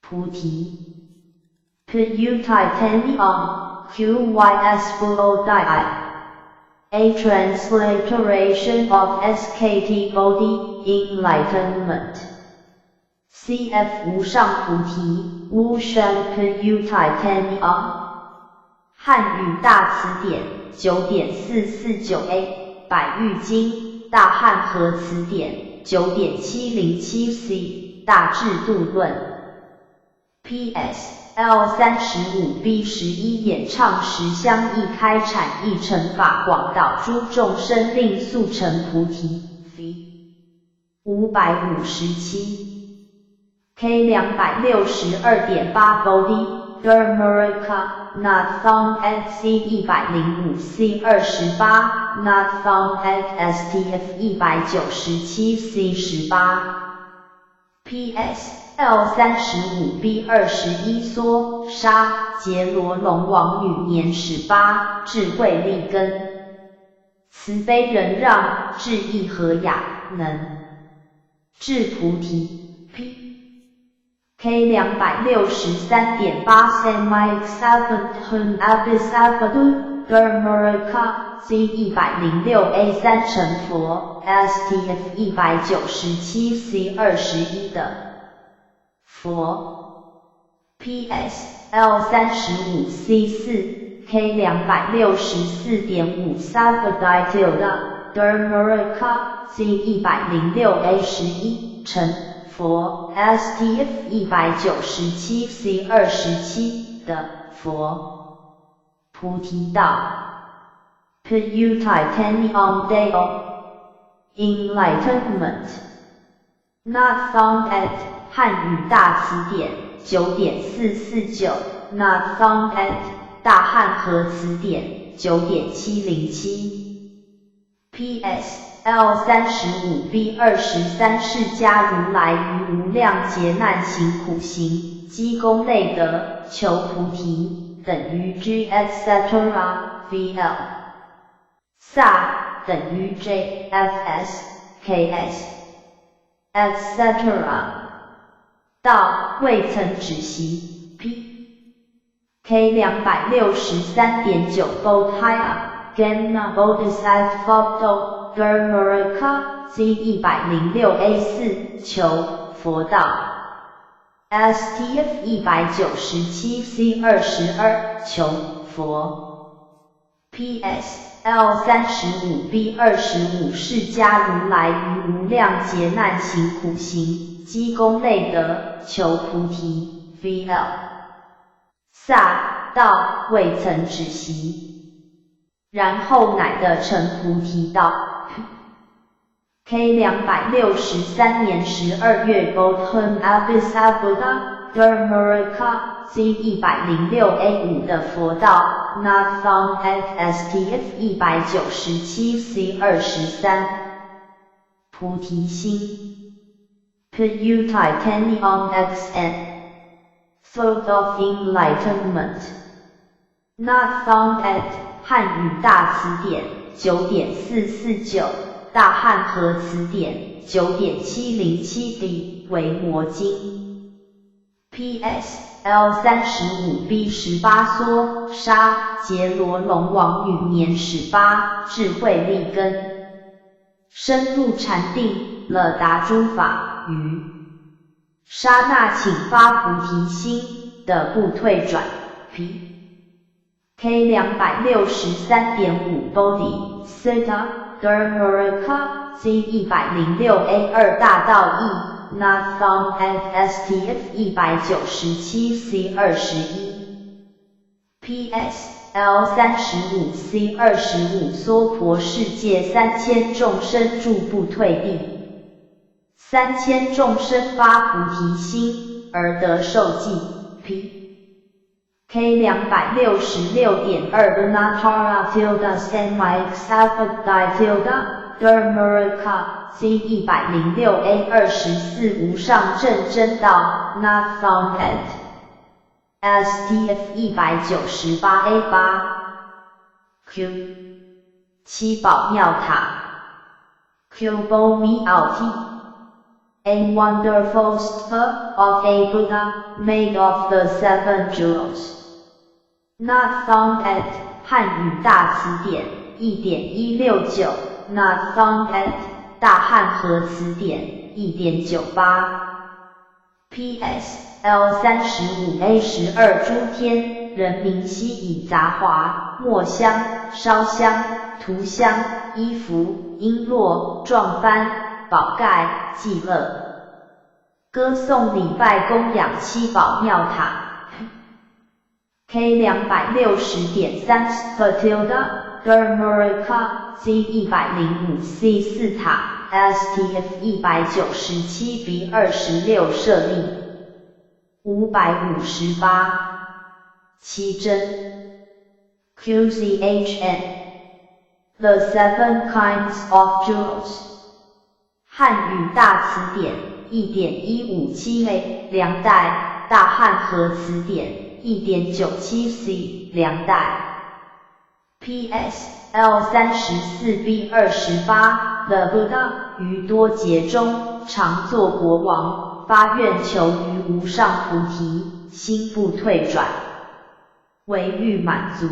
菩提。Pu Titanium Qys Bodhi A transliteration of SKT Bodhi Enlightenment CF 無上菩提無上 Pu Titanium 漢語大詞典9.449 A 百喻經大漢和詞典9.707 C 大智度論 PS L 35 B 11演唱時相應開闡一乘法廣導諸眾生令速成菩提 V 557 K 262.8 Bodhi Dharmaraka Not found at C 105 C 28 Not found at STF 197 C 18 PS L 35 B 21娑沙羯羅龍王女年18，智慧利根，慈悲仁讓，智意和雅，能至菩提。P K 263.8 Semi Seven Dharmaraka C 106 A 三乘佛 STF 197 C 21的佛 PS L 35 C 4 K 264.5 Sabadai tilde Dharmaraka C 106 A 11成佛 STF 197 C 27的佛菩提道 Pu Titanium Dao Enlightenment Not found at 漢語大詞典9.449，Not found at 大漢和詞典9.707。P.S. L 35 B 23釋迦如來於無量劫難行苦行，積功累德，求菩提，等於 G etc. V.L. 薩等於 J F S K S etc. 道未曾止息。P K 263.9 Bodhaya Gamma Bodhisattva Dharmaraka C 106 A 4求佛道 STF 197 C 22求佛 PS L 35 B 25釋迦如來於無量劫難行苦行，積功累德，求菩提。V.L. 薩道未曾止息，然後乃得成菩提道。K 263年12月 Bodhum Abhisabuddha Dharmaraka C 106 A 5的佛道 Not found at STF 197 C 23菩提心 Pu Titanium XN Thought of Enlightenment Not found at 漢語大詞典9.449大漢和詞典9.707 D 維摩經 P.S. L 35 B 18娑沙羯羅龍王女年18，智慧利根，深入禪定，了達諸法，於剎那頃發菩提心的不退轉。P K 263.5 Bodhi Citta Dharmaraka C 106 A 2大道義 Not found at STF 197 C 21 P.S. L 35 C 25娑婆世界3000眾生住不退地，3000眾生發菩提心而得受記。P K 266.2 Anuttara tilde Samyaksambodhi tilde Dharmaraka C 106 A 24無上正真道 Not found at STF 198 A 8 Q 七寶妙塔 Q 波米奧 T A wonderful stupa of a Buddha made of the seven jewels. Not found at 汉语大词典1.169，Not found at 大汉和词典1.98。P.S. L 35 A 12诸天，人名悉以杂华、末香、烧香、涂香、衣服、璎珞、幢幡、宝盖、伎乐，歌颂礼拜供养七宝妙塔。K 260.3 Spatilda Gurmukha Z 105 C 4塔 STF 197 B 26舍利558七真 QZHN The Seven Kinds of Jewels 汉语大词典1.157 A 梁代大汉和词典1.97 C 梁代 P.S. L 34 B 28 The Buddha 於多劫中常作國王，發願求於無上菩提，心不退轉，唯欲滿足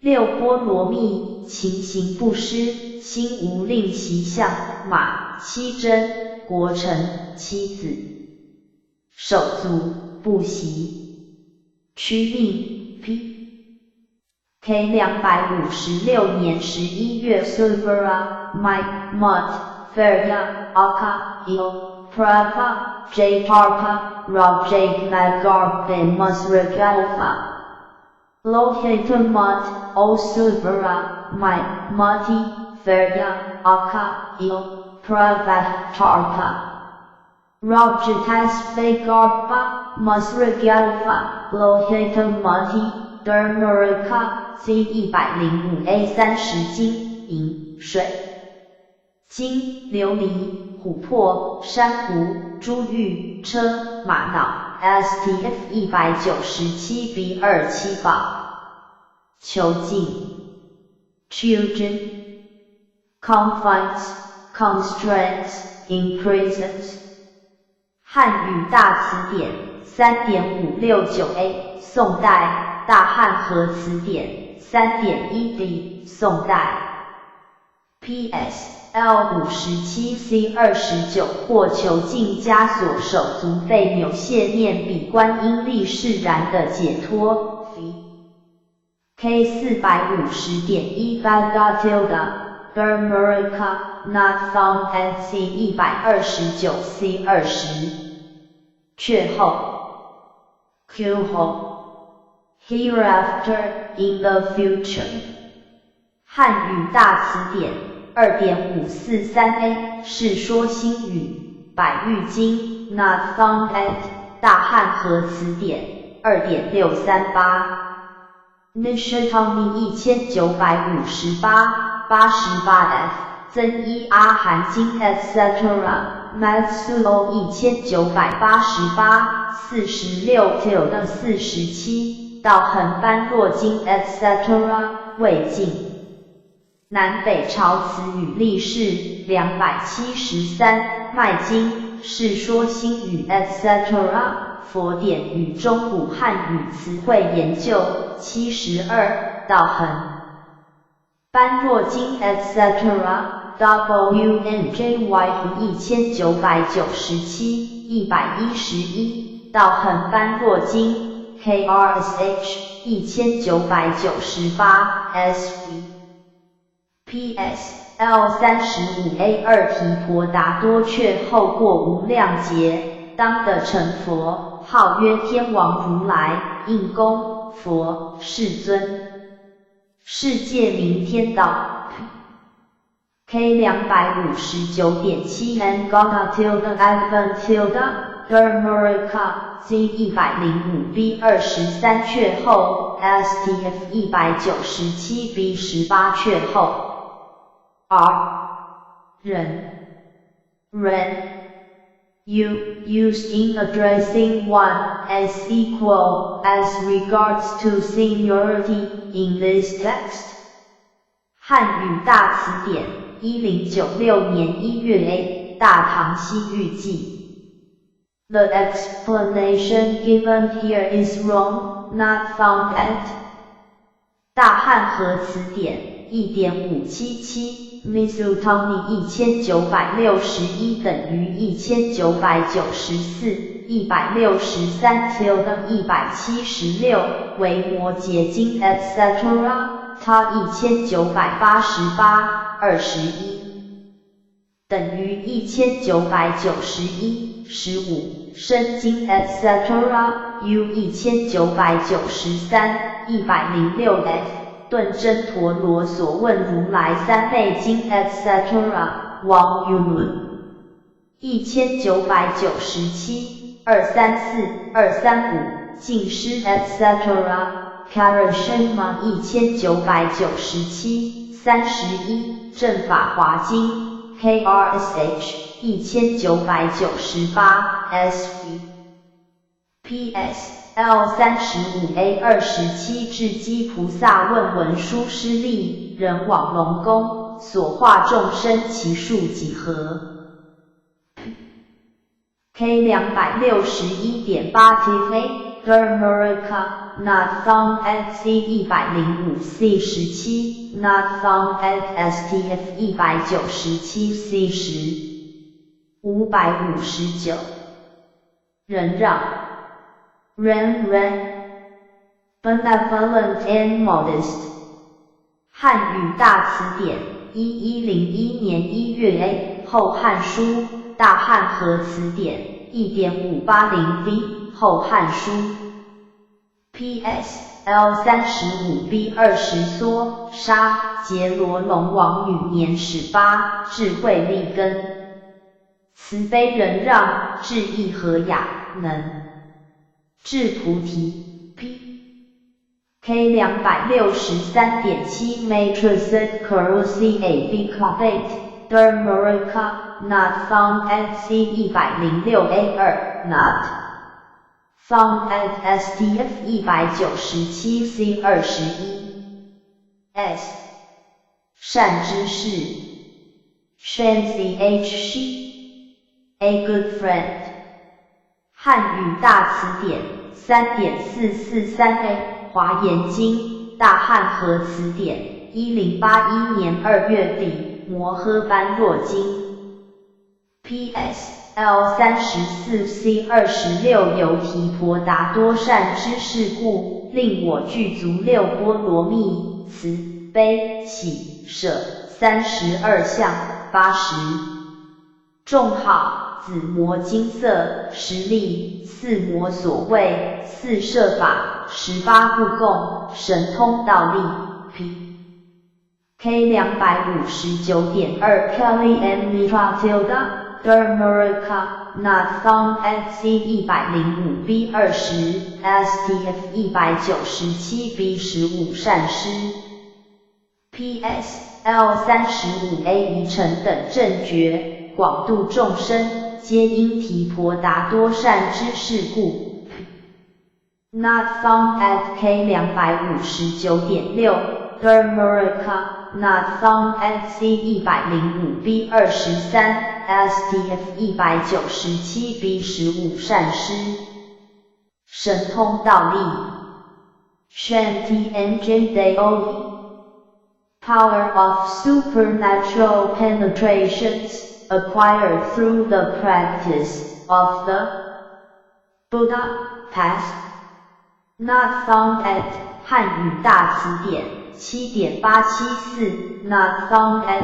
六波羅蜜，勤行布施，心無吝惜象馬七珍國城妻子手足不惜取命 P. K 256年11月 Suvara Mike Mott Faria Aka Il Prabha J Tarpa Rajak Magarbe Musragalfa Lohitamat O Suvara Mike Mati Faria Aka Il Pravat Tarpa Rajatasvagarba Musragalfa Lohitamati Dharmaraka Z 105 A 30金银水晶琉璃琥珀珊瑚珠玉车玛瑙 STF 197 B 二七宝囚禁 Children confines constraints imprisons 汉语大词典3.569 A 宋代大汉和词典3.1 D 宋代 P.S. L 57 C 29或囚禁枷鎖手足被扭謝念彼觀音力釋然的解脫 V K 450.1 Bagatilda Burmerica Not found at C 129 C 20阙後 Q 後 Hereafter in the future 漢語大詞典2.543 A 世說新語百喻經 Not found at 大漢和詞典2.638 Nishitani 1958 88 F 增一阿含經 etc. Matsuo 1988 46 tilde 47道恆般若經 etc. 魏晉南北朝詞語例釋273麥經世說新語 etc. 佛典與中古漢語詞彙研究72道恆般若經 etc. WNJY 1997 111道恆般若經 KRSH 1998 SV PS L 35 A 二提婆達多卻後過無量劫，當得成佛，號曰天王如來，應供佛世尊。世界名天道。K 259.7 N Gana tilde Advent tilde Gurmukha Z 105 B 23阙後 STF 197 B 18阙後 R 人人 U used in addressing one as equal as regards to seniority in this text 漢語大詞典1096年1月 A 大唐西域記。The explanation given here is wrong, not found at 大汉和词典1.577，Mizutani 1961等于1994，163 tilde 176，维摩诘经 etc. 他1988，21等于1991，15，深经 etc. U 1993，106 F，顿真陀罗所问如来三昧经 etc. 王 U 1997，234，235，净师 etc. Karashima 1997，31，正法华经 KRSH 1998 SV PS L 35 A 27智积菩萨问文殊师利人往龙宫所化众生其数几何？K 261.8 TV Dharmaraka Not found at C 105 C 17 Not found at STF 197 C 10 559 忍让忍让 Benevolent and modest 汉语大词典1101年1月 A 后汉书大汉和词典1.580 V 后汉书 P.S. L 35 B 20娑沙羯罗龙王女年18，智慧利根，慈悲仁让，智意和雅，能至菩提。P K 263.7 Matrix C A B Clavate Dharmaraka Not found at C 106 A 2 Not found at STF 197 C 21 S 善知识 Shan C H Shi A good friend 汉语大词典3.443 A 华严经大汉和词典1081年2月底摩诃般若经 P.S. L 34 C 26由提婆达多善知识故，令我具足六波罗蜜，慈悲喜舍32相，80众好，紫磨金色，十力，四摩所畏，四摄法，18不共，神通道力。P K 259.2 Kelly M Mitra tilde Dharmaraka Not found at C 105 B 20 STF 197 B 15善施 P.S. L 35 A 一乘等正觉，广度众生，皆因提婆达多善知识故。Not found at K 259.6 Dharmaraka Not found at C 105 B 23 STF 197 B 15善施神通道力 Shanti Engine Daoli Power of supernatural penetrations acquired through the practice of the Buddha path. Not found at 汉语大词典7.874 Not found at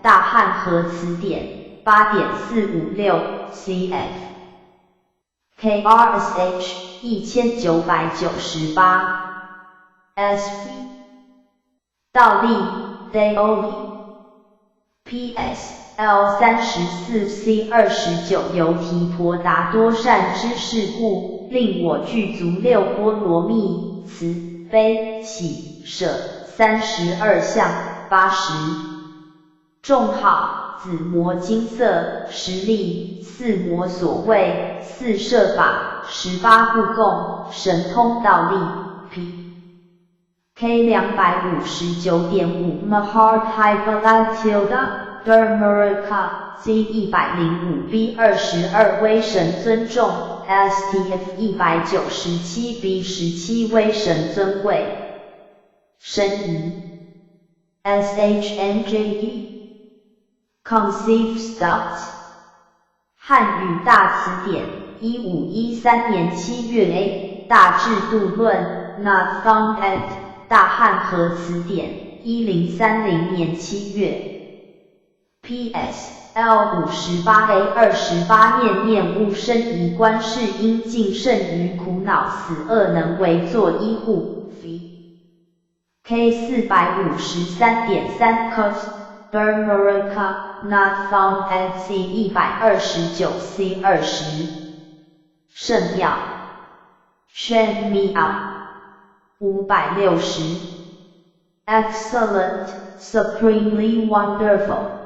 大汉和词典8.456 cf KRSH 1998 SV 道力 Daoli P.S. L 34 C 29由提婆达多善知识故，令我具足六波罗蜜，慈悲喜舍32相，80众好，紫磨金色，十力，四摩所畏，四摄法，18不共，神通道力。P K 259.5 Mahar Tilde Dharmaraka C 105 B 22威神尊重，STF 197 B 17威神尊贵，申疑，SHNJE conceives doubts 汉语大词典，1513年7月 A 大智度论，Not found at 大汉和词典，1030年7月。P.S. L 58 A 28念念勿生疑观世音尽胜于苦恼死厄能为作依护。V K 453.3 Cos Dharmaraka Not found at C 129 C 20圣妙 Shen Miao 560 Excellent, supremely wonderful.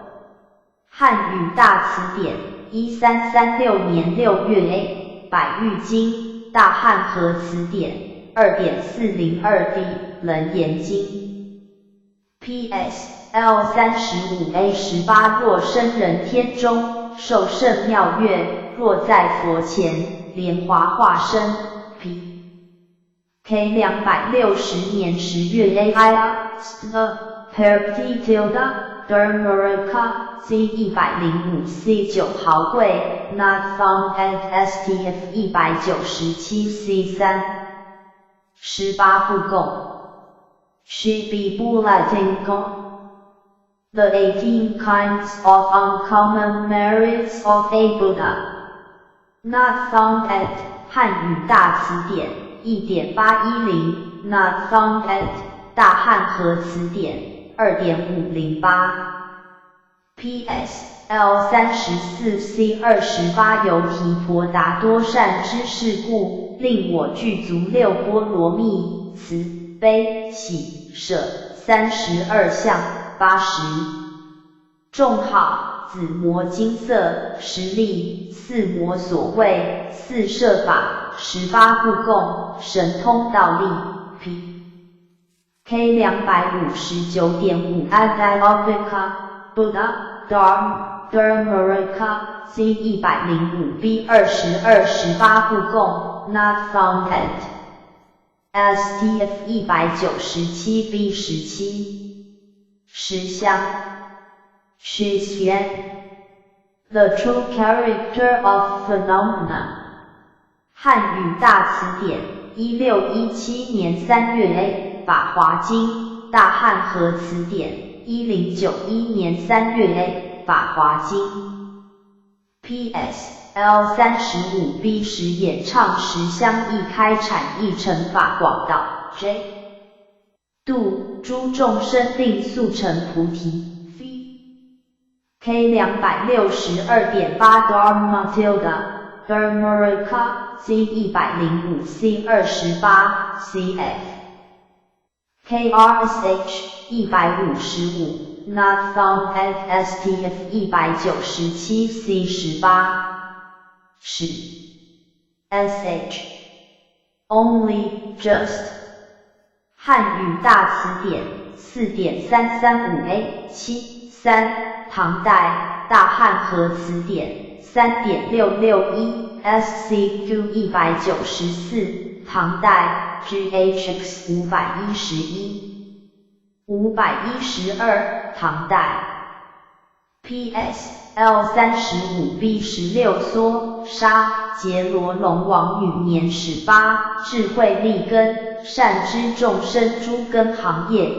汉语大词典，1336年6月 A 百喻经，大汉和词典，2.402 D 楞严经。P.S. L 35 A 18若生人天中，受胜妙乐，若在佛前，莲华化身。P. K 260年10月 A I S Per tilde Dharmaraka C 105 C 9豪贵，Not found at STF 197 C 3 18不共，She be Bulatinko The 18 kinds of uncommon merits of a Buddha. Not found at 汉语大词典1.810，Not found at 大汉和词典2.508。P.S. L 34 C 28由提婆达多善知识故，令我具足六波罗蜜，慈悲喜舍32相，80众好，紫磨金色，十力，四摩所畏，四摄法，十八不共，神通道力。P. K 259.5 Adalopika Buddha Dharma Dharmaraka C 105 B 22十八不共 Not found at STF 197 B 17实相 Shi Xian The true character of phenomena 汉语大词典，1617年3月 A 法华经，大汉和词典，1091年3月 A 法华经。P.S. L 35 B 10演唱十相义开阐一乘法广道 J 度诸众生定速成菩提。V K 262.8 Dharma tilde Dharmaraka C 105 C 28 C F K R S H 155 Not found at S T F 197 C 18是 S H Only just 汉语大词典4.335 A 7 3唐代大汉和词典3.661 S C Q 194唐代 G H X 511 512唐代 P S L 35 B 16梭沙羯罗龙王女年始八，智慧利根，善知众生诸根行业。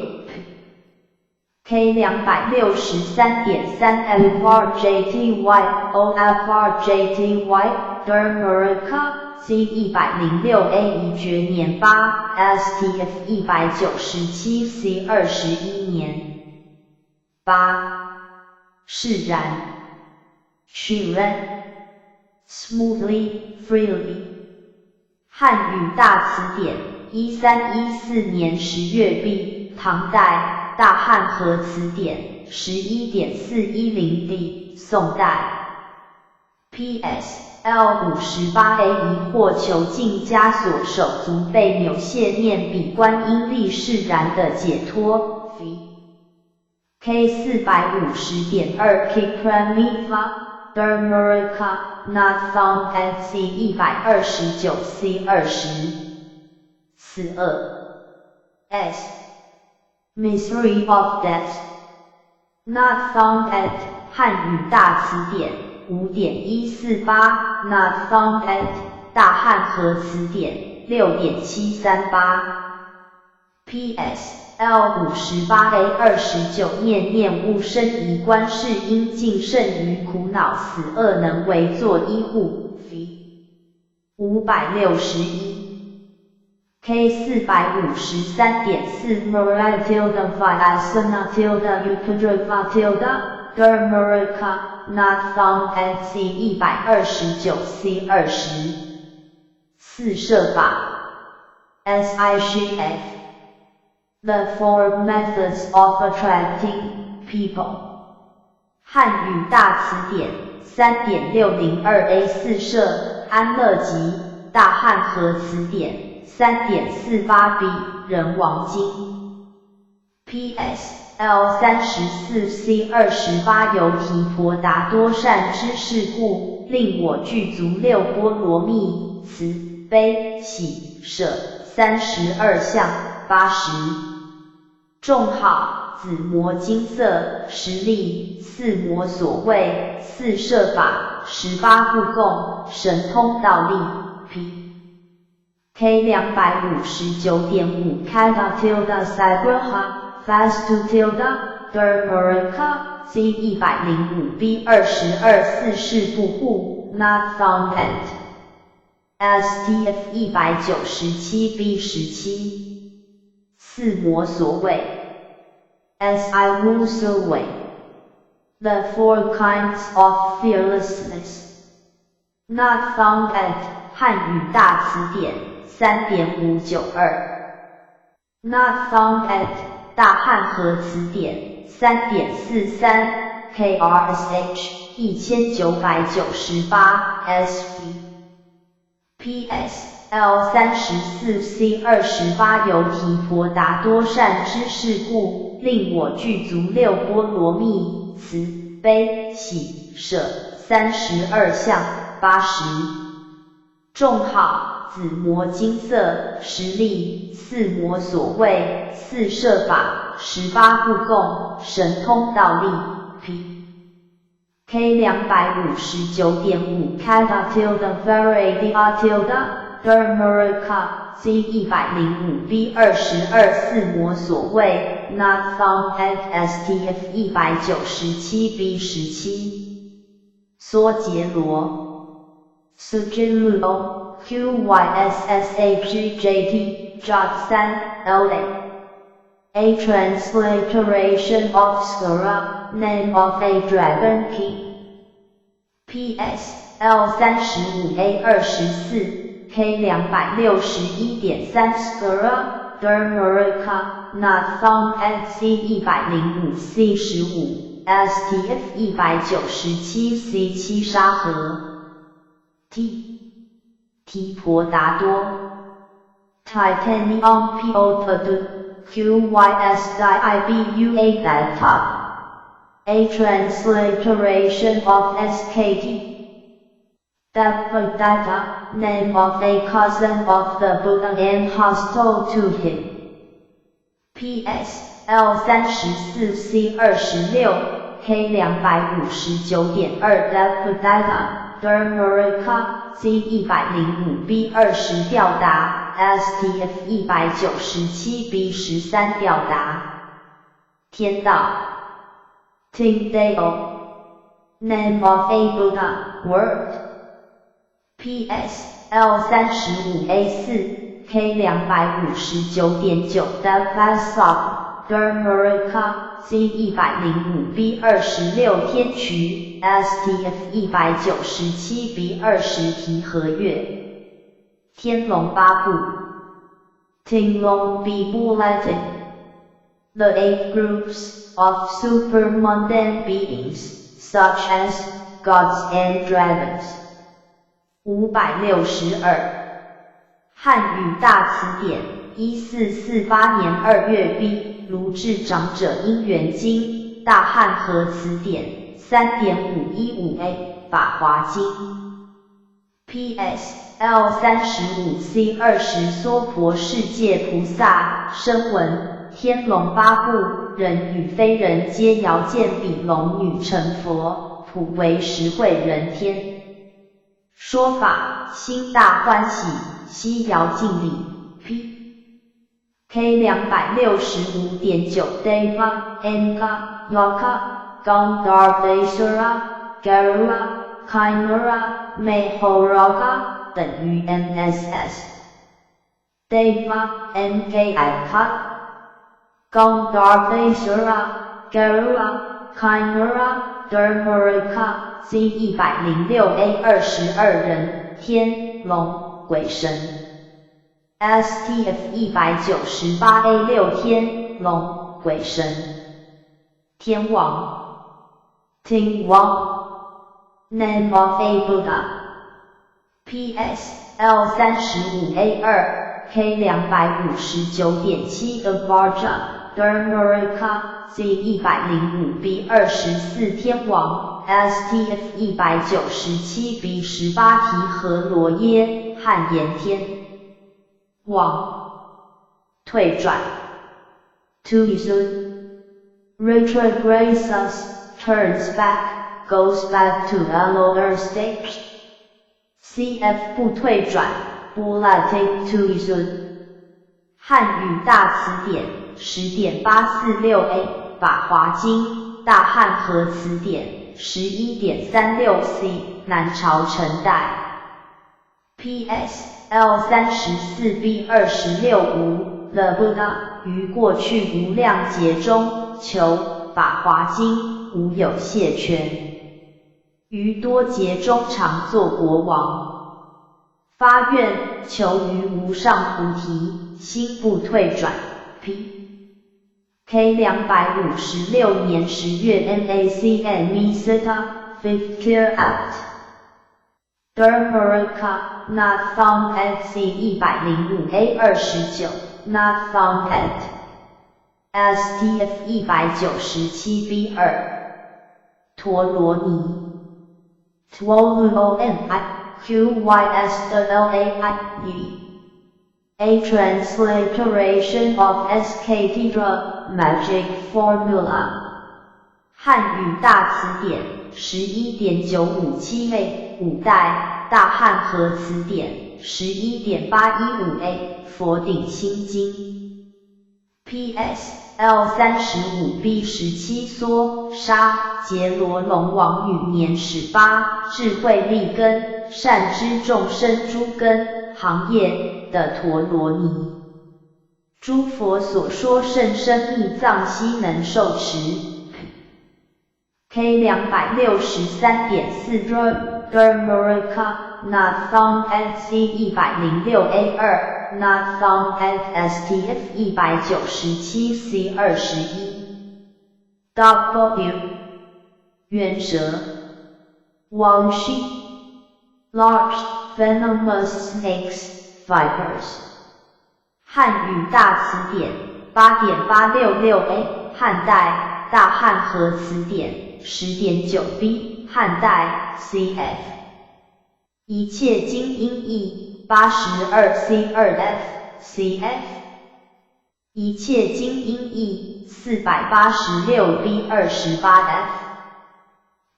K 263.3 F R J T Y O F R J T Y Dharmaraka C 106 A 一觉年8 S T F 197 C 21年8释然释然 smoothly freely 汉语大词典1314年10月 B 唐代大汉和词典11.410 D 宋代 P.S. L 58 A 疑惑囚禁枷锁手足被扭谢念彼观音力释然的解脱。V K K 450.2 Kikramiva Dharmaraka not found at C 129 C 20 死厄 S Misery of Death not found at 漢語大詞典5.148 not found at 大漢和詞典6.738 P.S. L 58 A 29念念勿生疑觀世音盡勝於苦惱死厄能為作依護。V 561 K 453.4 Mara tilde Vyasana tilde Upadrava tilde Dharmaraka not found at C 129 C 20四攝法 SIGF The four methods of attracting people 漢語大詞典3.602 A 四攝安樂集大漢和詞典3.48 B 仁王經 P.S. L 34 C 28由提婆達多善知識故，令我具足六波羅蜜，慈悲喜捨32相80眾好，紫磨金色十力四摩所畏四攝法18不共神通道力 P K 259.5 Kada tilde Sagraha Vastu tilde Dharmaraka C 105 B 22四事不護 Not found at STF 197 B 17四摩所畏 SI 無所畏 The four kinds of fearlessness Not found at 漢語大詞典3.592 Not found at 大漢和詞典3.43 KRSH 1998 SV PS L 34 C 28由提婆達多善知識故，令我具足六波羅蜜，慈悲喜捨32相80眾好，紫磨金色十力四摩所畏四攝法18不共神通道力 P K 259.5 Kada tilde Varadya tilde Dharmaraka C 105 B 22四摩所畏 Not found at STF 197 B 17梭傑羅 Sujiluo QYSSAGJT Jot 3 LA A transliteration of Skara, name of a dragon king. P.S. L 35 A 24 K 261.3 Skara, Dharmaraka, not found at C 105 C 15 STF 197 C 7沙河 T 提婆達多 Titanium P O T Q Y S I B U A Data A transliteration of SKT Devadatta, name of a cousin of the Buddha and hostile to him. P.S. L 34 C 26 K 259.2 Devadatta, Dharmaraka, C 105 B 20調達 STF 197 B 13調達天道 Tyndale Name of a Buddha Word P.S. L 35 A 4 K 259.9 Devasop Dharmaraka C 105 B 26天衢 STF 197 B 20提和月天龍八部 Tinglong Bibu Latin The eight groups of supermundane beings, such as gods and dragons. 562漢語大詞典，1448年2月 B 盧智長者因緣經，大汉和词典3.515 A 法华经。P.S. L 35 C 20娑婆世界菩萨声闻天龙八部人与非人皆遥见彼龙女成佛，普为十会人天说法，心大欢喜，悉遥敬礼。P. K 265.9 Deva Mk Yakkha Gandharvasura Garuda Kinnara Mahoraga 等于 MSS Deva Mk Yakkha Gandharvasura Garuda Kinnara Dharmaraka C 106 A 22人天龙鬼神 STF 198 A 6天龙鬼神天王 Ting Wang Name of a Buddha P.S. L 35 A 2 K 259.7 Avarja Dharmaraka C 105 B 24天王 STF 197 B 18提婆罗耶汉炎天王退转 To retrogressus turns back, goes back to a lower state. Cf 不退转 Bulating to 汉语大词典10.846 A 法华经大汉和词典11.36 C 南朝陈代。P.S. L 34 B 26无 The Buddha 于过去无量劫中求法华经无有懈倦，于多劫中常作国王，发愿求于无上菩提，心不退转。P. K 256年10月 NACN Misita Fifth Clear Out Dharmaraka Not found at C 105 A 29 Not found at STF 197 B 2 陀罗尼 Twoloni Qysdlaie A transliteration of SKTDra Magic Formula 汉语大词典11.957 A 五代大汉和词典11.815 A 佛顶心经 P.S. L 35 B 17 娑沙羯罗龙王女年18，智慧利根，善知众生诸根行业的陀罗尼。诸佛所说甚深密藏，悉能受持。K 263.4 Dharmaraka Not found at C 106 A 2 Not found at STF 197 C 21 W 猿蛇 Wangshi Large venomous snakes, vipers 汉语大词典8.866 A 汉代大汉和词典10.9 B 汉代 CF 一切经音义82 C 2 F CF 一切经音义486 B 28 F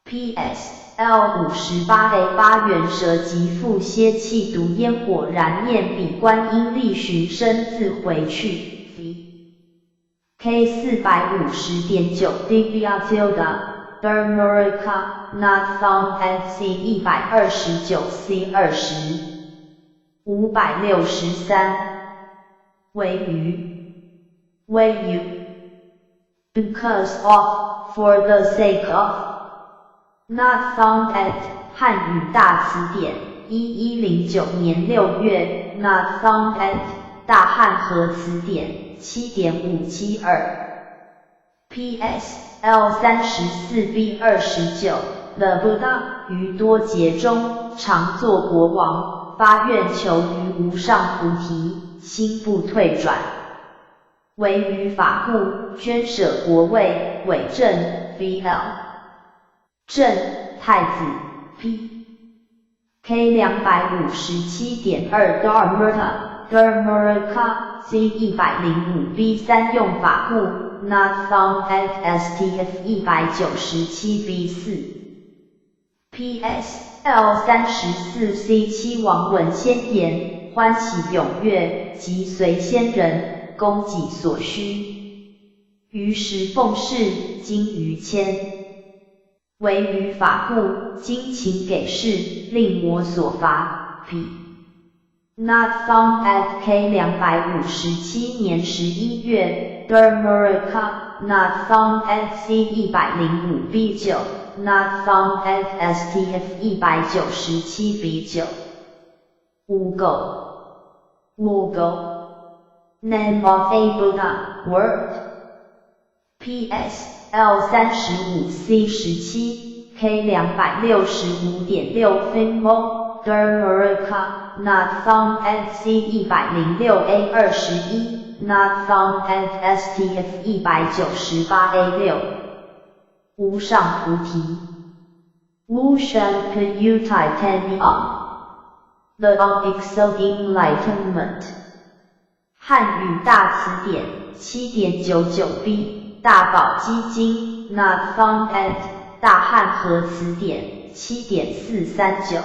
P.S. L 58 A 8猿蛇及复歇气毒烟火燃念彼观音力寻声自回去。V K 450.9 Divyatilda Dharmaraka Not found at C 129 C 20 563 为于为 you because of, for the sake of. Not found at 汉语大词典1109年6月 Not found at 大汉和词典7.572 P.S. L 34 B 29 The Buddha 于多劫中常作国王，发愿求于无上菩提，心不退转。為於法故，捐捨國位，偽正 VL 正太子 P K 257.2 Dharmartha Dharmaraka C 105 B 3用法故 Not found at STF 197 B 4 PS L 34 C 7王聞先言，歡喜踴躍，即隨仙人，供給所需。於時奉事，金於千。為於法故，精勤給事，令魔所伐。P Not found at K 257年11月，Dharmaraka Not found at C 105 B 9 Not found at STF 197 B 9。五垢，五垢。Name of a Buddha, word. P.S. L 35 C 17 K 265.6 Finmo Dharmaraka Not found at C 106 A 21 Not found at STF 198 A 6。無上菩提，無上菩提 The unexcelled enlightenment。漢語大詞典7.99 B 大寶積經 Not found at 大漢和詞典7.439。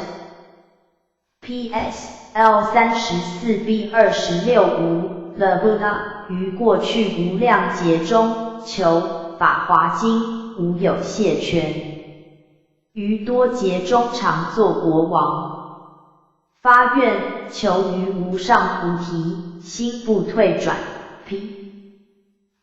P.S. L 34 B 26無 The Buddha 於過去無量劫中求法華經無有懈倦，於多劫中常作國王，發願求於無上菩提，心不退轉。P.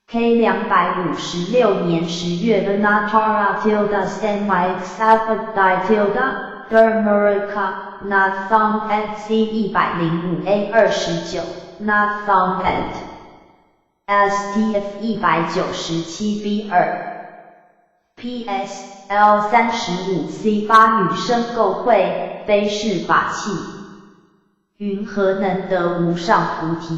K 256年10月 Anuttara tilde samyaksambodhi tilde Dharmaraka Not found at C 105 A 29 Not found at STF 197 B 2 P.S. L 35 C 8女生垢穢，非是法器，云何能得無上菩提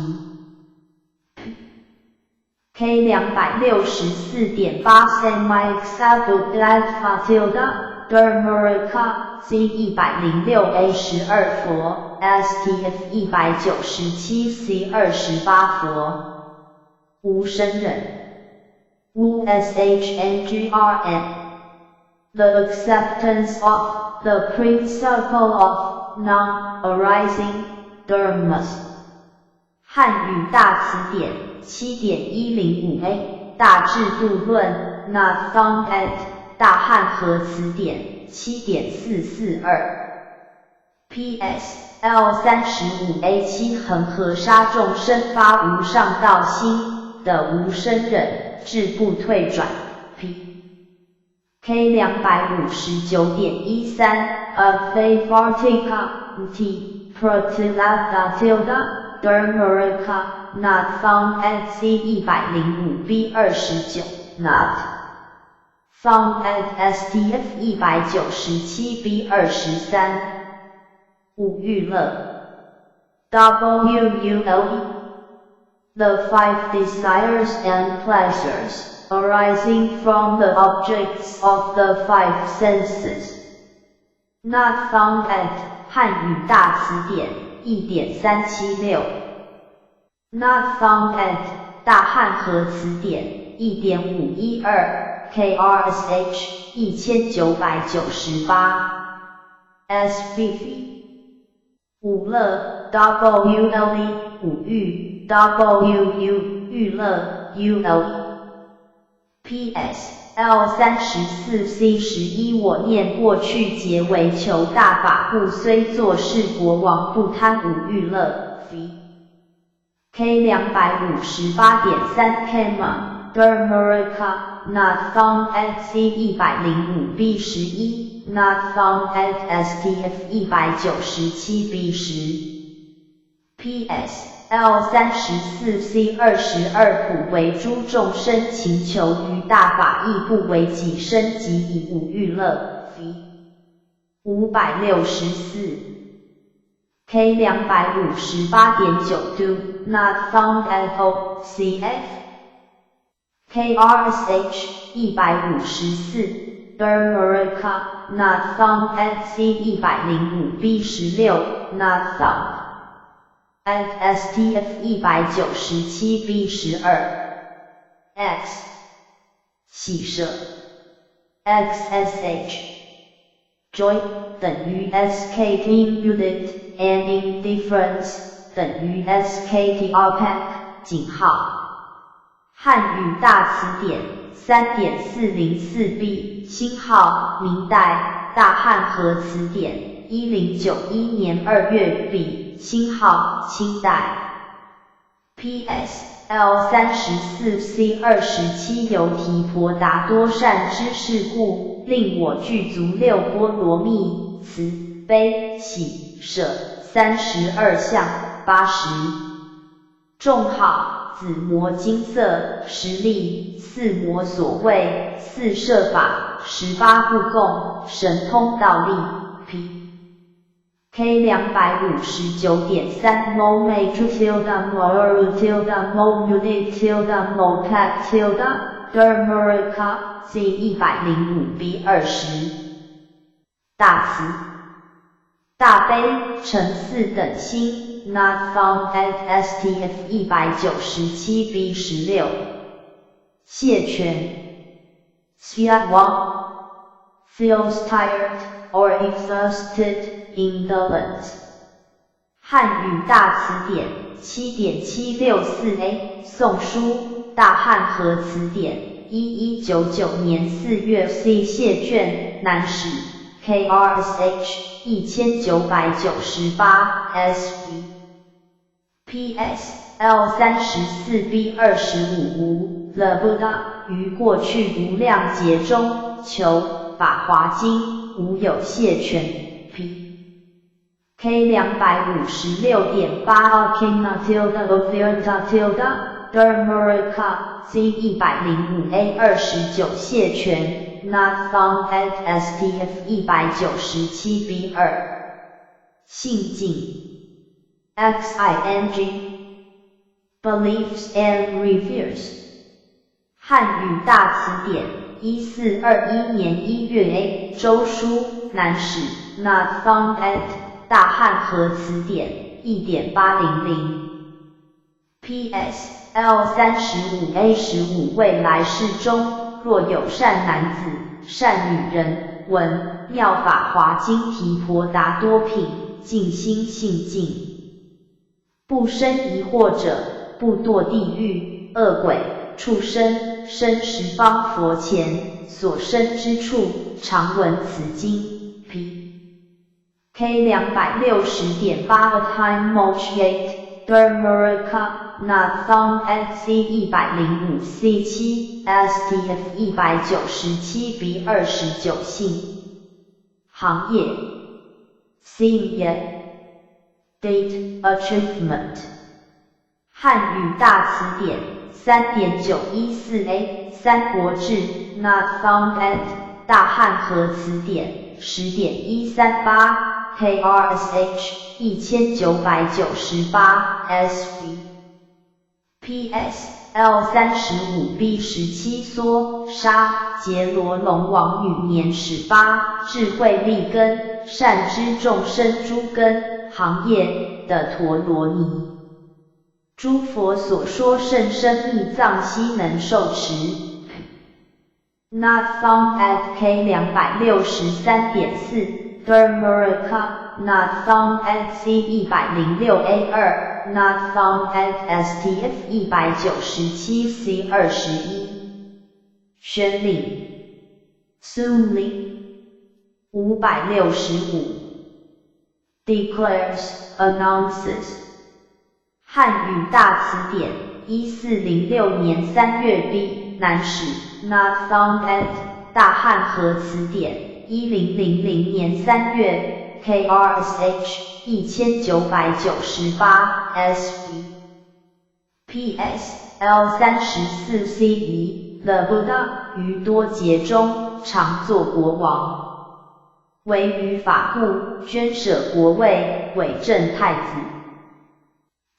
？K 264.8 samyaksambodhittva tilde Dharmaraka C 106 A 12佛 STF 197 C 28佛無生忍 Wu SHNGRN The acceptance of the principle of non-arising dharmas。漢語大詞典7.105 A 大智度論 Not found at 大漢和詞典7.442。P.S. L 35 A 7恆河沙眾生發無上道心的無生忍，志不退轉。P. K 259.13 Abhayvartika T Pratilabdha tilde Dharmaraka Not found at C 105 B 29 Not found at STF 197 B 23。五欲樂 WULE The five desires and pleasures arising from the objects of the five senses. Not found at 漢語大詞典1.376。Not found at 大漢和詞典1.512 KRSH 1998 SVV 五樂 WLE 五欲 WU 欲樂 ULE PS L 34 C 11我念過去劫為求大法故，雖作是國王，不貪五欲樂。V K 258.3 Kema Dharmaraka Not found at C 105 B 11 Not found at STF 197 B 10。 PS L 34 C 22普為諸眾生勤求於大法，亦不為己身及以五欲樂。V 564 K 258.9 Do Not found at O C F KRSH 154 Dermerica Not found at C 105 B 16 Not found at STF 197 B 12 X 喜舍 XSH Joy 等於 SKT Unit and Indifference 等於 SKTR Pack 井號。漢語大詞典3.404 B 星號明代大漢和詞典1091年2月 B 星號清代 PS L 34 C 27由提婆達多善知識故，令我具足六波羅蜜，慈悲喜捨32相80眾好。紫磨金色十力四摩所畏四攝法18不共神通道力 P K 259.3 mo major tilde mo tilde mo unit tilde mo pack tilde Dermerica C 105 B 20大慈大悲乘四等心 Not found at STF 197 B 16謝權 Xia feels tired or exhausted, indolent。漢語大詞典7.764 A 宋書大漢和詞典1199年4月 C 謝卷南史 KRSH 1998 SV PS L 34 B 25無 The Buddha 於過去無量劫中求法華經無有謝權 P K 256.8 Akina tilde Ovirta tilde Dermerica C 105 A 29謝權 Not found at STF 197 B 2信敬 XING Believes and reveres 漢語大詞典1421年1月 A 周書南史 Not found at 大漢和詞典1.800 P.S. L 35 A 15未來世中，若有善男子、善女人，聞妙法華經提婆達多品，淨心信敬，不生疑惑者，不墮地獄、餓鬼、畜生，生十方佛前，所生之處，常聞此經。P. K 260.8 A time mochate Dermerica Not found at C 105 C 7 STF 197 B 29信行業 Seeing Date Achievement 漢語大詞典3.914 A 三國志 Not found at 大漢和詞典10.138 KRSH 1998 SV PS L 35 B 17梭沙羯羅龍王女年18，智慧利根，善知眾生諸根行業的陀羅尼。諸佛所說甚深密藏，悉能受持。Not found at K 263.4 Dermerica Not found at C 106 A 2 Not found at STF 197 C 21宣令 Sunli 565 Declares announces 漢語大詞典1406年3月 B 南史 Not found at 大漢和詞典1000年3月 KRSH 1998 SV PS L 34 C 1 The Buddha 於多劫中常作國王，為於法故捐捨國位，委政太子。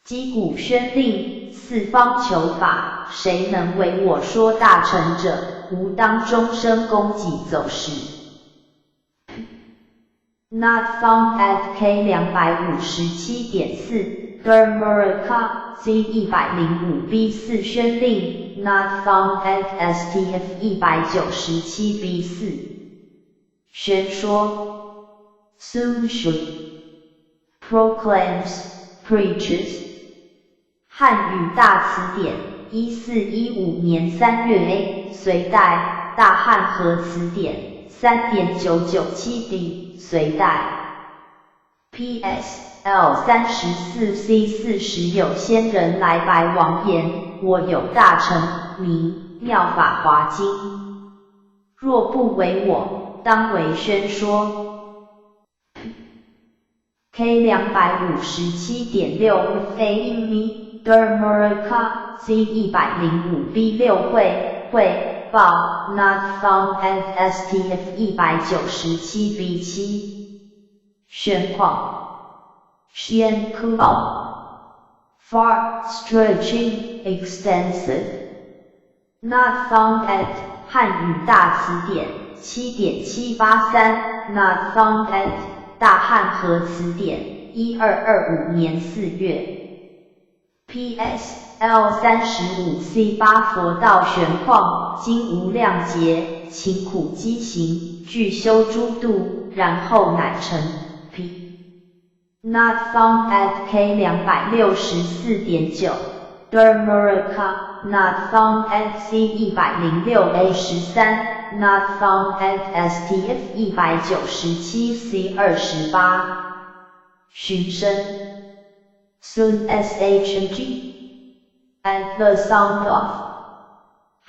擊鼓宣令，四方求法。法，誰能為我說大乘者？吾當終生供給走使。Not found at K 257.4 Dharmaraka C 105 B 4宣令 Not found at STF 197 B 4宣說 Soon proclaims preaches 漢語大詞典1415年3月 A 隋代大漢和詞典3.997 D 隋代 P.S. L 34 C 40有仙人來白王言：我有大乘名妙法華經，若不為我，當為宣說。K 257.6 A 咪 Dharmaraka C 105 B 6會會報 Not found at STF 197 B 7玄曠 Xian Far stretching extensive Not found at 漢語大詞典7.783 Not found at 大漢和詞典1225年4月 P.S. L 35 C 8佛道玄曠，經無量劫，勤苦積行，具修諸度，然後乃成。P. Not found at K 264.9 Dharmaraka Not found at C 106 A 13 Not found at STF 197 C 28尋聲 Sun SHNG At the sound of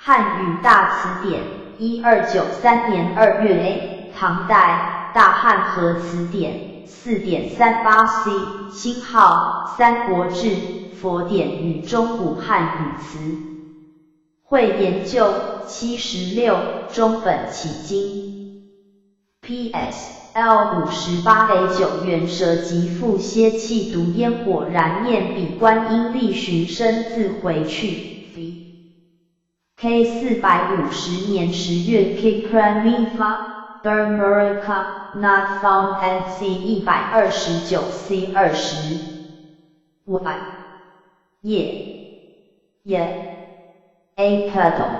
漢語大詞典1293年2月 A 唐代大漢和詞典4.38 C 星號三國志佛典與中古漢語詞彙研究76中本啟經 P.S. L 58 A 9猿蛇及復歇氣毒煙火燃念彼觀音力尋聲自回去。V K 450年10月 Kikramifa Dharmaraka Not found at C 129 C 20 Y 葉葉 A petal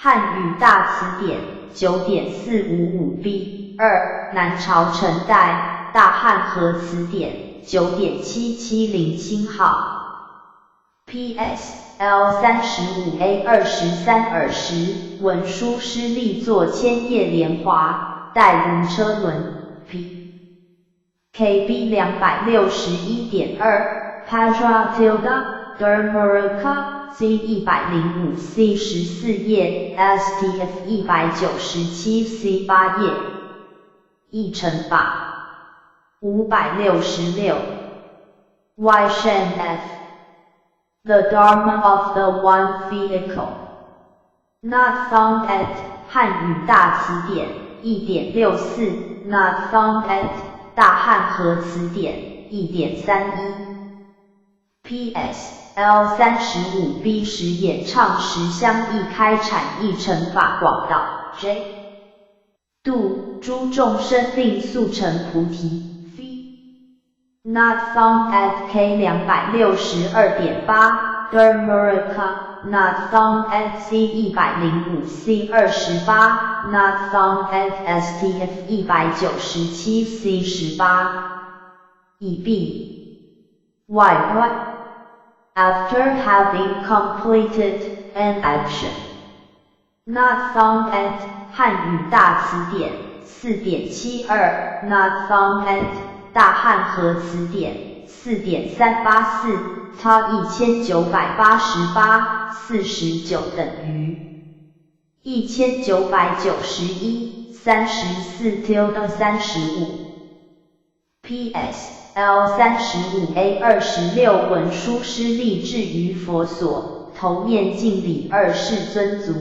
漢語大詞典9.455 B 2南朝陳代大漢和詞典9.770星號 P.S. L 35 A 23爾時，文殊師利作千葉蓮華，帶如車輪。P. K B 261.2 Pajra tilde Dharmaraka C 105 C 14頁 S T F 197 C 8頁。一乘法566 Y Shen F The Dharma of the One Vehicle Not found at 漢語大詞典1.64 Not found at 大漢和詞典1.31 P.S. L 35 B 10演唱時相應開闡一乘法廣道 J 度諸眾生令速成菩提。V Not found at K 262.8 Dharmaraka Not found at C 105 C 28 Not found at STF 197 C 18已畢 Y Y After having completed an action Not found at 漢語大詞典4.72 Not found at 大漢和詞典4.384它1988 49等於1991 34 tilde 35 P.S. L 35 A 26文殊師利至於佛所，頭面敬禮二世尊足。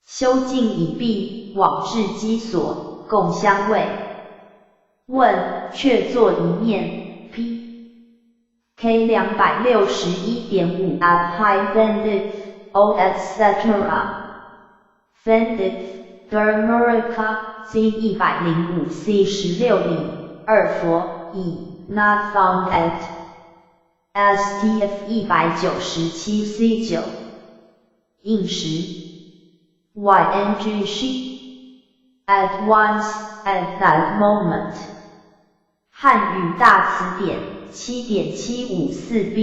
修淨已畢，往至雞所，共相慰。問，卻坐一面。P. K 261.5 Abhidhammattha O etc. Fendith Dharmaraka C 105 C 16里二佛乙 Not found at STF 197 C 9應時 YNG 時 At once, at that moment。漢語大詞典7.754 B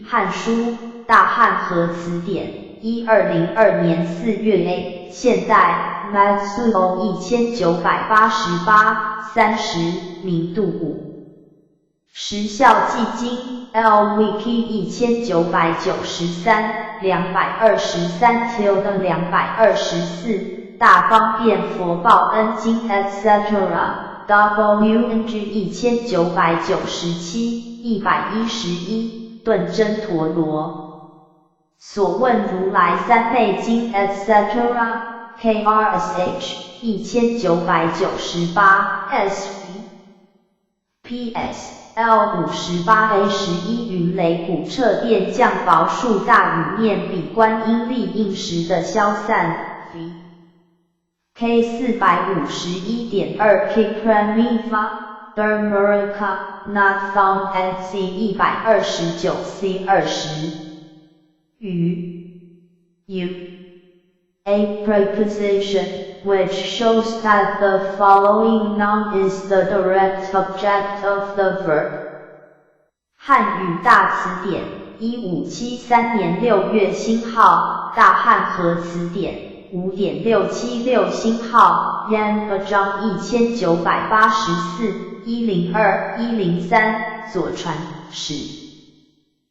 漢書大漢和詞典1202年4月 A 現代 Matsuo 1988 30明度五時效記經 L Wiki 1993 223 tilde 224大方便佛報恩經 etc. WNG 1997 111頓真陀羅所問如來三昧經 etc. KRSH 1998 SV PS L 58 A 11雲雷鼓掣電降雹數大雨念彼觀音力應時的消散 V K 451.2 Kipramiva Dharmaraka Not found at C 129 C 20於 U A preposition which shows that the following noun is the direct object of the verb。漢語大詞典1573年6月星號大漢和詞典5.676星號燕個章1984 102 103左傳史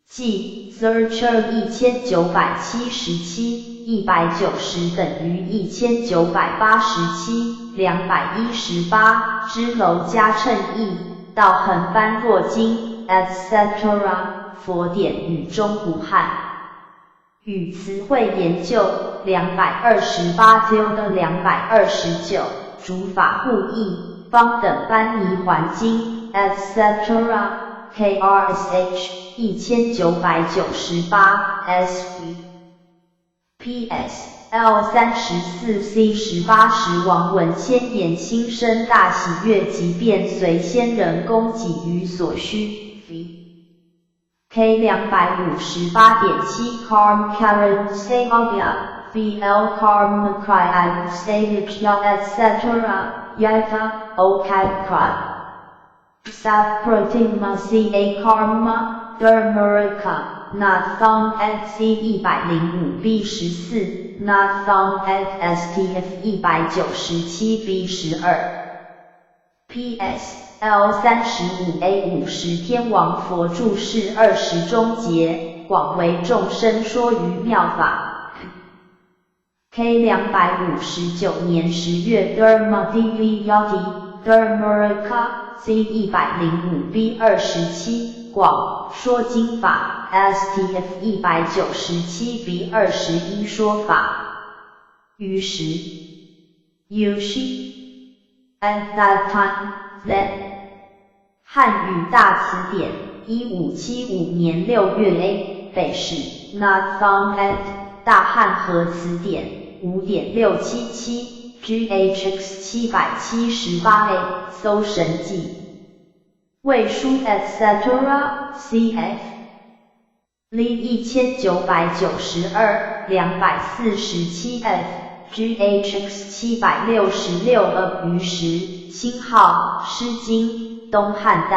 記 Zurcher 1977 190等於1987 218支樓加稱義道恆般若經 etc. 佛典與中古漢語詞彙研究228 tilde 229主法互譯方等班尼環經 etc. KRSH 1998 SV PS L 34 C 18時王聞千言心生大喜悅，即便隨仙人供給予所需。V K 258.7 Karm Karan Sahabya V L Karma Kri Sahajya etc. Yata O Kra Sapratima C A Karma Dharmaraka Not found at C 105 B 14 Not found at STF 197 B 12 PS L 35 A 50天王佛住世20終劫，廣為眾生說於妙法。K 259年10月 Dharma Dvyati Dharmaraka C 105 B 27廣說經法 STF 197 B 21說法。於時 U 時 At that time, then 漢語大詞典1575年6月 A 北史 Not found at 大漢和詞典5.677 GHX 778 A 搜神記魏書 etc. CF 例1992 247 F GHX 766 A 於時星號詩經東漢代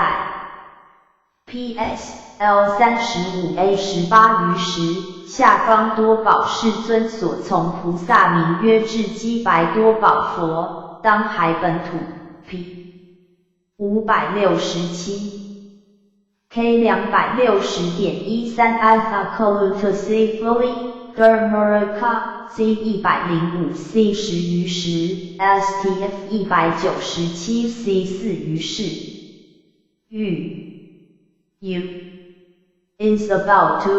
PS L 35 A 18於時下方多寶世尊所從菩薩名曰智積白多寶佛，當海本土 P 567 K 260.13 Atha Kalutasifuli Dharmaraka C 105 C 10於時 STF 197 C 4於是欲 U is about to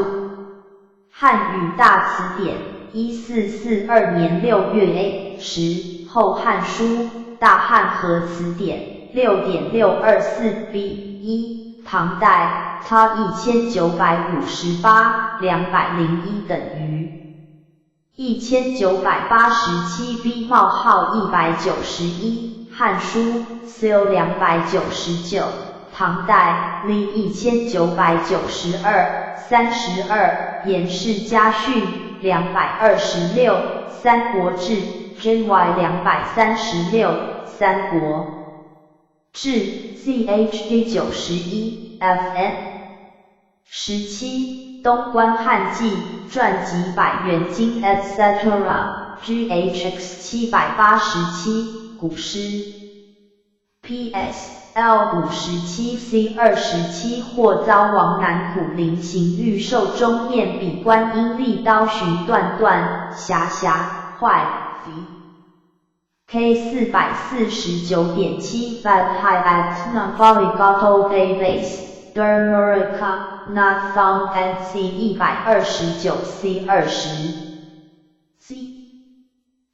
漢語大詞典1442年6月 A 十後漢書大漢和詞典6.624 B 一唐代，他1958201等于1987 B 冒号191，汉书 C 299，唐代，历1992 32，颜氏家训226，三国志 JY 236，三国志 ZHD 91 FN 17，东观汉纪传及百元经 etc. GHX 787，古诗 PS L 57 C 27或遭亡难苦临刑欲寿终面彼观音利刀寻断断狭狭坏 V K 449.7 Five at Navaligato Database Dermerica Not found at C 129 C 20 C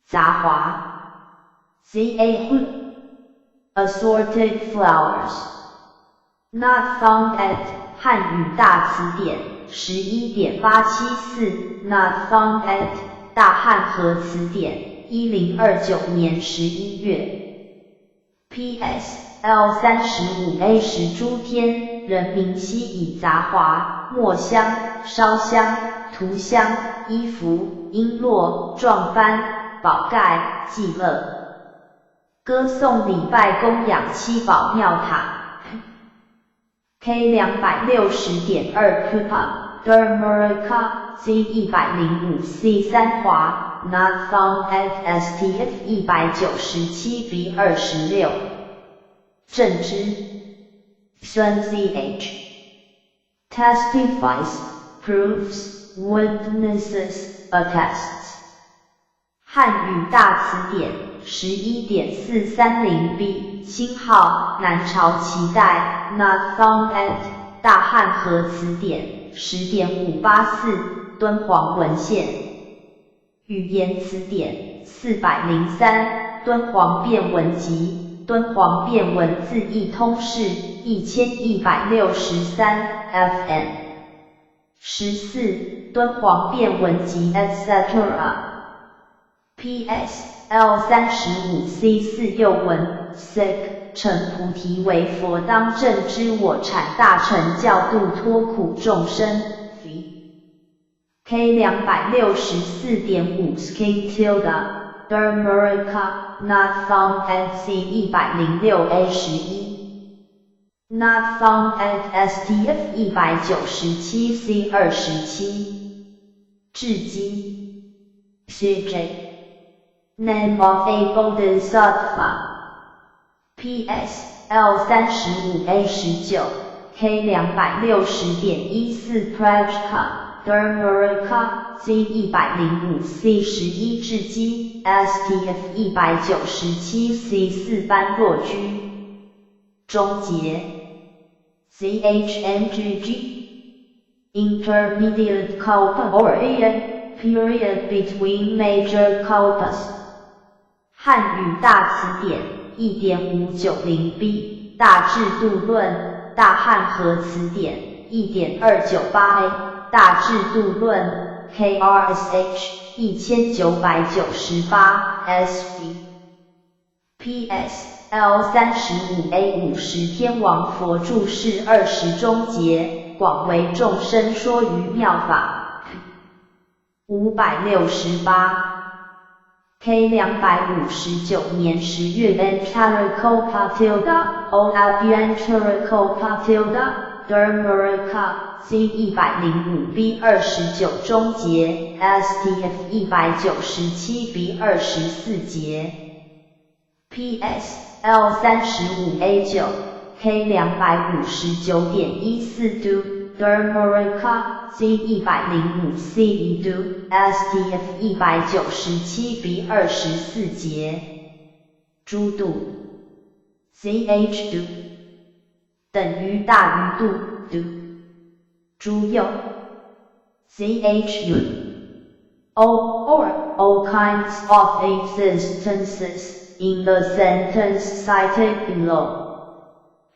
杂华 Z A Assorted flowers Not found at 汉语大词典11.874 Not found at 大汉和词典1029年11月 P.S. L 35 A 十诸天，人民悉以杂华、末香、烧香、涂香、衣服、璎珞、幢幡、宝盖、伎乐、歌颂礼拜供养七宝庙塔。K 260.2 Pupa Dermerica C 105 C 三华 Not found at STF 197 B 26 正知孙 ZH testifies, proves, witnesses, attests 汉语大词典11.430 B 星号南朝齐代 Not found at 大汉和词典10.584敦煌文献语言词典403敦煌变文集敦煌变文字义通释1163 FN 14敦煌变文集 etc. P.S. L 35 C 四又闻 Sick 成菩提为佛当证知我产大乘教度脱苦众生 V K 264.5 Skin tilde Dermerica Not found at C 106 A 11 Not found at STF 197 C 27 智积 CJ Name of a Bodhisattva. P.S. L 35 A 19 K 260.14 Prajka Dermerica C 105 C 11智积 STF 197 C 四般若居终结 ZHNGG Intermediate Kalpa or A period between major kalpas 汉语大词典1.590 B 大智度论大汉和词典1.298 A 大智度论 KRSH 1998 SV PS L 35 A 50天王佛住世20中劫，广为众生说于妙法。568 K 259年10月 Antarakalpa tilde O Abhyantarakalpa tilde Dermerica C 105 B 29终结 STF 197 B 24节 PS L 35 A 9 K 259.14 Do Dermerica C 105 C 一 Do STF 197 B 24节诸度 ZH 度等于大于度度诸有 ZHU all or all kinds of existences in the sentence cited below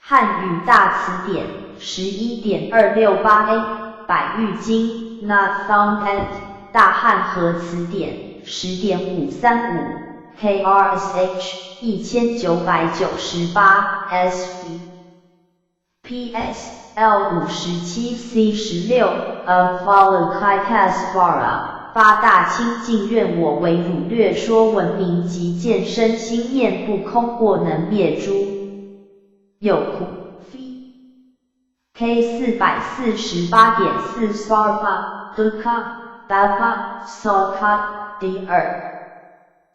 汉语大词典11.268 A，百喻经，Not found at 大汉和词典，10.535，KRSH 1998 SV。PS L 57 C 16 Avalokitesvara 發大清淨願，我為汝略說聞名及見身心念不空過，能滅諸有苦。K 448.4 Sarva Dukkha Bhava Soka D 2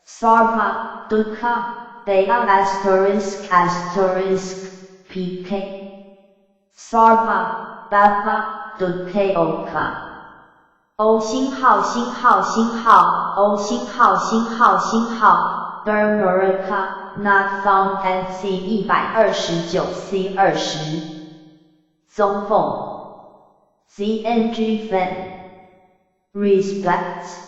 Sarva Dukkha Bhaya asterisk asterisk PK Sarva Bhava Dukkha O 星號星號星號 O 星號星號星號 Dharmaraka Not found at C 129 C 20宗奉 ZNG Fan Respects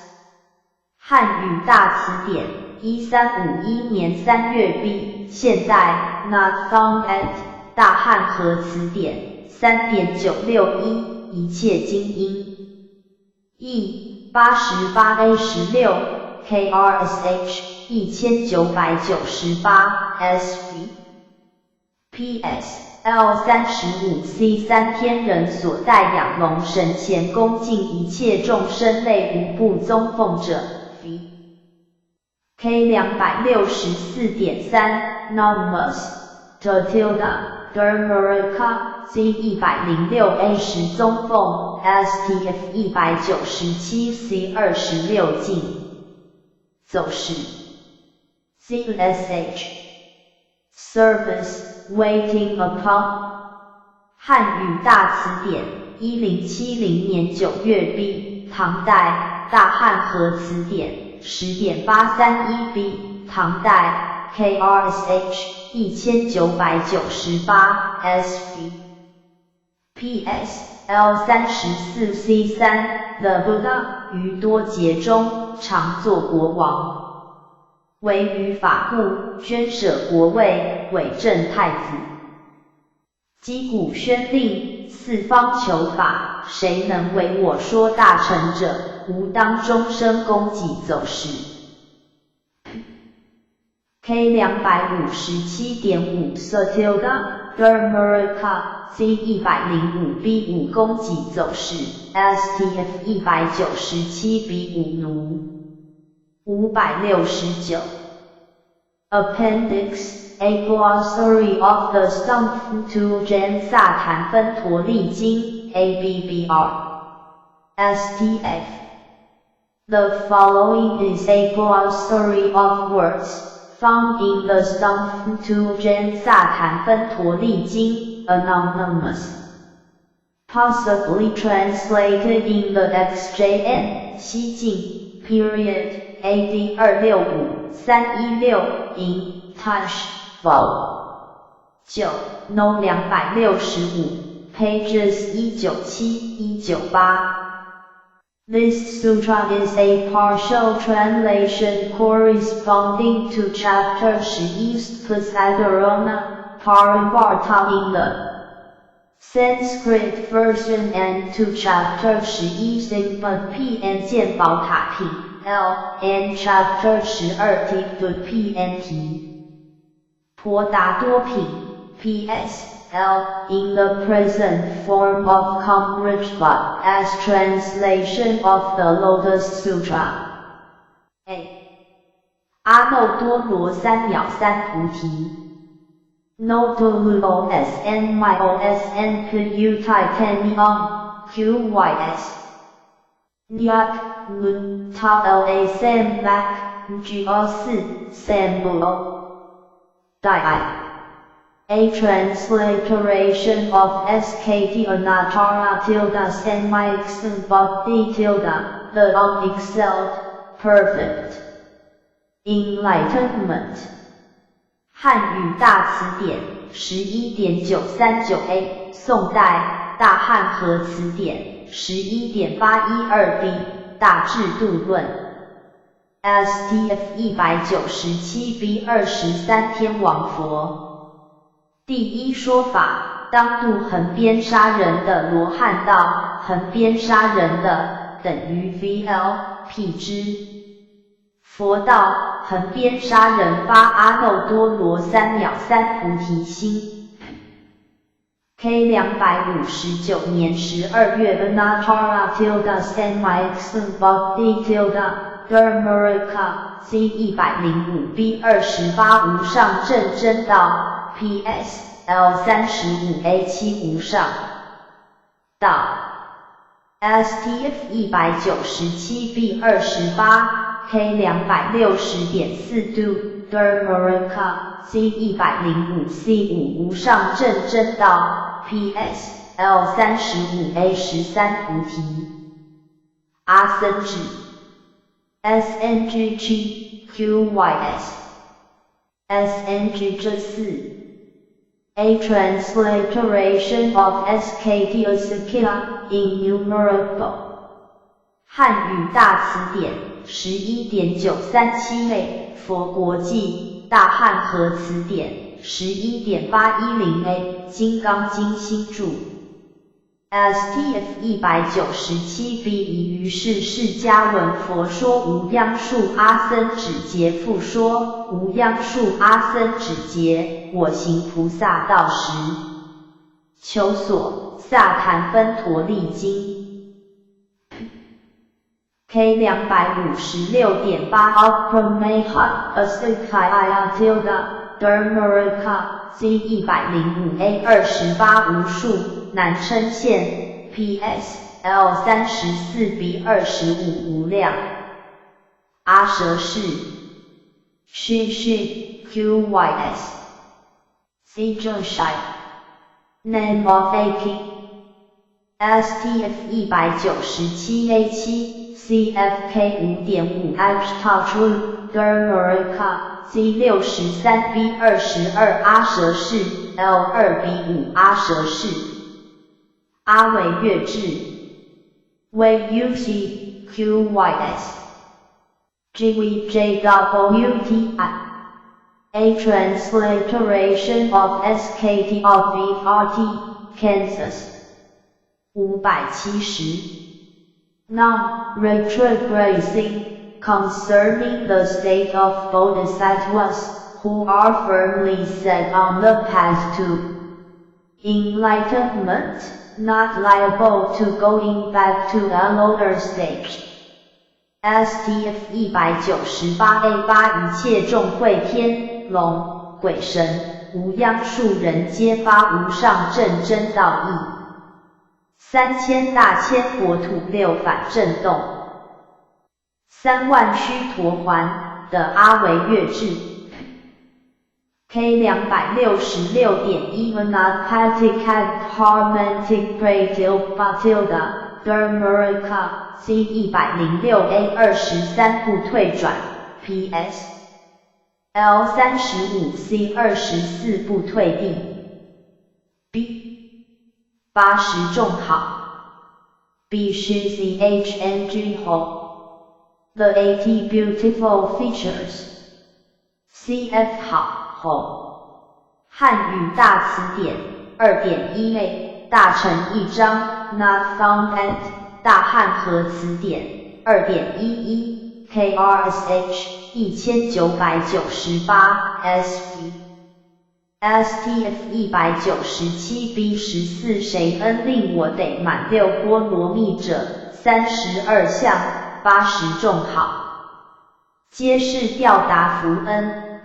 漢語大詞典1351年3月 B 現代 Not found at 大漢和詞典3.961一切精英 E 88 A 16 KRSH 1998 SV PS L 35 C 3天人所代養龍神前恭敬一切眾生類無不宗奉者 V K 264.3 Anonymous tilde Dharmaraka Z 106 A 10宗奉 STF 197 C 26進走勢 ZSH Service Waiting upon 漢語大詞典1070年9月 B 唐代大漢和詞典10.831 B 唐代 KRSH 1998 SV PS L 34 C 3 The Buddha 於多劫中常作國王，為於法故捐捨國位，委贈太子。擊鼓宣令，四方求法，誰能為我說大乘者，吾當終生供給走使。K 257.5 Satilda Dharmaraka Z 105 B 5供給走使 STF 197 B 5奴569 Appendix A Glossary of the Stung 薩檀芬陀利經 ABBR STF The following is a glossary of words found in the Stung 薩檀芬陀利經 Anonymous possibly translated in the XJN 西晉 period AD 265-316 in Tush Vol 9 No 265 pages 197-198. This sutra is a partial translation corresponding to chapter 11 Sadharana Parivarta in the Sanskrit version and to chapter 11 Singba P N 見寶塔品 L and chapter 12 T P N T 婆達多品 P S L in the present form of Cambridge as translation of the Lotus Sutra. A. 阿耨多羅三藐三菩提。No W O S N Y O S N P U Titanium Q Y S Nyak N Ta L A Sam Mac G O 4 Sam O Di A transliteration of SKT Anuttara tilde Samyaksambodhi tilde, the unexcelled, perfect enlightenment. 漢語大詞典11.939 A，宋代大漢和詞典11.812 B，大智度論 STF 197 B 23天王佛。第一說法，当度横边杀人的罗汉道，横边杀人的等于 VL P 之佛道，横边杀人发阿耨多罗三藐三菩提心。K 259年12月 Anuttara tilde samyaksambodhi tilde Dharmaraka C 105 B 28无上正真道 PS L 35 A 7无上道 STF 197 B 28 K 260.4度 Dharmaraka C 105 C 5无上正真道 PS L 35 A 13菩提阿僧只 SNG G QYS SNG 这四 A transliteration of SKT Asankhya innumerable 汉语大词典11.937 A 佛国记大汉和词典11.810 A 金刚经新注 STF 197 B 一于是释迦闻佛说无央数阿僧只劫复说无央数阿僧只劫，我行菩萨道时，求所萨檀芬陀利经。K 256.8 Aprameya Asankhya tilde Dharmaraka C 105 A 28无数南称县 PS L 34 B 25无量阿舍氏 Sh Sh QYS C Joshai Name of a king STF 197 A 7 CFK 5.5 Ashtatru Dharmaraka C 63 B 22阿舍氏 L 2 B 5阿舍氏阿惟越致 VUC QYS GVJWTI A transliteration of SKT of VRT Kansas 570 Non-retrogressing, concerning the state of bodhisattvas, who are firmly set on the path to enlightenment, not liable to going back to a lower stage. STF 198 A 8一切众会天龙鬼神无央数人皆发无上正真道义。三千大千国土六反震动，3万须陀洹的阿惟越致。K 266.1 Anapaticad Harmantic Pratil Batilda Dharmaraka C 106 A 23不退转 PS L 35 C 24不退地 B 80众好，B 是 C H N G 吼，The 80 beautiful features C F 好吼，汉语大词典2.1 A 大乘义章 Not found at 大汉和词典2.11 K R S H 1998 S V STF 197 B 14谁恩令我得满六波罗蜜者，32相，80众好，皆是调达福恩。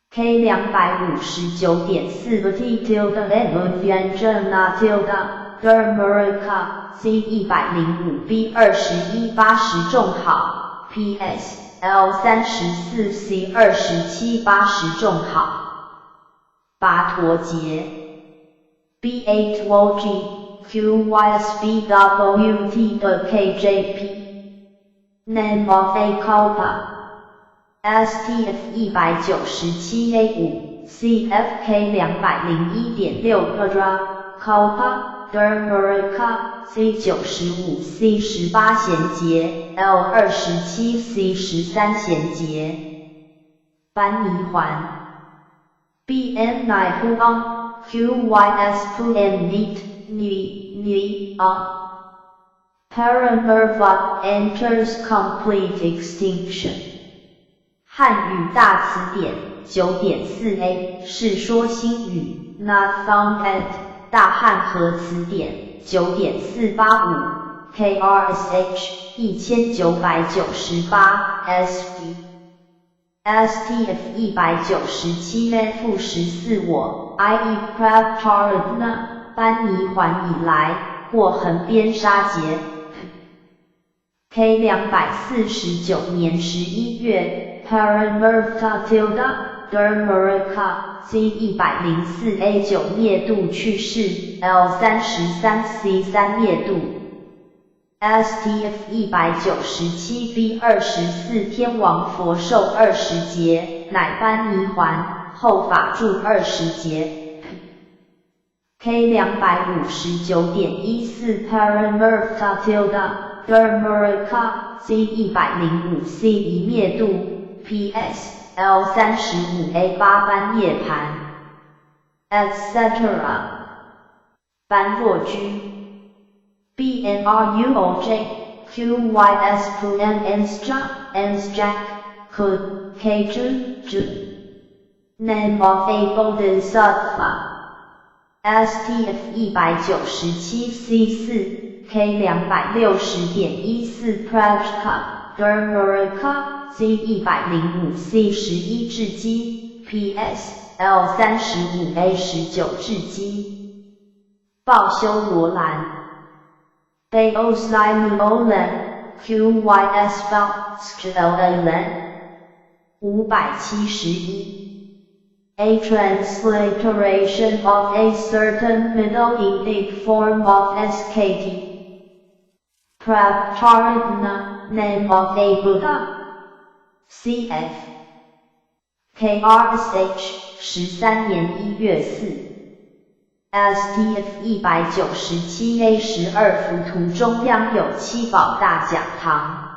K 259.4 T tilde N Vyanjana tilde Dharmaraka C 105 B 21 80众好 PS L 34 C 27 80众好。跋陀劫 B 8 O G Q Y S B W T 的 K J P Name of a kalpa S T F 197 A 5 C F K 201.6 Padra Kalpa Dharmaraka C 95 C 18贤劫 L 27 C 13贤劫班尼环 B N 奈呼昂 QYS P N N N A Parinirvana enters complete extinction。汉语大词典9.4a 世说新语 not found at 大汉和词典9.485 KRSH 1998 SD STF 197 F 14我 IE Prabhutaratna 般泥洹以来过横边杀劫。K 249年11月，Parinirvana tilde Dharmaraka Z 104 A 9灭度去世，L 33 C 3灭度。STF 197 B 24天王佛寿20劫，乃般泥洹，后法住20劫。K 259.14 Parinirvana tilde Dharmaraka Z 105 C 一灭度，PS L 35 A 八般涅槃，etc. 般若居 BNRUOJ QYS N N S N Jack K K J J Name of a Bodhisattva STF 197 C 4 K 260.14 Prajka Dharmaraka Z 105 C 11智积 PS L 35 A 19智积报修罗兰 Bao Luolan QYS L 571 A transliteration of a certain Middle Indic form of SKT. Prabhutaratna, name of a Buddha. Cf. KRSH 13年1月4。STF 197 A 12浮图中央有七宝大讲堂，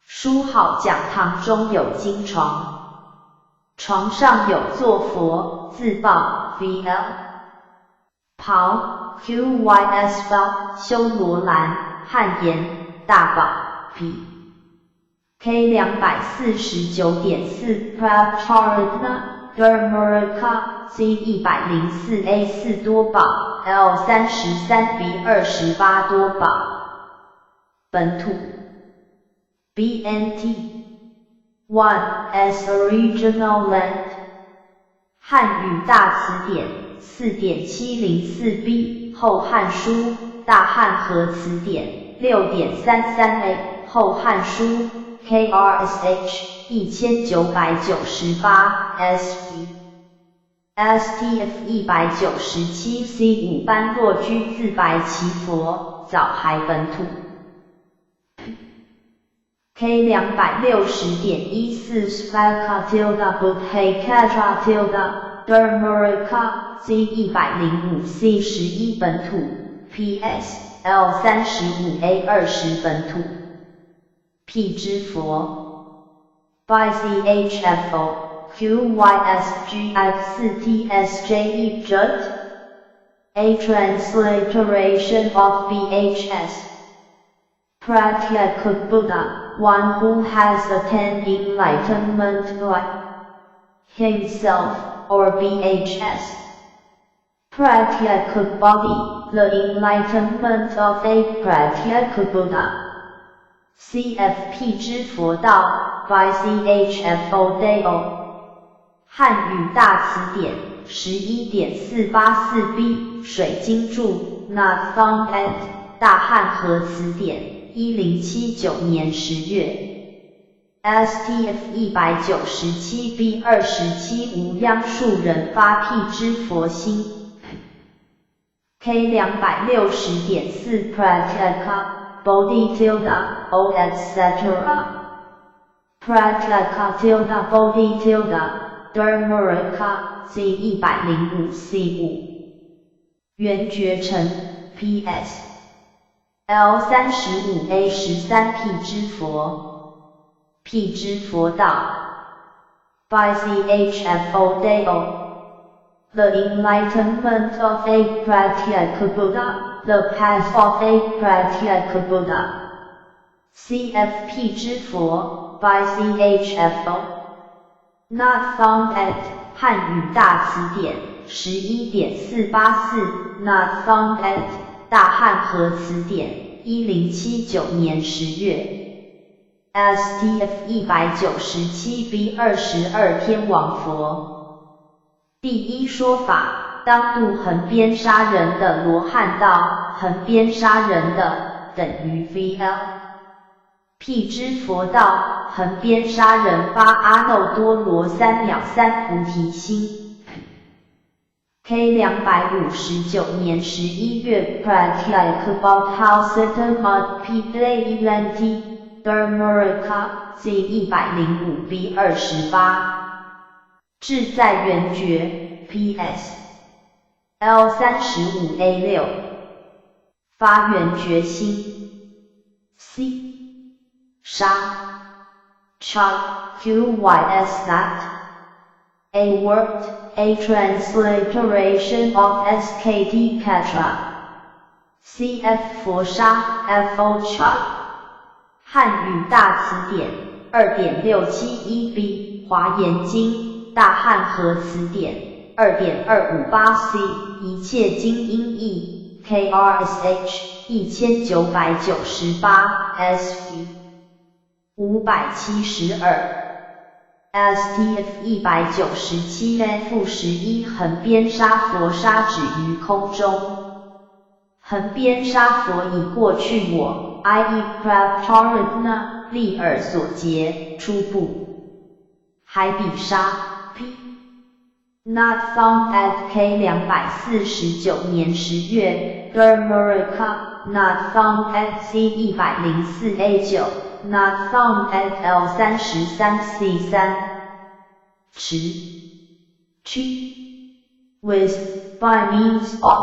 书号讲堂中有经床。床上有坐佛，自报 VL 袍 QYS 包修罗兰汉言大宝 P K 249.4 Prabhutaratna Dharmaraka Z 104 A 4多宝 L 33 B 28多宝本土 BNT One s original land。汉语大词典4.704 B 后汉书大汉和词典6.33 A 后汉书 KRSH 1998 SD STF 197 C 五般若居自白耆佛早还本土。K 260.14 Svaka tilde Buddha tilde Dharmaraka Z 105 C 11本土 PS L 35 A 20本土辟支佛 By CHFO QYSGF 4 TSJE Jut A transliteration of BHS Pratyekabuddha, one who has attained enlightenment by himself, or BHS. Pratyekabodhi, the enlightenment of a Pratyekabuddha. Cf 辟支佛道，by CHFO Dao。汉语大词典11.484 B 水经注 Not found at 大汉和词典1079年10月。STF 197 B 27无央数人发辟支佛心。K 260.4 Pratyeka Bodhi tilde O etc. Pratyeka tilde Bodhi tilde Dharmaraka Z 105 C 5圆觉成 PS L 35 A 13辟支佛辟支佛道 by CHFO Dao。The Enlightenment of a Pratyekabuddha, The Path of a Pratyekabuddha. CFP 之佛，by CHFO. Not found at 汉语大词典11.484，Not found at 大汉和词典1079年10月。STF 197 B 22天王佛。第一说法，当度横鞭杀人的罗汉道，横鞭杀人的等于 VL。辟支佛道，横鞭杀人发阿耨多罗三藐三菩提心。K 259年11月 Pratyekabuddhausitamad P A N T Dharmaraka Z 105 B 28志在圆觉 P.S. L 35 A 6发圆觉心 C 杀 Chop Q Y S that A word, a transliteration of SKT Katra CF 佛沙 FO Chop 汉语大词典2.671 B 华严经大汉和词典2.258 C 一切经音义 KRSH 1998 SV 572 STF 197 F 11横鞭杀佛杀止于空中，横鞭杀佛以过去我 i.e. Praptaratna 立尔所结初步海比沙 P Not found at K 249年10月 Dharmaraka Not found at C 104 A 9 Not found at L 33 C 3持 Chi with by means of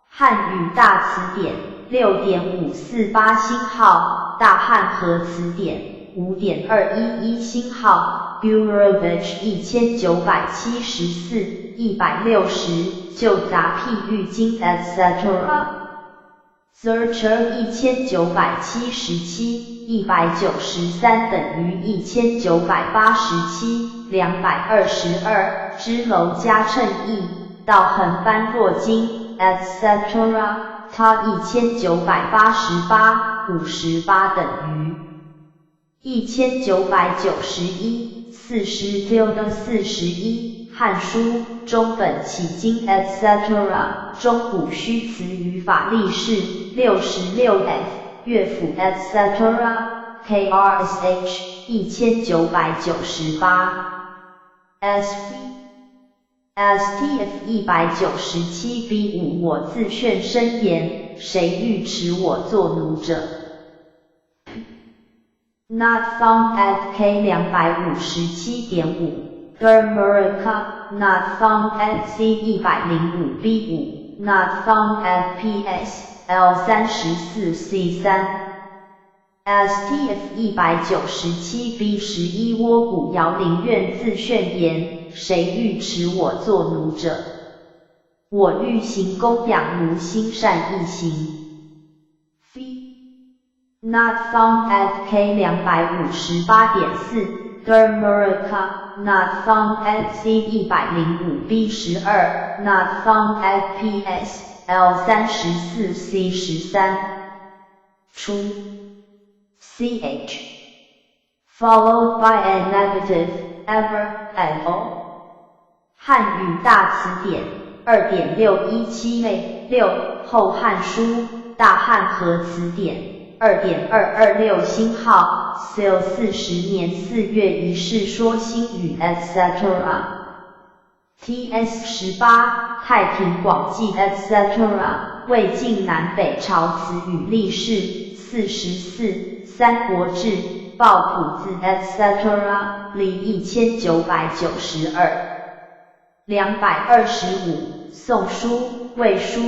汉语大词典6.548星号大汉和词典5.211星号 Gurevich 1974 160旧杂譬喻经 etc. Zurcher 1977 193等于1987 222支楼加称义道恒般若经 etc. 他1988 58等于1991 40 tilde 41汉书中本起经 etc. 中古虚词语法例释66 F 乐府 etc. KRSH 1998 SV STF 197 B 5我自劝申言，谁欲持我作奴者？Not found at K 257.5 Dharmaraka Not found at C 105 B 5 Not found at PS L 34 C 3 STF 197 B 11窝古瑶林院自劝言，谁欲持我作奴者？我欲行供养奴心善意行。V Not found at K 258.4 Dharmaraka Not found at C 105 B 12 Not found at PS L 34 C 13出 CH followed by a negative ever at all 汉语大词典2.617 A 6后汉书大汉和词典2.226星号 Seal 40年4月一世说新语 etc. TS 18太平广记 etc. 魏晋南北朝词语例释44三国志抱朴子 etc. 李1992 225宋书魏书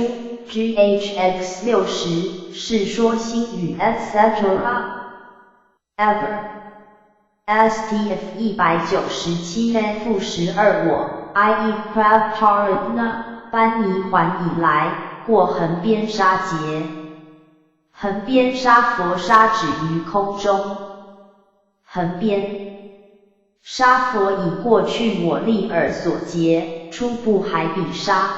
GHX 60世说新语 etc. Ever STF 197 F 12我 i.e. Prabhutaratna 般泥洹以来，过横边沙劫。横边沙佛沙止于空中。横边沙佛以过去我力而所结，出怖海彼沙。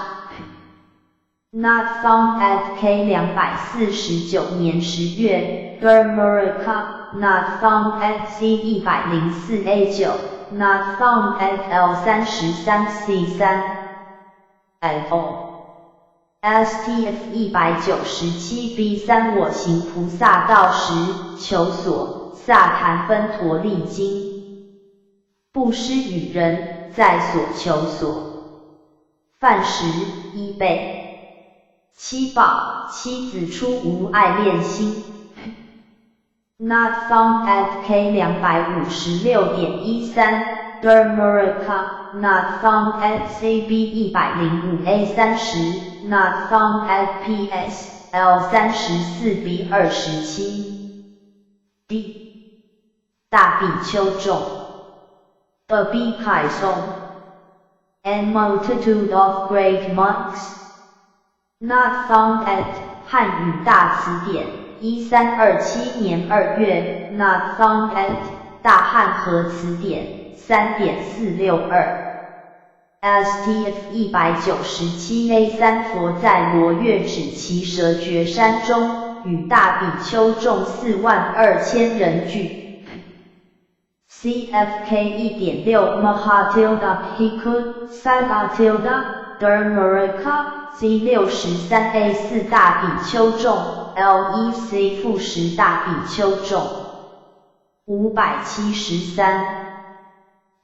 Not found at K 249年10月，Dharmaraka Not found at C 104 A 9，Not found at L 33 C 3， at all。STF 197 B 3我行菩萨道时，求所萨檀芬陀利经，布施与人，在所求所，饭食衣被，七宝，七子出无爱恋心。Not found at K 256.13，Dharmaraka Not found at CB 105 A 30，Not found at PS L 34 B 27 D 大比丘众，The Bhikkhus and multitude of great monks. Not found at 汉语大词典，1327年2月，Not found at 大汉和词典，3.462。STF 197 A 3佛在罗越只耆舍崛山中，与大比丘众42,000人俱。CFK 1.6 Mahatilda Bhikkhu Sagatilda Dharmaraka C 63 A 4大比丘众 L 1 C 负10大比丘众573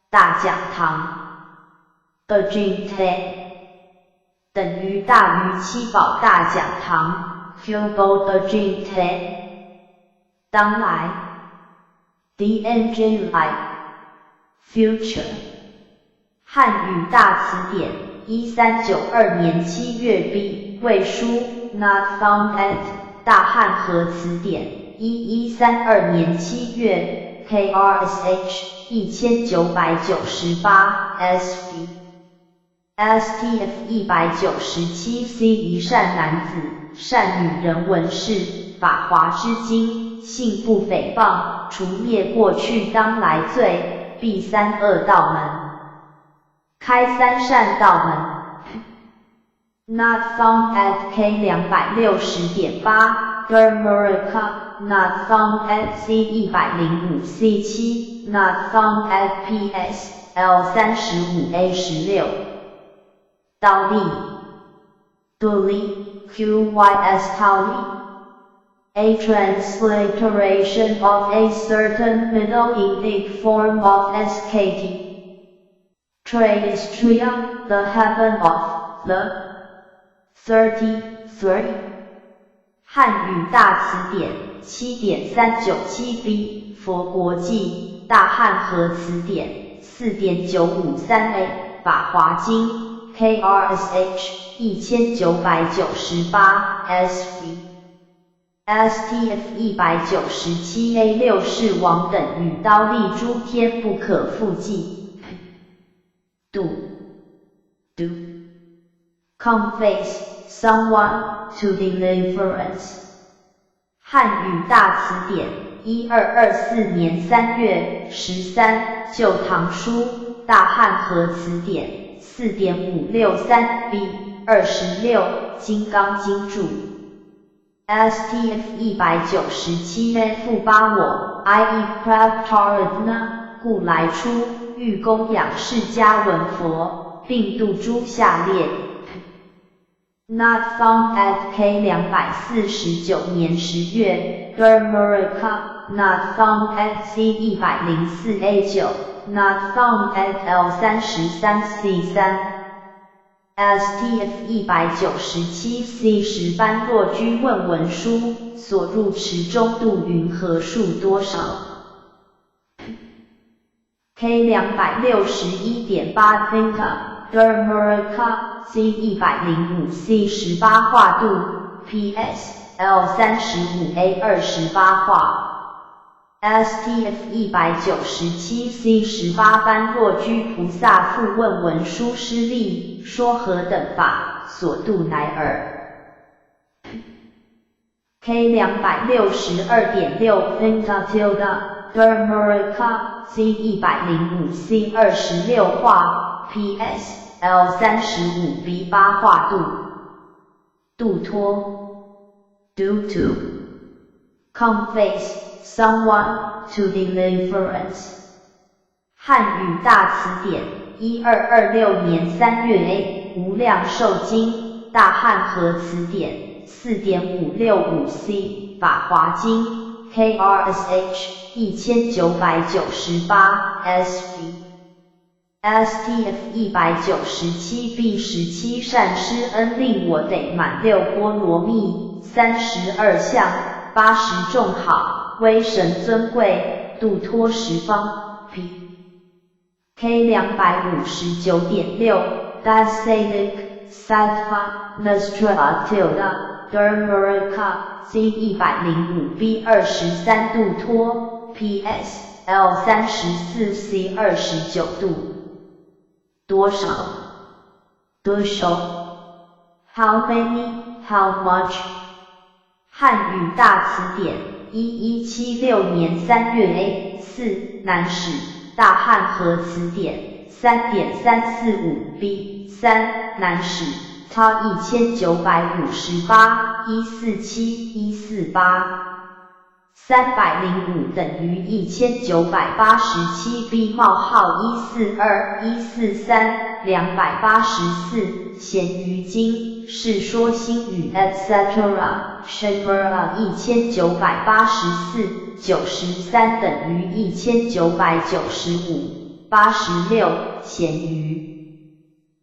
大讲堂 Ajinte 等于大于七宝大讲堂 Hugo Ajinte 当来 DNG 来 Future 汉语大词典，1392年7月 B 魏书 Not found at 大汉和词典，1132年7月 KRSH 1998 SV STF 197 C 一善男子、善女人闻是法华之经，信不诽谤，除灭过去当来罪，闭三恶道门，开三善道门。Not found at K 260.8 Dharmaraka Not found at C 105 C 7 Not found at PS L 35 A 16 倒立独立 QYS 倒立 A transliteration of a certain Middle Indic form of SKT. Traistria, the heaven of the 33. 汉语大词典7.397 B 佛国记大汉和词典4.953 A 法华经 KRSH 1998 SV STF 197 A 6 世王等与忉利诸天不可复计。度 do confess someone to deliverance 汉语大词典，1224年3月13旧唐书大汉和词典4.563 B 26金刚经注 STF 197 A 负八我 I.E. Prabhutaratna 故来出欲供养释迦文佛，并度诸下劣。Not found at K 249年10月，Dharmaraka Not found at C 104 A 9，Not found at L 33 C 3 STF 197 C 10般若居问文殊，所入池中度云何数多少？K 261.8 Thinka Dharmaraka C 105 C 18化度 PS L 35 A 28化。STF 197 C 18般若居菩萨复问文殊师利，说何等法，所度乃尔。K 262.6 Pinta tilde Dharmaraka C 105 C 26画 PS L 35 B 8画度度脱 Due to Confess someone to deliverance。汉语大词典，1226年3月 A 无量寿经，大汉和词典，4.565 C 法华经，KRSH 1998 SV STF 197 B 17善施恩令我得满六波罗蜜，32相，80众好。威神尊贵，度脱十方。P K 259.6 Dasaidik Sattva Nostra tilde Dharmaraka C 105 B 23度脱 P S L 34 C 29度多少？多少？How many? How much? 汉语大词典，1176年3月 A 四南史大汉和词典，3.345 B 三南史他1958147 148。305等于1987 B 冒号142 143 284咸鱼经世说新语 etc. Shimura 1984 93等于1995 86咸鱼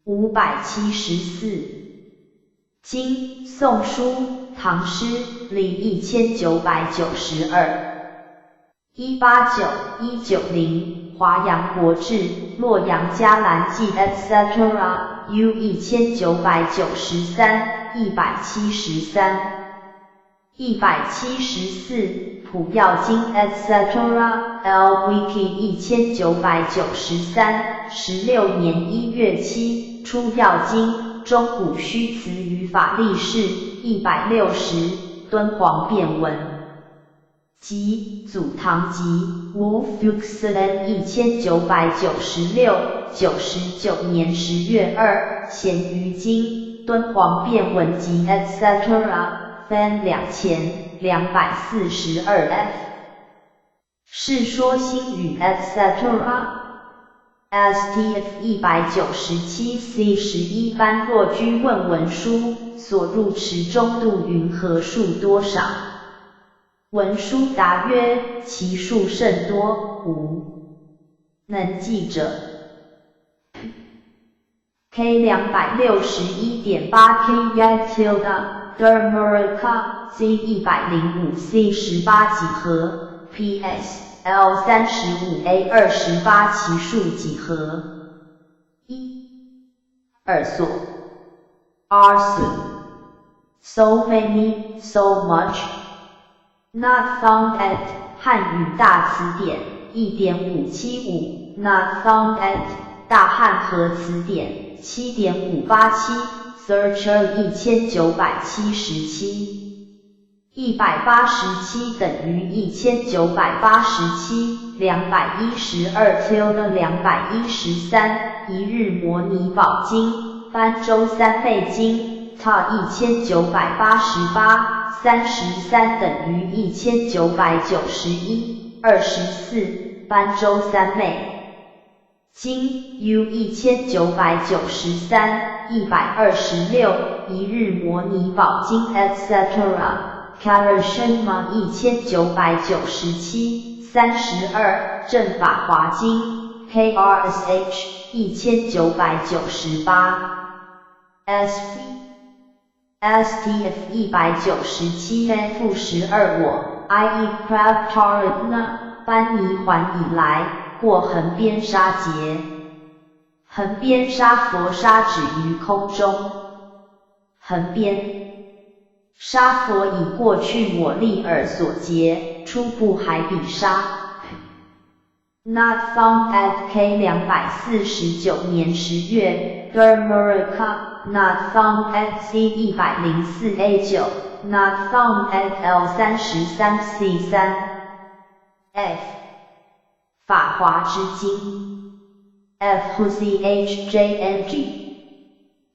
574经宋书唐诗礼1992189 190华阳国志洛阳伽蓝记 etc. U 1993 173 174普药经 etc. L Wiki 1993 16年1月7出药经中古虚词语法例释160敦煌变文集祖堂集 Wolf 1996 99年10月2咸鱼经敦煌变文集 etc. 分2242 F 世说新语 etc. STF 197 C 11般若居问文殊，所入池中度云何数多少？文殊答曰：其数甚多，无能计者。K 261.8 K tilde Dharmaraka C 105 C 18几何 PS L 35 A 28其数几何？一二所 R 四 So many, so much. Not found at 汉语大词典1.575 Not found at 大汉和词典7.587 Searcher 1977 187等于1987，212 tilde 213，一日摩尼宝经，般舟三昧经，他1988，33等于1991，24，般舟三昧经 U 1993，126，一日摩尼宝经 etc. Karashima 1997，32，正法华经 KRSH 1998 SV STF 197 F 12我 IE Prabharatna 般泥洹以来，过横边沙劫。横边沙佛沙止于空中。横边。沙佛以過去我力爾所結，出怖海彼沙。Not found at K 249年10月，Dharmaraka Not found at C 104 A 9，Not found at L 33 C 3。F 法華之經，F C H J N G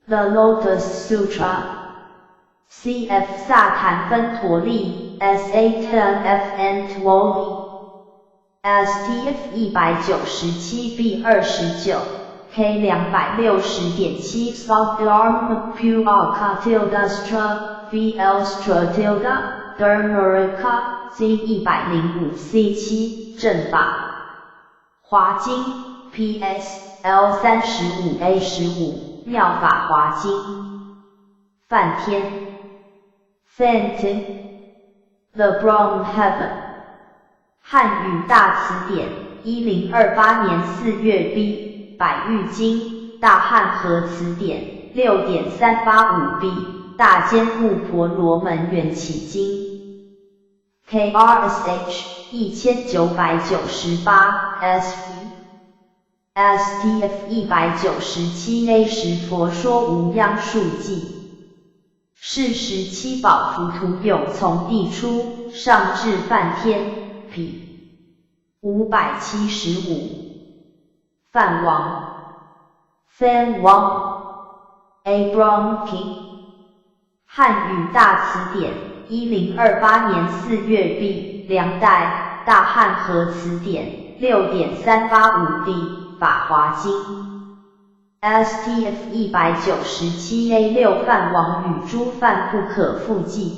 The Lotus Sutra。C F 薩檀芬陀利，S A T F N Twoli，S T F 197 B 29，K 260.7 Soft P R K tilde Stra V L Stra tilde Dharmaraka C 105 C 7正法華經 P S L 35 A 15妙法華經梵天。Fantin The Brahm Heaven 漢語大詞典，1028年4月 B 百喻經大漢和詞典6.385 B 大堅固婆羅門緣起經 KRSH 1998 SV STF 197 A 10佛說無央數記。是時七寶浮屠湧從地出，上至梵天，P 575。梵王，Fan 王，A Brahm King。漢語大詞典，1028年4月 B，梁代，大漢和詞典，6.385 D，法華經。STF 197 A 6梵王與諸梵不可復計。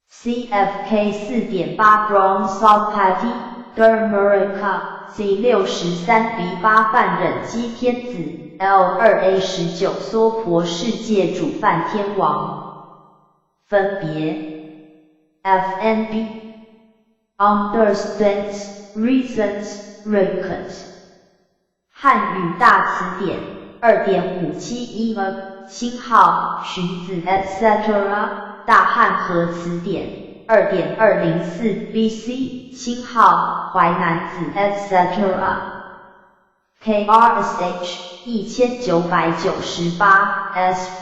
CFK 4.8 Brahm Sotapatti Dharmaraka C 63 B 8梵忍機天子 L 2 A 19娑婆世界主梵天王。分別 FNB Understands Reasons Reckons 漢語大詞典2.571星號荀子 etc 大漢和詞典2.204 BC 星號淮南子 etc KRSH 1998 SV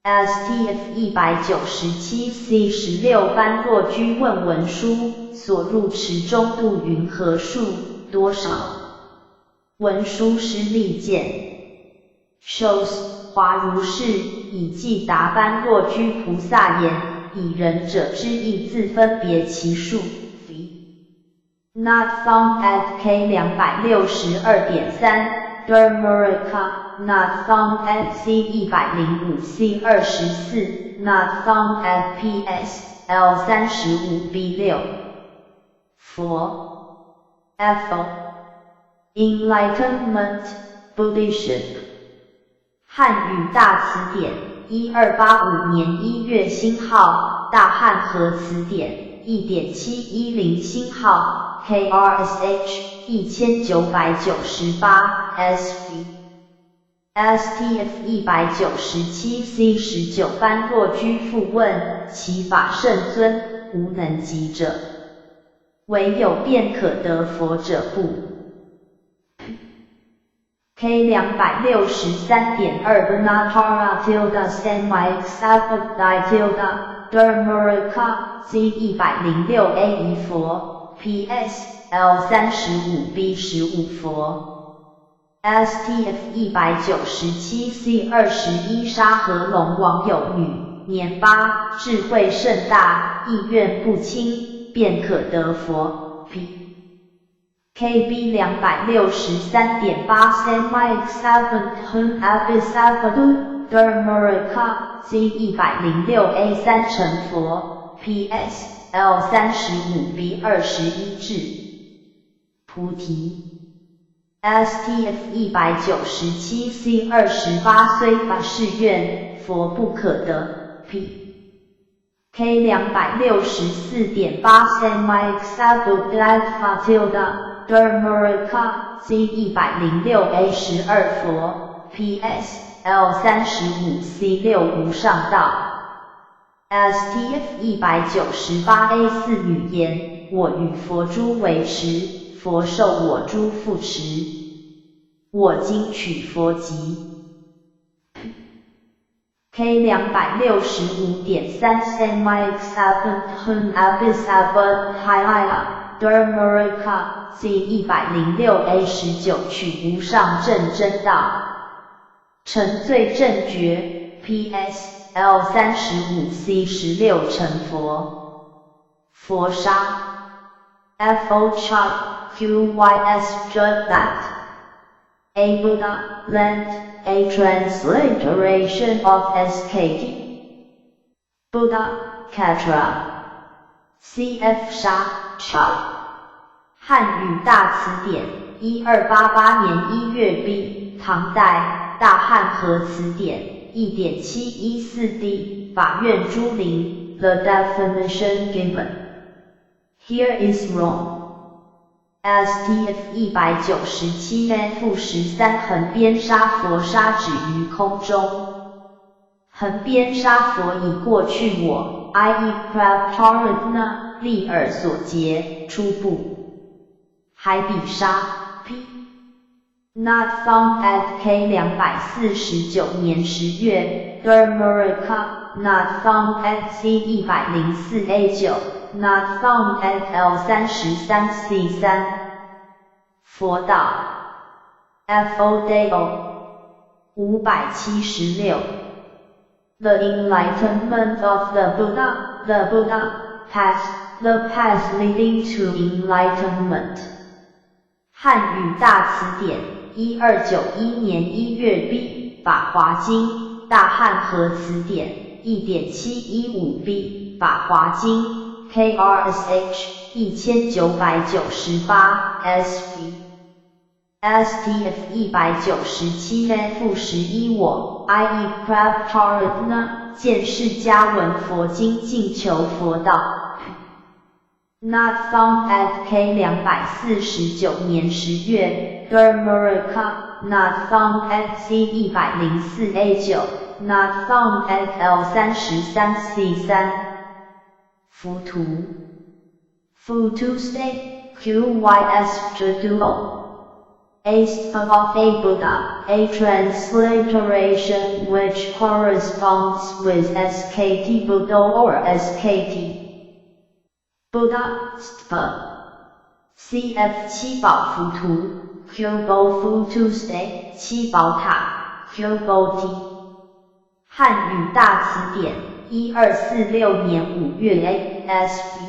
STF 197 C 16般若居問文殊，所入池中度雲何數多少？文殊師利見，shows 華如是，以記答般若居菩薩言，以仁者之意自分別其數。Not found at K 262.3 Dharmaraka Not found at C 105 C 24 Not found at PS L 35 B 6 佛 F Enlightenment Buddhist 漢語大詞典，1285年1月星號，大漢和詞典，1.710星號，KRSH 1998 SV STF 197 C 19般若居復問，其法甚尊，無能及者，唯有便可得佛者不？K 263.2 Anuttara tilde Samyaksambodhi tilde Dharmaraka C 106 A 1佛 PS L 35 B 15佛 STF 197 C 21沙和龍王有女，年8，智慧甚大，意願不輕，便可得佛。P KB 263.8 Samyaksambodham Abhisampadu Dharmaraka C 106 A 3成佛 PS L 35 B 21智菩提 STF 197 C 28雖發誓願，佛不可得。P K 264.8 Samyaksambodhi tilde Dharmaraka C 106 A 12佛 PS L 35 C 6無上道。STF 198 A 4女言，我與佛諸為持，佛授我諸護持。我今取佛籍。K 265.3 Samyak Abhisamadhiyaya Dharmaraka C 106 A 19取無上正真道，成最正覺 PS L 35 C 16成佛，佛沙 Fo Chart Qys That A Buddha Lent A transliteration of SKT Buddha Katra CF 沙 Chart 漢語大詞典，1288年1月 B 唐代大漢和詞典。1.714 D 法苑珠林，The definition given here is wrong. STF 197 F 13橫邊沙佛沙止於空中，橫邊沙佛以過去我 i.e. Prabhutaratna 力爾所結初步海比沙 P Not found at K 249年10月 Dharmaraka Not found at C 104 A 9 Not found at L 33 C 3佛道 Fo Dao 576 The enlightenment of the Buddha, the Buddha, path, the path leading to enlightenment. 漢語大詞典，1291年1月 B 法華經，大漢和詞典，1.715 B 法華經，KRSH 1998 SV STF 197 F 11我 I.E. Prabhutaratna 見釋迦聞佛精進求佛道。Not found at K 249年10月 Dharmaraka Not found at C 104 A 9 Not found at L 33 C 3浮屠 Futuste QYS Jaduo A of a Buddha, a transliteration which corresponds with SKT Buddha or SKT Buddha Stva CF 七寶浮屠 Cubo Futuste 七寶塔 Cubo T 漢語大詞典，1246年5月 A S V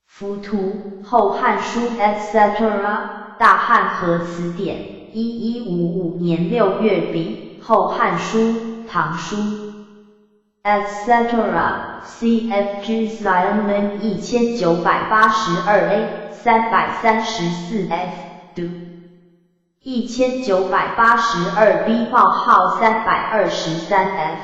浮屠後漢書 etc. 大漢和詞典，1155年6月 B 後漢書唐書 etc. CFG Xianlin 1982 A 334 F do 1982 B 冒號323 F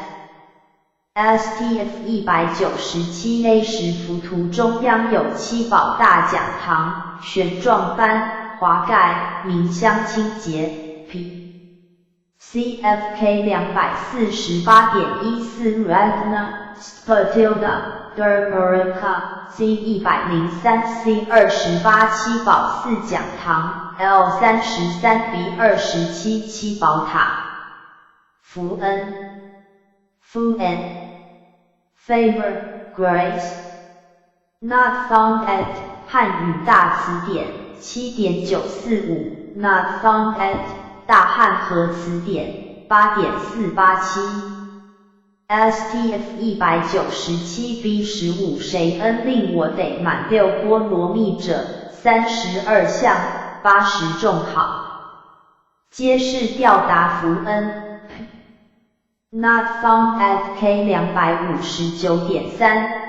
STF 197 A 10浮屠中央有七寶大講堂，玄奘幡。華蓋，明香清潔 P CFK 248.14 Ratna Spatilda Dharmaraka C 103 C 28七寶寺講堂 L 33 B 27七寶塔福恩福恩 Favor Grace Not found at 漢語大詞典7.945，Not found at 大漢和詞典8.487，STF 197 B 15誰恩令我得滿六波羅蜜者，32相，80眾好，皆是調達福恩。Not found at K 259.3。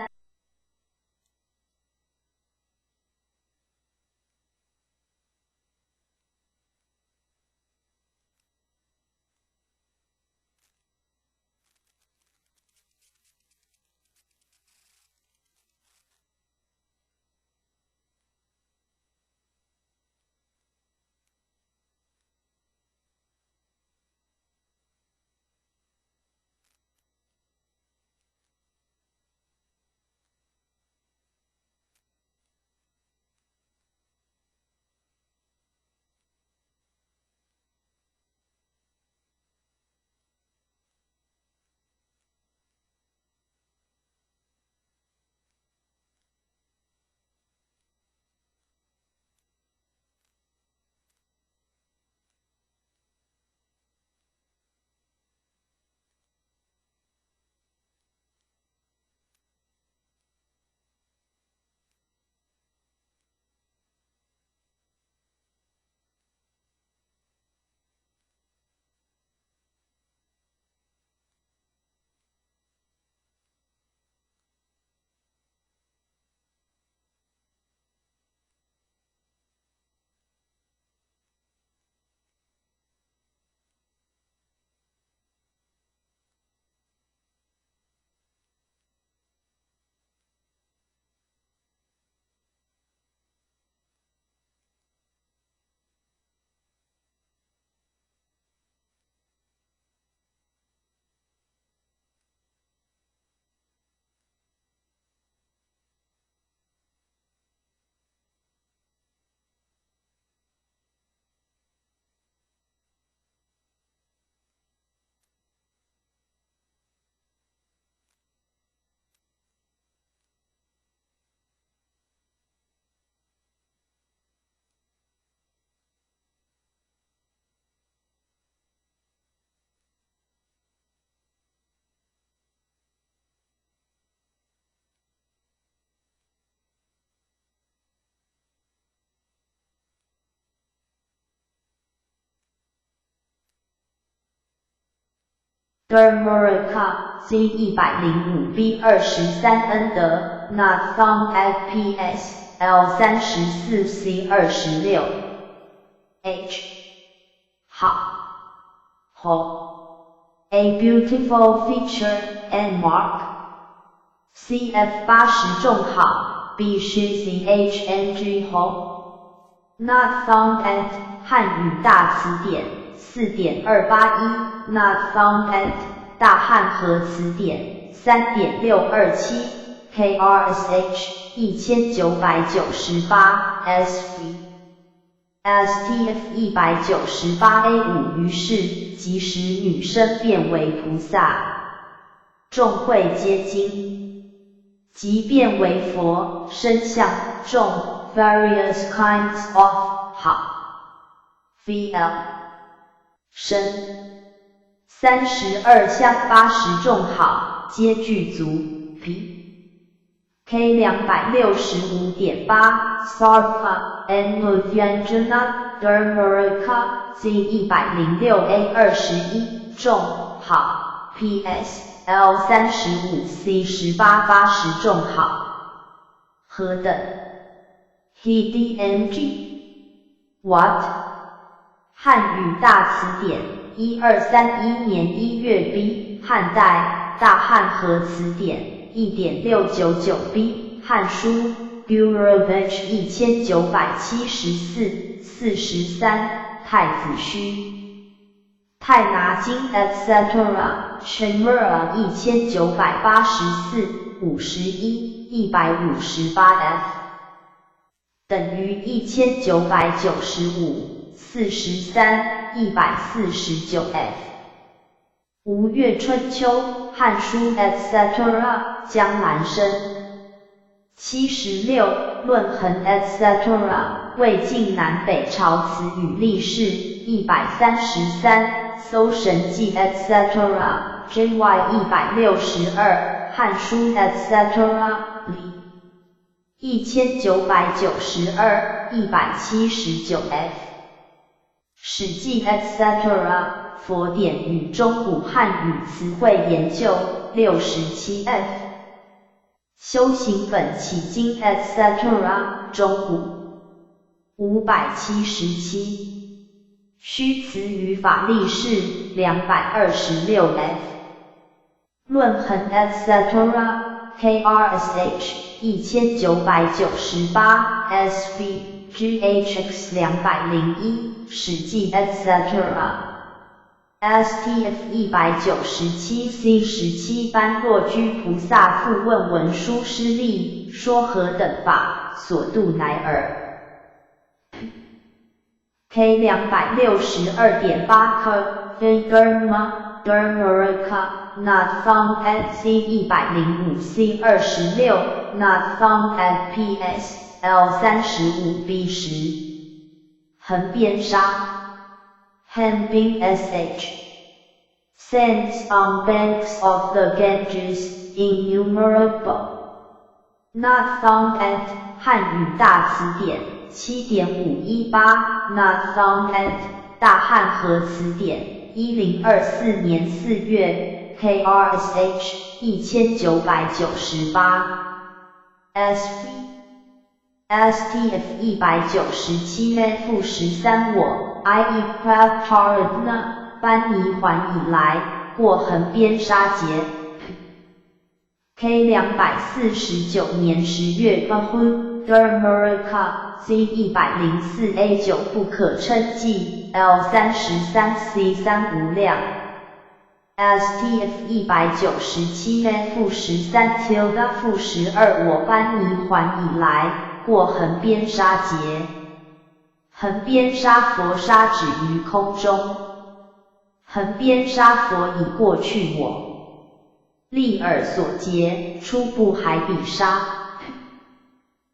Gurmukha C 105 B 23 恩德 Not found at PS L 34 C 26 H 好好 A beautiful feature N Mark CF 80众好 B 虚 C H N G 吼 Not found at 汉语大词典4.281 Not found at 大汉和词典3.627 KRSH 1998 SV STF 198 A 5于是即使女身变为菩萨，众会皆惊。即变为佛身相众 various kinds of 好 VL 身32相80众好皆具足 P K 265.8 Sarpa N Vyanjana Dharmaraka Z 106 A 21众好 PS L 35 C 18 80众好何等 He D M G What 汉语大词典1231年1月 B 汉代大汉和词典1.699 B 汉书 Gurevich 1974 43太子虚泰拿经 etc. Shimura 1984 51 158 F 等于1995 43 149 F 吴越春秋汉书 etc. 江兰生76论衡 etc. 魏晋南北朝词语历史133搜神记 etc. JY 162汉书 etc. 李1992 179 F 史记 etc. 佛典与中古汉语词汇研究67 F 修行本起经 etc. 中古577虚词语法历史226 F 论衡 etc. KRSH 1998 SV GHX 201史记 etc. STF 197 C 17般若居菩萨复问文殊师利，说何等法，所度乃尔。K 262.8 K Dharma Dharmaraka Not found at C 105 C 26 Not found at PS L 35 B 10横边沙 Hanbin SH Sands on banks of the Ganges, innumerable. Not found at 汉语大词典7.518 Not found at 大汉和词典1024年4月 KRSH 1998 SV STF 197 F 13我 IE Prabharatna 班尼环以来过横边沙劫 K 249年10月 Bahu Dharmaraka Z 104 A 9不可称计 L 33 C 3无量 STF 197 F 13 tilde 负12我班尼环以来过横边沙劫，横边沙佛沙止于空中，横边沙佛已过去我，利尔所劫，出不海比沙。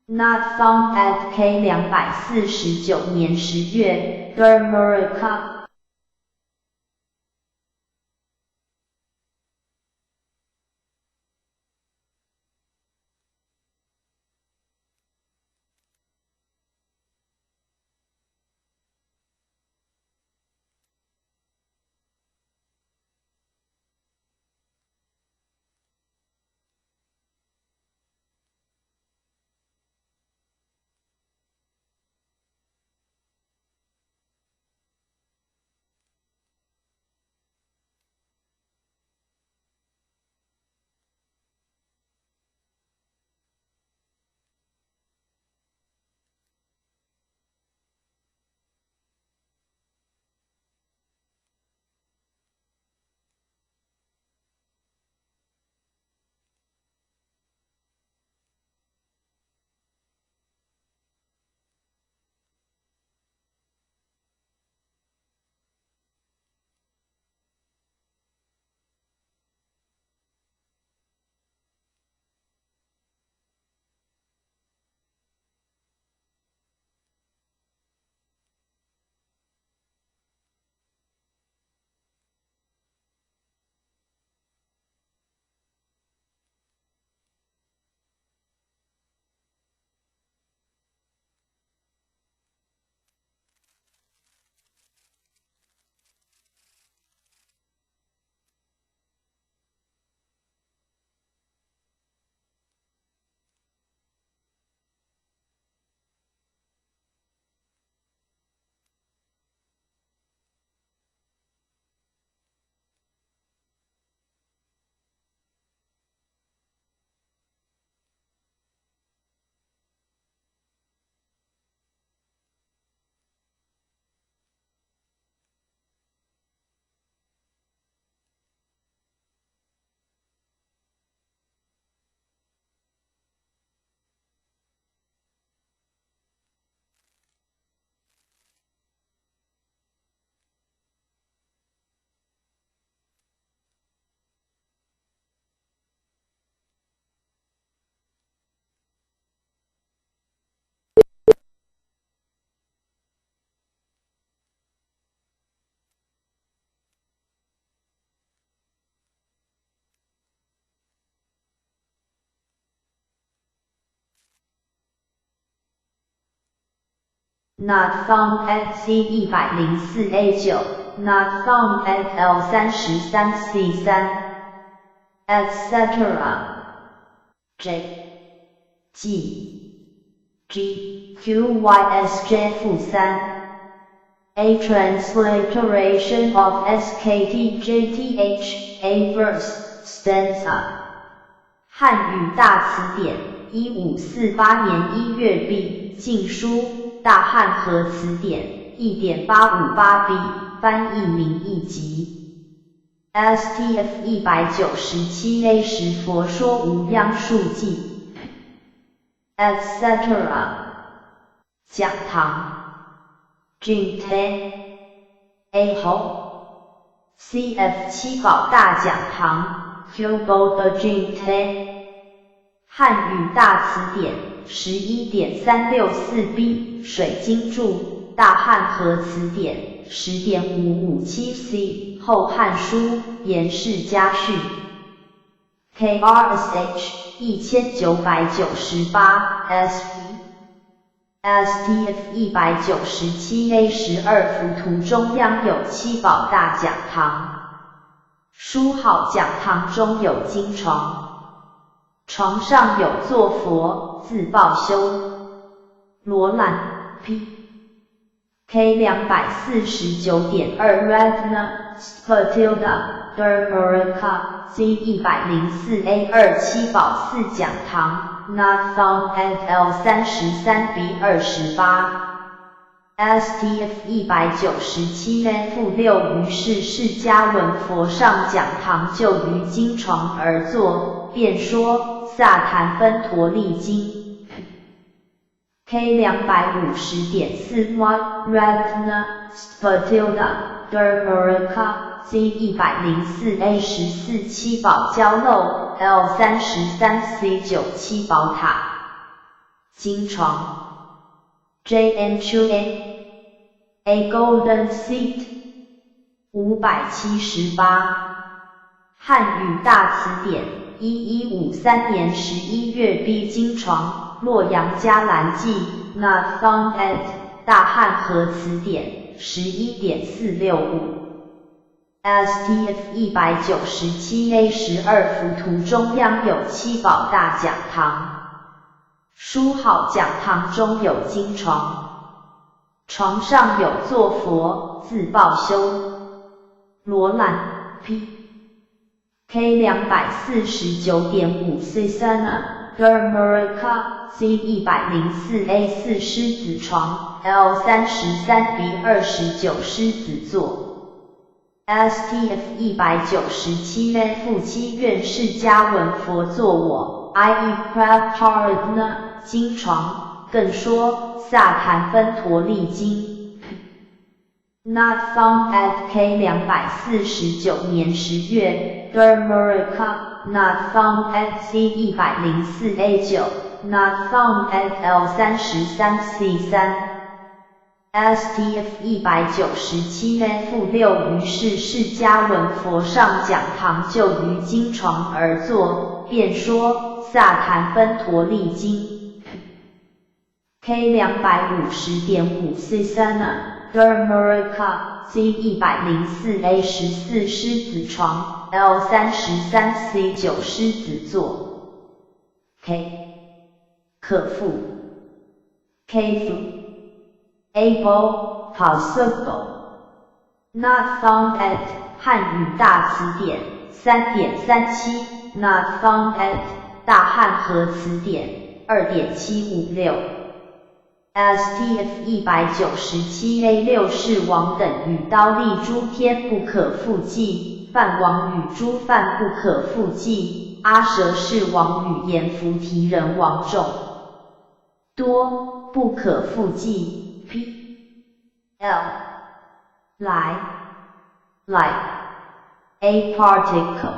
Not found at K 249年10月 Dharmaraka Not found at C 104 A 9，Not found at L 33 C 3，etc. J G G Q Y S J 负3。A transliteration of S K T J T H A verse stanza。汉语大词典，1548年1月 B，晋书，大汉和词典，1.858 B，翻译名义集。STF 197 A 十佛说无央数记，etc. 讲堂。Jing A 侯 CF 七宝大讲堂 Hugo 的 Jing 汉语大词典11.364 B 水经注，大汉和词典10.557 C 后汉书颜氏家训 KRSH 1998 SV STF 197 A 12浮图中央有七宝大讲堂，书号讲堂中有金床，床上有坐佛，自报修。罗兰 P K 249.2 Ratna Spatilda Dharmaraka C 104 A 2七宝寺讲堂。Not found at L 33 B 28，STF 197 A 负6于是释迦闻佛上讲堂就于金床而坐，便说萨檀芬陀利经。K 250.4 Y Ratna Spatilda Dharmaraka C 104 A 14七宝交漏 L 33 C 9七宝塔金床 J N Q A A Golden Seat 578。汉语大词典，1153年11月 B 金床，洛阳伽蓝记，Not found at 大汉和词典，11.465。STF 197 A 12浮图中央有七宝大讲堂，书号讲堂中有金床，床上有坐佛，自报修。罗兰 P K 249.5 C 三 Dharmaraka C 104 A 4狮子床 L 33 B 29狮子座。STF 197 A 负7愿释迦闻佛作我 I.E. Prabharatna 金床，更说萨檀芬陀利经。Not found at K 249年10月 Dharmaraka Not found at C 104 A 9 Not found at L 33 C 3。STF 197 A 负6于是释迦闻佛上讲堂就于金床而坐，便说萨檀芬陀利经。K 250.5 C 三 Dharmaraka C 104 A 14狮子床 L 33 C 9狮子座。K 可复 K 复 Able, possible. Not found at 汉语大词典3.37，Not found at 大汉和词典2.756。STF 197 A 6 是王等与忉利诸天不可复计，梵王与诸梵不可复计，阿阇世王与阎浮提人王众多不可复计。P L 来 like a particle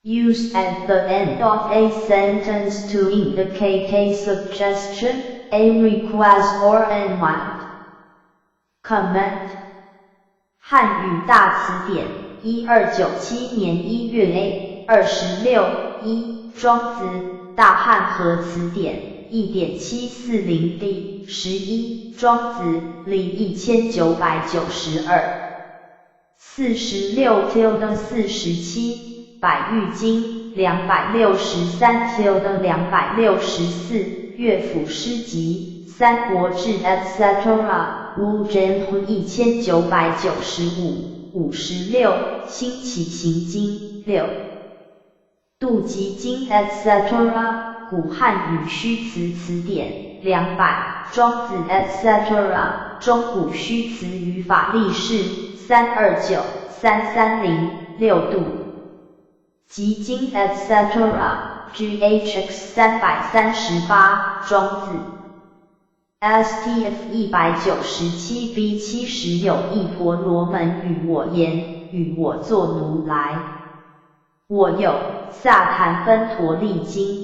used at the end of a sentence to indicate a suggestion, a request or a mild comment。汉语大词典，1297年1月 A 26 一庄子，大汉和词典。1.740 D 11庄子例1992。46 tilde 47百喻经263 tilde 264乐府诗集三国志 etc. 吴真1995 56兴起行经6度集经 etc. 古汉语虚词词典200庄子 etc. 中古虚词语法例释329330六度集经 etc. GHX 338庄子 STF 197 B 70有一婆罗门与我言，与我作奴来。我有萨檀芬陀利经。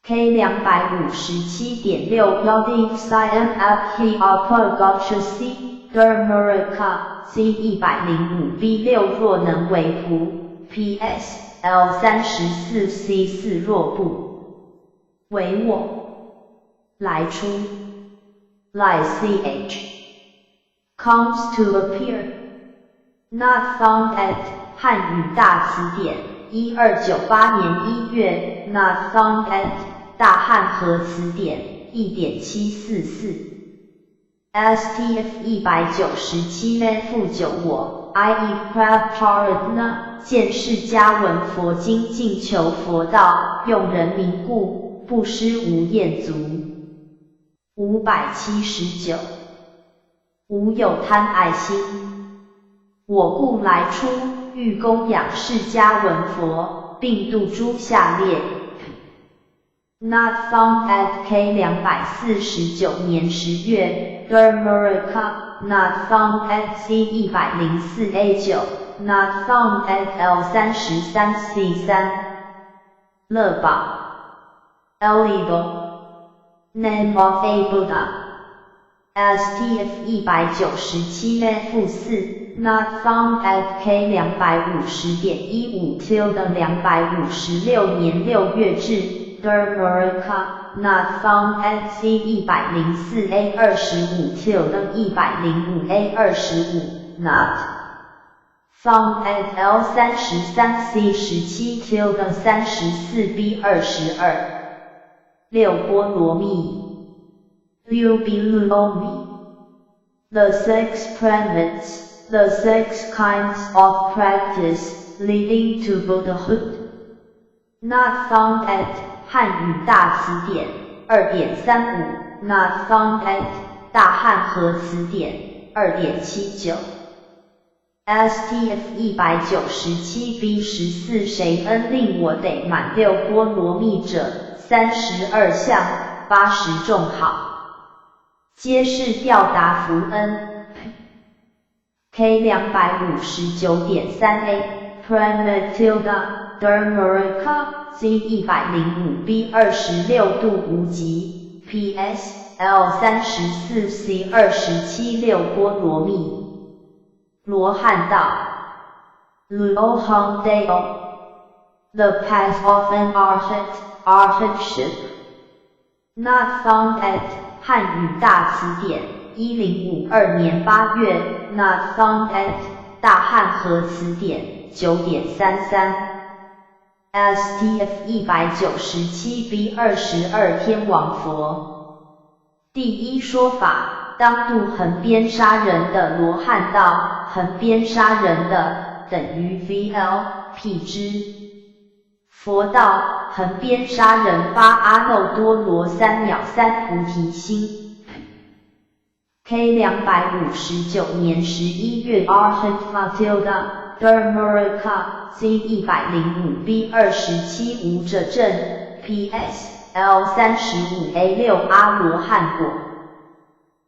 K 257.6 幺 D Xi M F T R P Gotcha C Dermerica C 105 B 6若能为仆 PS L 34 C 4若不為我來出來 CH comes to appear not found at 漢語大詞典1298年1月 not found at 大漢和詞典1.744 STF 197 F 九我 IE Prabharatna 見釋迦聞佛精進求佛道，用人民故，布施無厭足。579，無有貪愛心。我故來出，欲供養釋迦聞佛，並度諸下劣。Not found at K 249年10月，Dermerica Not found at C 104 A 9 Not found at L 33 C 3樂寶 Elido Name of a Buddha STF 197 F 4 Not found at K 250.15 tilde 256年6月至 Dermerica Not found at C 104 A 25 tilde 105 A 25 Not found at L 33 C 17 tilde 34 B 22六波羅蜜六比羅蜜 The six precepts, the six kinds of practice leading to Buddhahood. Not found at 漢語大詞典2.35 Not found at 大漢和詞典2.79 STF 197 B 14誰恩令我得滿六波羅蜜者，32相，80眾好，皆是調達福恩。K 259.3 A Prematilda Dermerica C 105 B 26度無極 PS L 34 C 27六波羅蜜。羅漢道 Luo Hong Dao The path of an arhat, arhatship. Not found at 漢語大詞典1052年8月 Not found at 大漢和詞典9.33 STF 197 B 22天王佛。第一說法，當度橫鞭殺人的羅漢道，橫鞭殺人的等於 VL 辟支佛道，橫鞭殺人發阿耨多羅三藐三菩提心。K 259年11月 Arhat Matilda Dermerica C 105 B 27無者正 PS L 35 A 6阿羅漢果。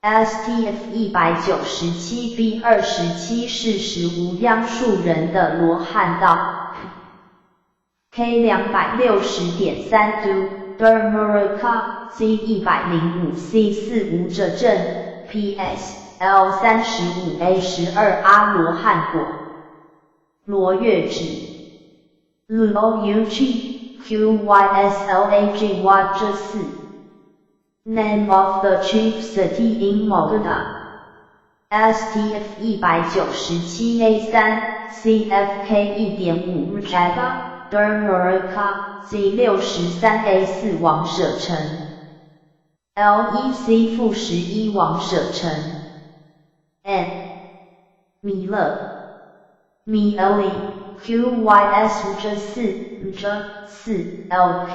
STF 197 B 27是實無央數人的羅漢道。K 260.3 Do Dermerica C 105 C 4無者正 PS L 35 A 12阿羅漢果。羅月指 Luo Yuqi Q Y S L A G Y 四 Name of the chief city in Magadha. STF 197 A 3 CFK 1.5 Java Dharmaraka Z 63 A 4王舍城 LEC -11王舍城 N 弥勒 M L E Q Y S 這四這四 LK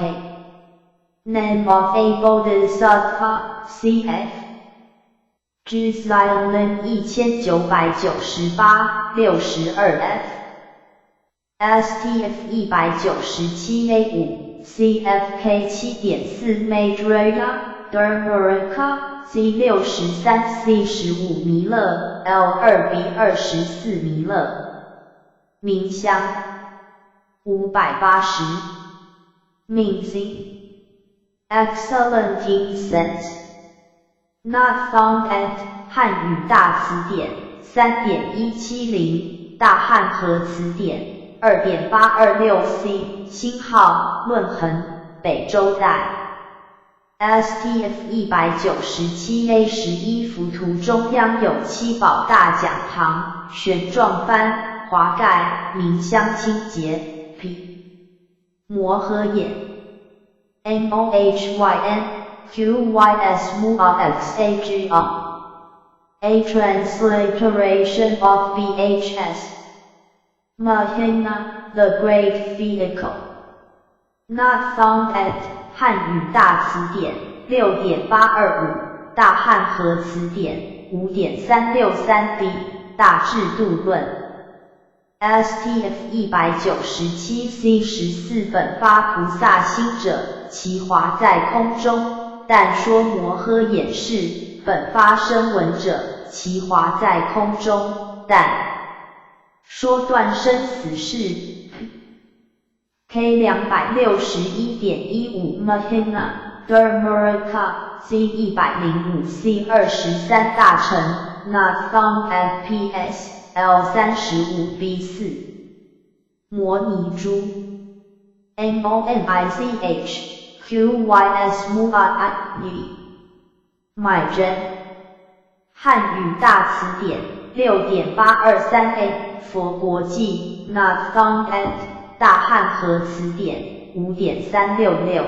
Name of a Bodhisattva CF G Xiaolin 1998 62 F STF 197 A 5 CFK 7.4 Maitreya Dharmaraka Z 63 C 15弥勒 L 2 B 24弥勒冥香580 Mingxing Excellent incense Not found at 汉语大词典3.170大汉和词典2.826 C 星号论衡北周代 STF 197 A 11浮图中央有七宝大讲堂旋转幡华盖冥香清洁 P 摩诃衍 M O H Y N Q Y S M A X A G R A transliteration of B H S Mahayana, the Great Vehicle. Not found at 汉语大词典6.825，大汉和词典5.363 D，大智度论。STF 197 C 14本发菩萨心者，其华在空中；但说摩诃衍事，本发声闻者，其华在空中；但说断生死事。K 261.15 Mahina Dharmaraka Z 105 C 23大乘 Not found at PS L 35 B 4摩尼珠 M O N I C H Q Y S M A I E 买真汉语大词典6.823 A 佛国记 Not found at 大汉和词典5.366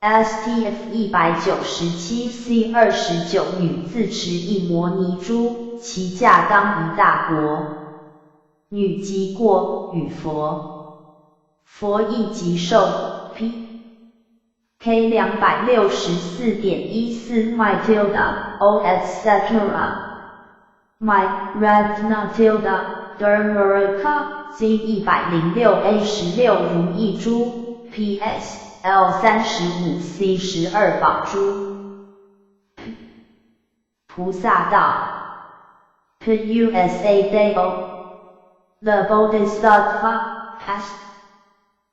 STF 197 C 29女自持一摩尼珠，其价当一大国。女即过与佛，佛亦即受。P K 264.14 My tilde O etc. My Ratna tilde Dharmaraka Z 106 A 16如意珠 PS L 35 C 12宝珠菩萨道 PUSA Deo The Bodhisattva Path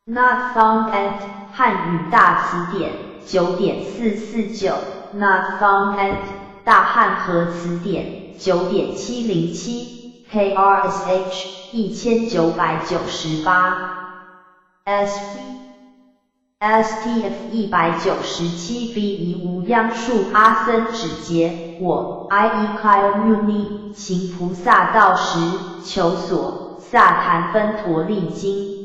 Not found at 汉语大词典9.449 Not found at 大汉和词典9.707 KRSH 1998 SV STF 197 B 以无央数阿僧只劫，我 I E Kyle Muni 行菩萨道时，求所萨檀芬陀利经。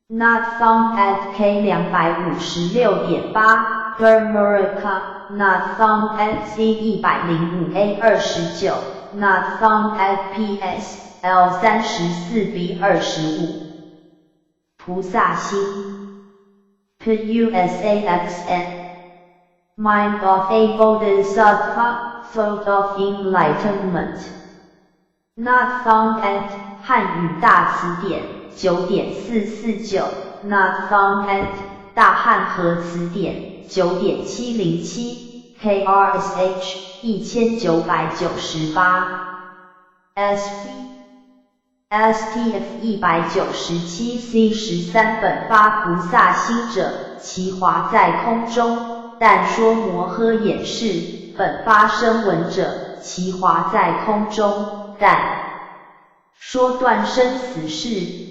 Not found at K 256.8 Dharmaraka Not found at Z 105 A 29 Not found at PS L 34 B 25菩萨心 PUSAXN Mind of a Bodhisattva, thought of enlightenment. Not found at 汉语大词典9.449 Not found at 大汉和词典9.707 KRSH 1998 SV STF 197 C 13本发菩萨心者，其华在空中；但说摩诃衍事，本发声闻者，其华在空中；但说断生死事。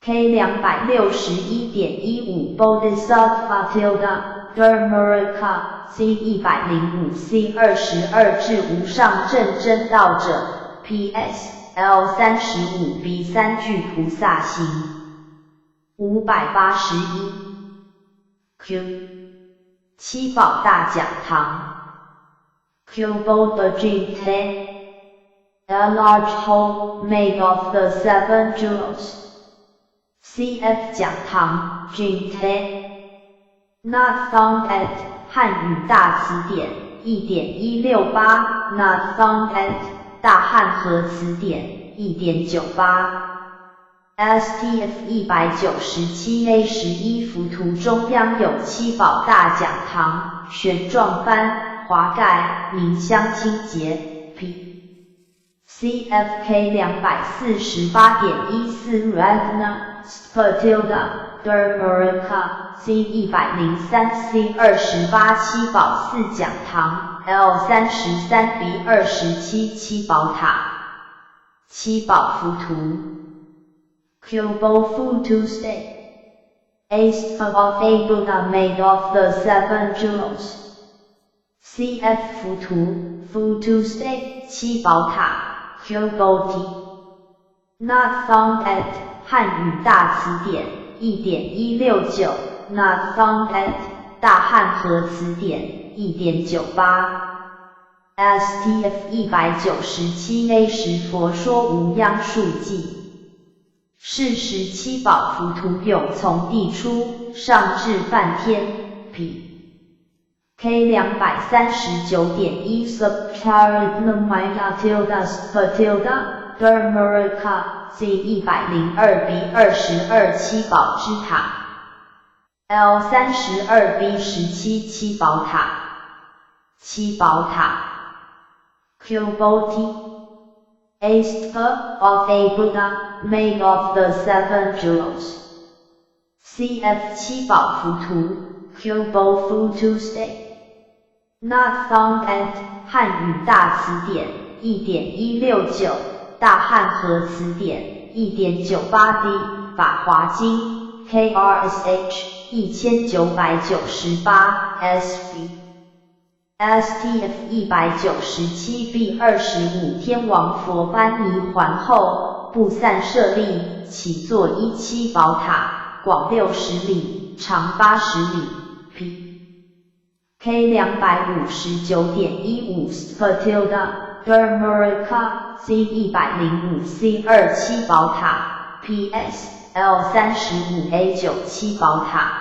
K 261.15 Bodhisattva tilde Dharmaraka C 105 C 22至无上正真道者 PS L 35 B 三具菩萨行。581 Q 七宝大讲堂 Q Bodhicitta A large hall made of the seven jewels. CF 讲堂 Jinte Not found at 汉语大词典1.168 Not found at 大汉和词典1.98 STF 197 A 11浮图中央有七宝大讲堂，旋幢幡，华盖，明香清洁。P CFK 248.14 Ratna Spatilda Dharmaraka C 103 C 28七宝寺讲堂 L 33 B 27七宝塔，七宝浮图。Q Bo Fu State A stupa of a Buddha made of the seven jewels. CF 浮图 Fu State 七宝塔 Q Bo T Not found at 汉语大词典1.169 Not found at 大汉和词典1.98 STF 197 A 十佛说无央数记。是时七宝浮屠涌从地出，上至梵天。P K 239.1 Subcharitnamaya tilde Spatilda Dharmaraka C 102 B 22七宝之塔 L 32 B 17七宝塔，七宝塔 Q Bo T A stupa of a Buddha made of the seven jewels. CF 七宝浮图 Q Bo Fu State Not found at 汉语大词典1.169大汉和词典1.98 D 法华经 KRSH 1998 SV STF 197 B 25天王佛般泥洹後，不散舍利，起座一七宝塔，廣60里，長80里。P K 259.15 Spatilda Dharmaraka C 105 C 二七寶塔 PS L 35 A 9七寶塔，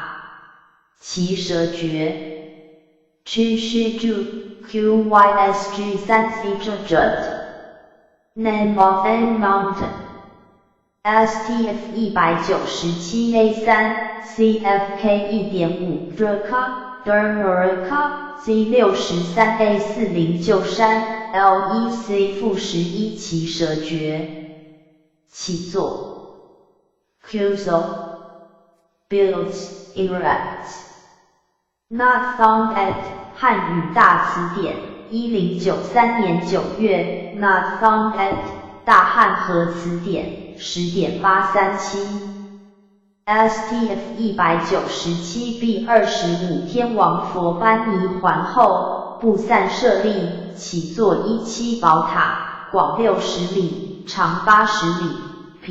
耆蛇訣。Chishu QYSG 3 C Name of a mountain. STF 197 A 3 CFK 1.5 Draka Dharmaraka C 63 A 4靈鷲山 L 1 C 負11耆蛇訣。起座。Kuso Builds erects Not found at 漢語大詞典1093年9月 Not found at 大漢和詞典10.837 STF 197 B 25天王佛般泥洹後，不散舍利，起座一七寶塔，廣60里，長80里。P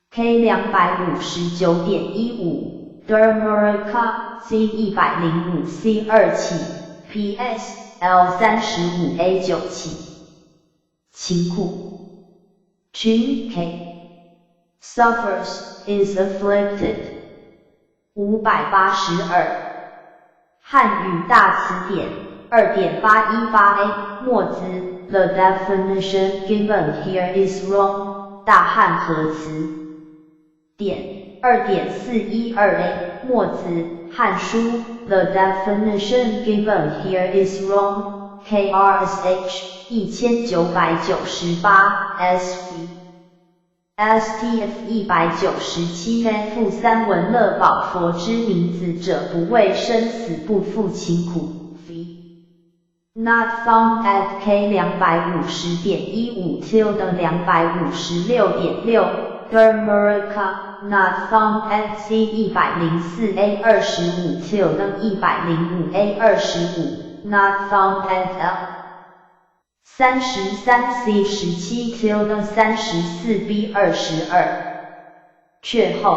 K 259.15 Dharmaraka C 105 C 二起 PS L 35 A 9起。勤苦 Chin K suffers is afflicted。582漢語大詞典2.818 A 墨子 The definition given here is wrong。大漢和詞典2.412 A 墨子漢書 The definition given here is wrong. KRSH 1998 SV STF 197 F 三聞樂寶佛之名字者，不畏生死，不復勤苦。V Not found at K 250.15 tilde 256.6 Dharmaraka Not found at C 104 A 25 tilde 105 A 25 Not found at L 33 C 17 tilde 34 B 22。却後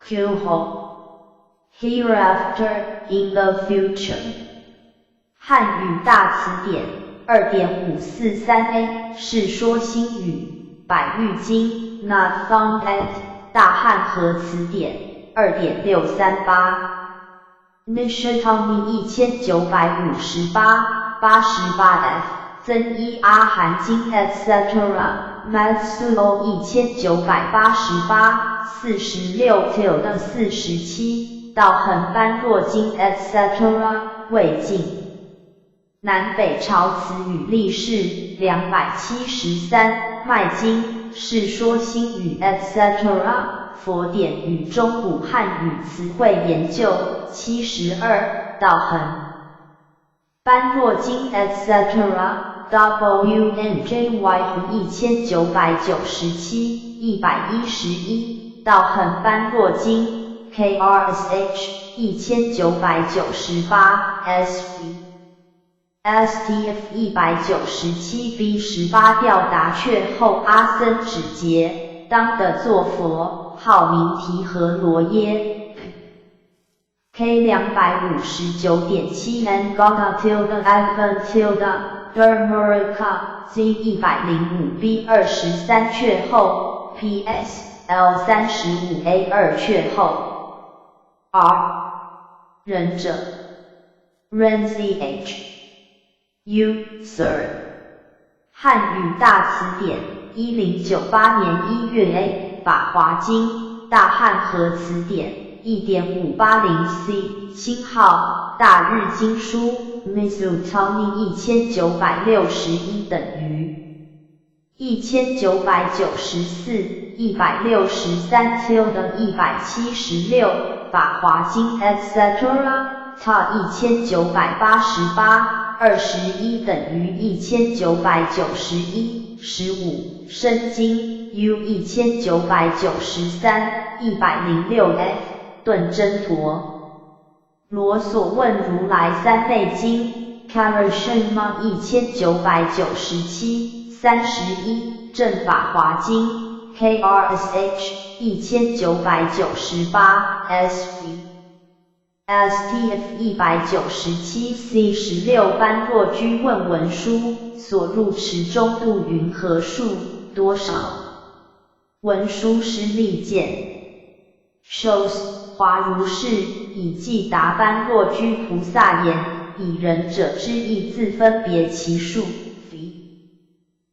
，Q 後，Hereafter in the future。漢語大詞典2.543 A 世說新語百喻經 Not found at 大漢和詞典2.638。Nishitani 1958 88 F 增一阿含經 etc. Matsuo 1988 46 tilde 47道恆般若經 etc. 魏晉南北朝詞語例釋273麥經世說新語 etc. 佛典與中古漢語詞彙研究72道恆般若經 etc. WNJY 1997 111道恆般若經 KRSH 1998 SV STF 197 B 18調達卻後阿僧祇劫，當得作佛，號名提婆羅耶。K 259.7 N Gata tilde Advent tilde Dharmaraka Z 105 B 23卻後 PS L 35 A 2卻後 R 仁者 Ren ZH U Sir 漢語大詞典1098年1月 A 法華經大漢和詞典1.580 C 星號大日經書 Mizutani 1961等於1994 163 tilde 176法華經 etc. 塔1988 21等於1991 15申經 U 1993 106 F 頓真陀羅所問如來三昧經 Karashima 1997 31正法華經 KRSH 1998 SV STF 197 C 16般若居問文殊，所入池中度雲何數多少？文殊師利見 shows 華如是，以偈答般若居菩薩言：以仁者之意自分別其數。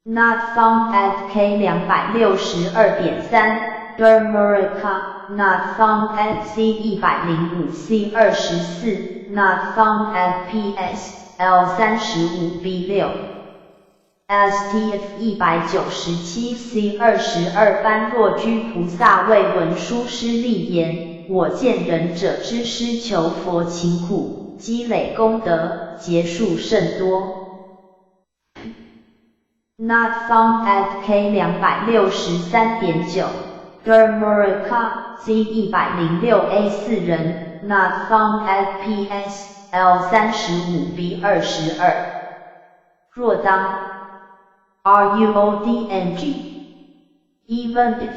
Not found at K 262.3 Dharmaraka Not found at C 105 C 24 Not found at PS L 35 B 6 STF 197 C 22般若居菩薩為文殊師利言：我見仁者之施求佛勤苦，積累功德，劫數甚多。Not found at K 263.9 Dharmaraka Z 106 A 4人 Not found at PS L 35 B 22。若當 RUODNG Even if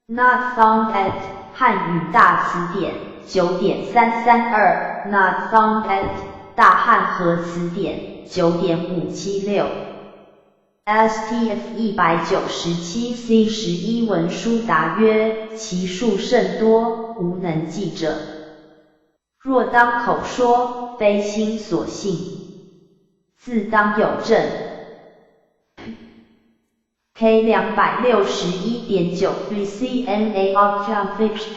Not found at 漢語大詞典9.332 Not found at 大漢和詞典9.576 STF 197 C 11文殊答曰：其數甚多，無能計者。若當口說，非心所信，自當有證。K 261.9 VCNA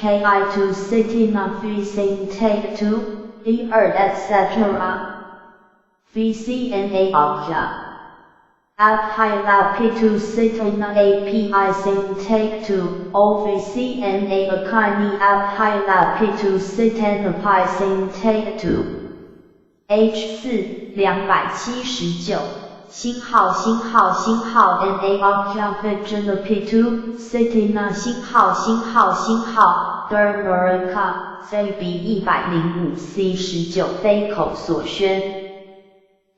K I two City Not V Take two E 2 etc. VCNA Abhila P2 Citina API Sing Take 2 OVCNA Akini Abhila P2 Citina Pi Sing Take 2 H 4 279。星號星號星號 N A R P P 2 Citina 星號星號星號 Dharmaraka Z B 105 C 19非口所宣，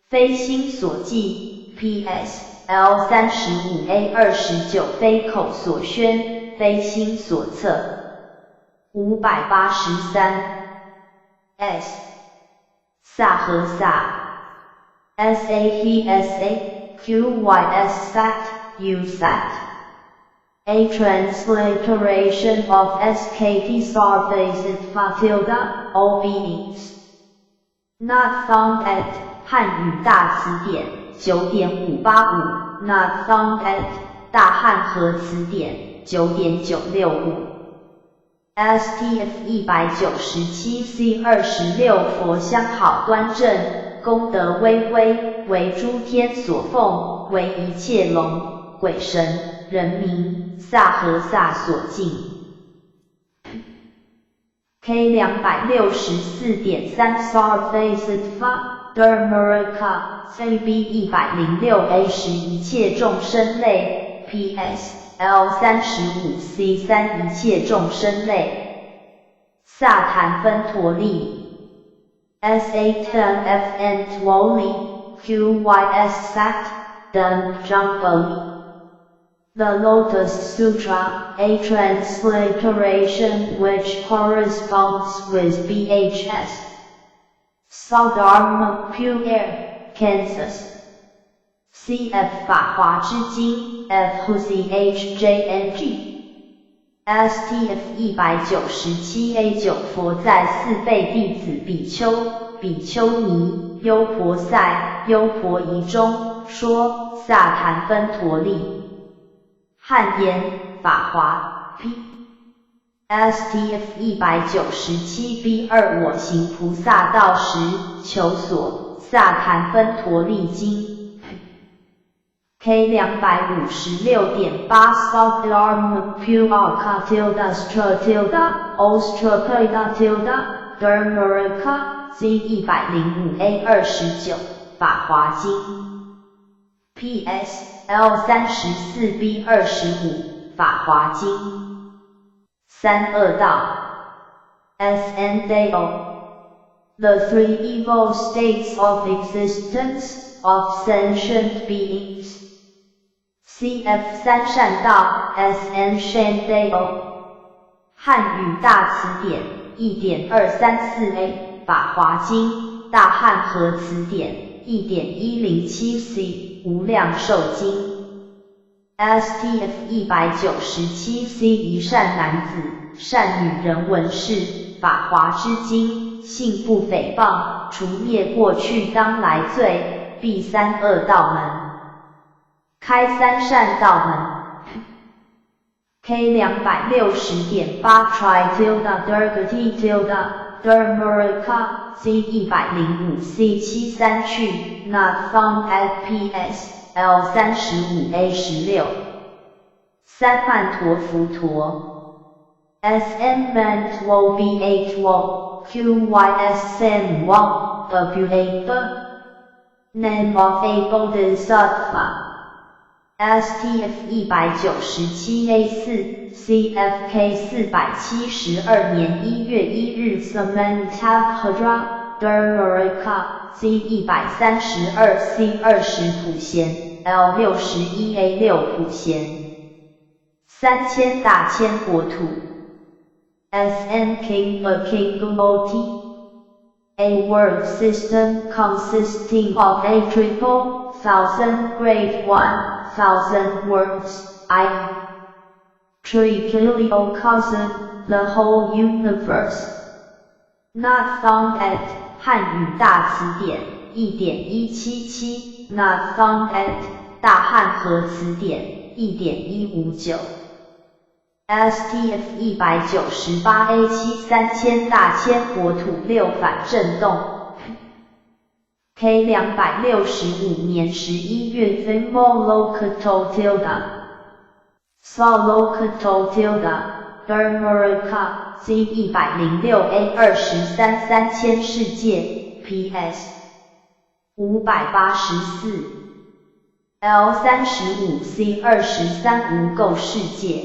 非心所記 P S L 35 A 29非口所宣，非心所測。583 S 薩和薩 S A H S A Q Y S SAT U SAT A transliteration of SKT Sarvasiddha tilde all beings. Not found at 漢語大詞典9.585 Not found at 大漢和詞典9.965 STF 197 C 26佛相好端正，功德巍巍，為諸天所奉，為一切龍、鬼神、人民、薩和薩所敬。K 264.3 Sarvasiddha Dharmaraka ZB 106 A 十一切眾生類 PS L 35 C 3一切眾生類。薩檀芬陀利 S A T F N Twoli Q Y S Sat Dan Jamboli The Lotus Sutra, a transliteration which corresponds with BHS. Saudharma Puer, Kansas. C.F. 法華之經 F C H J N G S.T.F 197 A 9佛在四輩弟子比丘、比丘尼、優婆塞、優婆夷中說薩檀芬陀利。漢言法華 P S.T.F 197 B 2我行菩薩道時，求所薩檀芬陀利經。K 256.8 Saudharma Puarka tilde Stra tilde Ostrapada tilde Dharmaraka Z 105 A 29法華經 P.S. L 34 B 25法華經三惡道 S N Deo The three evil states of existence of sentient beings. C.F. 三善道 S N Shandao 漢語大詞典1.234 A 法華經大漢和詞典1.107 C 無量壽經 S.T.F 197 C 一善男子善女人聞是法華之經，信不誹謗，除滅過去當來罪，閉三惡道門，開三善道門。K 260.8 Tri tilde Durgati tilde Dharmaraka Z 105 C 七三去 Not found at PS L 35 A 16三曼陀浮陀 S N Man Two B A Two Q Y S M 1 W A The Name of a Bodhisattva STF 197 A 4 CFK 472年1月1日 Samantabhadra Dharmaraka Z 132 C 20普賢 L 61 A 6普賢三千大千國土 SN King A King O T A word system consisting of a triple thousand great 1,000 words, i.e. Trichiliocosm, the whole universe. Not found at 漢語大詞典1.177 Not found at 大漢和詞典1.159 STF 198 A 七三千大千國土六反震動 K 265年11月 Vimalokato tilde Salokato tilde Dharmaraka Z 106 A 23三千世界 PS 584。L 35 C 23無垢世界。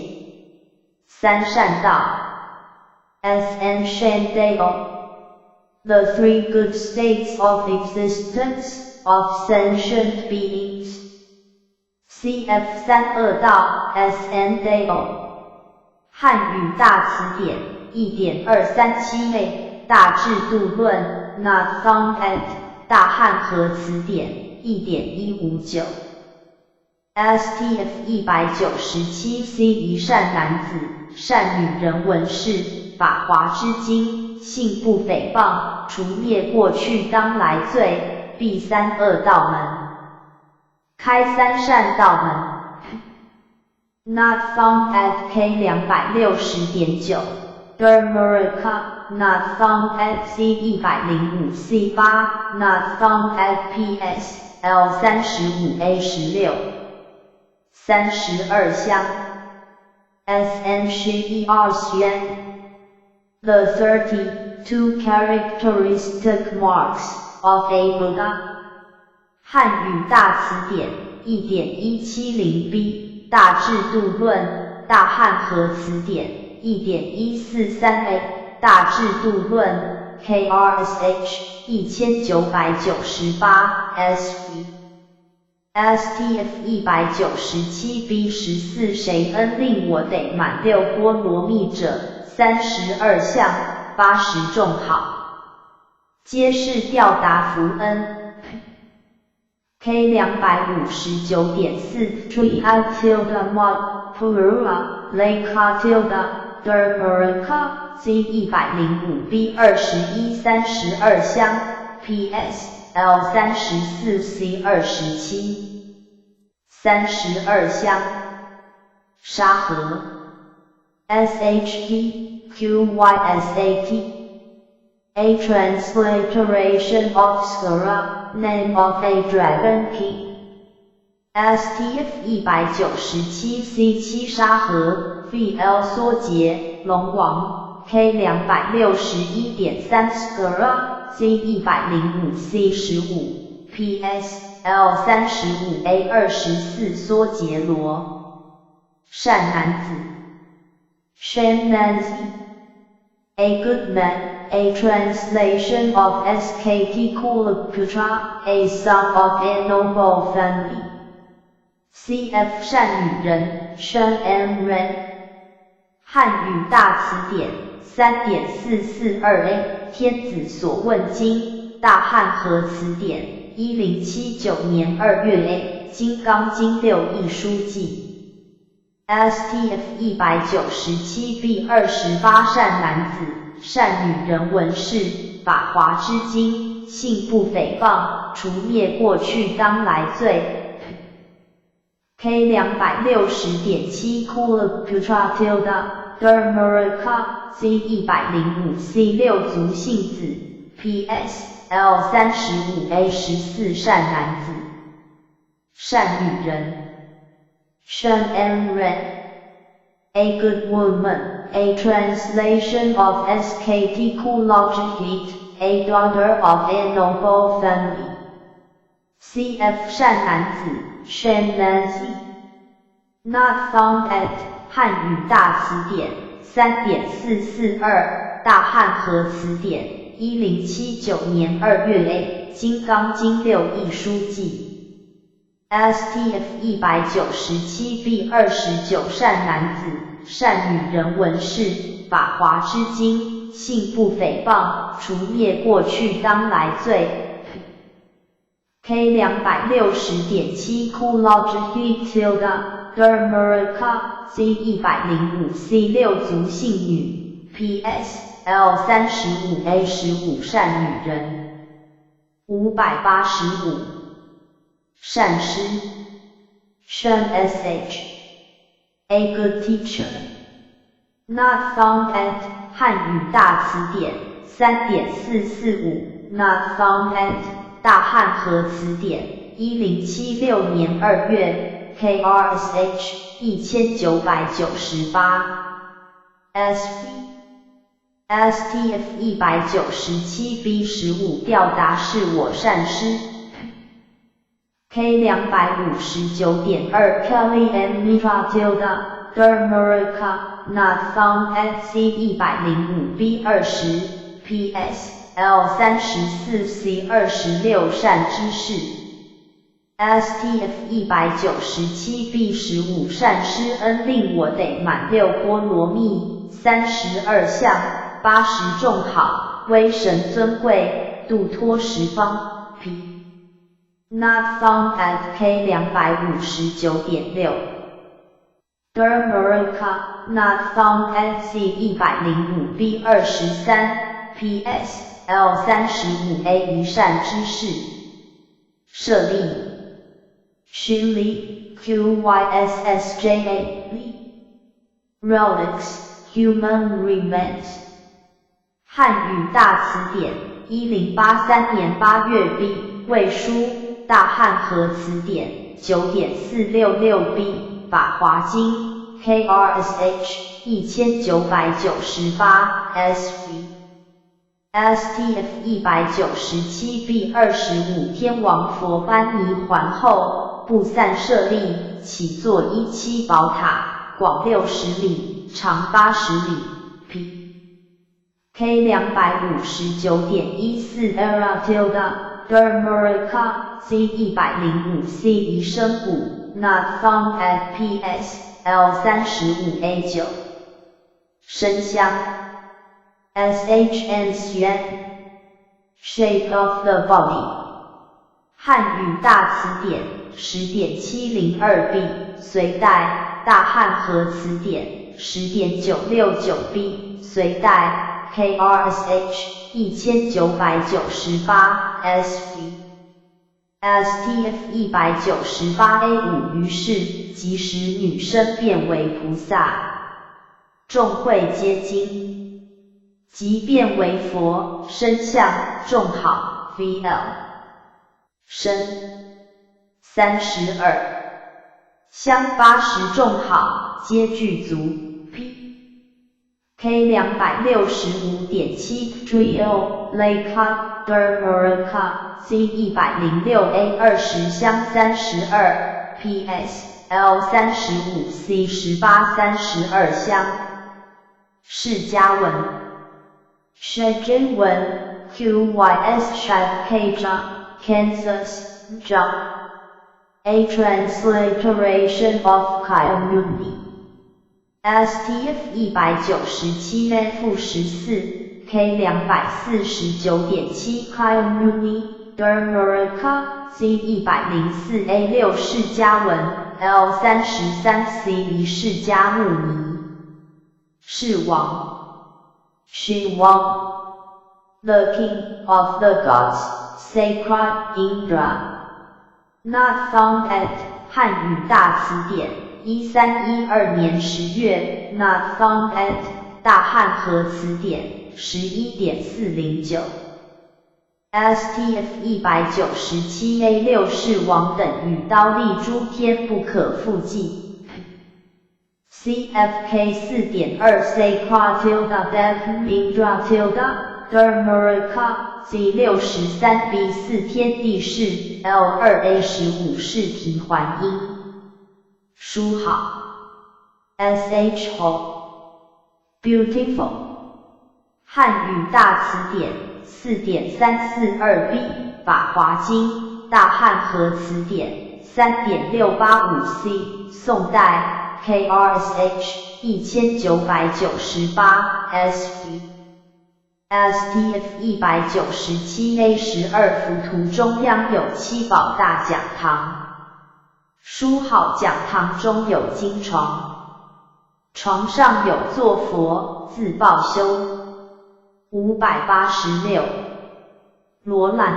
三善道。S N 善道。 The three good states of existence of sentient beings. C F 三惡道 S N 道。漢語大詞典1.237 A 大智度論 Not found at 大漢和詞典1.159。STF 197 C 一善男子、善女人聞是法華之經，信不誹謗，除滅過去當來罪，閉三惡道門，開三善道門。Not found at K 260.9 Dharmaraka Not found at C 105 C 8 Not found at PS L 35 A 16。32相，S N 十一 R 宣，The 32 characteristic marks of a Buddha。漢語大詞典1.170 B 大智度論大漢和詞典1.143 A 大智度論 KRSH 1998 SV。STF 197 B 14誰恩令我得滿六波羅蜜者，32相，80眾好，皆是調達福恩。K 259.4 Tree tilde Mod Purua Lake tilde Dharmaraka C 105 B 21 32相 PS L 34 C 27。32相，沙和 S H T Q Y S A T A transliteration of Skara, name of a dragon king. STF 197 C 7沙和 VL 梭杰龍王 K 261.3 Skara C 105 C 15 PS L 35 A 24梭杰羅善男子善男子 A good man, a translation of SKT Kulaputra, a son of a noble family. CF 善女人，善 N 人。漢語大詞典3.442 A 天子所問經，大漢和詞典1079年2月 A 金剛經六義書記。STF 197 B 28善男子、善女人聞是法華之經，信不誹謗，除滅過去當來罪。K 260.7 Kulaputra tilde Dharmaraka C 105 C 6族姓子 PS L 35 A 14善男子、善女人。善 N 人 A good woman, a translation of SKT Kulajit, a daughter of a noble family. CF 善男子，善男子。Not found at 漢語大詞典3.442大漢和詞典1079年2月 A 金剛經六義書記。STF 197 B 29善男子、善女人聞是法華之經，信不誹謗，除滅過去當來罪。K 260.7 Kulajit tilde Dharmaraka C 105 C 6族姓女 PS L 35 A 15善女人。585善師善 sh A good teacher. Not found at 漢語大詞典3.445 Not found at 大漢和詞典1076年2月 KRSH 1998 SV STF 197 B 15調達是我善師。K 259.2 Kelly M Mitra tilde Dermerica Not found at C 105 B 20 PS L 34 C 26善知識 STF 197 B 15善施恩令我得滿六波羅蜜，32相，80眾好，威神尊貴，度脫十方。P Not found at K 259.6 Dermerica Not found at C 105 B 23 PS L 35 A 一善知識舍利 Shili QYSSJA Relics Human Remains 漢語大詞典1083年8月 B 魏書大漢和詞典9.466 B 法華經 KRSH 1998 SV STF 197 B 25天王佛般泥洹後，不散舍利，起座一七寶塔，廣60里，長80里。P K 259.14 Era tilde Dermerica C 105 C 一生骨 Not found at PS L 35 A 9 生香 SHN 玄 Shape of the body 漢語大詞典10.702 B 隋代大漢和詞典10.969 B 隋代 KRSH 1998 SV STF 198 A 5於是即使女身變為菩薩，眾會皆驚。即變為佛，身相眾好 VL 身32相80眾好，皆具足 P K 265.7 Trio Leica Dermerica C 106 A 20相32 PS L 35 C 18 32相釋迦文 Shajin 文 QYS Shafkaja Kansas John A transliteration of Kyamuni STF 197 F 14 K 249.7 Kyamuni Dermerica C 104 A 6釋迦文 L 33 C 一釋迦牟尼世王 She Wang The King of the Gods Sacred Indra Not found at 漢語大詞典1312年10月 Not found at 大漢和詞典11.409 STF 197 A 六世王等與忉利諸天不可復計。CFK 4.2 C tilde Dev Indra tilde Dermerica C 63 B 4天帝釋 L 2 A 15釋提桓因。書號 SH 吼 Beautiful 漢語大詞典4.342 B 法華經大漢和詞典3.685 C 宋代 KRSH 1998 SV STF 197 A 12浮圖中央有七寶大講堂，書號講堂中有金床，床上有坐佛，自報修。586，羅蘭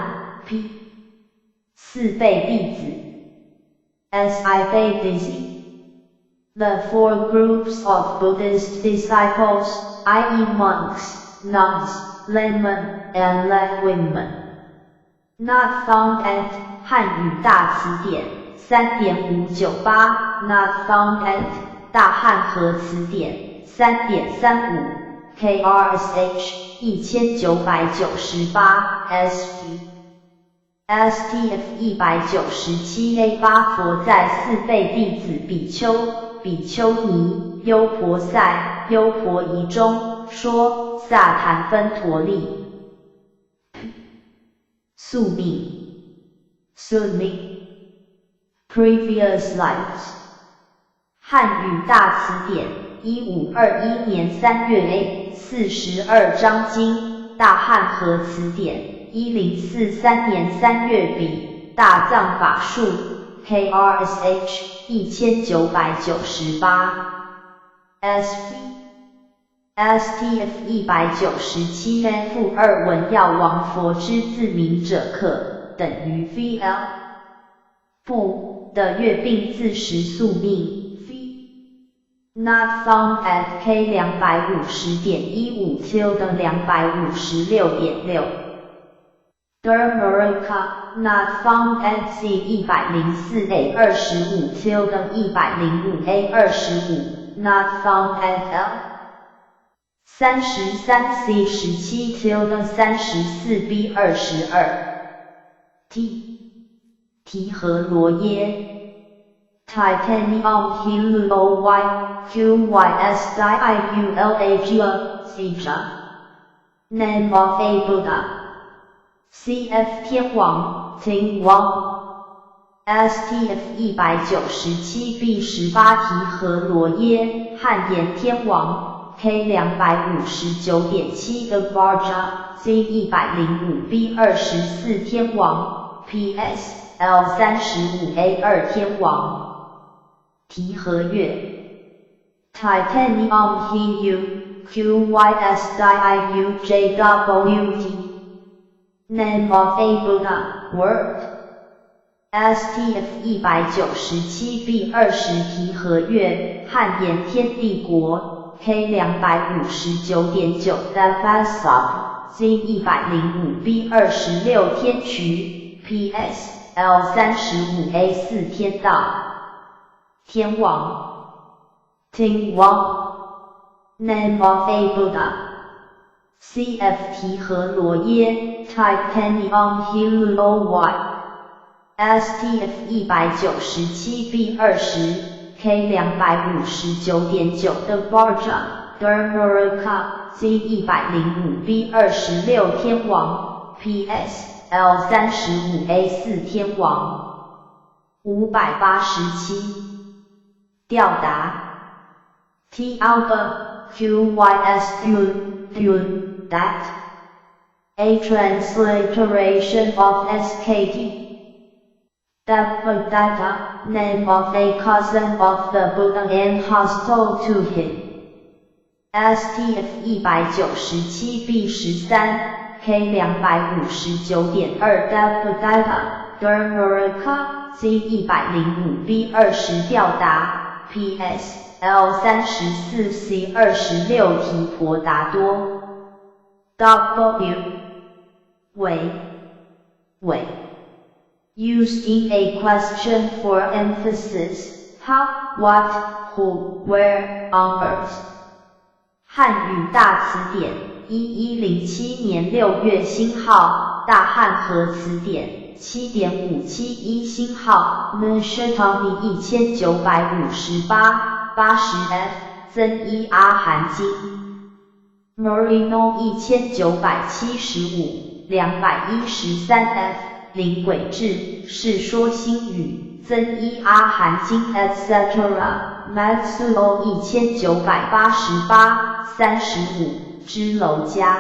P 四輩弟子 S I 輩弟子 The four groups of Buddhist disciples, i.e. monks, nuns, laymen, and laywomen. Not found at 漢語大詞典3.598 Not found at 大漢和詞典3.35 KRSH 1998 SV STF 197 A 8佛在四辈弟子比丘、比丘尼、优婆塞、优婆夷中说萨檀芬陀利。宿命，宿命。Previous lives。汉语大词典，1521年3月 A 42章经，大汉和词典。1043年3月 B 大藏法术 KRSH 1998 SV STF 197 F 2文药王佛之自名者可等于 VL 不的月并自食宿命 V Not found at K 250.15 tilde 256.6 Dharmaraka not found at C 104 A 25 tilde 105 A 25 not found at L 33 C 17 tilde 34 B 22 T 提和罗耶 Titanium H O Y Q Y S I I U L A G C J Name of a Buddha CF 天王 Ting 王 STF 197 B 18提和罗耶汉炎天王 K 259.7的 Varja C 105 B 24天王 PS L 35 A 2天王提和月 Titanium He U Q Y S I I U J W T Name of a Buddha Word STF 197 B 20提和月汉炎天帝国 K 259.9 FS Z 105 B 26天衢 PS L 35 A 4天道天王 Ting 王 Name of a Buddha CF 提和罗耶 Titanium H O Y STF 197 B 20 K 259.9的 Varja Dharmaraka Z 105 B 26天王 PS L 35 A 4天王587调达 T Alpha Q Y S U U that a transliteration of SKT Devadatta, name of a cousin of the Buddha and hostile to him. STF 197 B 13 K 259.2 Devadatta Dharmaraka Z 105 B 20调达 PS L 34 C 26提婆达多 W 为为 Used in a question for emphasis, how, what, who, where, on earth. 汉语大词典，1107年6月星号，大汉和词典，7.571星号 Nishitani 1958，80 F，增一阿含经。Morino 1975，213 F，林轨志，世说新语，增一阿含经 etc. Matsuo 1988，35，支楼加。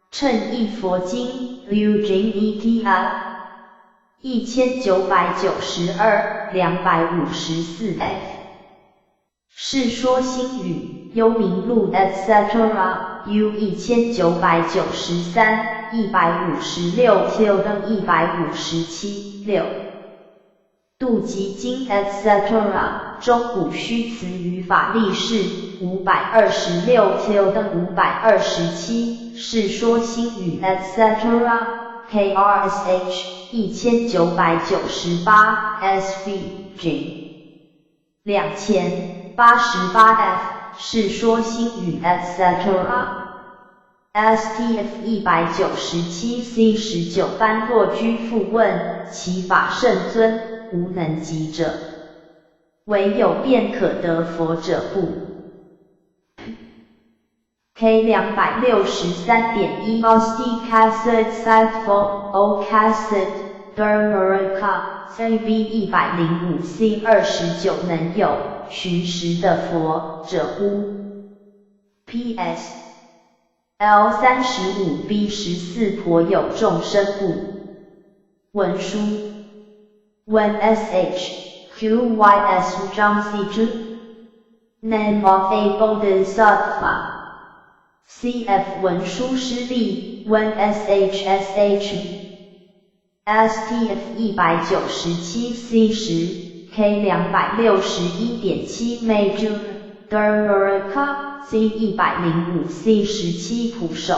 乘一佛经，刘金 E T I，1992，254 F。世说新语，幽冥录 etc. U 1993，156 tilde 157 6。度集经 etc. 中古虚词语法例释，526 tilde 527，世说新语 etc. KRSH 1998 SV J 2000 88 F 世说新语 etc. STF 197 C 19般若居复问，其法圣尊，无能及者，唯有便可得佛者不？K 263.1 Osti Cassette Satfo O Cassette Dermarica CV 105 C 29能有寻实的佛者乎？PS L 35 B 14颇有众生不？文殊 When SH QYS 张 C 之 Name of a Bodhisattva CF 文殊师利 When SHSH STF 197 C 10 K 261.7 Major Dermarica C 105 C 17普手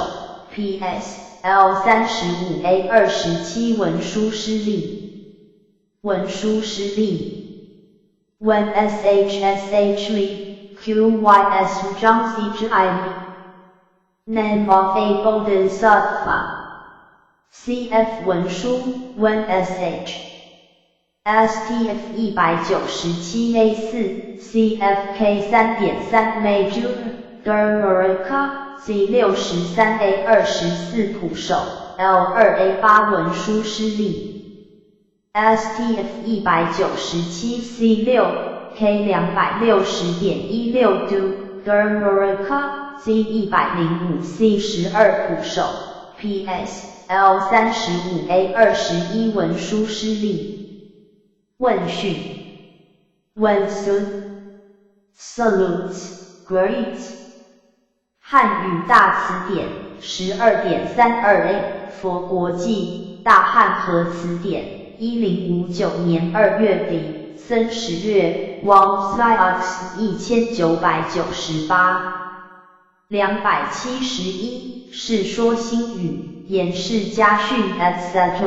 PS L 35 A 27文殊师利文殊师利 When SHSH QYS 张 C 之 I Name of a Bodhisattva CF 文殊 When SH STF 197 A 4 CFK 3.3 Major Dermarica C 63 A 24普手 L 2 A 8文殊师利 STF 197 C 6 K 260.16 Do Dermarica C 105 C 12普手 PS L 35 A 21文殊师利问讯问孙 Salutes Great 汉语大词典12.32 A 佛国记大汉和词典1059年2月底僧十月王 x 1998 271世说新语颜氏家训 etc.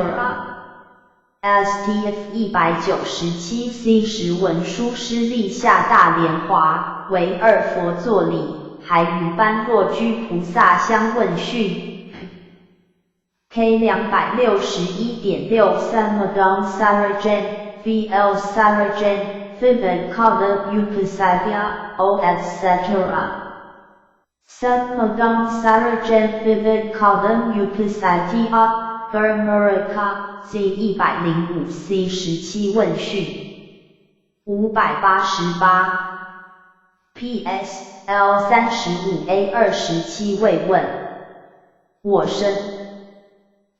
STF 197 C 十文殊师利下大莲华，为二佛座礼，还与般若居菩萨相问讯。K 261.63 Madang Sarajan VL Sarajan Vivedkana Upasadya O etc. Samadang Sarajan Vivedkana Upasadya Burmarica C 105 C 17问讯588 PS L 35 A 27慰问我身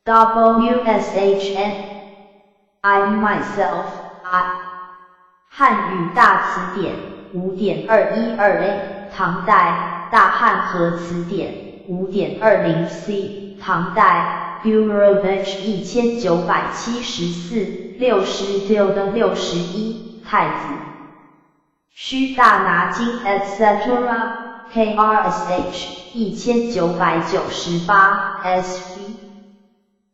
WSHN I myself I 汉语大词典5.212 A 唐代大汉和词典5.20 C 唐代 Burovich 1974 66的61太子须大拿经 etc. KRSH 1998 SV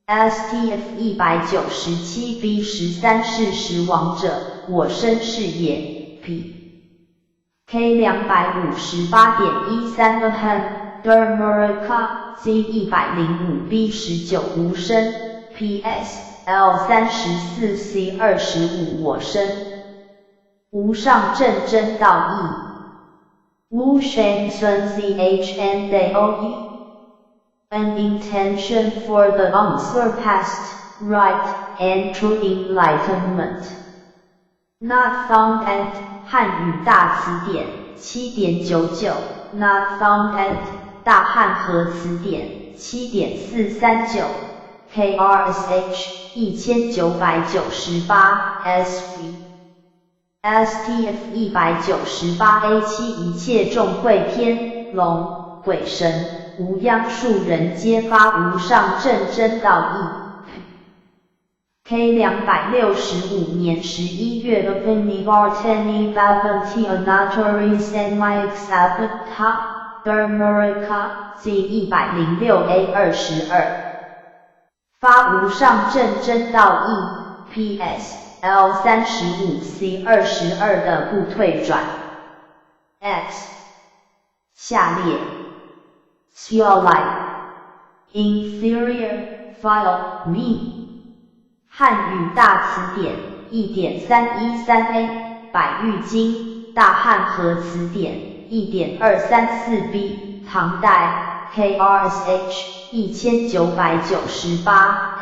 STF 197 B 13是实王者，我身是也。P K 258.13 Ahem Dermarica C 105 B 19无声 PS L 34 C 25我身无上正真道义无上正 ZHN DAO 义 An intention for the unsurpassed, right, and true enlightenment. Not found at 汉语大词典7.99 Not found at 大汉和词典7.439 KRSH 1998 SV STF 198 A 7一切众会天龙鬼神无央数人皆发无上正真道义。K 265年11月 Avinivartani Bhavanti Anuttari Samyaksambuddha Dharmarika Z 106 A 22发无上正真道义 PS L 35 C 22的不退转 X 下列 Like Inferior, vile, mean。汉语大词典1.313a，百喻经，大汉和词典1.234b，唐代 KRSH 1998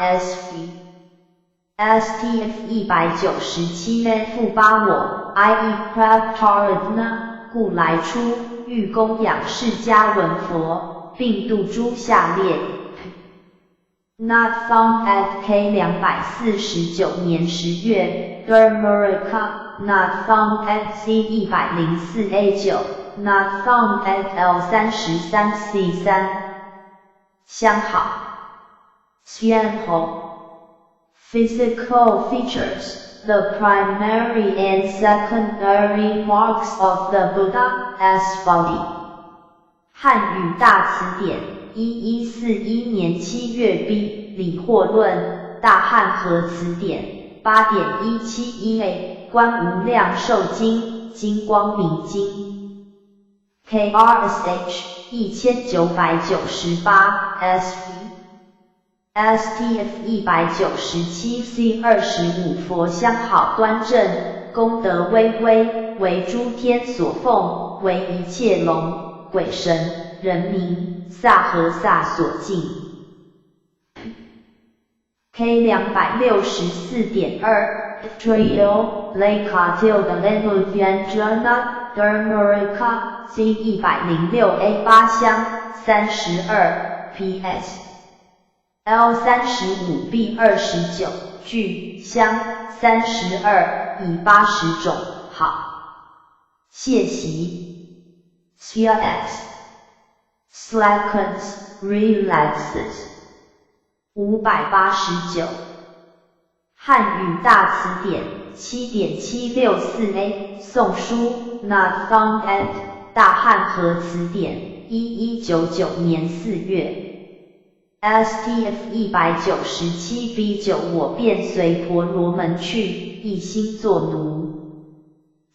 SV。STF 197 A 负八我 IE Prabhutaratna 故来出欲供养释迦文佛，并度诸下劣。Not found at K 249年10月 Dharmaraka Not found at C 104 A 9 Not found at L 33 C 3相好 Xianhou Physical features, the primary and secondary marks of the Buddha's body. 汉语大词典，1141年7月 B 理惑论，大汉和词典，8.171 A 观无量寿经，金光明经。KRSH 1998 SV。STF 197 C 25佛相好端正，功德巍巍，为诸天所奉，为一切龙、鬼神、人民、萨和萨所敬。K 264.2 Trio Lekatilda Enuvyanjana Dharmaraka C 106 A 八相32 PS L 35 B 29具相32以80种好。谢息。CX slackens relaxes 589。汉语大词典7.764 A 宋书 Not found at 大汉和词典1199年4月。STF 197 B 9我便随婆罗门去，一心作奴，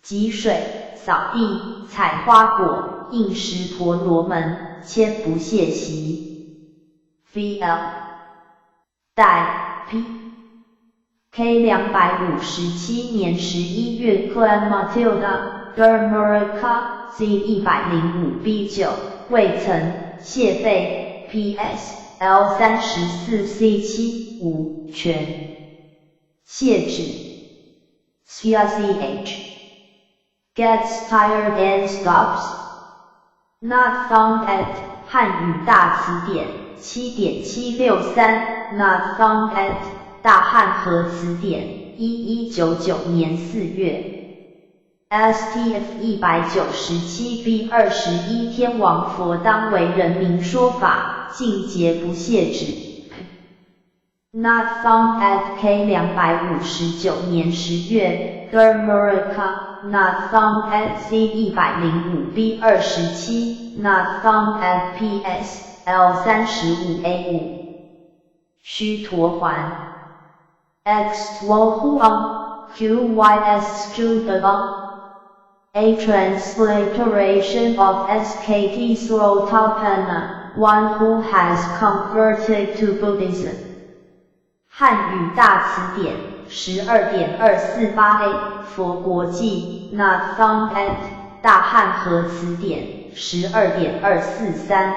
汲水、扫地、采花果，应食婆罗门，谦不懈息。VL 代 P K 257年11月 Clan Matilda Dharmaraka C 105 B 9未曾谢废 PS L 34 C 7五全谢止 CICH gets tired and stops not found at 汉语大词典7.763 not found at 大汉和词典1199年4月。 STF 197 B 21天王佛当为人民说法，尽劫不懈止。Not found at K 259年10月 Dharmaraka Not found at C 105 B 27 Not found at PS L 35 A 5须陀洹 X Huang QYS Jude A transliteration of SKT Srotapanna, one who has converted to Buddhism. 汉语大词典12.248 A 佛国记 Not found at 大汉和词典12.243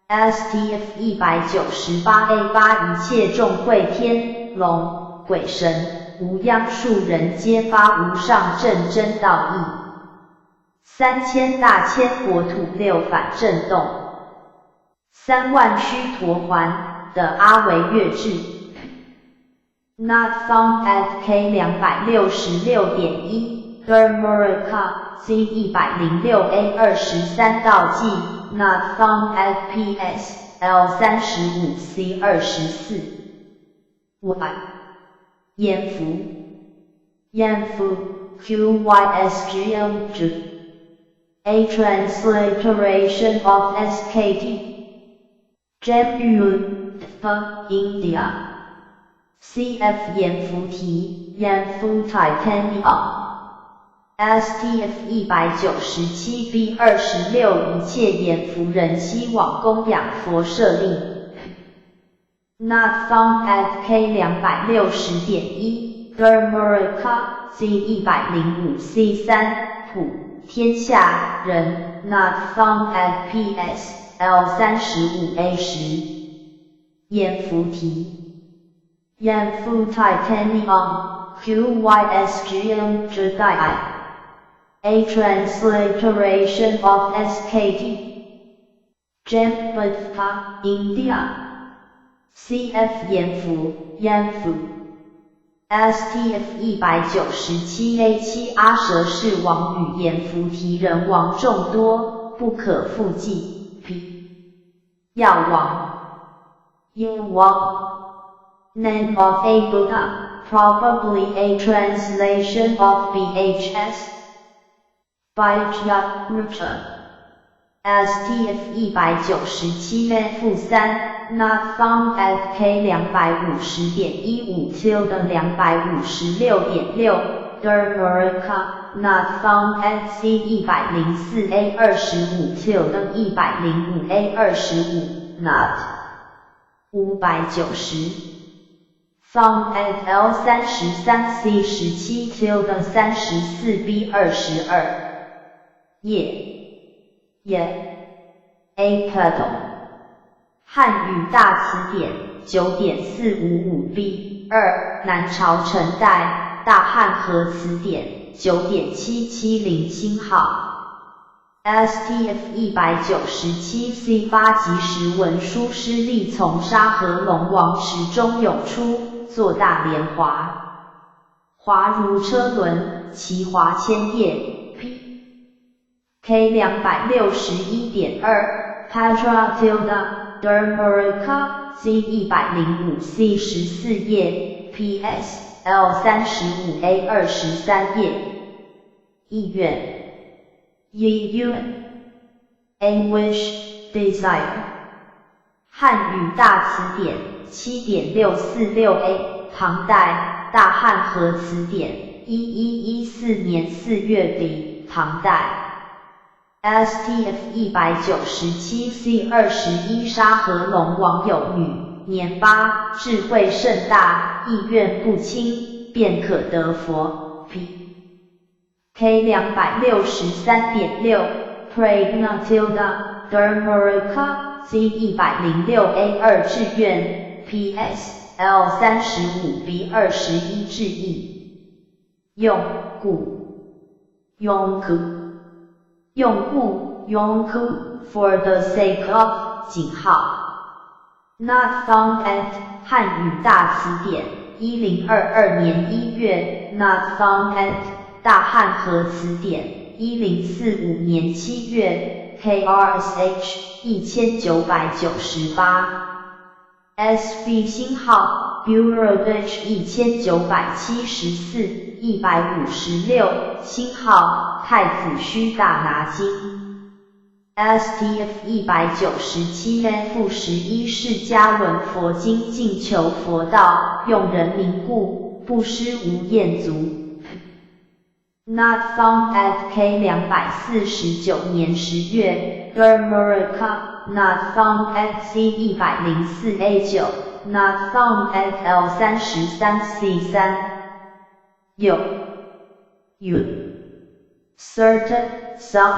STF 198 A 8一切众会天龙鬼神无央数人皆发无上正真道义，三千大千国土六反震动，3万须陀洹的阿惟越致。Not found at K 266.1 Dharmaraka C 106 A 23道记 Not found at PS L 35 C 24 Y 阎浮，阎浮，QYSGM A transliteration of SKT Jambudvipa India CF 阎浮提，阎浮 Titania STF 197 B 26一切阎浮人悉往供养佛舍利。Not found at K 260.1 Dharmaraka Z 105 C 3普天下人 Not found at PS L 35 A 10閻浮提閻浮 Titanium QYSGM Jedi A transliteration of SKT Jambudvipa, India CF 阎浮閻浮 STF 197 A 7阿闍世王与閻浮提人王众多，不可复计。P 药王药王 Name of a Buddha, probably a translation of BHS. Bhaishajya STF 197 A-3 Not found at K 250.15 tilde 256.6 Dharmaraka Not found at C 104 A 25 tilde 105 A 25 Not 590 Found at L 33 C 17 tilde 34 B 22 葉葉 A petal 漢語大詞典9.455 B 2南朝陳代大漢和詞典9.770星號 STF 197 C 8即時文殊師利從沙和龍王池中湧出，坐大蓮華，華如車輪，其華千葉。P K 261.2 Patra tilde Dharmaraka Z 105 C 14頁 PS L 35 A 23頁意願意願 A wish desire 漢語大詞典7.646 A 唐代大漢和詞典1114年4月底唐代 STF 197 C 21沙和龍王有女，年八，智慧甚大，意願不輕，便可得佛。P K 263.6 Prajna tilde Dharmaraka Z 106 A 2志願 PS L 35 B 21志意用故用故用故用故 for the sake of 井號 Not found at 漢語大詞典1022年1月 Not found at 大漢和詞典1045年7月 KRSH 1998 SV 星號 Bureau 1974 156星號太子虛大拿經 STF 197 F 11釋迦聞佛精進求佛道，用人民故，布施無厭足。Not found at K 249年10月 Dharmaraka Not found at C 104 A 9 Not found at L 33 C 3有有 Certain some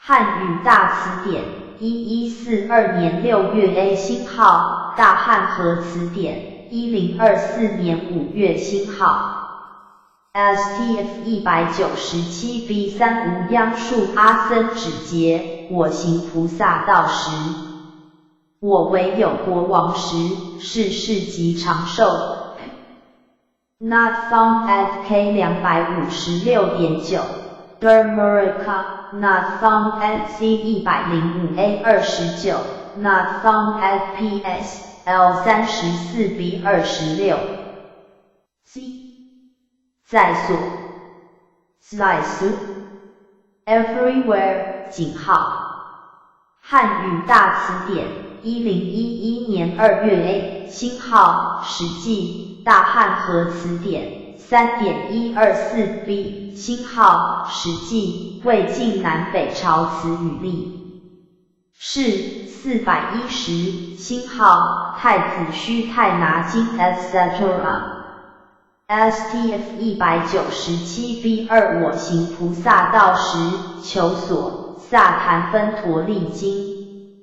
漢語大詞典1142年6月 A 星號大漢和詞典1024年5月星號 STF 197 B 3無央數阿僧祇劫，我行菩薩道時，我為有國王時，世世極長壽。Not found at K 256.9 Dharmaraka Not found at C 105 A 29 Not found at PS L 34 B 26 C 在所在所 Everywhere 井號漢語大詞典1011年2月 A 星號史記大漢和詞典3.124 B 星號史記魏晉南北朝詞語例是410星号太子须太拿经 etc. STF 197 B 2我行菩萨道时，求所萨檀芬陀利经，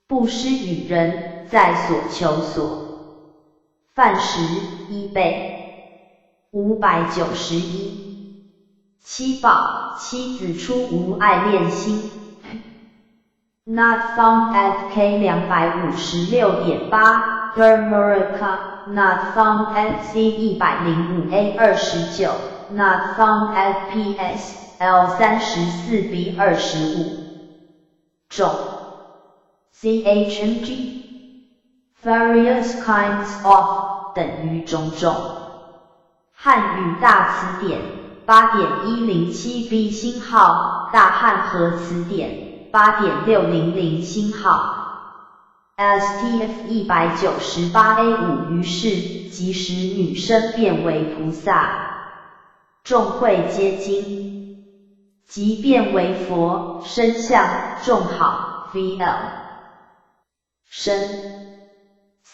布施与人，在所求所，饭食一倍，591。七宝，七子出无爱恋心。Not found at K 256.8 Dharmaraka Not found at C 105 A 29 Not found at PS L 34 B 25 种 CHNG Various kinds of 等于种种。汉语大词典8.107 B 星号，大汉和词典8.600星号。STF 198 A 5于是即使女身变为菩萨，众会皆惊，即变为佛身相众好 VL 身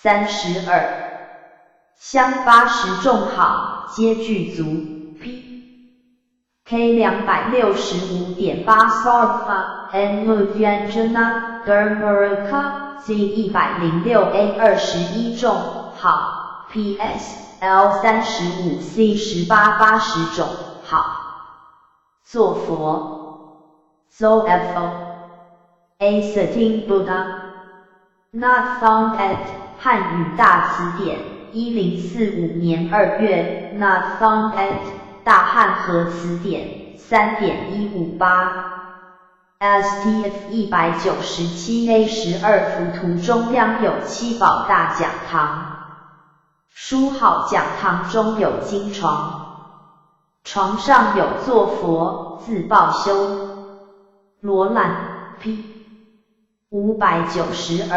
32相80众好皆具足 P K 265.8 Sarva Anuvyanjana Dharmaraka C 106 A 21众好 PS L 35 C 18 80种好坐佛 Zofo A sitting Buddha. Not found at 汉语大词典1045年2月 Not found at 大汉和词典3.158 STF 197 A 12浮图中央有七宝大讲堂，书号讲堂中有经床，床上有坐佛，自报修罗兰 P 592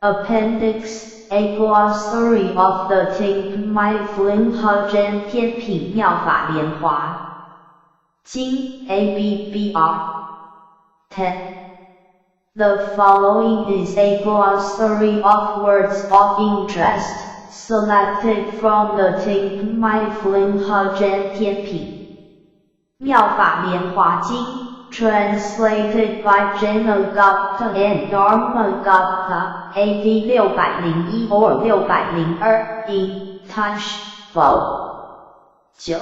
Appendix A Glossary of the Ting Mai Fling He 天品妙法莲华经 ABBR 10. The following is a glossary of words of interest, selected from the Ting Mai Fling He 天品妙法莲华经 translated by Jinagupta and Dharmagupta, AD 601 or 602, in Tash, Vol. 9.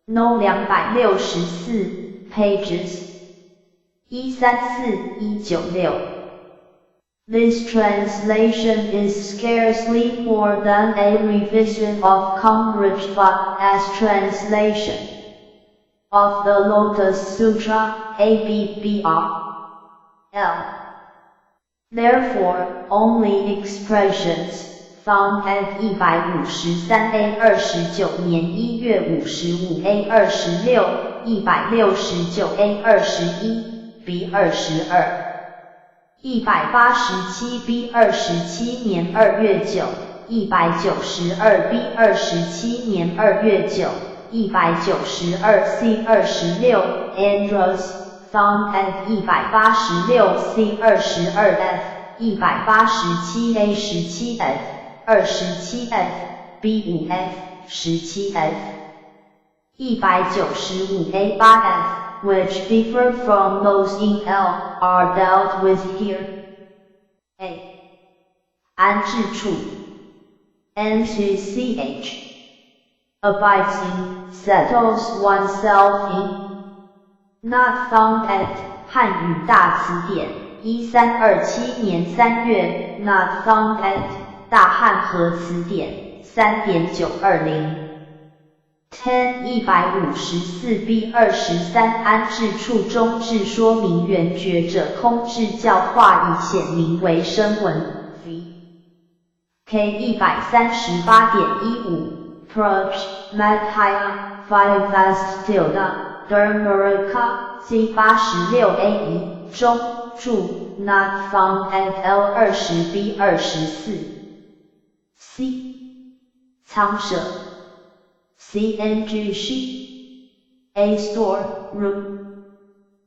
No 264 pages. 134196. This translation is scarcely more than a revision of Congrachva's translation of the Lotus Sutra, ABBR. L. Therefore, only expressions found at 153 A 29年1月55 A 26 169 A 21 B 22 187 B 27年2月9 192 B 27年2月9 192 C 26 Andros found at 186 C 22 F 187 A 17 F 27 F B 5 F 17 F 195 A 8 F which differ from those in L, are dealt with here. A. 安置处 NCCH abides in, settles oneself in. Not found at 汉语大词典1327年3月 Not found at 大汉和词典3.920 Ten 154 B 23安置处中智说明缘觉者空智教化以显明为声闻 V K 138.15 Proj Madhya Five tilde Dharmaraka C 86 A 1中注 Not found at L 20 B 24 C 仓舍 CNG A store room.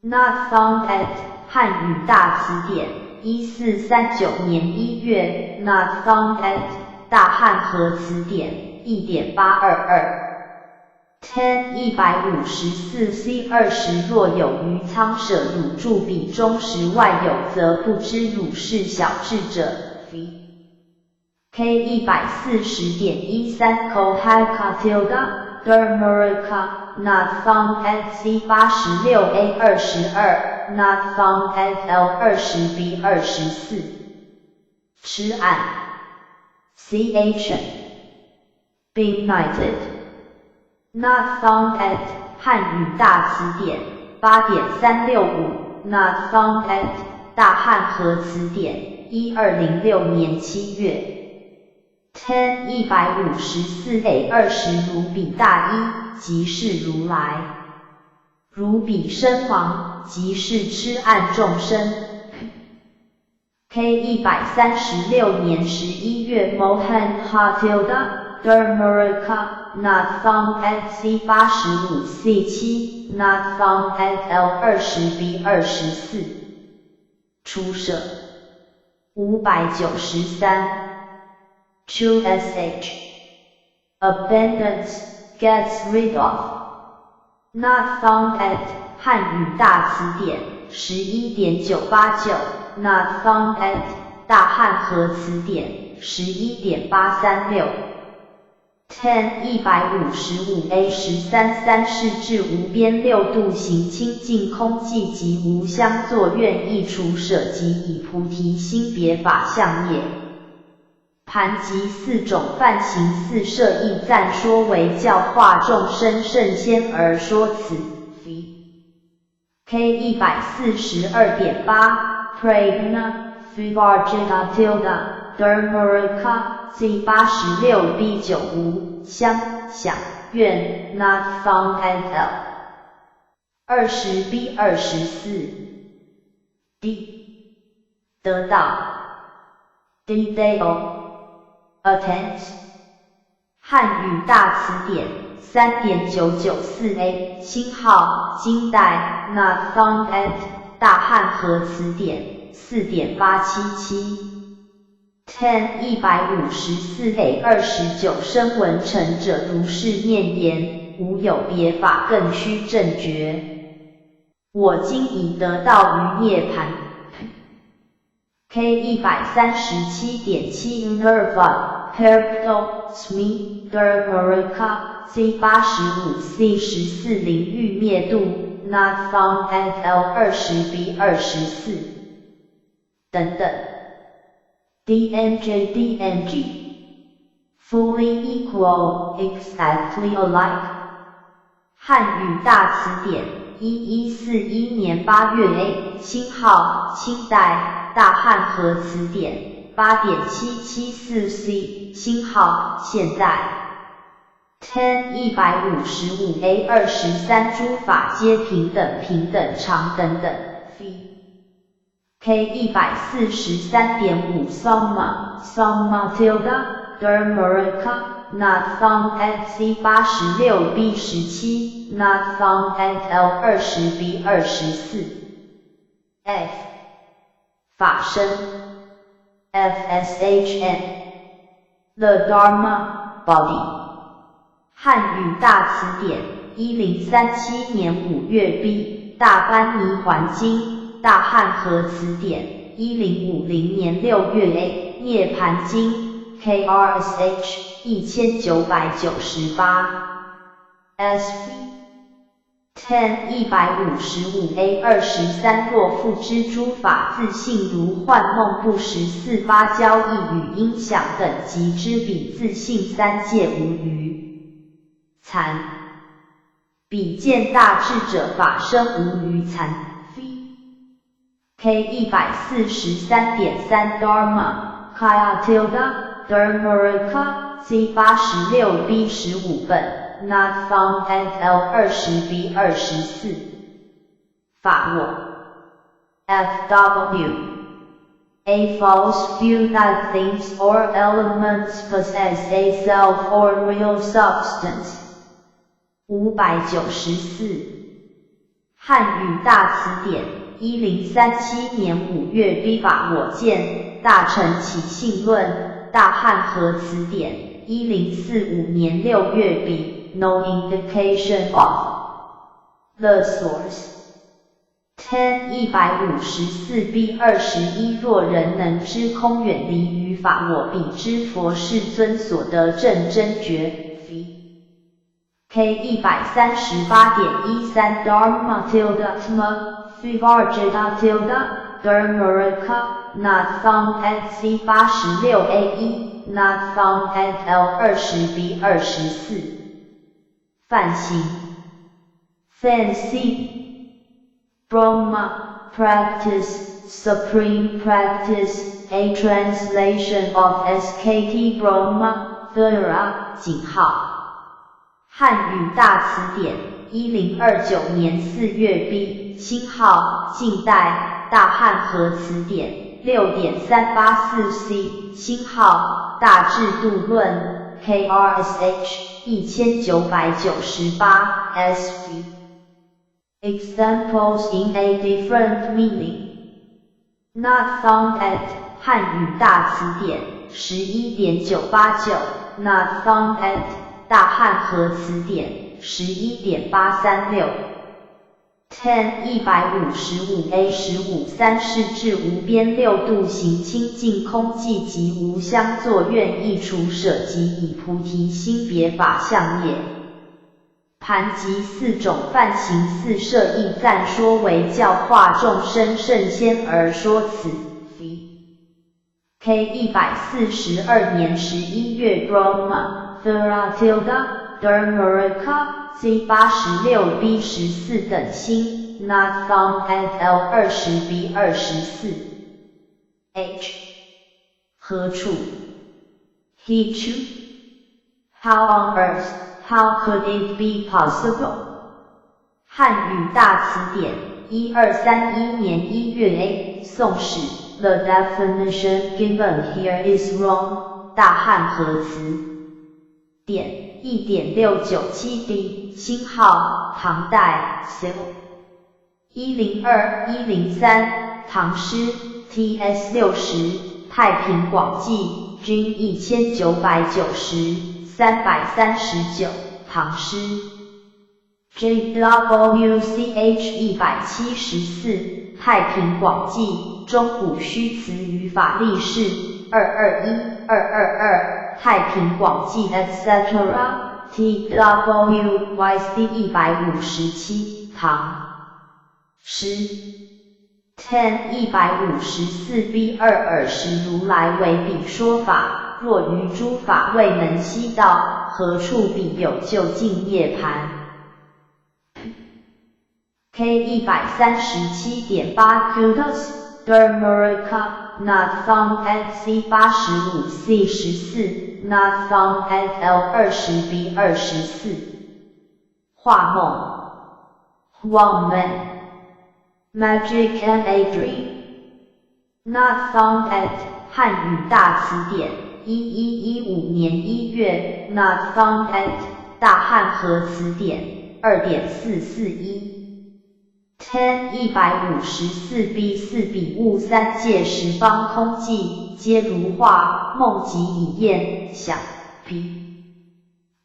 Not found at 汉语大词典一三二七年2月 Not found at 漢語大詞典，1439年1月，Not found at 大漢和詞典，1.822。10 154 C 20若有於倉捨汝住彼中時外有，則不知汝是小智者。V K 140.13 Kohaka tilde Dharmaraka not found at C 86 A 22 not found at L 20 B 24痴暗 C H Benighted Not found at 漢語大詞典8.365 Not found at 大漢和詞典1206年7月。10 154 A 20如彼大一，即是如來；如彼身盲，即是痴暗眾生。K 136年11月 Mohan Hatilda Dharmaraka Not found at C 85 C 7 Not found at L 20 B 24出舍593 Chu sh Abandons, gets rid of. Not found at 漢語大詞典11.989 Not found at 大漢和詞典11.836 10 155 A 13三世智無邊六度行清淨空寂及無相作願意除捨及以菩提心別法相業。槃及四種梵行四攝亦讚說為教化眾生聖先而說此。V K 142.8 Prajna Vivarjita tilde Dharmaraka C 86 B 9無相想願 Not found at L 20 B 24 D 得到 D Deo Attains 漢語大詞典3.994 A 星號金代 Not found at 大漢和詞典4.877 10 154 A 29聲聞乘者如是念言，無有別法更須正覺。我今已得到於涅槃。K 137.7 Nirvana Herpto Smi Dharmaraka C 85 C 14靈欲滅度 Not found at L 20 B 24等等。DNJ DNG Fully equal, exactly alike。漢語大詞典，1141年8月 A 星號清代大漢和詞典8.774 C 星號現在 10 155 A 23諸法皆平等平等常等等 V K 143.5 Soma Soma tilde Dharmaraka Not found at C 86 B 17 Not found at L 20 B 24 F 法身 FSHN The Dharma Body 漢語大詞典，1037年5月 B 大般泥環經大漢和詞典，1050年6月 A 涅槃經 KRSH 1998 SV 10 155 A 23若復知諸法自性如幻夢不實似芭蕉一語音響等即知彼自性三界無餘慚。彼見大智者法身無餘慚。V K 143.3 Dharma Kaya tilde Dharmaraka C 86 B 15本 Not found at L 20 B 24法我 F W A false view that things or elements possess a self or real substance。594，漢語大詞典， 1037年5月 B 法我见，大乘起信论，大汉和词典，1045年6月 B No indication of the source。 10 154 B 21若人能知空遠離於法我，彼之佛世尊所得證真覺。K 138.13 Dharma tilde atma vivarjita tilde Dharmaraka not found at C 86 A 1 not found at L 20 B 24 梵行 Fancy Brahma Practice Supreme Practice A translation of SKT Brahma Thera 井号漢語大詞典，1029年4月 B 星號近代大漢和詞典6.384 C 星號大智度論 KRSH 1998 SV Examples in a different meaning Not found at 漢語大詞典11.989 Not found at 大漢和詞典11.836 10 155 A 15三世至無邊六度行清淨空寂及無相作願意除捨及以菩提心別法相業。盤及四種梵行四攝亦讚說為教化眾生聖先而說此。K 142年11月 Brahma Thera tilde Dharmaraka C 86 B 14等星 Not found at L 20 B 24 H 何處？He How on earth? How could it be possible? 漢語大詞典，1231年1月 A 宋史 The definition given here is wrong. 大漢和詞典1.697 D 星號唐代 C 102、103唐詩 TS 60太平廣記均1990 339唐詩 JWCH 174太平廣記中古虛詞語法例釋221、222太平廣記 etc. TWYC 157唐詩 10 154 B 二爾時如來為彼說法，若於諸法未能悉道，何處彼有究竟涅槃？K 137.8 Kudos Dharmaraka Not found at C 85 C 14 Not found at L 20 B 24 畫夢 Huangmen Magic and a Dream Not found at 漢語大詞典1115年1月 Not found at 大漢和詞典2.441 10 154 B 四彼悟三界十方空寂，皆如畫夢即已驗想 P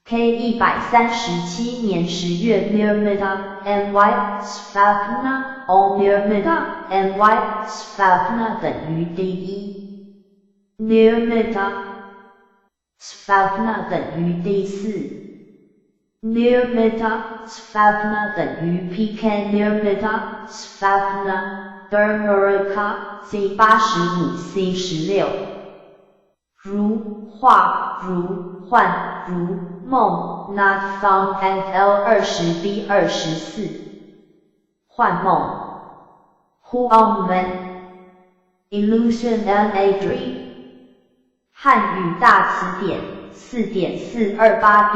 K 137年10月 Nirmita Ny Svapna All Nirmita Ny Svapna 等於 D 一 Nirmita Svapna 等於 D 四 Nirmita Svapna 等於 PK Nirmita Svapna Dharmaraka C 85 C 16如畫如幻如夢 Not found at L 20 B 24幻夢 Huangmen Illusion and a Dream 漢語大詞典4.428 B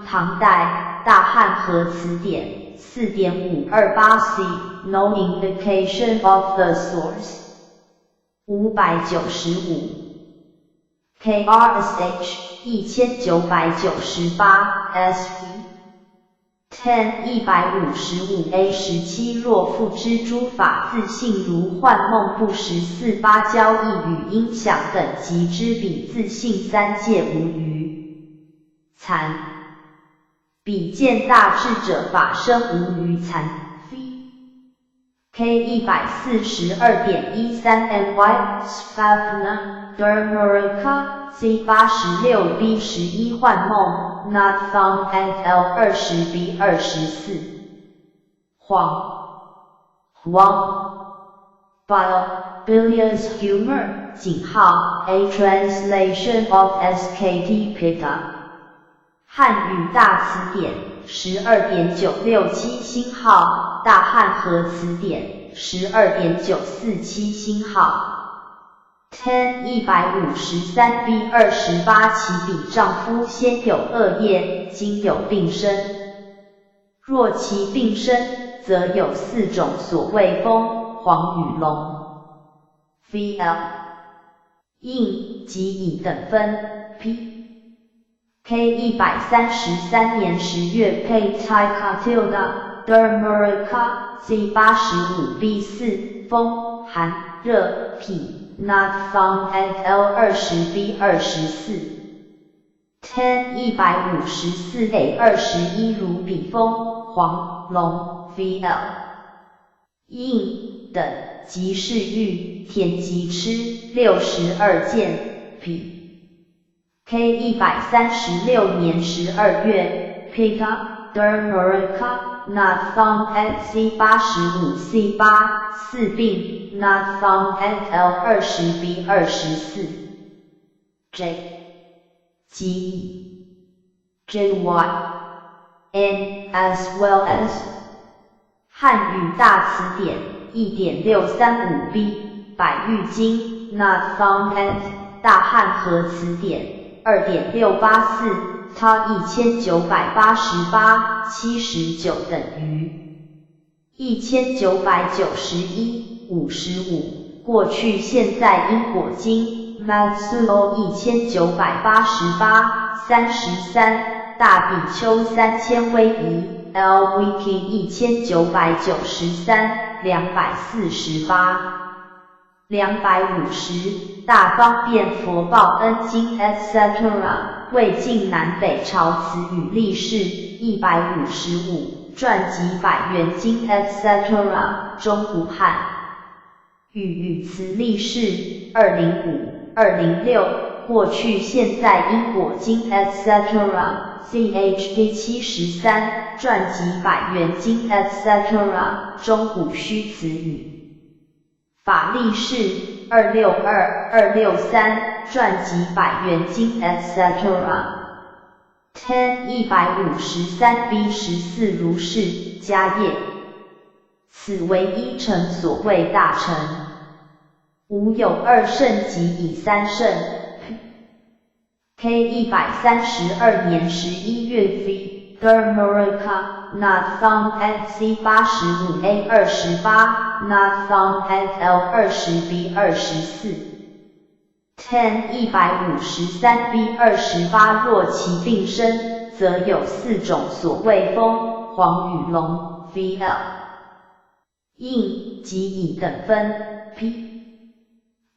唐代大漢和詞典4.528 C No indication of the source 595 KRSH 1998 SV Ten 155 A 17若复知诸法自性如幻梦不实，似芭蕉一语音响等，即知彼自性三界无余残。彼见大智者法身无余残。K 142.13 My Svapna Dharmaraka C 86 B 11幻夢 Not found at L 20 B 24黃黃 Bile Bilious Humor 井號 A translation of SKT Pitta 漢語大詞典12.967星號，大漢和詞典12.947星號。Ten 153 B 28其彼丈夫先有惡業，今有病身。若其病身，則有四種所謂風、黃與龍。VL 應及以等分 P K 133年10月 Pay Tai Tilda Dharmaraka C 85 B 4風寒熱脾 Not found at L 20 B 24 Ten 154 A 21如彼風黃龍 VL 應等即是欲甜及痴62見 P K 136年12月 Pitta Dharmaraka Not found at C 85 C 8四病 Not found at L 20 B 24 J G E J Y N as well as 漢語大詞典1.635 B 百喻經 Not found at 大漢和詞典2.684，它1988 79等於1991 55過去現在因果經 Matsuo 1988 33大比丘三千威儀 L Wiki 1993 248 250大方便佛報恩經 etc. 魏晉南北朝詞語歷史155傳集百元經 etc. 中古漢語語詞歷史205 206過去現在因果經 etc. CHD 73傳集百元經 etc. 中古虛詞語法歷史262 263傳集百元經 etc. Ten 153 B 14如是迦葉，此為一乘所謂大乘，無有二乘及以三乘。K 132年11月 V Dharmaraka Not found at C 85 A 28 Not found at L 20 B 24 Ten 153 B 28若其病身，則有四種所謂風、黃與龍 VL 應及以等分 P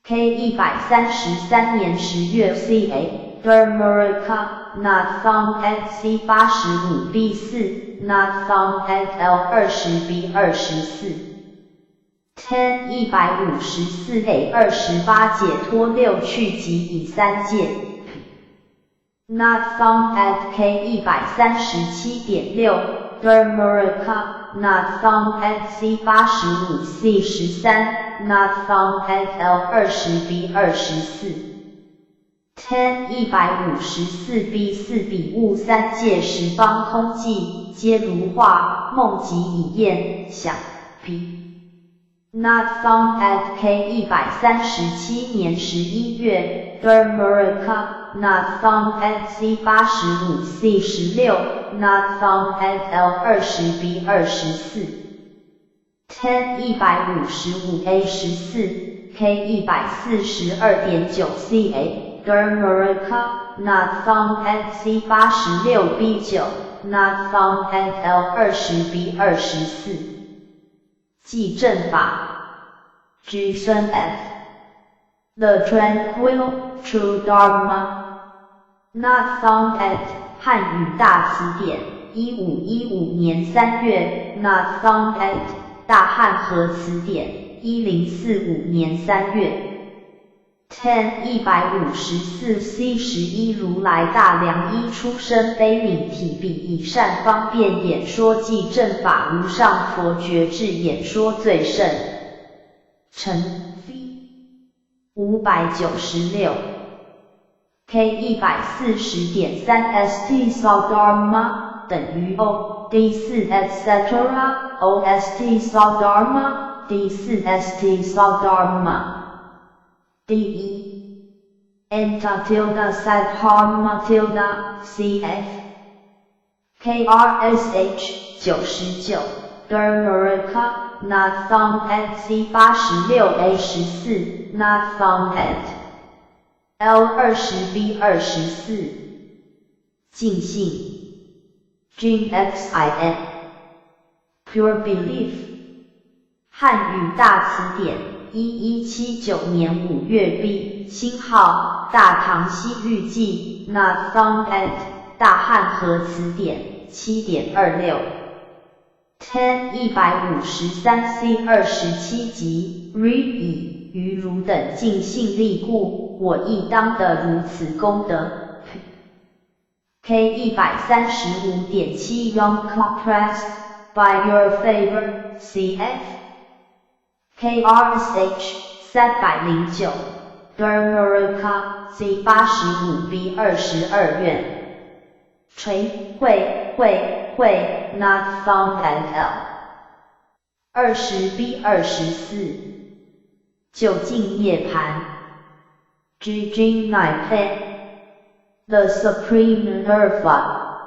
K 133年10月 C A Dharmaraka Not found at C 85 B 4 Not found at L 20 B 24 Ten 154 A 28解脫六趣及以三界 Not found at K 137.6 Dharmaraka Not found at C 85 C 13 Not found at L 20 B 24 Ten 154 B 4彼悟三界十方空寂，皆如畫夢及以焰想 P Not found at K 137年11月 Dharmaraka Not found at C 85 C 16 Not found at L 20 B 24 Ten 155 A 14 K 142.9 C A Dharmaraka not found at C 86 B 9 not found at L 20 B 24。寂正法。G 孙 F The Tranquil True Dharma Not found at 汉语大词典，1515年3月，Not found at 大汉和词典，1045年3月。Ten 154 C 11如来大良医出生悲悯体，彼以善方便演说寂正法，无上佛觉智演说最胜。乘 V 596。K 140.3 ST Saddharma 等於 O D 四 etc O ST Saddharma D 四 ST Saddharma D 一 Enta tilde Sadharma tilde CF KRSH 99 Dharmaraka not found at C 86 A 14 not found at L 20 B 24，净信，Jin XIN Pure Belief，汉语大词典，1179年5月 B 星号，大唐西域记，Not found at 大汉和词典，7.26。Ten 153 C 27级 Read 于汝等净信力故，我亦当得如此功德。K 135.7 Young Compressed by your favor CF KRSH 309 Dharmaraka C 85 B 22愿垂会会会 Not found at L 20 B 24究竟涅槃 G G 乃呸 The Supreme Nirvana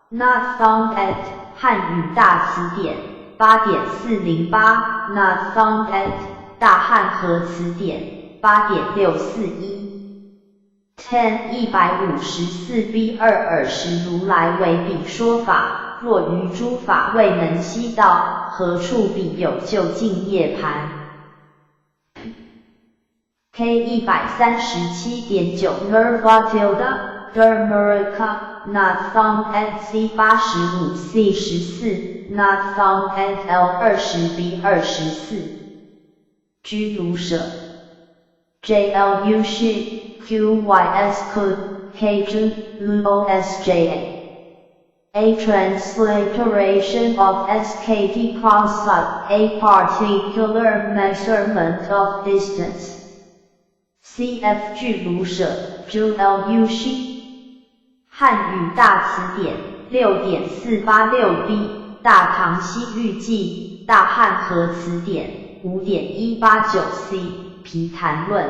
Not found at 汉语大词典，8.408 Not found at 大汉和词典，8.641。 Ten 154 B 2尔时如来为彼说法，若于诸法未能悉到，何处彼有究竟涅槃？K 137.9 Nirvana tilde Dharmaraka not found at C 85 C 14 not found at L 20 B 24。居卢舍 JLU 是 QYS K K L O S J A A transliteration of SKT Prasad, a particular measurement of distance. CF 俱卢舍 JLU 是汉语大词典，6.486 B 大唐西域记，大汉和词典，5.189 C 毗昙论。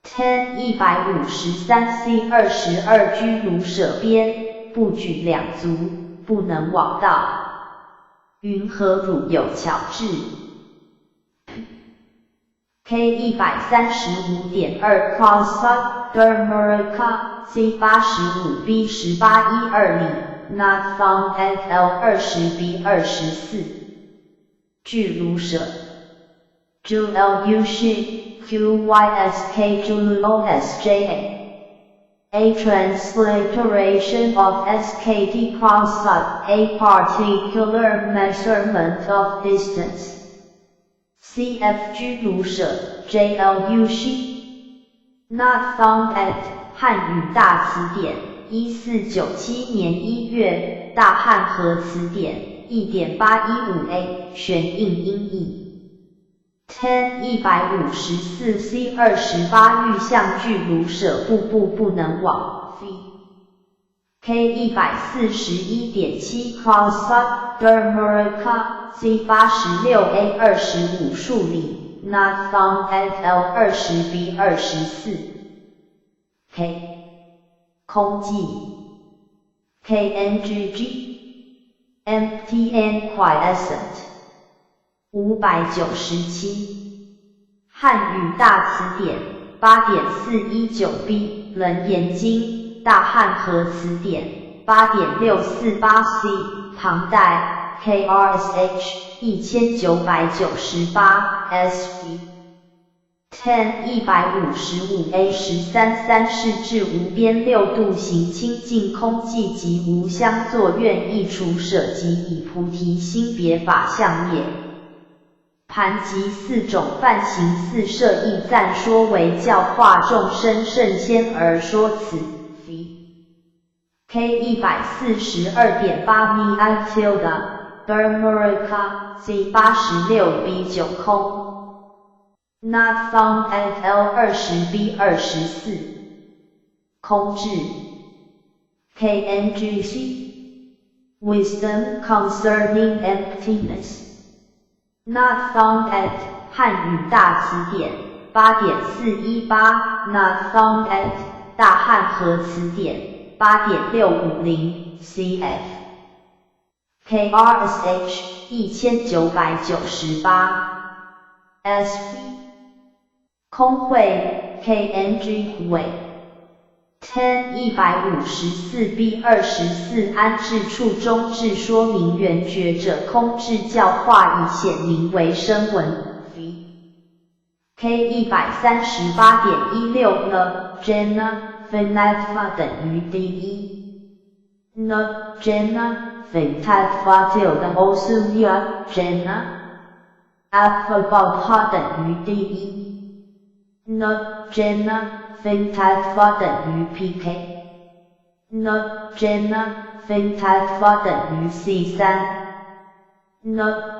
Ten 153 C 22居卢舍边，不举两足，不能往道。云何汝有巧智？K 135.2 Prasad Dharmaraka C 85 B 18一二里 Not found at L 20 B 24。俱卢舍 JLU 是 QYSK JLOSJA A transliteration of SKT Prasad, a particular measurement of distance. CF 居卢舍 JLU 是 Not found at 汉语大词典，1497年1月，大汉和词典，1.815 A 玄应音译。Ten 154 C 28欲向俱卢舍步步不能往。V K 141.7 Prasad Dharmaraka C 86 A 25数里 Not found at L 20 B 24。 K 空寂 KNGG MTN quiescent 597汉语大词典， 8.419 B，楞严经，大汉和词典，8.648 C，唐代，KRSH，1998，SV。10 155 A 13三世至无边六度行清净空寂及无相作愿意除舍及以菩提心别法相业。盘及四种梵行四摄义赞说为教化众生圣先而说此。V K 142.8 M I tilde Dharmaraka C 86 B 9空。Not found at L 20 B 24，空智 KNGC Wisdom concerning emptiness. Not found at 汉语大词典8.418 Not found at 大汉和词典8.650 CF KRSH 1998 SV 空慧 KNG 慧 10 154 B 24安置处中智说明缘觉者空智教化以显明为声闻 V K 138.16 N Jena Finatva 等于 D 一 N Jena Fintatva tilde Osunya Jena Alpha 哈等于 D 一 N Jena Fintatva 等于 PK N Jena Fintatva 等于 C 三 N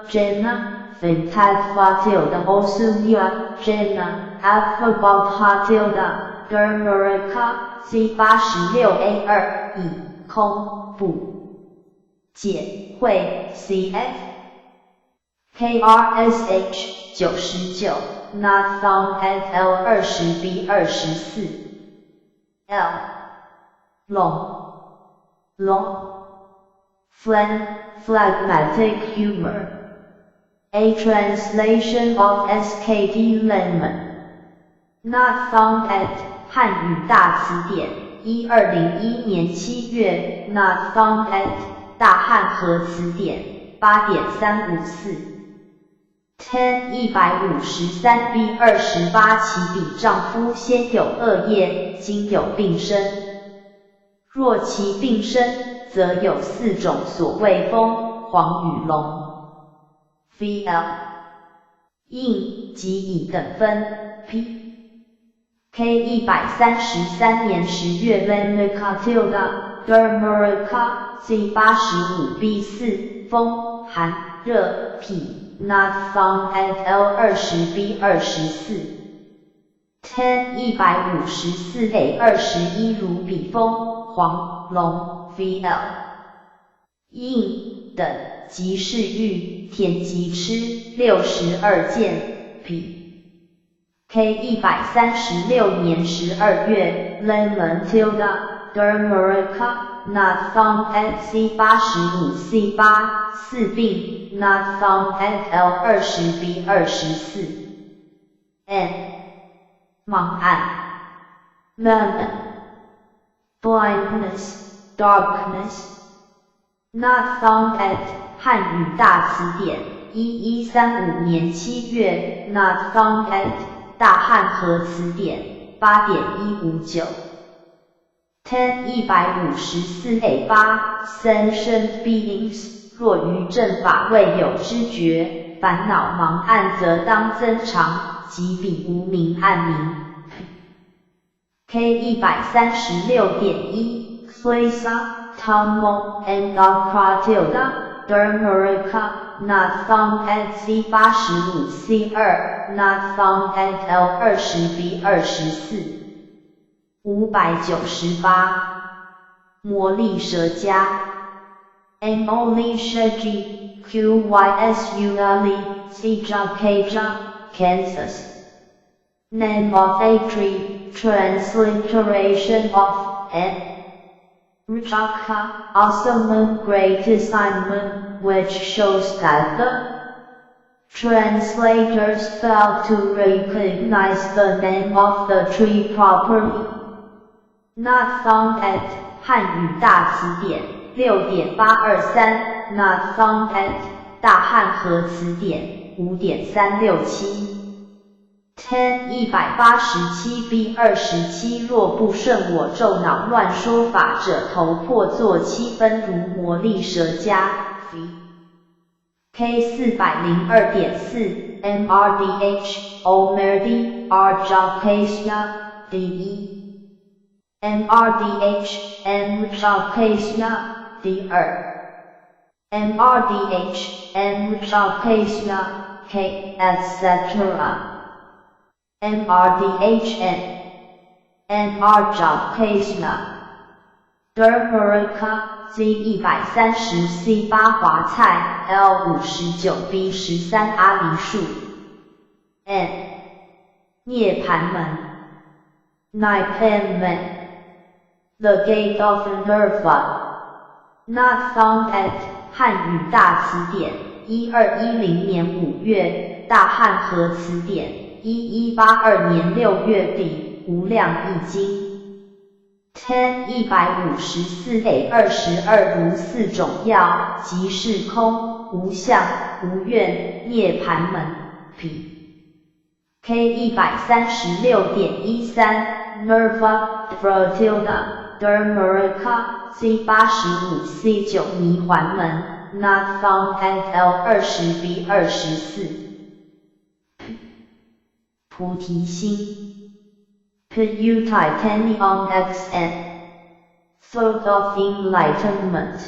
Jena Fintatva tilde Osunya Jena Alpha 哈 tilde Dharmaraka C 86 A 2以空不解会 CF KRSH 99 Not found at L 20 B 24 L 龙龙 Phlegm phlegmatic humor. A translation of SKT Lemon. Not found at 汉语大词典，1201年7月。Not found at 大汉和词典，8.354。10 153 B 28其彼丈夫先有恶业，今有病身。若其病身，则有四种所谓风、黄与龙。VL 应及以等分 P K 133年10月 Lemika tilde Dharmaraka C 85 B 4风寒热脾 Not found at L 20 B 24 10 154 A 21如彼风黄龙 VL 应等即是欲田及痴62见 P K 136年12月 Lemon tilde Dharmaraka Not found at C 85 C 8四病 Not found at L 20 B 24 N 盲暗 Mammon Blindness, darkness. Not found at 汉语大词典，1135年7月。Not found at 大汉和词典，8.159。10 154 A 8 Sentient beings 若于正法未有知觉，烦恼盲暗则当增长，即彼无明暗明。K 136.1 Klesa Tamo and Tilde Dharmaraka Not found at C 85 C 2 Not found at L 20 B 24 598魔力蛇加 M O L G Q Y S U L E C J K J Kansas. Name of a tree, transliteration of N. Ruchaka, also known Great Assignment, which shows that the Translators fail to recognize the name of the tree properly. Not found at 汉语大词典6.823，Not found at 大汉和词典5.367。10 187 B 27若不顺我咒恼乱说法者，头破作七分，如摩利舍迦。K 402.4 MRDH Omerdi Arjakesya D1 MRDH M Jakesya D2 MRDH M Jakesya K etc. MRDHN MR Jakesya Dharmaraka Z 130 C 8华菜 L 59 B 13阿梨树 N 涅槃門 Nibbana The Gate of Nirvana Not found at 漢語大詞典1210年5月，大漢和詞典1182年6月底，無量義經。10 154 A 22如四種藥，即是空、無相、無願、涅槃門。P. K 136.13 Nirva Frotilda Dharmaraka C 85 C 9泥環門 Not found at L 20 B 24。菩提心。Pu Titanium XN Thought of Enlightenment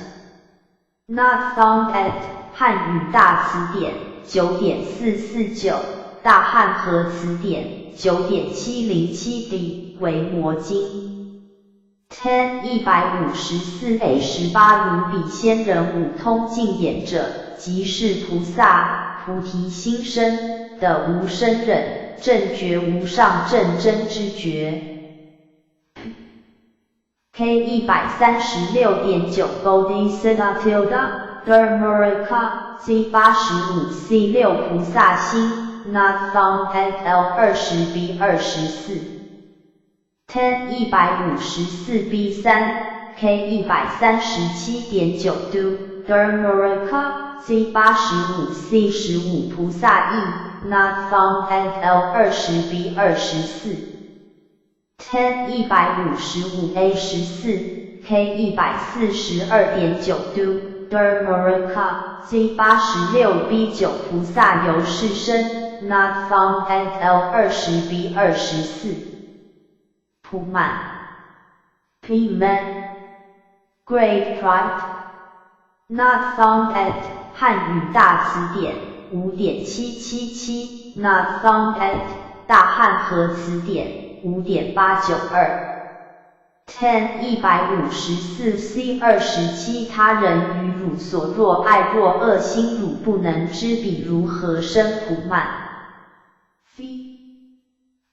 Not found at 漢語大詞典9.449，大漢和詞典9.707 D 維摩經。10 154 A 18如彼仙人五通淨眼者，即是菩薩菩提心生的無生忍，正覺無上正真知覺。K 136.9 Bodhisattva Dharmaraka Z 85 C 6菩薩心 Not found at L 20 B 24。10 154 B 3 K 137.9 Do Dharmaraka Z 85 C 15菩薩意 Not found at L 20 B 24。10 155 A 14 K 142.9 Do Dharmaraka Z 86 B 9菩薩由是生 Not found at L 20 B 24。普滿 P man Great Pride Not found at 漢語大詞典5.777 Not found at 大漢和詞典5.892。10 154 C 27他人於汝所若愛若惡心，汝不能知，彼如何生普滿？V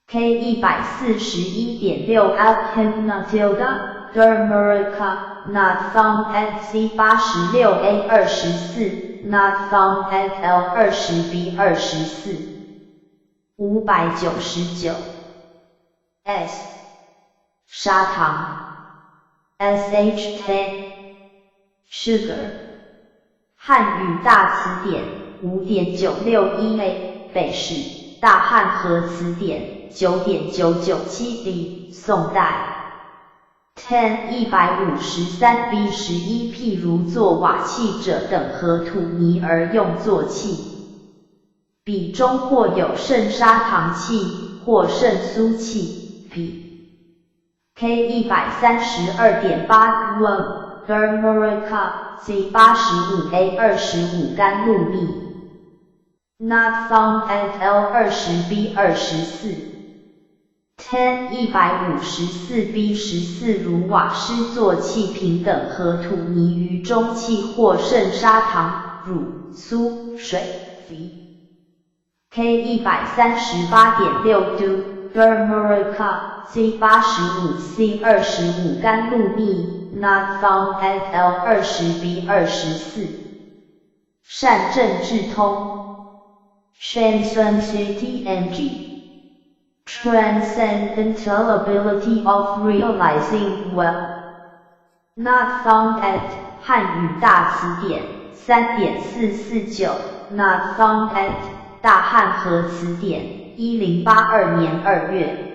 K 141.6 Abhinatilda Dharmaraka Not found at C 86 A 24 Not found at L 20 B 24。599 S 砂糖 SHK Sugar 漢語大詞典5.961 A 北史大漢和詞典9.997 D 宋代。10 153 B 11譬如作瓦器者等和土泥而用作器，彼中或有盛砂糖器，或盛酥器。P K 132.8 One Dharmaraka Z 85 A 25甘露蜜。Not found at L 20 B 24。10 154 B 14如瓦施作器瓶等和土泥於中器，或盛砂糖、乳、酥、水。V K 138.6 Do Dharmaraka Z 85 C 25甘露蜜。Not found at L 20 B 24。善正智通。Shenzhen CTNG Transcendental ability of realizing well. Not found at 汉语大词典3.449 Not found at 大汉和词典1082年2月。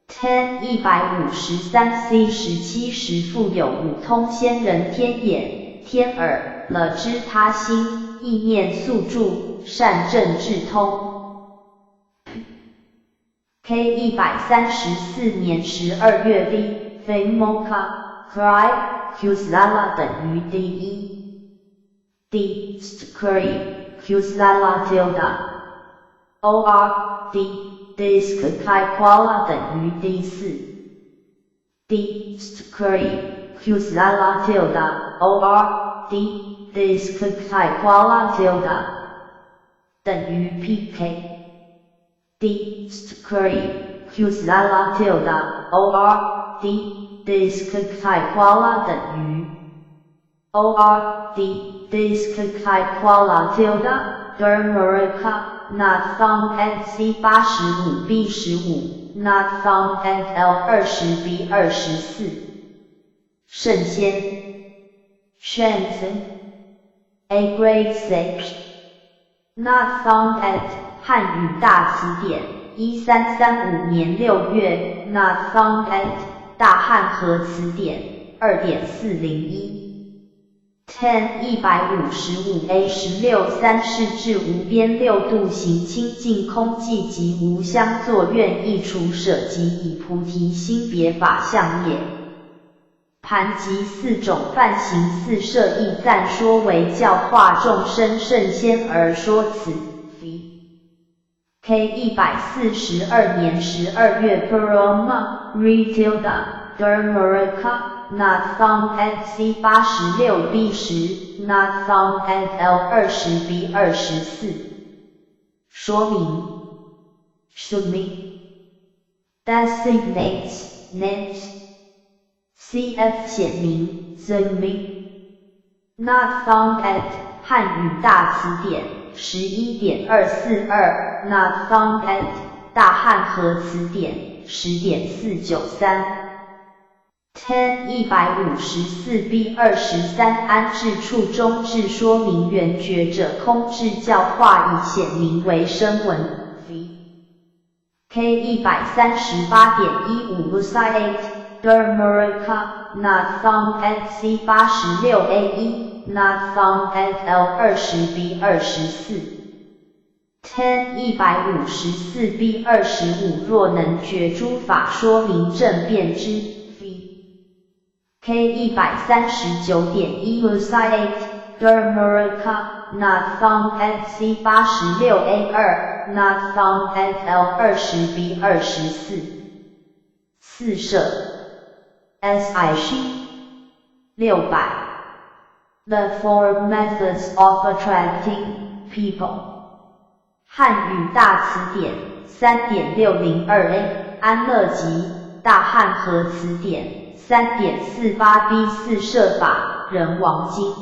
10 153 C 17十复有五通仙人天眼、天耳、了知他心、意念宿住、善正智通。K 134年12月 V Vimokkha Cry Kusala 等于 D 一 D St Kusala tilde OR D Disc 开括等于 D 四 D St Kusala tilde OR D Disc 开括 tilde 等于 PK D St Kusala tilde OR D Disc 开括等于 OR D Disc 开括 tilde Dharmaraka Not found at C 85 B 15 Not found at L 20 B 24。圣仙 Shenzhen A great sage. Not found at 汉语大词典1335年6月 Not found at 大汉和词典2.401。10 155 A 16三世至无边六度行清净空寂及无相作愿意除舍及以菩提心别法相业。盘及四种梵行四摄义赞说为教化众生圣仙而说此。K 142年12月 Parama Retilda Dharmaraka Not found at C 86 B 10 Not found at L 20 B 24。说明说明 Designates names CF 显明 Zimi Not found at 汉语大词典11.242 Not found at 大汉和词典10.493。10 154 B 23安置处中智说明缘觉者空智教化以显明为声闻。V K 138.15 Eight Dharmaraka Not found at C 86 A 1 Not found at L 20 B 24。10 154 B 25若能觉诸法说明正遍知。K 139.1 Eight Dharmaraka Not found at C 86 A 2 Not found at L 20 B 24。四摄 SIC 600 The four methods of attracting people。汉语大词典3.602 A 安乐集大汉和词典3.48 B 四摄法仁王经。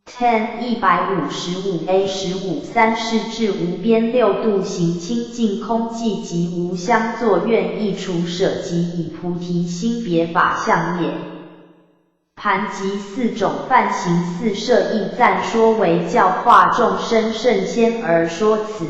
10 155 A 15三世至无边六度行清净空寂及无相作愿意除舍及以菩提心别法相业。盘及四种梵行四摄义赞说为教化众生圣仙而说此。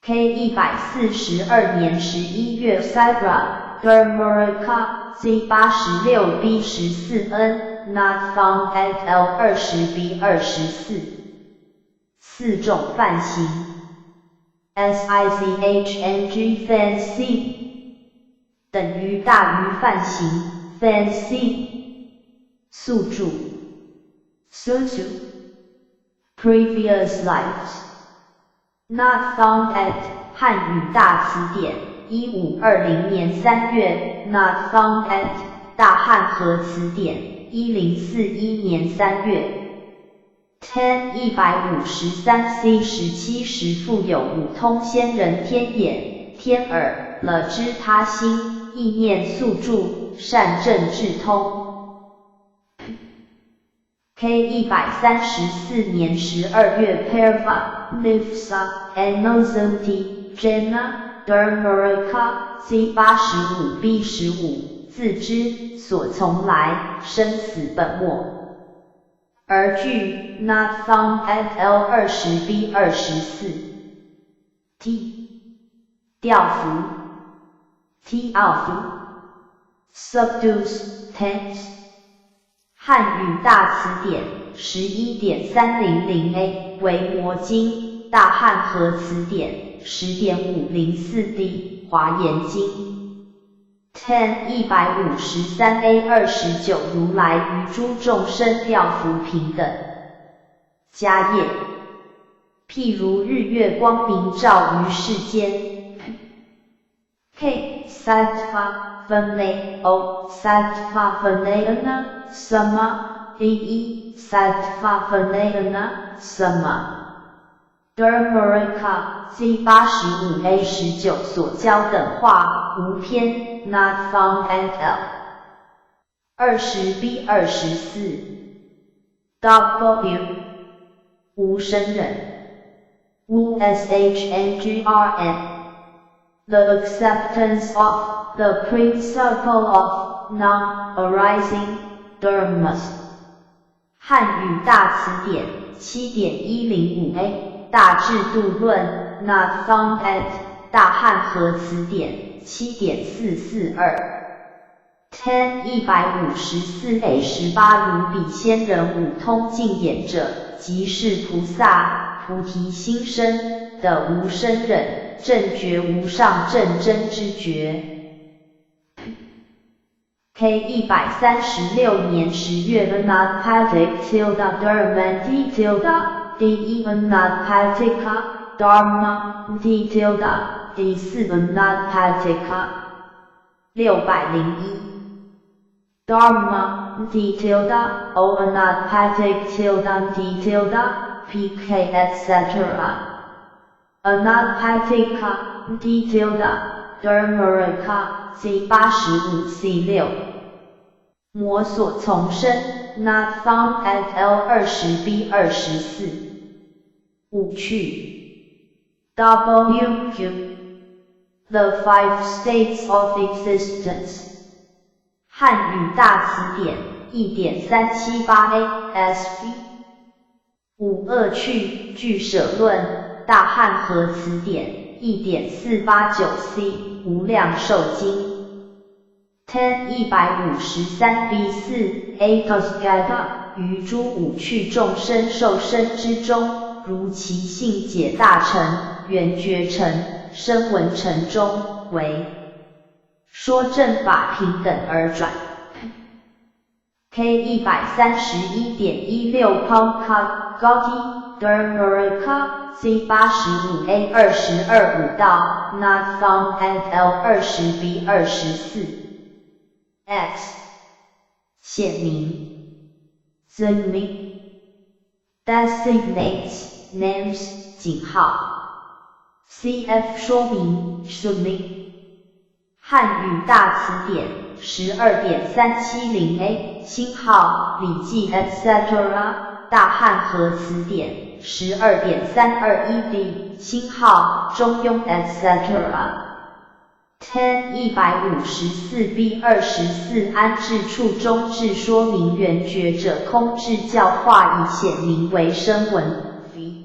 K 142年11月 Sagra Dharmaraka C 86 B 14 N Not found at L 20 B 24。四种梵行 S I C H N G Fan C 等于大于梵行 Fan C 宿住 Susu Previous lives. Not found at 汉语大词典1520年3月 Not found at 大汉和词典1041年3月。10 153 C 17十复有五通仙人天眼、天耳、了知他心、意念宿住、善正智通。K 134年12月 Parva Nifsa Anozanti Jena Dharmaraka C 85 B 15自知所从来，生死本末。而具 Not found at L 20 B 24 T 调伏 T 奥 Subdues tames 汉语大词典11.300 A 维摩经，大汉和词典10.504 D 华严经 ten 153 A 29如来於諸眾生調伏平等迦葉，譬如日月光明照於世間。K sattva 分類 O sattva 分類 N sama D E sattva 分類 N sama Dharmaraka Z 85 A 19所教等話無偏 Not found at L 20 B 24 W 無生忍 W S H N G R N The acceptance of the principle of non-arising dharmas。漢語大詞典7.105 A 大智度論 Not found at 大漢和詞典7.442 ten 154 A 18如彼先人五通淨眼者，即是菩薩菩提心生的無生忍，正覺無上正真知覺。K 136年10月 Anatpattic tilde Dharma tilde D E Anatpattika Dharma D tilde D 四 Anatpattika 601 Dharma D tilde O Anatpattic tilde D tilde P K etc. Anatpattika D tilde Dharmaraka Z 85 C 6魔所從生 Not found at L 20 B 24五趣 W Q The five states of existence 漢語大詞典1.378 A S V 五惡趣俱舍論大漢和詞典1.489 C 無量壽經 ten 153 B 4 A Tathagata 於諸五趣眾生受生之中，如其信解大乘、緣覺乘、聲聞乘中，為說正法平等而轉。K 131.16 Pankaj Gati Dharmaraka Z 85 A 22五道 Not found at L 20 B 24 X 顯明 Zmi designates names 井號 CF 說明說明漢語大詞典12.370 A 星號禮記 etc. 大漢和詞典12.321 D 星號中庸 etc. ten 154 B 24安置處中智說明緣覺者空智教化以顯明為聲聞 V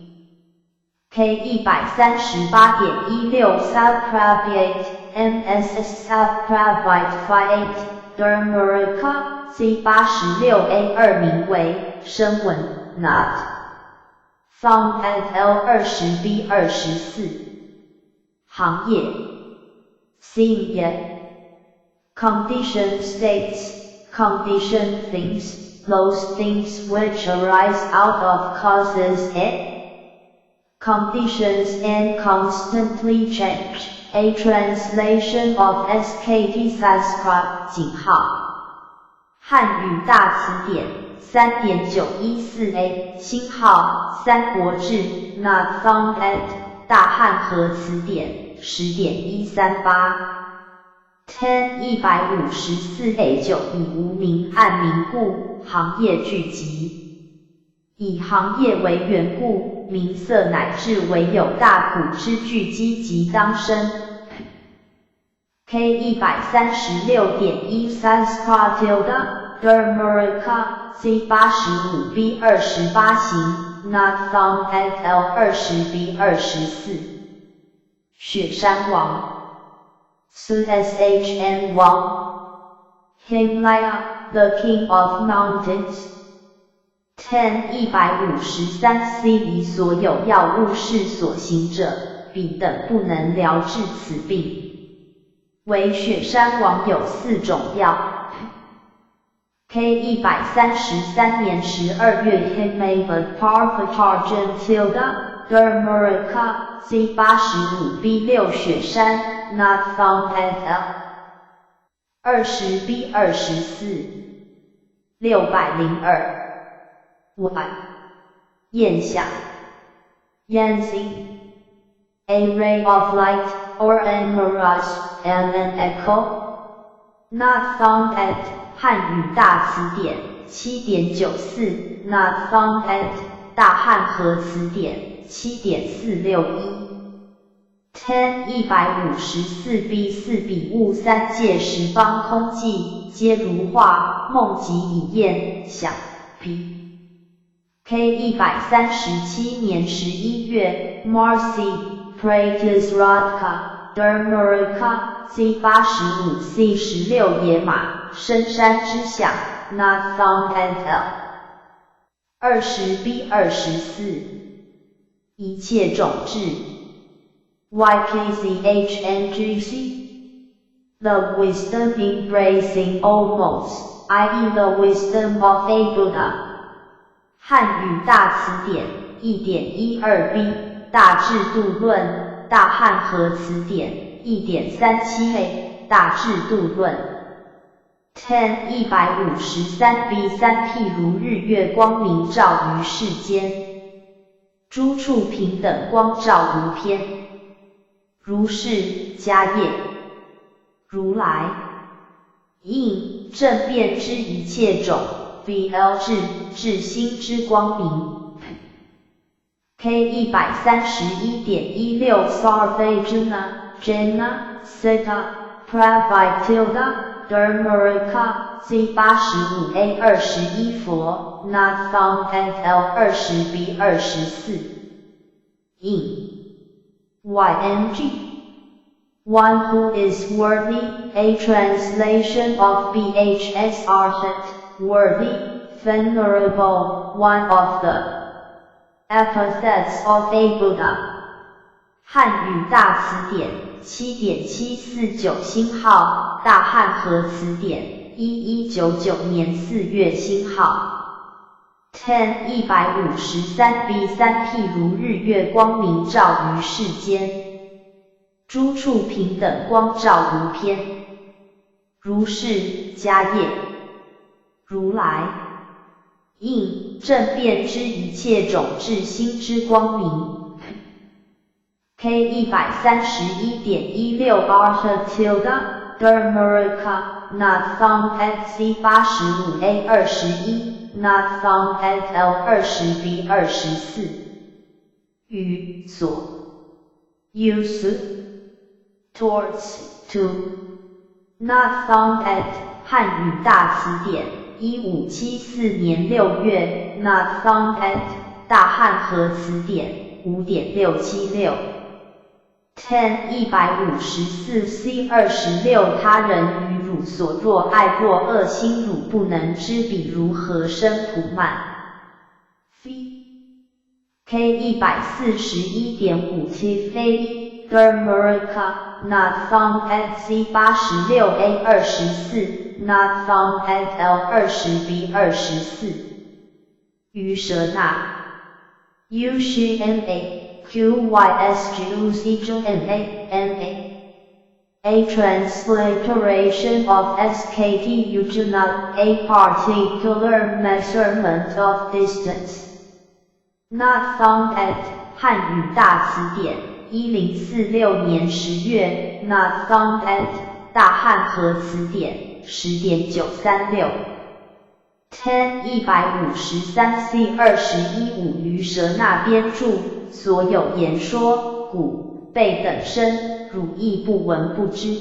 K 138.16 Subpravate MSS Subpravite Fiat Dharmaraka Z 86 A 2名為聲聞 Not found at L 20 B 24行業 Seeing conditioned states, conditioned things, those things which arise out of causes and conditions and constantly change. A translation of SKT Sanskrit 井號漢語大詞典3.914 A 星號三國志 Not found at 大漢和詞典10.138 ten 154 A 9以無明暗明故，行業聚集。以行業為緣故，名色乃至唯有大苦之聚積即當生。K 136.13 Square Dharmaraka C 85 B 28行，Not found at L 20 B 24。雪山王，Su S H N 王，Himalaya the King of Mountains。Ten 153 C 以所有藥物事所行者，彼等不能療治此病。惟雪山王有四種藥。K 133年12月 Himavat Parvatarjan tilde Dharmaraka C 85 B 6雪山，Not found at L 20 B 24 602 Y 焰想 Yanxing A ray of light, or a mirage, and an echo. Not found at 漢語大詞典7.94，Not found at 大漢和詞典7.461。Ten 154 B 4彼悟三界十方空寂，皆如畫夢即以焰想彼。K 137年11月，Marcy Pratisratka Dharmaraka C 85 C 16野馬深山之響，Not found at L 20 B 24一切種智 YKZHNGC The wisdom embracing all modes, i.e. the wisdom of a Buddha。漢語大詞典1.12b 大智度論大漢和詞典1.37a 大智度論 Ten 153 B 3譬如日月光明照於世間，諸處平等光照無偏。如是迦葉如來應正遍知一切種 VL 智智心之光明。K 131.16 Sarvajna Jana Siddha Pravai tilde Dharmaraka C 85 A 21佛 Not found at L 20 B 24 應 YNG One who is worthy, a translation of BHS Arhat, worthy, venerable, one of the epithets of a Buddha。漢語大詞典7.749星號，大漢和詞典1199年4月星號。Ten 153 B 3譬如日月光明照於世間，諸處平等光照無偏。如是迦葉如來應正遍知一切種智心之光明。K 131.16 Arhat tilde Dharmaraka not found at C 85 A 21 not found at L 20 B 24與所 use towards to not found at 漢語大詞典1574年6月 not found at 大漢和詞典5.676 Ten 154 C 26他人於汝所若愛若惡心汝不能知彼如何生普慢。V K 141.5 T 非 Dharmaraka not found at C 86 A 24 not found at L 20 B 24 於舍那 U C M A Q Y S G U C J N A N A A transliteration of SKT Ujana, a particular measurement of distance. Not found at 漢語大詞典1046年10月 Not found at 大漢和詞典10.936。Ten 153 C 21 五于舍那边住，所有言说骨背等身，汝亦不闻不知。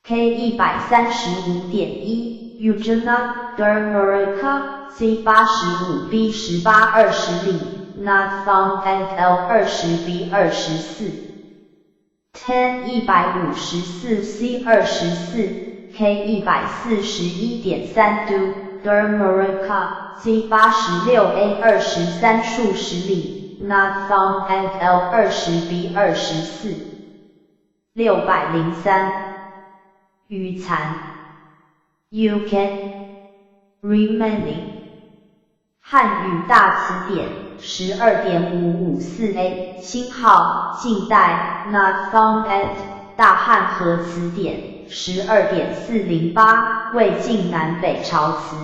K 135.1 Ujjana Dharmaraka C 85 B 18 20里，Not found at L 20 B 24。Ten 154 C 24 K 141.3 Do Dharmaraka C 86 A 23數十里，Not found at L 20 B 24。603餘殘，You can remaining 漢語大詞典12.554 A 星號近代 Not found at 大漢和詞典12.408魏晉南北朝詞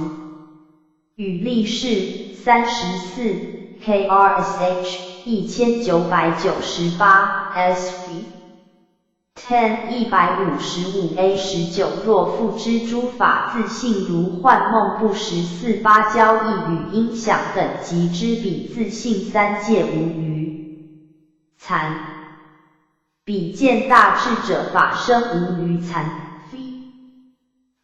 語例釋34 KRSH 1998 SV Ten 155 A 19若復知諸法自性如幻夢不實似芭蕉一語音響等即知彼自性三界無餘殘。彼見大智者法身無餘殘。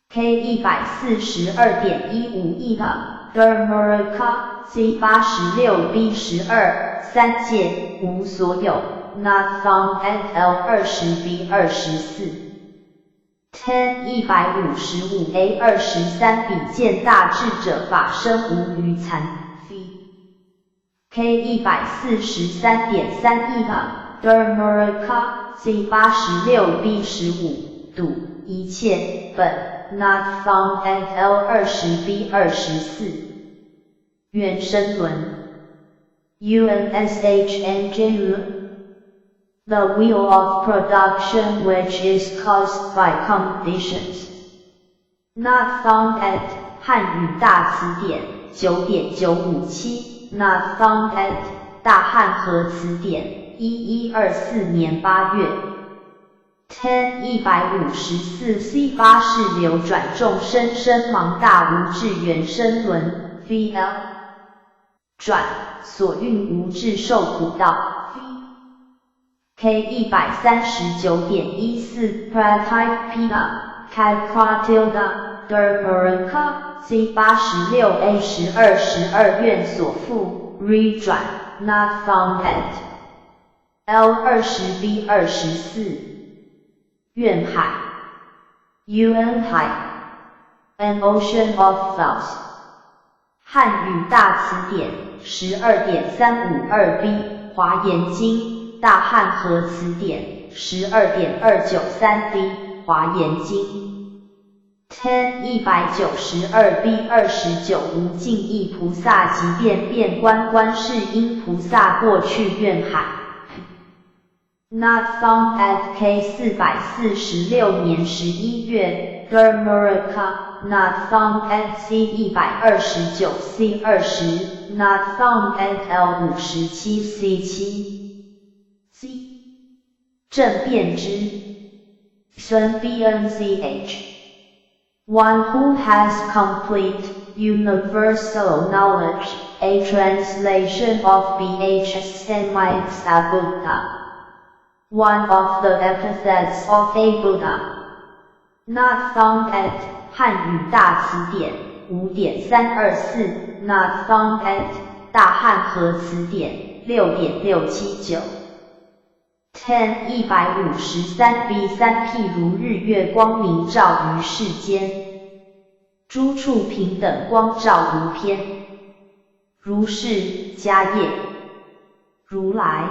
K 142.15億的 Dharmaraka C 86 B 12三界無所有。Not found at L 20 B 24。Ten 155 A 23彼見大智者法身無餘殘。K 143.3億的 Dharmaraka C 86 B 15度一切本 Not found at L 20 B 24。緣生輪 UNSHNJ The wheel of production which is caused by conditions. Not found at 漢語大詞典9.957 Not found at 大漢和詞典1124年8月。Ten 154 C 八世流轉眾生生茫大無智緣生輪 VL 轉所蘊無智受苦道。K 139.14 Pratipita Kakra Dharmaraka C 86 A 12 12願所縛 Re 轉 Not found at L 20 B 24願海 UN 海 An ocean of thoughts 漢語大詞典12.352 B 華嚴經大漢和詞典12.293 D 華嚴經 Ten 192 B 29無盡意菩薩即便遍觀觀世音菩薩過去願海。Not found at K 446年11月 Dharmaraka Not found at C 129 C 20 Not found at L 57 C 7 C 正遍知孫 BNCH One who has complete, universal knowledge, a translation of BHSMIXA One of the epithets of a Buddha. Not found at 漢語大詞典5.324 Not found at 大漢和詞典6.679 Ten 153 B 三譬如日月光明照於世間，諸處平等光照無偏。如是迦葉如來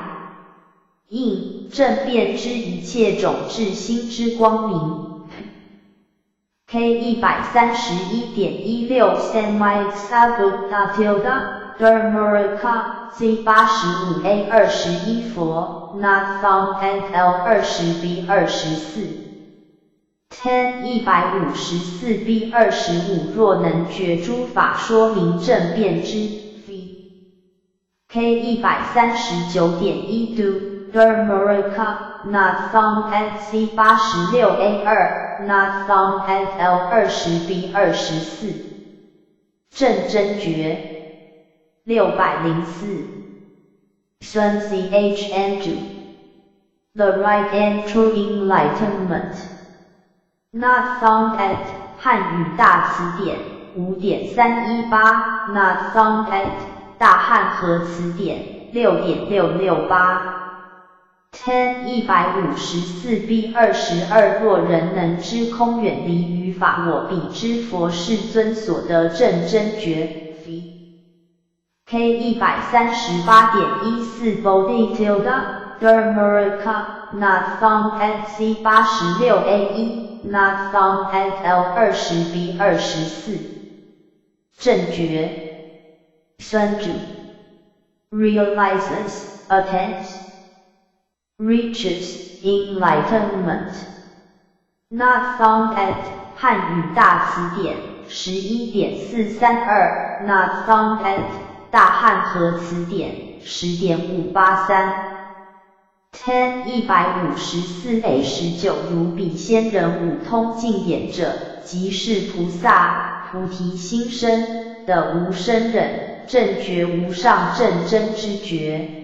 應正遍知一切種智心之光明。K 131.16 Samyaksambuddha Dharmaraka C 85 A 21佛 Not found at L 20 B 24 Ten 154 B 25若能覺諸法說名正遍知 V K 139.1 Do Dharmaraka Not found at C 86 A 2 Not found at L 20 B 24。证真觉。604。Sun Zhn Ju The right and true enlightenment. Not found at 汉语大词典5.318，Not found at 大汉和词典6.668。Ten 154 B 22若人能知空远离于法我，彼之佛世尊所得证真觉。V K 138.14 Bodhi tilde Dharmaraka Not found at C 86 A 1 Not found at L 20 B 24。正觉。Sanju realizes, attains, reaches enlightenment. Not found at 汉语大词典11.432，Not found at 大汉和词典10.583。Ten 154 A 19如彼先人五通净眼者，即是菩萨菩提心生的无生忍，正觉无上正真知觉。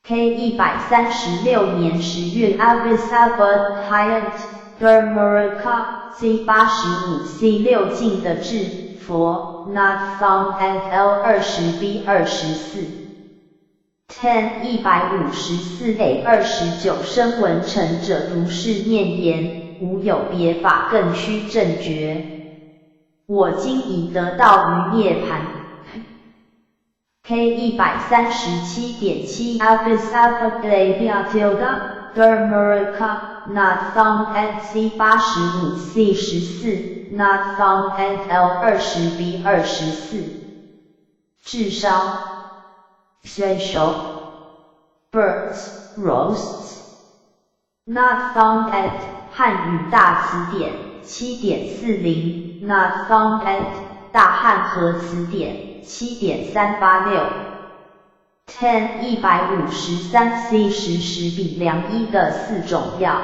K 136年10月，Avisabudhyant Dharmaraka C 85 C 6净的智佛，Not found at L 20 B 24。Ten 154 A 29声闻乘者如是念言，无有别法更须证觉。我今已得到于涅槃。K 137.7 Avisabudhya tilde Dharmaraka Not found at C 85 C 14 Not found at L 20 B 24。炙烧。选手。Burns, roasts. Not found at 汉语大词典7.40，Not found at 大汉和词典7.386。Ten 153 C 10十彼良医的四种药，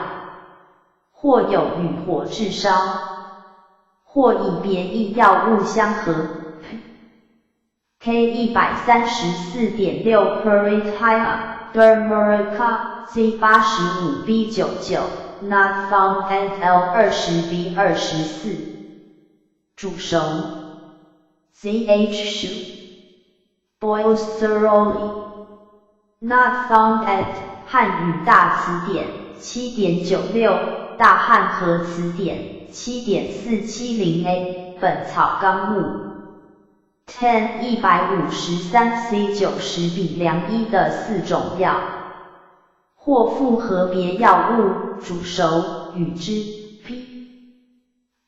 或有与火炙烧，或以别异药物相合。K 134.6 Paritaya Dharmaraka C 85 B 99 Not found at L 20 B 24。煮熟。ZH 熟 Boils thoroughly. Not found at 汉语大词典7.96，大汉和词典7.470 A，本草纲目。Ten 153 C 9十彼良医的四种药，或复合别药物煮熟与之。P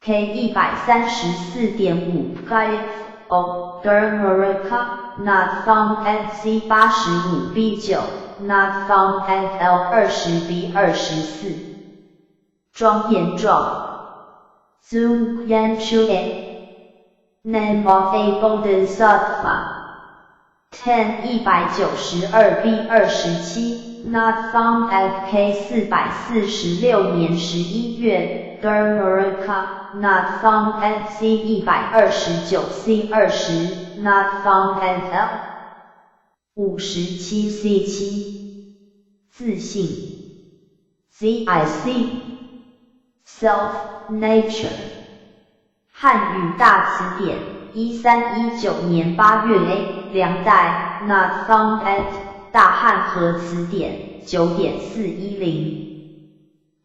K 134.5 P O Dharmaraka Not found at C 85 B 9 Not found at L 20 B 24。庄严状。Zoom Yan Chu Name of a Bodhisattva. Ten 192 B 27 Not found at K 446年11月 Dharmaraka Not found at C 129 C 20 Not found at L 57 C 7。自性。 ZIC Self Nature。 汉语大词典1319年8月 A 梁代 Not found at 大汉和词典9.410。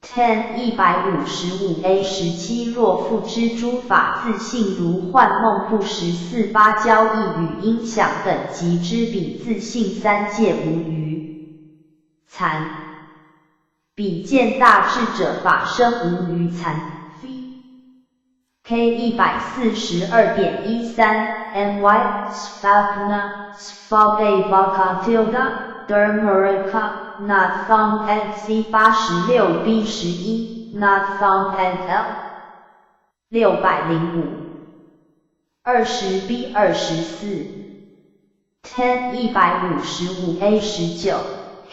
Ten 155 A 17若复知诸法自性如幻梦不实，似芭蕉一语音响等，即知彼自性三界无余残。彼见大智者法身无余残。K 142.13 Ny Svapna Svabhavaka tilde Dharmaraka Not found at C 86 B 11 Not found at L 605 20 B 24。 Ten 155 A 19 K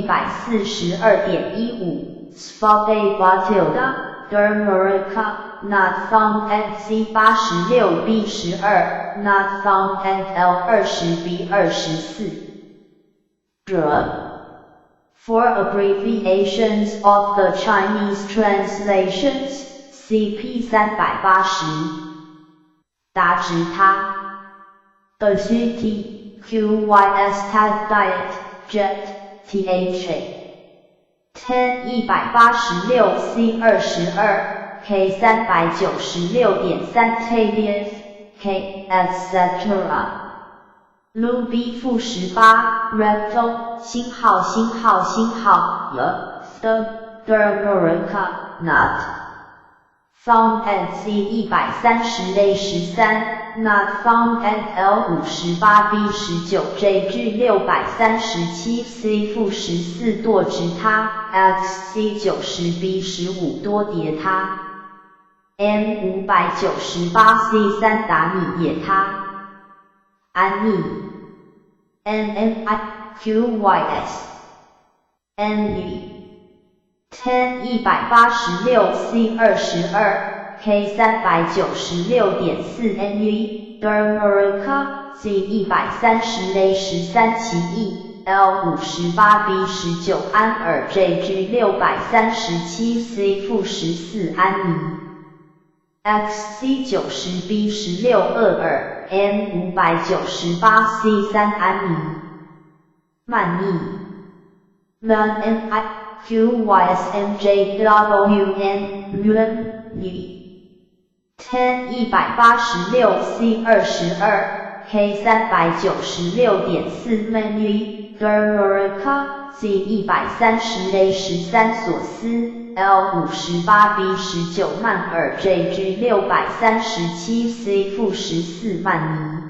142.15 Svabhava tilde Dermerica not found at C 86 B 12 not found at L 20 B 24 Dr. For abbreviations of the Chinese translations, see p 380。達直他。的 C T Q Y S T Diet Jet T H A ten 186 C 22 K 396.3 T D F K etc. 卢 B 负18 Recto 星号星号星号 The The Dermerica not found at C 130 A 13 not found at L 58 B 19 JG 637 C 负14多直他 XC 90 B 15多叠他 M 598 C 3達米也他安妮 N N I Q Y S N E ten 186 C 22 K 396.4 N E Dermerica C 130 A 13奇异 L 58 B 19安爾 JG 637 C 负14安妮 XC 90 B 16厄爾 M 598 C 3安妮曼尼 M N I Q Y S M J W N M E ten 186 C 22 K 396.4 Many Dermerica C 130 A 13索斯 L 58 B 19曼爾 JG 637 C 負14曼尼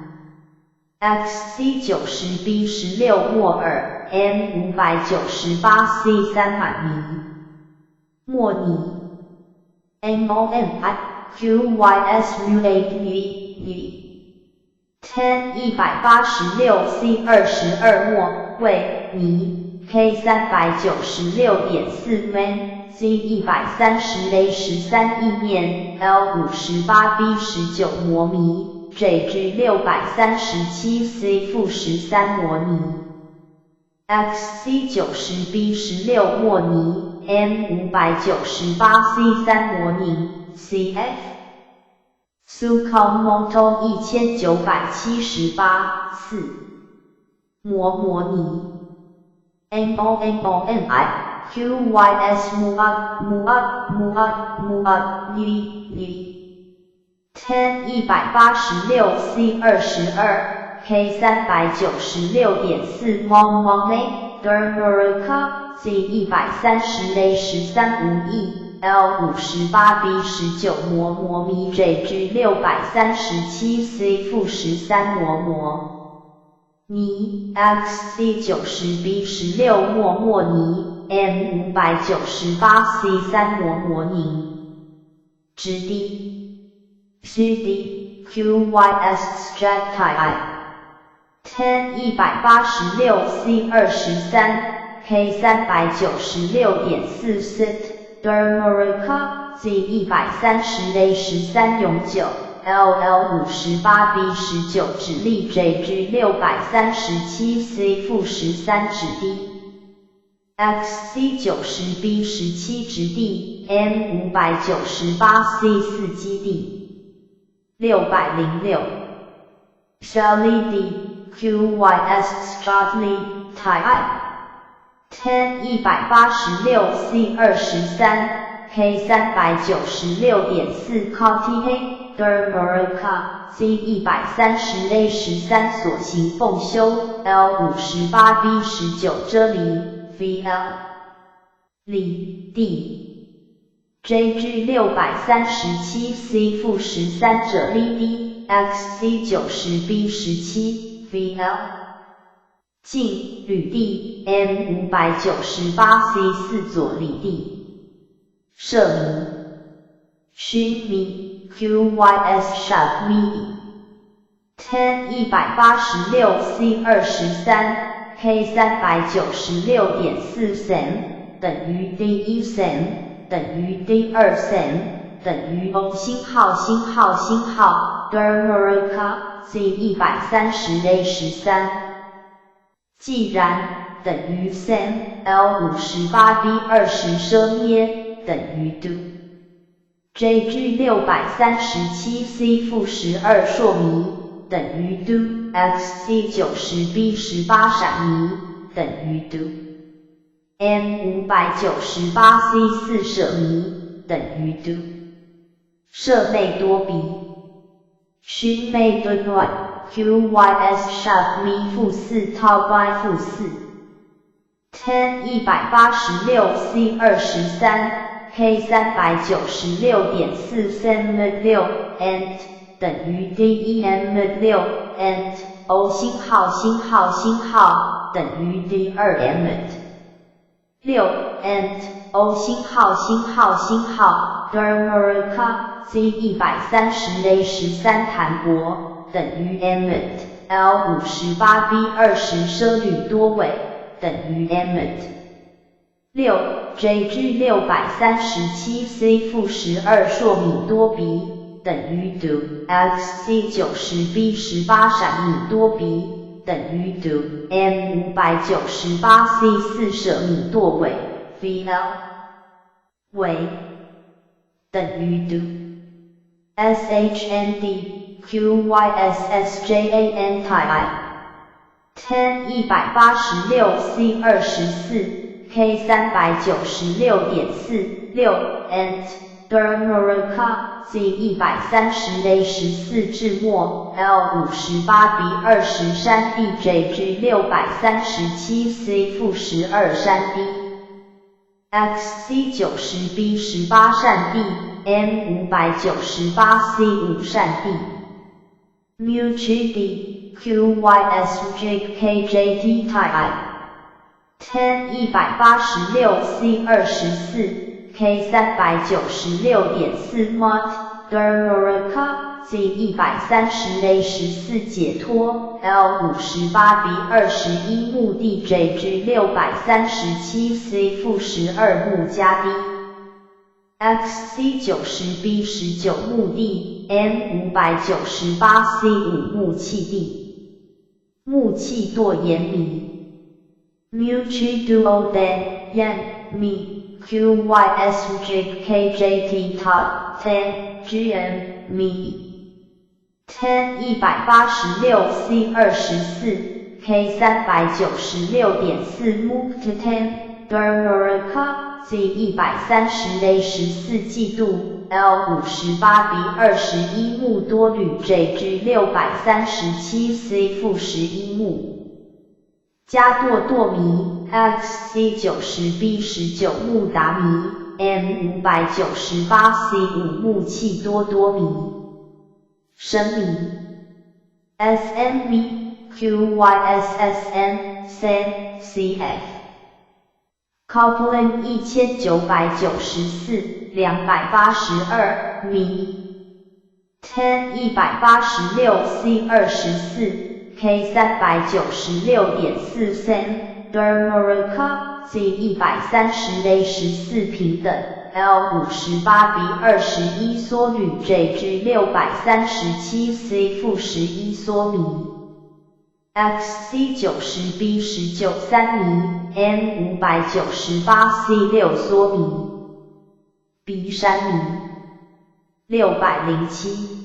XC 90 B 16莫爾 M 598 C 3曼尼莫尼 M O M I Q Y S U A P E ten 186 C 22莫维尼 K 396.4 man C 130 A 13意念 L 58 B 19摩迷 JG 637 C 負13摩尼 XC 90 B 16莫尼 M 598 C 3摩尼 CF Sukamoto 1978 4摩摩尼 M O M O N I Q Y S M A M A M A M A E E ten 186 C 22 K 396.4 M M A Dermerica C 130 A 13無意 L 58 B 19摩摩咪 JG 637 C 負13摩摩尼 XC 90 B 16莫莫尼 M 598 C 3摩摩尼直 D C D Q Y S J T I ten 186 C 23 K 396.4 Sit Dermerica C 130 A 13永久 L L 58 B 19指力 JG 637 C 負13指 D XC 90 B 17直地 M 598 C 4基地606 Shelly D Q Y S Strutly 太 I ten 186 C 23 K 396.4 Coty Dermerica C 130 A 13所行奉修 L 58 B 19遮离 VL 里 D JG 637 C 負13者 D XC 90 B 17 VL 进吕地 M 598 C 4左里地舍迷勋米 Q Y S sharp 咪 ten 186 C 23 K 396.4 cm 等於 D 1 cm。等於 D 二 cm 等於 O 星號星號星號 Dermorica Z 130 A 13。既然等於 cm L 58 B 20奢捏等於 Do JG 637 C 負12朔米等於 Do XC 90 B 18閃米等於 Do M 598 C 4舍米等於 Do 舍內多比勳美頓 Y QYS 沙米負4 套 Y 負4 tan 186 C 23 K 396.4 cm 6 ant 等於 D 一 m 6 ant O 星號星號星號等於 D 二 m 6 ant O 星號星號星號 Dermorica Z 130 A 13譚博等於 m L 58 B 20奢呂多尾等於 m 6 JG 637 C 負12朔米多比等於 Do XC 90 B 18閃米多比等於 Do M 598 C 4舍米多尾 VL 為等於 Do SHND QYSSJAN I tan 186 C 24 K 396.4 6 ant Dermorica Z 130 A 14至末 L 58 B 20山地 JG 637 C 負12山 D XC 90 B 18善地 M 598 C 5善地 Mu Chi D QYSJKJT I tan 186 C 24 K 396.4 Mot Dermorica Z 130 A 14解脫 L 58 B 21目的 JG 637 C 負12木加 D XC 90 B 19目的 M 598 C 5木器地木器多严迷 Mu Chi Duo Den Yan Mi Q Y S J K J T T Ten G M Mi tan 186 C 24 K 396.4 Mukta Ten Dermorica Z 130 A 14季度 L 58 B 21木多吕 JG 637 C 負11木加多多米 XC 90 B 19木達米 M 598 C 5木器多多米生米 SMB QYSSN C CF Coupling 1994 282米 tan 186 C 24 K 396.4 cm Dermorica Z 130 A 14平等 L 58 B 21缩铝 JG 637 C 負11缩米 XC 90 B 19三米 M 598 C 6缩米 B 山米607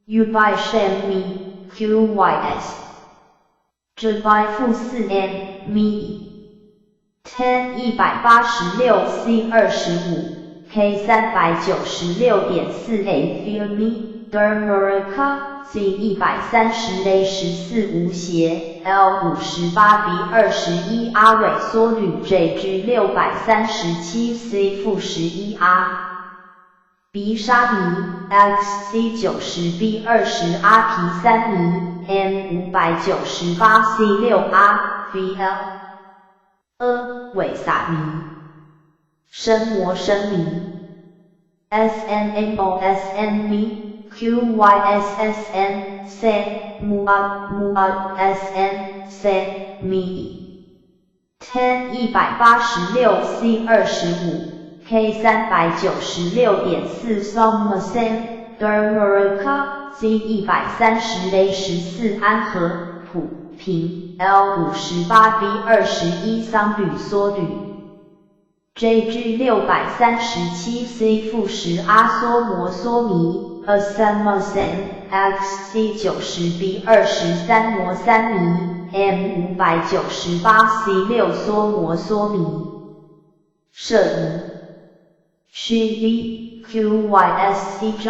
U by 山米 QYS J by 負4 M 米 tan 186 C 25 K 396.4 A 米 Dermorica Z 130 A 14無邪 L 58 B 21阿尾缩铝 JG 637 C 負11 R B 沙米 XC 90 B 20阿皮三米 M 598 C 6 R VL 阿尾薩米生魔生米 S N M O S N M Q Y S S N C M A M A S N C M tan 186 C 25 K 396.4 Somasen Dermerica Z 130 A 14安和普平 L 58 B 21桑吕梭吕 JG 637 C-10阿梭摩梭弥 Asamosen XC 90 B 23摩三弥 M 598 C 6梭摩梭弥摄仪 C V QYS C J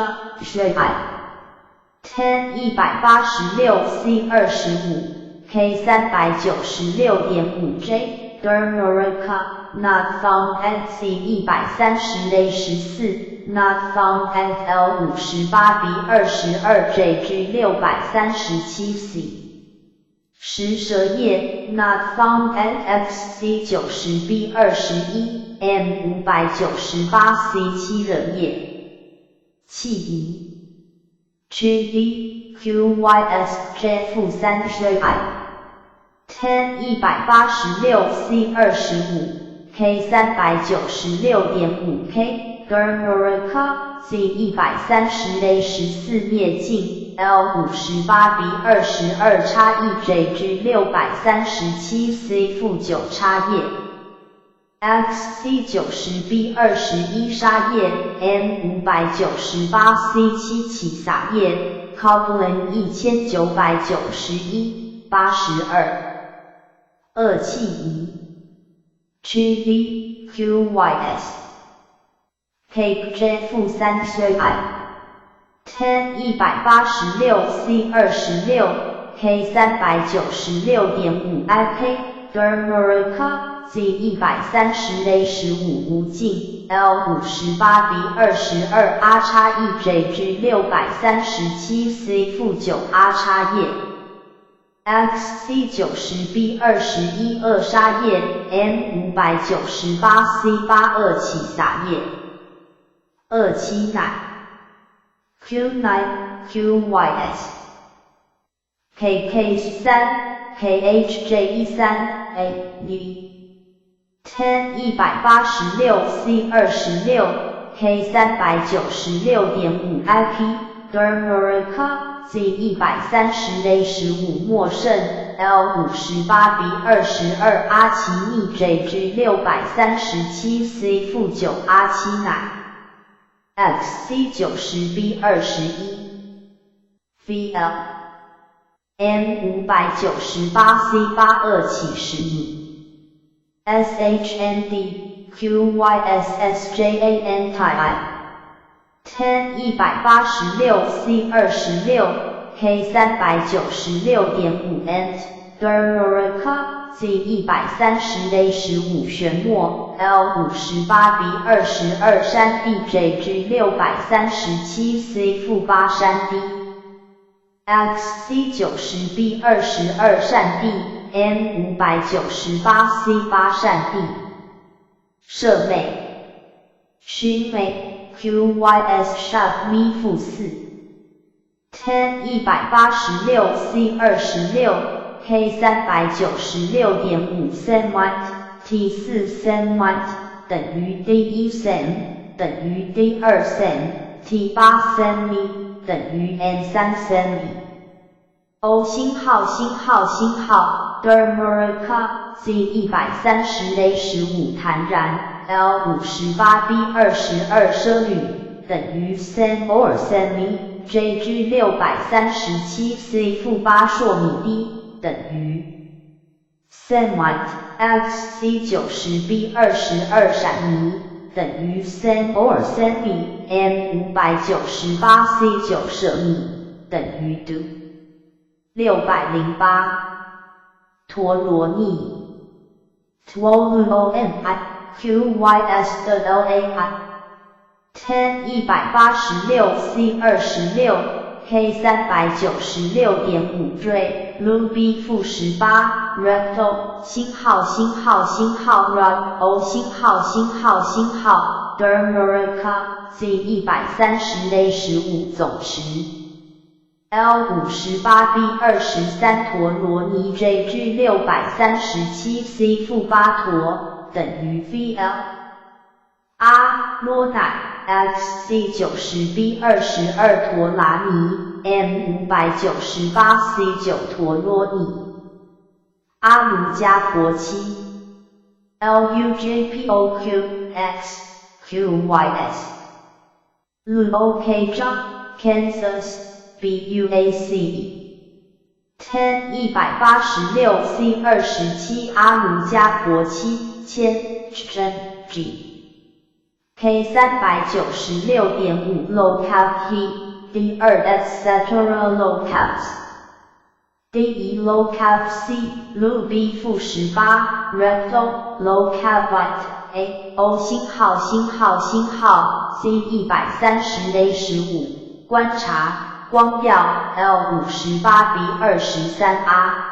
I ten 186 C 25 K 396.5 J Dermerica Not found at Z 130 A 14 Not found at L 58 B 22 JG 637 C 石蛇叶 Not found at XC 90 B 21 M 598 C 7惹叶气仪 G V Q Y S J -3 J I ten 186 C 25 K 396.5 K Dermerica Z 130 A 14灭尽 L 58 B 22叉 E JG 637 C-9叉叶 XC 90 B 21沙叶 M 598 C 7起撒叶 Coblin 1991 82二气仪 G V Q Y S K J -3 J I ten 186 C 26 K 396.5 I K Dermerica Z 130 A 15无尽 L 58 B 22 R 叉 E J G 637 C-9 R 叉叶 XC 90 B 21二沙叶 M 598 C 8二起撒叶二七奶 Q 9 Q Y S K K 3 K H J 13 A V ten 186 C 26 K 396.5 I P Dermerica Z 130 A 15莫胜 L 58 B 22阿奇密 J G 637 C-9 阿七奶 XC 90 B 21 V L M 598 C 8二起十米 S H N D Q Y S S J A N T I ten 186 C 26 K 396.5 Nt Dermerica Z 130 A 15玄墨 L 58 B 22山地 J G 637 C-8山 D XC 90 B 22善地 M 598 C 8善地舍美勋美 Q Y S sharp 咪-4 ten 186 C 26 K 396.5 Semite T 4 Semite 等於 D 1 Sem 等於 D 2 Sem T 8 Semi 等於 N 3 Semi O 星號星號星號 Dermerica Z 130 A 15坦然 L 58 B 22奢旅等於 Sem or Semi JG 637 C-8硕米 D 等於 Semite XC 90 B 22闪尼等於 Sem or Semi M 598 C 9舍米等於 Do 608陀羅尼 T O M I Q Y S 的 L A I ten 186 C 26 K 396.5 J Ruby -18 Recto 星號星號星號 Rod O 星號星號星號 Dermerica Z 130 A 15總池 L 58 B 23陀羅尼 JG 637 C-8陀等於 VL 阿羅乃 XC 90 B 22陀拉尼 M 598 C 9陀羅尼阿盧迦婆七 LUJPOQ X QYS Lu OK Kansas BUAC 10 186 C 27阿盧迦婆七千真 G K 396.5 low cap He D 2 etc low caps D 一 low cap C Lu B -18 recto low cap white A O 星號星號星號 C 130 A 15觀察光耀 L 58 B 23 A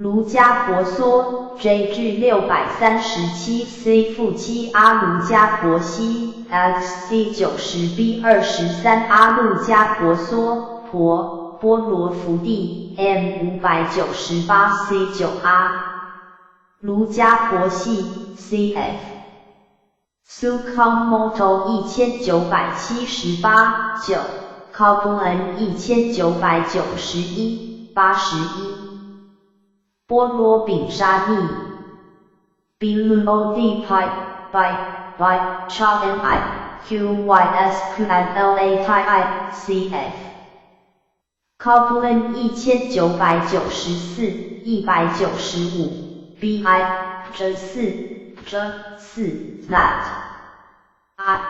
盧加婆梭 JG 637 C -7阿盧加婆西 XC 90 B 23阿路加婆梭婆波羅福地 M 598 C 9阿盧加婆西 CF Sukamoto 1978 9 Coupland 1991 81波羅丙沙尼，B L O D Pi by by Cha N I Q Y S Q N L A T I C F Coupland 1994 195 B I J 4 J 4 That I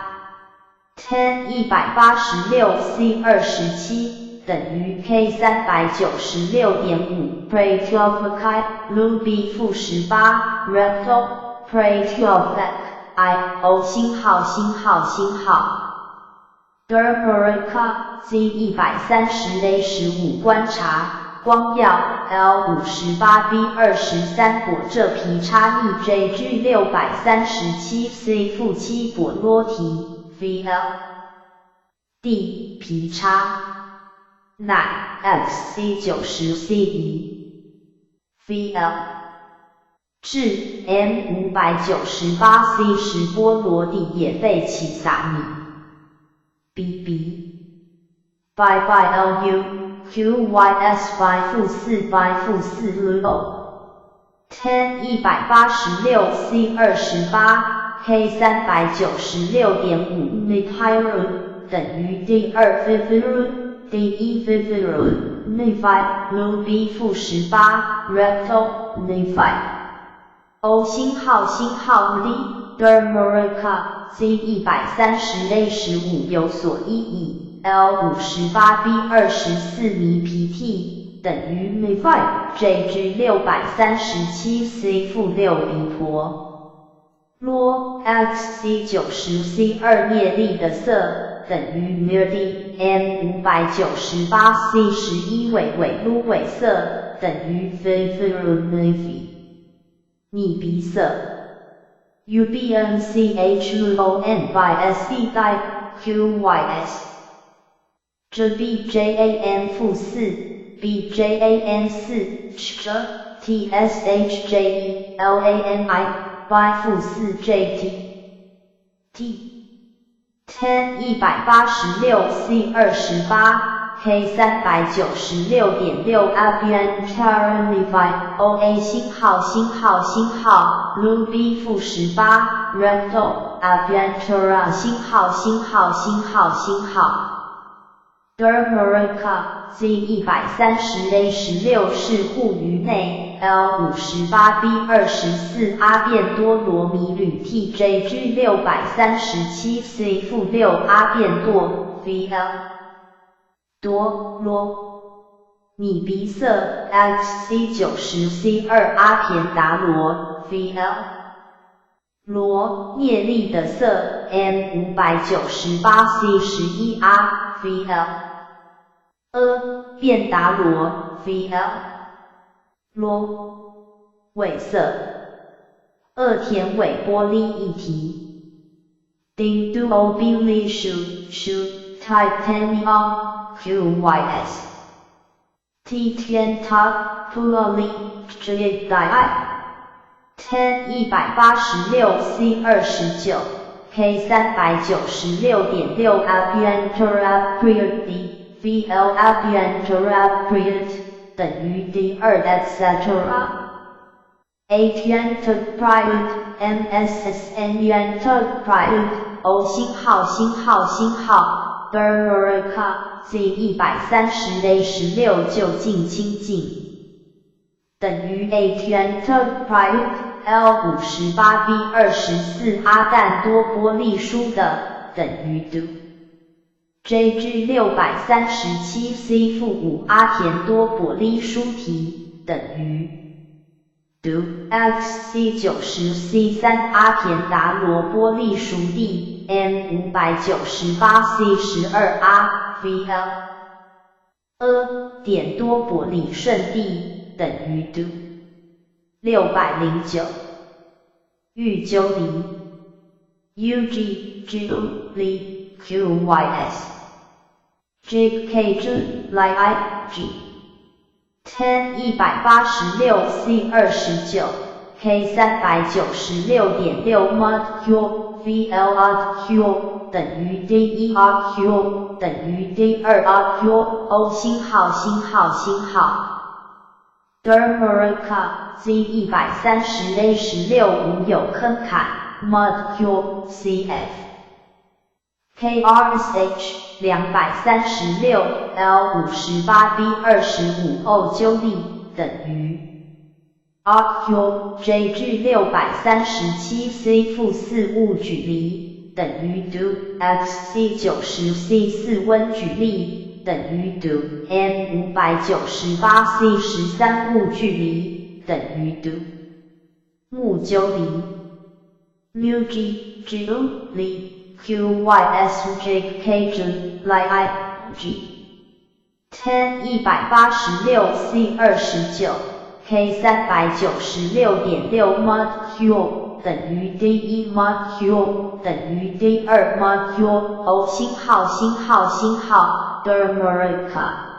10 186 C 27等於 K 396.5 Pre 12 K Lu B -18 Recto Pre 12 I O 星號星號星號 Dermerica Z 130 A 15觀察光耀 L 58 B 23果這皮叉逆 JG 637 C -7果羅提 VL D 皮叉乃 XC 90 C 1 VL 至 M 598 C 10波羅地也費起薩米 BB by by LU QYS by -4 by -4 Lu 10 186 C 28 K 396.5 Nipiru 等於 D 2 Viviru D 一 Viviru Nifi Lu B -18 Recto Nifi O 星號星號 D Dermerica Z 130 A 15有所意義 L 58 B 24米皮 T 等於 Nifi JG 637 C -6比婆羅 XC 90 C 2涅利的色等於 Mir D M 598 C 11尾尾盧尾色等於 v v r n v 逆鼻色 U B N C H L O N Y S E I Q Y S J B J A N -4 B J A N 4 Ch T S H J E L A N I Y -4 J T T 10 186 C 28 K 396.6 Abian Charanify O A 星號星號星號 Lu B -18 Recto Abiantura 星號星號星號星號 Dermerica Z 130 A 16是護於內 L 58 B 24阿變多羅米呂 T J G 637 C -6阿變多 V L 多羅米鼻色 XC 90 C 2阿駢達羅 V L 羅涅利的色 M 598 C 11阿 V L 變達羅 V L 羅尾色二田尾玻璃一提丁都 O B 利數數 Titanium Q Y S T 天塔普羅利 J I 10 186 C 29 K 396.6 Abhyantara Priyat D VL Abhyantara Priyat 等於 D 2 etc. Atyanta Priyat MSSN Yanta Priyat O 星號星號星號 Dharmaraka Z 130 A 16就近清淨等於 Atyanta Priyat L 58 B 24阿但多波利書的等於 Do JG 637 C 負5阿田多波利書提等於 Do XC 90 C 3阿田達羅波利書地 M 598 C 12 阿 VL 阿點多波利順地等於 Do 609玉鳩離 UG G L QYS JK J L I G Ten 186 C 29 K 396.6 Mod Q VL R Q 等於 D 1 R Q 等於 D 2 R Q O 星號星號星號 Dharmaraka Z 130 A 16無有坑坎 Mod Q CF KRSH 236 L 58 B 25 O 鳩利等於 RQ JG 637 C 負4物舉離等於 Do XC 90 C 4溫舉例等於 Do M 598 C 13物距離等於 Do 木鳩離 Mu G G L Q Y S J K J L I G Ten 186 C 29 K 396.6 Mod Q 等於 D 1 Mod Q 等於 D 2 Mod Q O 星號星號星號 Dharmaraka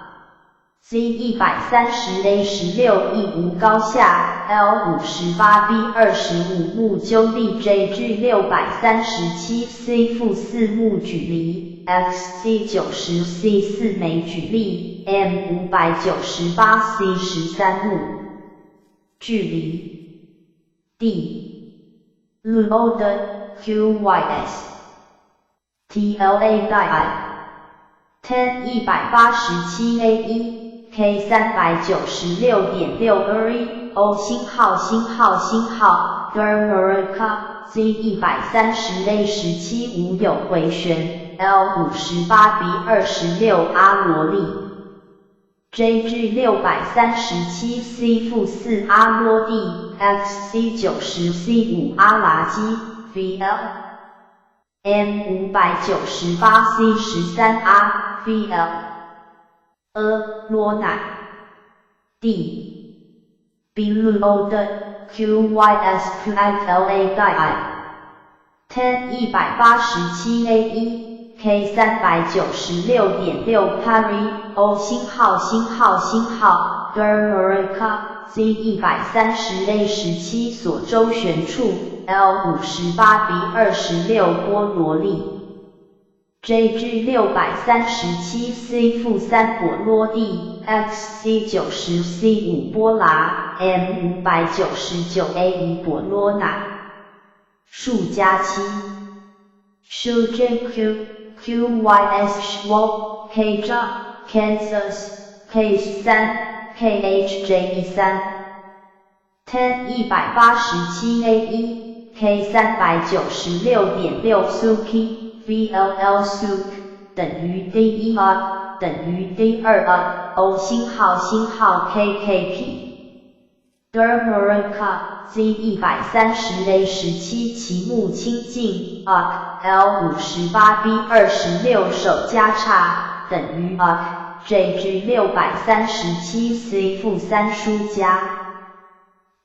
Z 130 A 16亦無高下 L 58 B 25木鳩利 JG 637 C 負4木舉離 XC 90 C 4枚舉例 M 598 C 13木距離 D L 的 QYS TLA I Ten 187 A 1 K 396.6 R O 星號星號星號 Dharmaraka Z 130 A 17無有回旋 L 58 B 26阿羅利 JG 637 C 負4阿羅地 XC 90 C 5阿拉基 VL M 598 C 13阿 VL 阿羅乃 D B L 的 QYS Q L A I Ten 187 A 1 K 396.6 Pari O 星號星號星號 Dharmaraka Z 130 A 17所周旋處 L 58 B 26波羅利 JG 637 C 負3果羅地 XC 90 C 5波拉 M 599 A 1波羅乃數加七 Shu JQ QYS W K J Kansas K 3 KHJ 3 Ten 187 A 1 K 396.6 Suki VLL Suk 等於 D 1 R 等於 D 2 R O 星號星號 KKP Dharmaraka Z 130 A 17其目清淨 R L 58 B 26手加叉等於 R JG 637 C 負3書加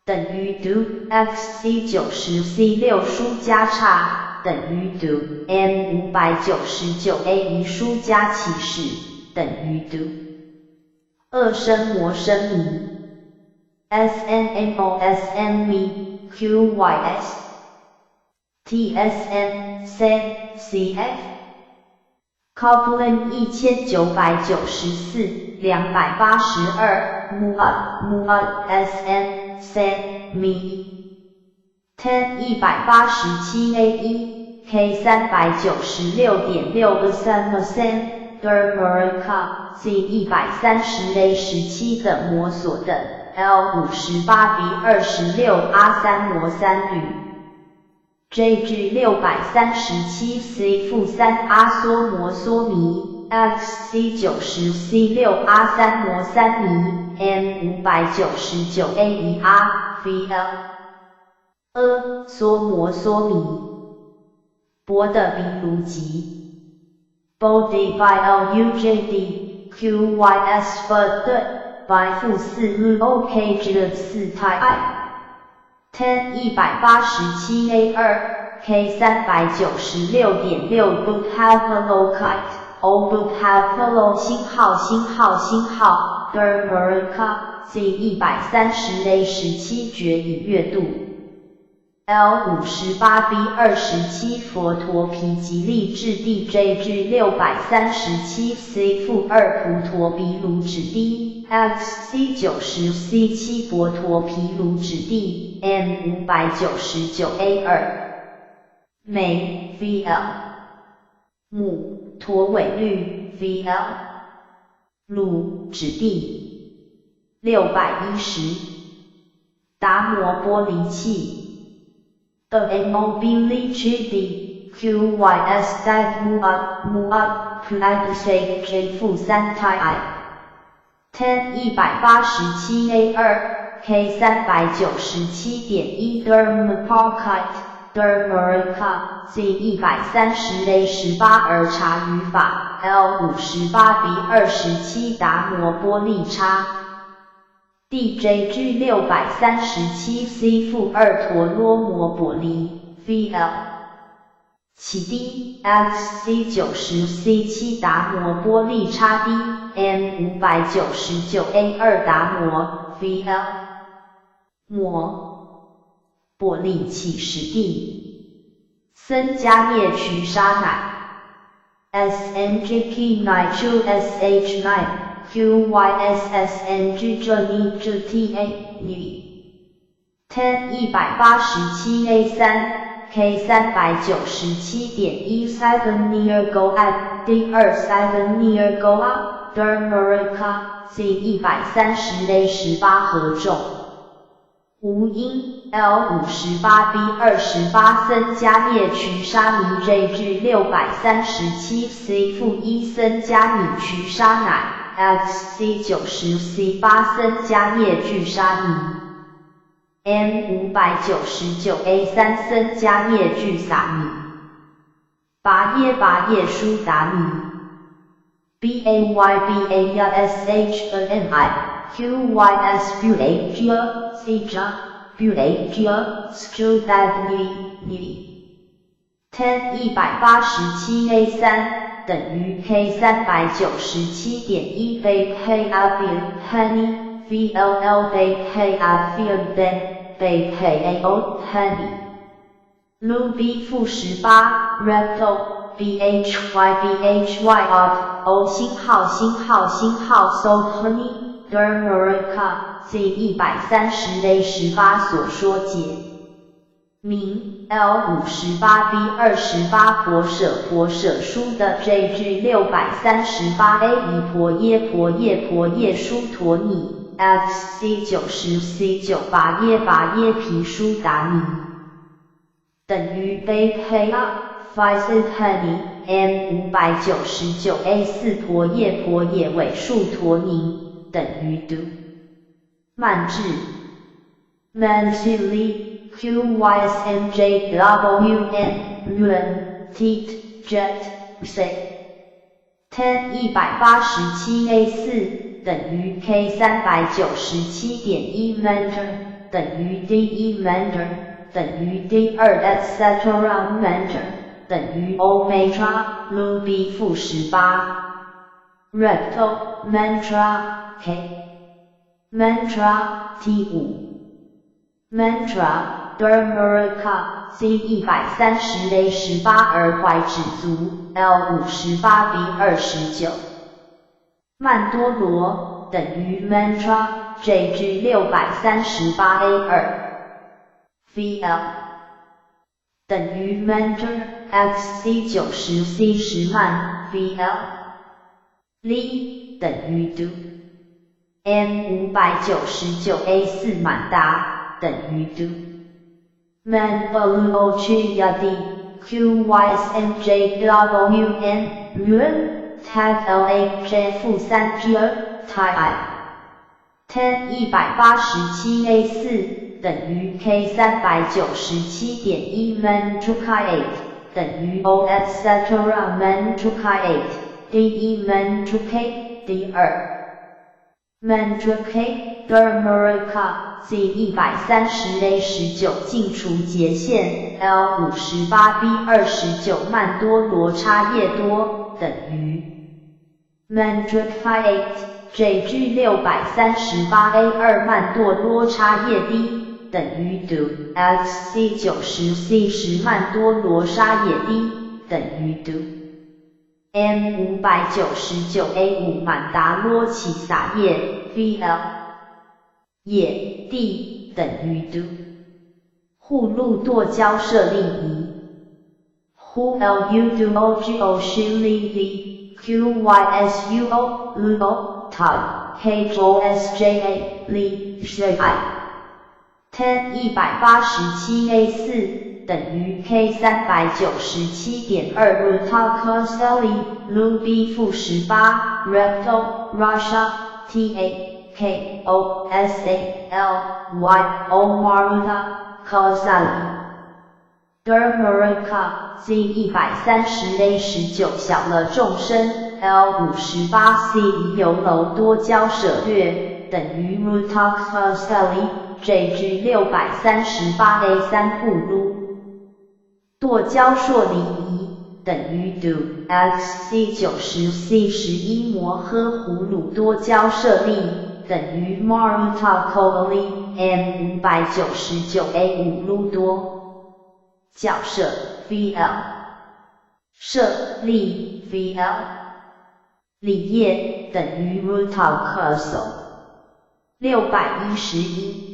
等於 Do XC 90 C 6書加叉等於 Do M 599 A 一書加起始等於 Do 二聲魔聲迷 S N M O S M E Q Y S TSN 三 CF Coughlin 1994 282 Muad Muad SN 三 Me Ten 187 A 1 K 396.6三三 Dermerica Z 130 A 17等摩索等 L 58 B 26 R 三摩三铝 JG 637 C 负3阿梭摩梭弥 XC 90 C 6 R 三摩三尼 M 599 A 1 R VL 阿梭摩梭弥博的比卢吉 Body by LUJD QYS 分对 by 负4 Lu OK G 四太 I Ten 187 A 2 K 396.6 Bukhavalokite O Bukhavalo 星号星号星号 Dermerica Z 130 A 17决以月度 L 58 B 27佛陀毗吉利质地 JG 637 C 负2菩陀比鲁指 D XC 90 C 7佛陀毗卢指地 M 599 A 2美 VL 母驼尾绿 VL 鲁指地610达摩玻璃器 The MOB D QYS DAG MUA MUA PLAG J 负3 T I Ten 187 A 2 K 397.1 Dermaparkite Dermerica Z 130 A 18儿茶语法 L 58 B 27达摩波利差 DJG 637 C 负2陀罗摩玻璃 VL 起 D XC 90 C 7达摩波利差 D M 599 A 2达摩 VL 摩玻璃起始地森加涅渠沙乃 SNGP 9 SH 9 QYSSNG 这 N G T A N Ten 187 A 3 K 397.1 Seven near go at D 2 Seven near go up Dermerica Z 130 A 18合众无音 L 58 B 28森加涅渠沙尼 JG 637 C 负1森加米渠沙乃 XC 90 C 8森加涅巨沙尼 M 599 A 3森加涅巨萨尼拔耶拔耶舒达尼 B A Y B A S H N I Q Y S U A G C J U A G S W N Ten 187 A 3等于 K 397.1 B K A B Honey V L L B K A V B B K A O Honey Lu B 负18 Recto B H Y B H Y O O 星号星号星号 So Honey Dermerica Z 130 A 18所说解明 L 58 B 28婆舍婆舍书的 JG 638 A 以婆耶婆耶婆耶舒陀尼 XC 90 C 9拔耶拔耶皮舒达尼等于贝黑阿 f i s Honey M 599 A 4婆耶婆耶尾数陀尼等于 do 曼智 Mansili Q Y S M J W N N T Jet C Ten 187 A 4等于 K 397.1 Mentor 等于 D 1 Mentor 等于 D 2 etc Mentor 等于 Omega Lu B 负18 Recto Mantra K Mantra T 5 Mantra Dermurica C 130 A 18而怀指足 L 58 B 29。曼多罗等于 Mantra JG 638 A 2 VL 等于 Mantra XC 90 C 10曼 VL Li 等於 Do M 599 A 4滿達等於 Do Man W O C Y D Q Y S N J W N R Tag L A J -3 G T I Ten 187 A 4等於 K 397.1 Man Trukai 8 等於 O etc Man Trukai 8 D 一 Man Trukai D 二 Man Trukai Dermurica Z 130 A 19淨除節線 L 58 B 29曼多羅差葉多等於 Man Trukai 8 JG 638 A 2曼多羅差葉 D 等於 Do XC 90 C 10曼多羅沙野 D 等於 Do M 599 A 5滿達羅奇薩葉 VL 葉 D 等於 Do 護路剁交設立儀 Who L U D O G O S L V Q Y S U O L O T K O S J A L S I Ten 187 A 4等於 K 397.2 Rutakoseli Lu B -18 Recto Russia T A K O S A L Y O Maruta Kosali Dermurica Z 130 A 19小了眾生 L 58 C 游樓多交舍略等於 Rutakoseli JG 638 A 3布魯剁交碩離儀等於 Do XC 90 C 11摩訶胡魯多交舍利等於 Maruta Koli M 599 A 5魯多教舍 VL 舍利 VL 礼业等於 Ruta Koso 611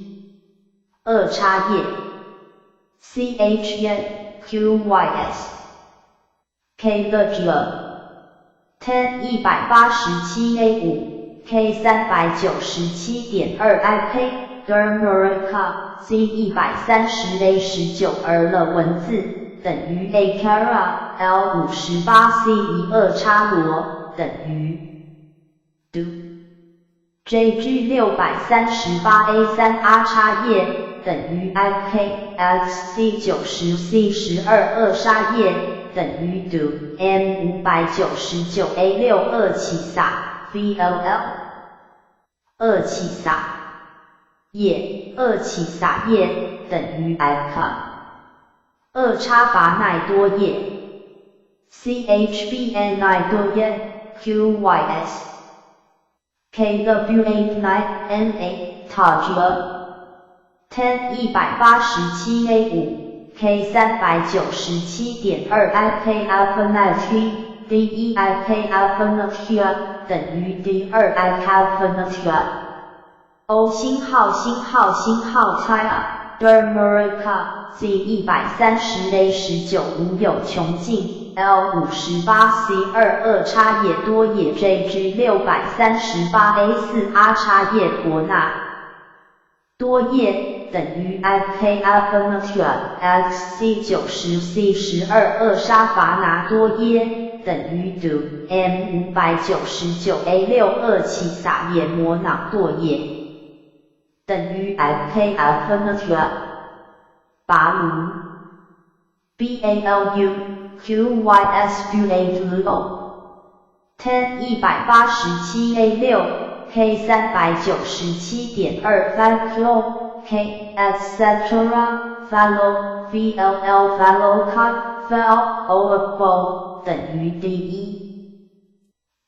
二叉葉 C H N Q Y S K L G Ten 187 A 5 K 397.2 I K Dermurica Z 130 A 19而了文字等於 A Kara L 58 C 一二叉羅等於 Do JG 638 A 3阿叉葉等於 I K X C 90 C 12二沙葉等於 Do M 599 A 6二起薩 V L L 二起薩葉二起薩葉等於 I K 二叉拔奈多葉 C H B N I 多葉 Q Y S K W 8 9 N A T G Ten 187 A 5 K 397.2 I K Alpha D 一 I K Alpha 等於 D 二 I K Alpha O 星號星號星號 T Dermurica Z 130 A 19無有窮盡 L 58 C 2二叉野多野 JG 638 A 4阿叉葉婆那多葉等於 I K Alpha XC 90 C 12二沙伐拿多耶等於 Do M 599 A 6二起薩葉摩囊多葉等於 I K Alpha 拔盧 B A L U Q Y S U A O Ten 187 A 6 K 397.2 5 K etc follow V L L follow cut fell over 等於 D 一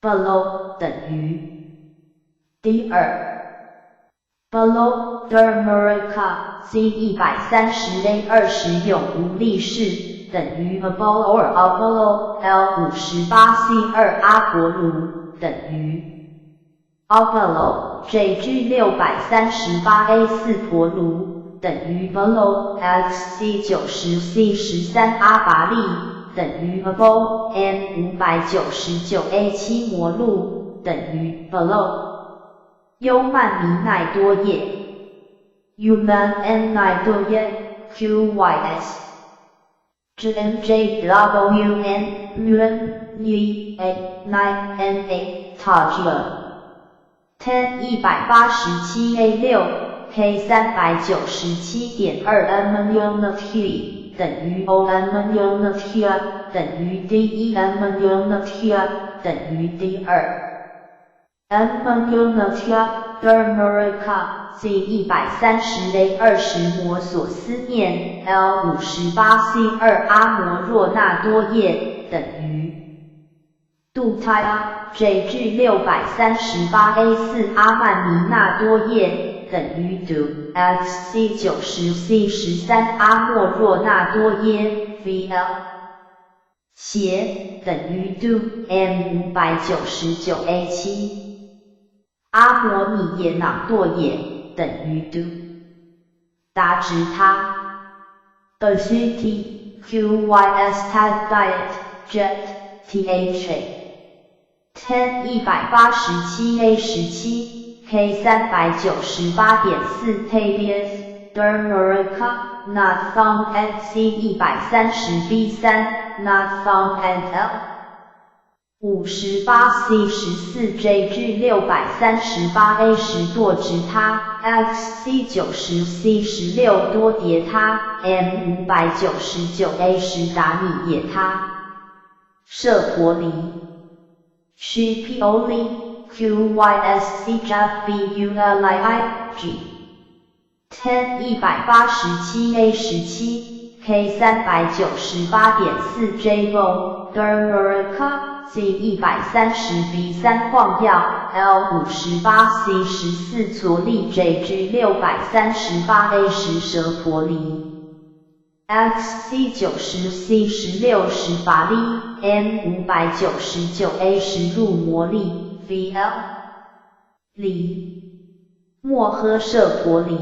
below 等於 D 二 b Below Dermerica C 130 A 20永无力士等于 Abol or Apollo L 58 C 2阿婆卢等于 Apollo JG 638 A 4婆卢等于 Below XC 90 C 13阿拔利等于 Abol M 599 A 7摩路等于 Below 优曼尼奈多耶，Uman N 奈多耶，QYS J M J W N U N A 9 N A Tajia Ten 187 A 6 K 397.2 M Unity 等于 O M Unity 等于 D 一 M Unity 等于 D 二 M Unity Dermerica C 130 A 20摩所思念 L 58 C 2阿摩若那多耶等于杜泰阿 JG 638 A 4阿曼尼那多耶等于 Do XC 90 C 13阿莫若那多耶 VL 斜等于 Do M 599 A 7阿摩尼耶朗多耶等于 Do 达直他的 CT QYS Tag Diet Jet THA Ten 187 A 17 K 398.4 TBS Dermerica Not found at C 130 B 3 Not found at L 58 C 14 JG 638 A 10多直他 XC 90 C 16多叠他 M 599 A 10达米也他舍婆离 She P O L Q Y S C J B U L I I G Ten 187 A 17 K 398.4 J O Dermerica C 130 B 3晃耀 L 58 C 14矬利 JG 638 A 10蛇婆离 XC 90 C 16十法力 M 599 A 10入魔力 VL 离莫诃舍婆离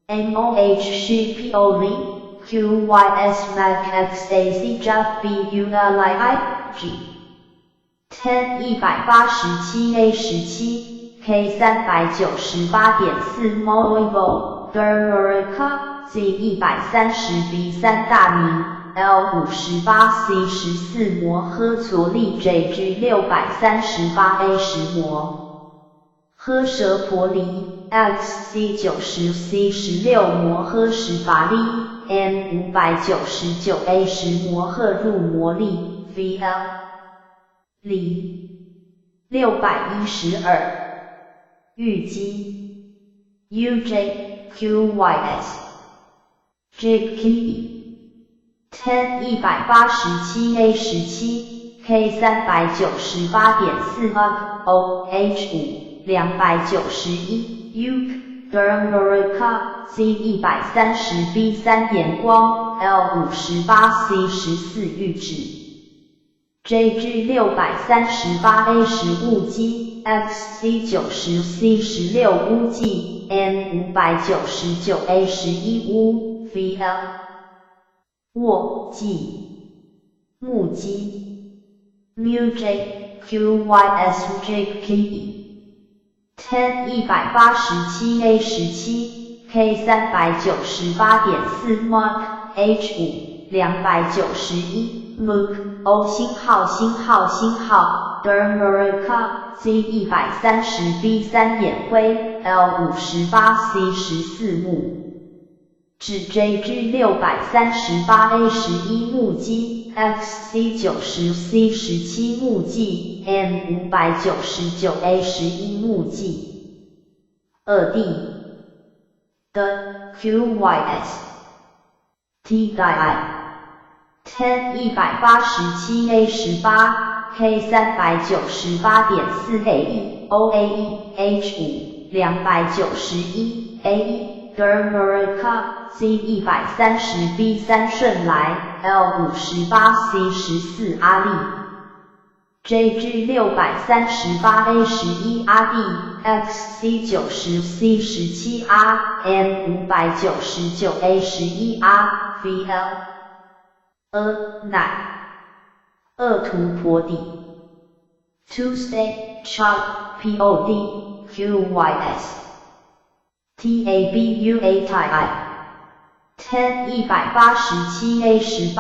MOH C P O L QYS Mac X A C J B U L I I G Ten 187 A 17 K 398.4 Moivo Dermerica C 130 B 3大明 L 58 C 14摩诃矬利 JG 638 A 10摩诃舍婆离 XC 90 C 16摩诃十法力 M 599 A 10摩诃入魔力 VL 离612玉基 UJ QYS JK Ten 187 A 17 K 398.4 O H 5 291 U Dermerica C 130 B 3眼光 L 58 C 14玉指 JG 638 A 10雾机 XC 90 C 16乌计 M 599 A 11乌 VL 沃记木鸡 Mu J Q Y S J K Ten 187 A 17 K 398.4 Mark H 5 291 Mook O 星号星号星号 Dermerica C 130 B 3眼灰 L 58 C 14木指 JG 638 A 11木鸡 XC 90 C 17木计 M 599 A 11木计二 D 的 QYS T I Ten 187 A 18 K 398.4 A E O A E H 5 291 A 1 Dermerica C 130 B 3順來 L 58 C 14阿利 JG 638 A 11阿 D XC 90 C 17 R M 599 A 11 R VL 阿乃惡圖婆底 Tuesday Chop POD QYS TABUA 太 I 10 187 A 18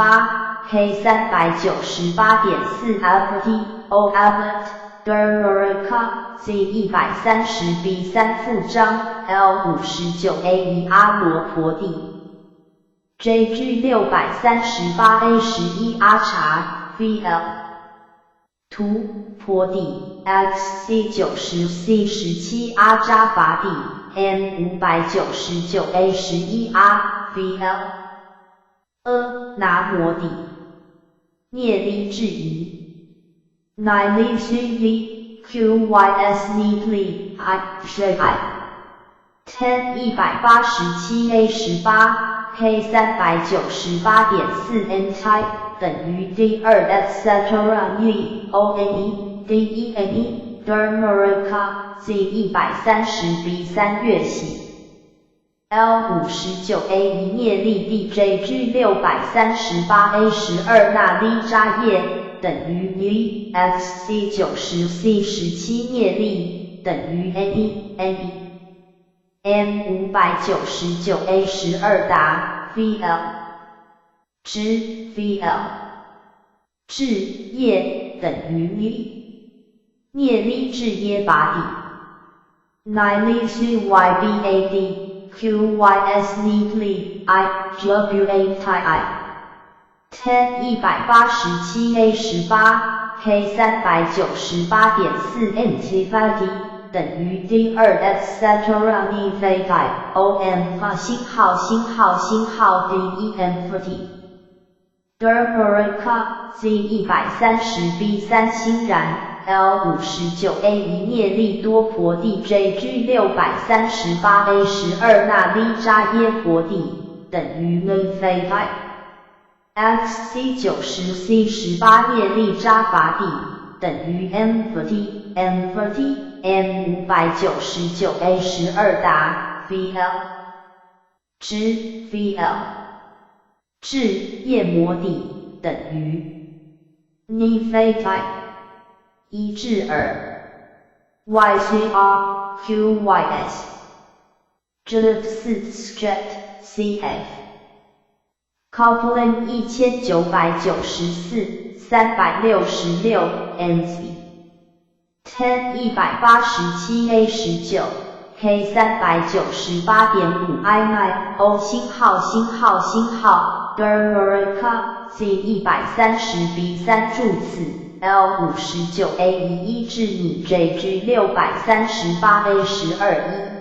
K 398.4 F T O Abbott Dermerica Z 130 B 3副章 L 59 A 1阿羅婆地 JG 638 A 11阿查 VL 圖坡地 XC 90 C 17阿扎法地 M 599 A 11 R VL 阿拿摩底涅利质疑 奈利 C V Q Y S neatly I J I 10 187 A 18 K 398.4 N type 等於 D 2 etc E O N E D E N E Dermerica Z 130 B 3月喜 L 59 A 1涅利 D J G 638 A 12納利扎葉等於 V X C 90 C 17涅利等於 N E N E M 599 A 12達 V L 之 V L 至葉等於 V 涅利至耶拔底奈利 C Y B A D Q Y S neatly I W A T I 10 187 A 18 K 398.4 M T 5 D 等於 D 2 etc 逆飛 I O M 發星號星號星號 D E M 40 Dermerica Z 130 B 3星然 L 59 A 1涅利多婆地 JG 638 A 12納利扎耶婆地等於 N 飛 I XC 90 C 18涅利扎法地等於 M 40 M 40 M 599 A 12達 VL 之 VL 至夜摩底等於逆飛 I 一至二 YCR QYS J 四 Stret CF Coupling 1994 366 NZ 10 187 A 19 K 398.5 I 9 O 星號星號星號 Dermerica Z 130 B 3柱此 L 59 A 1至你 JG 638 A 12 一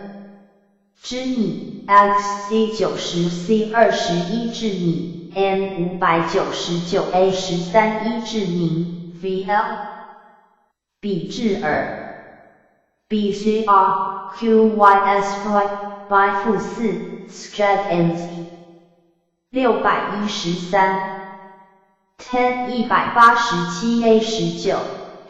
之你 XC 90 C 21至你 M 599 A 13一至您 VL 比至爾 BCR QYS Y Y 負4 Strat NZ 613 10 187 A 19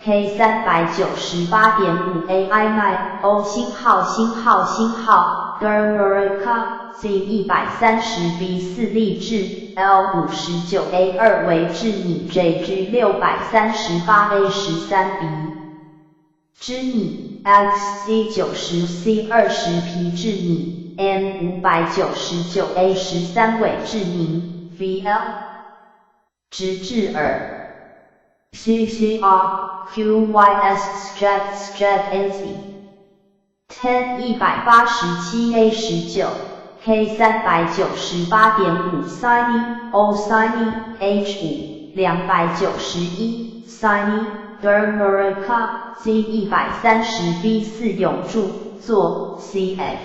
K 398.5 A I 9 O 星號星號星號 Dermerica Z 130 B 4立志 L 59 A 2為至你 JG 638 A 13 B 之你 XC 90 C 20 P 至你 M 599 A 13尾至您 VL 直至爾 CCR QYS Strat Strat NZ 10 187 A 19 K 398.5 Siny O Siny H 5 291 Siny Dermerica Z 130 B 4永住座 CF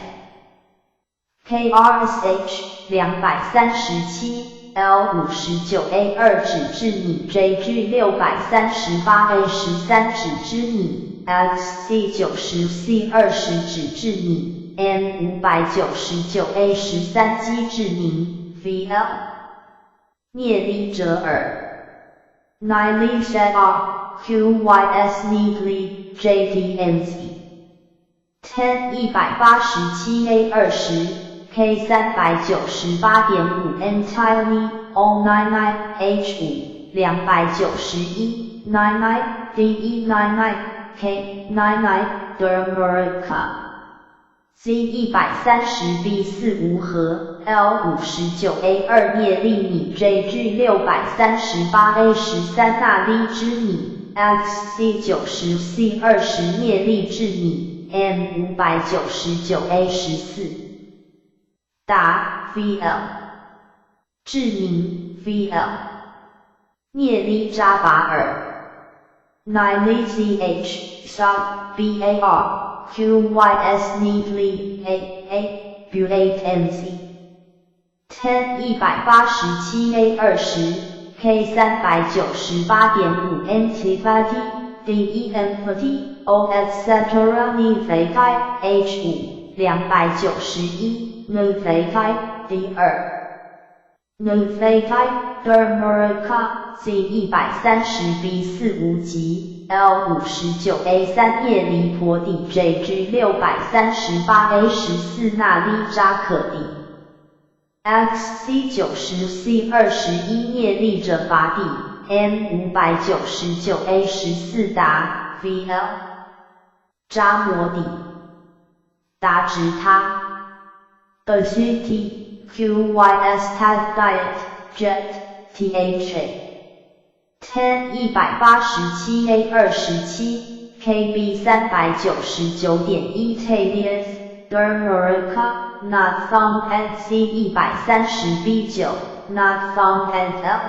KRSH 237 L 59 A 2指至你 JG 638 A 13指之你 XC 90 C 20指智米 M 599 A 13基智明 VL 聂利哲尔 Nili R QYS Neatly JDMZ 10 187 A 20 K 398.5 Entirely O 99 H 5 291 99 D E 99 K 99 Dermerica Z 130 B 4无核 L 59 A 2聂利米 JG 638 A 13纳利之米 XC 90 C 20聂利智米 M 599 A 14 达 VL 志明 VL 聂利扎巴尔 9 ZH Sub BAR QYS Neatly A A B 8 MC 10 187 A 20 K 398.5 NT D E M T O etc 尼肥开 H 5 291 尼肥开 D 2尼肥开 Dermerica Z 130 B 4无极 L 59 A 3叶离婆底 JG 638 A 14纳利扎可底 XC 90 C 21聂利者法底 M 599 A 14达 VL 扎摩底达直他 ACT QYS Tag Diet Jet THA 10 187 A 27 KB 399.1 TDS Dermerica Not found at C 130 B 9 Not found at L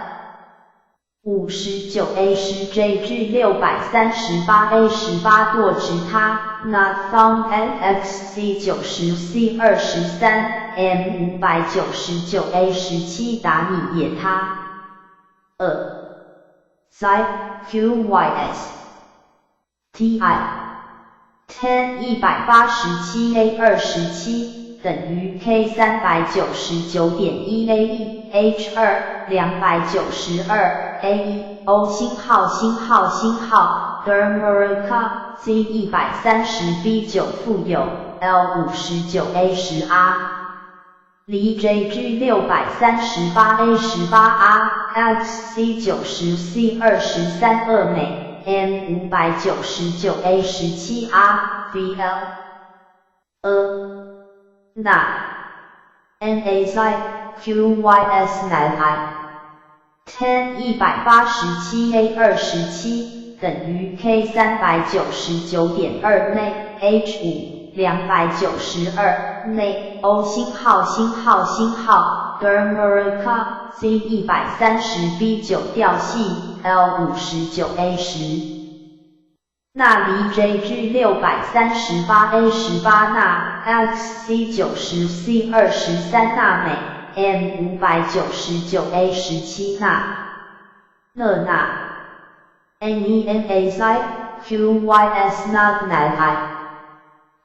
59 A 10 JG 638 A 18舵直他 Not found at XC 90 C 23 M 599 A 17达米也他二 Z QYS TI 10 187 A 27等于 K 399.1 AE H 2 292 AE O 星号星号星号 Dermerica Z 130 B 9富有 L 59 A 10 R 离 JG 638 A 18 R XC 90 C 23厄美 M 599 A 17 R VL 呃那 NAZ QYS 南 I 10 187 A 27等于 K 399.2内 H 5 292内 O 星号星号星号 Dermerica Z 130 B 9调系 L 59 A 10纳离 JG 638 A 18纳 XC 90 C 23纳美 M 599 A 17纳勒纳 NENAZ QYS 纳南 I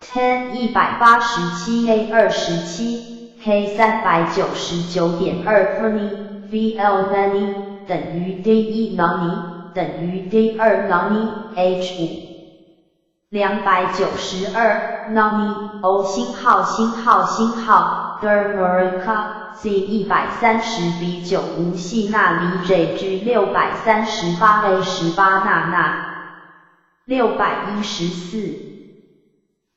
10 187 A 27 K 399.2 Funny VL Many 等于 D 一 Nani 等于 D 二 Nani H 5 292 Nani O 星号星号星号 Dermerica Z 130 B 9无系纳离 JG 638 A 18纳纳614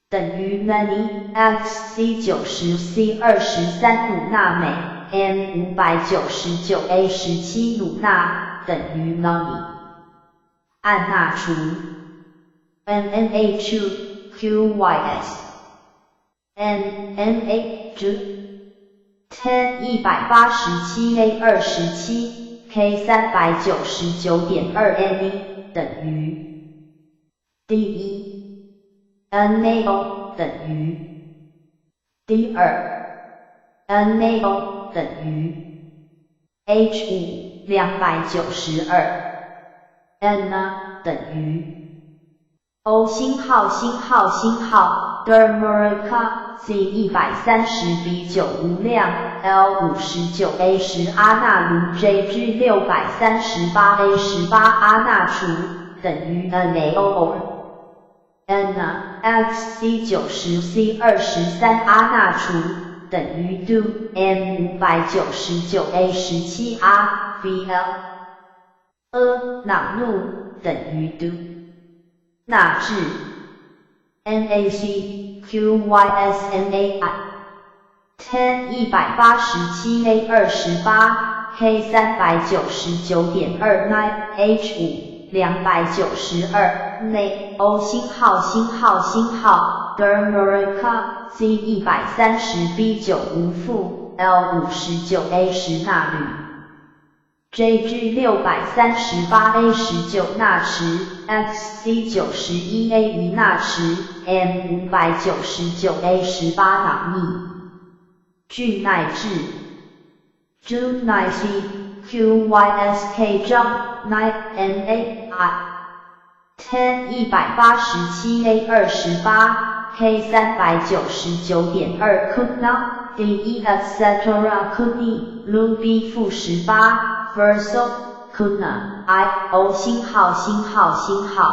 等于 Many XC 90 C 23努纳美 M 599 A 17努纳等于 Nani 按纳除 N N A Q Q Y S N N A G 10 187 A 27 K 399.2 N E 等于 D 一 N A O 等于 D 二 N A O 等于 H 5 292 N 呢等于 O 星號星號星號 Dermerica Z 130 B 9無量 L 59 A 10阿納盧 JG 638 A 18阿納除等於 NAO N XC 90 C 23阿納除等於 Do M 599 A 17 R VL 阿朗努等於 Do 納智 NAC QYSNAI ten 187 A 28 K 399.2 9 H 5 292內 O 星號星號星號 Dermerica Z 130 B 9無負 L 59 A 10納呂 JG 638 A 19納持 XC 91 A 1納持 M 599 A 18朗尼具奈智 Ju 奈 C QYSK 張 9 NA I ten 187 A 28 K 399.2 Kuna D E etc Kuni Lu B -18 Verso Kuna I O 星號星號星號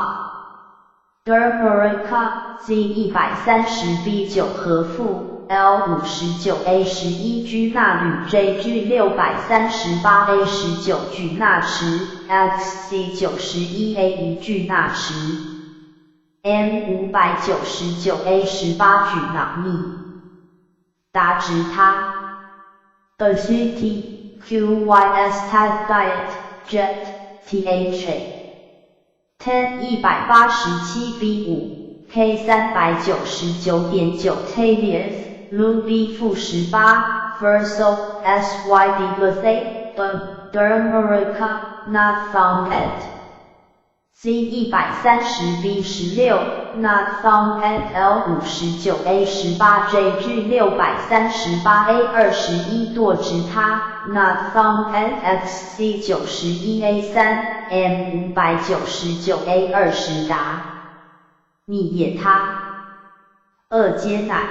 Dermerica Z 130 B 9和負 L 59 A 11 G 納呂 JG 638 A 19 舉納池 XC 91 A 1 巨納池 M 599 A 18舉朗尼達直他 The CT QYS Tag Diet Jet THA ten 187 B 5 K 399.9 Tadius Lu B -18 Verso SYD Lethe B Dermerica Not found at Z 130 B 16 Not found at L 59 A 18 JG 638 A 21舵直他 Not found at XC 91 A 3 M 599 A 20達你也他二階乃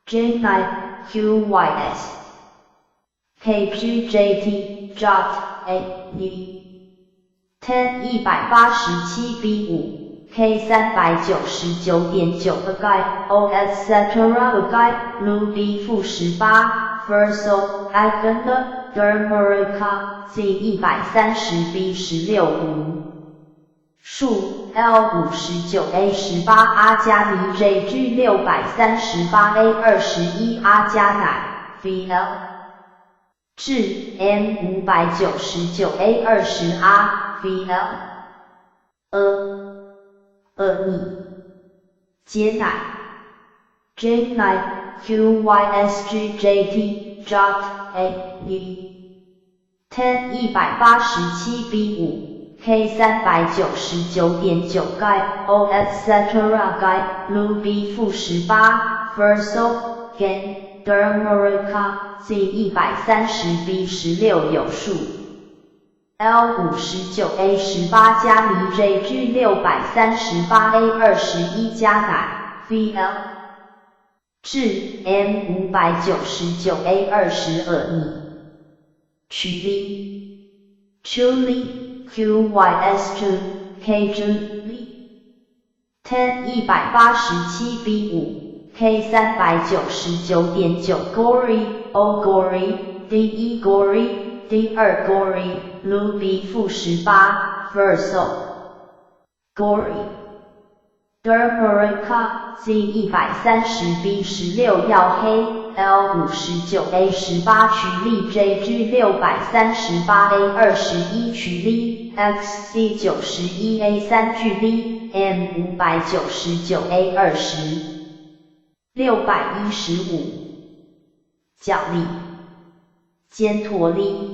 J 9 QYS KGJT Jot A E ten 187 B 5 K 399.9 Guy O etc Guy Lu B -18 Verso Agana Dermerica Z 130 B 16無數 L 59 A 18阿加尼 JG 638 A 21阿加乃 VL 至 M 599 A 20 R VL 呃你接乃 J 9 QYSGJT Jot A E ten 187 B 5 K 399.9 Guy O etc Guy Lu B -18 Verso Gan Dermerica Z 130 B 16有數 L 59 A 18加尼 JG 638 A 21加乃 VL 至 M 599 A 20爾尼曲 V Chuli QYS2 KG ten 187 B 5 K 399.9 Gory O Gory D 一 Gory D 二 Gory Lu B -18 Verso Gory Dermerica Z 130 B 16耀黑 L 59 A 18曲力 JG 638 A 21曲力 XC 91 A 3距离 M 599 A 20 615角力尖陀力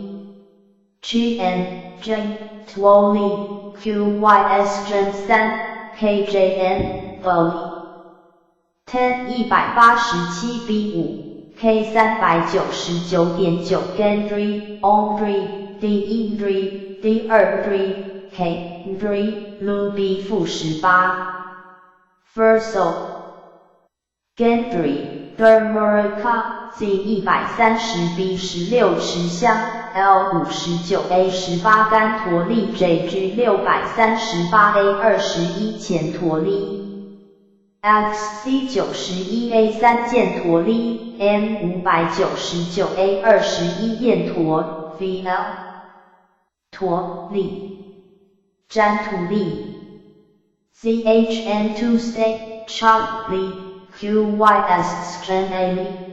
G N J Twoli QYS 真三 KJN Foley ten 187 B 5 K 399.9 Gendry Ondry D 一 D 二 D K D Lu B -18 Verso Gandri Dermurica Z 130 B 16持香 L 59 A 18甘陀利 JG 638 A 21前陀利 XC 91 A 3犍陀利 M 599 A 21燕陀 VL 陀利詹图利 ZHN Tuesday Charlie QYS N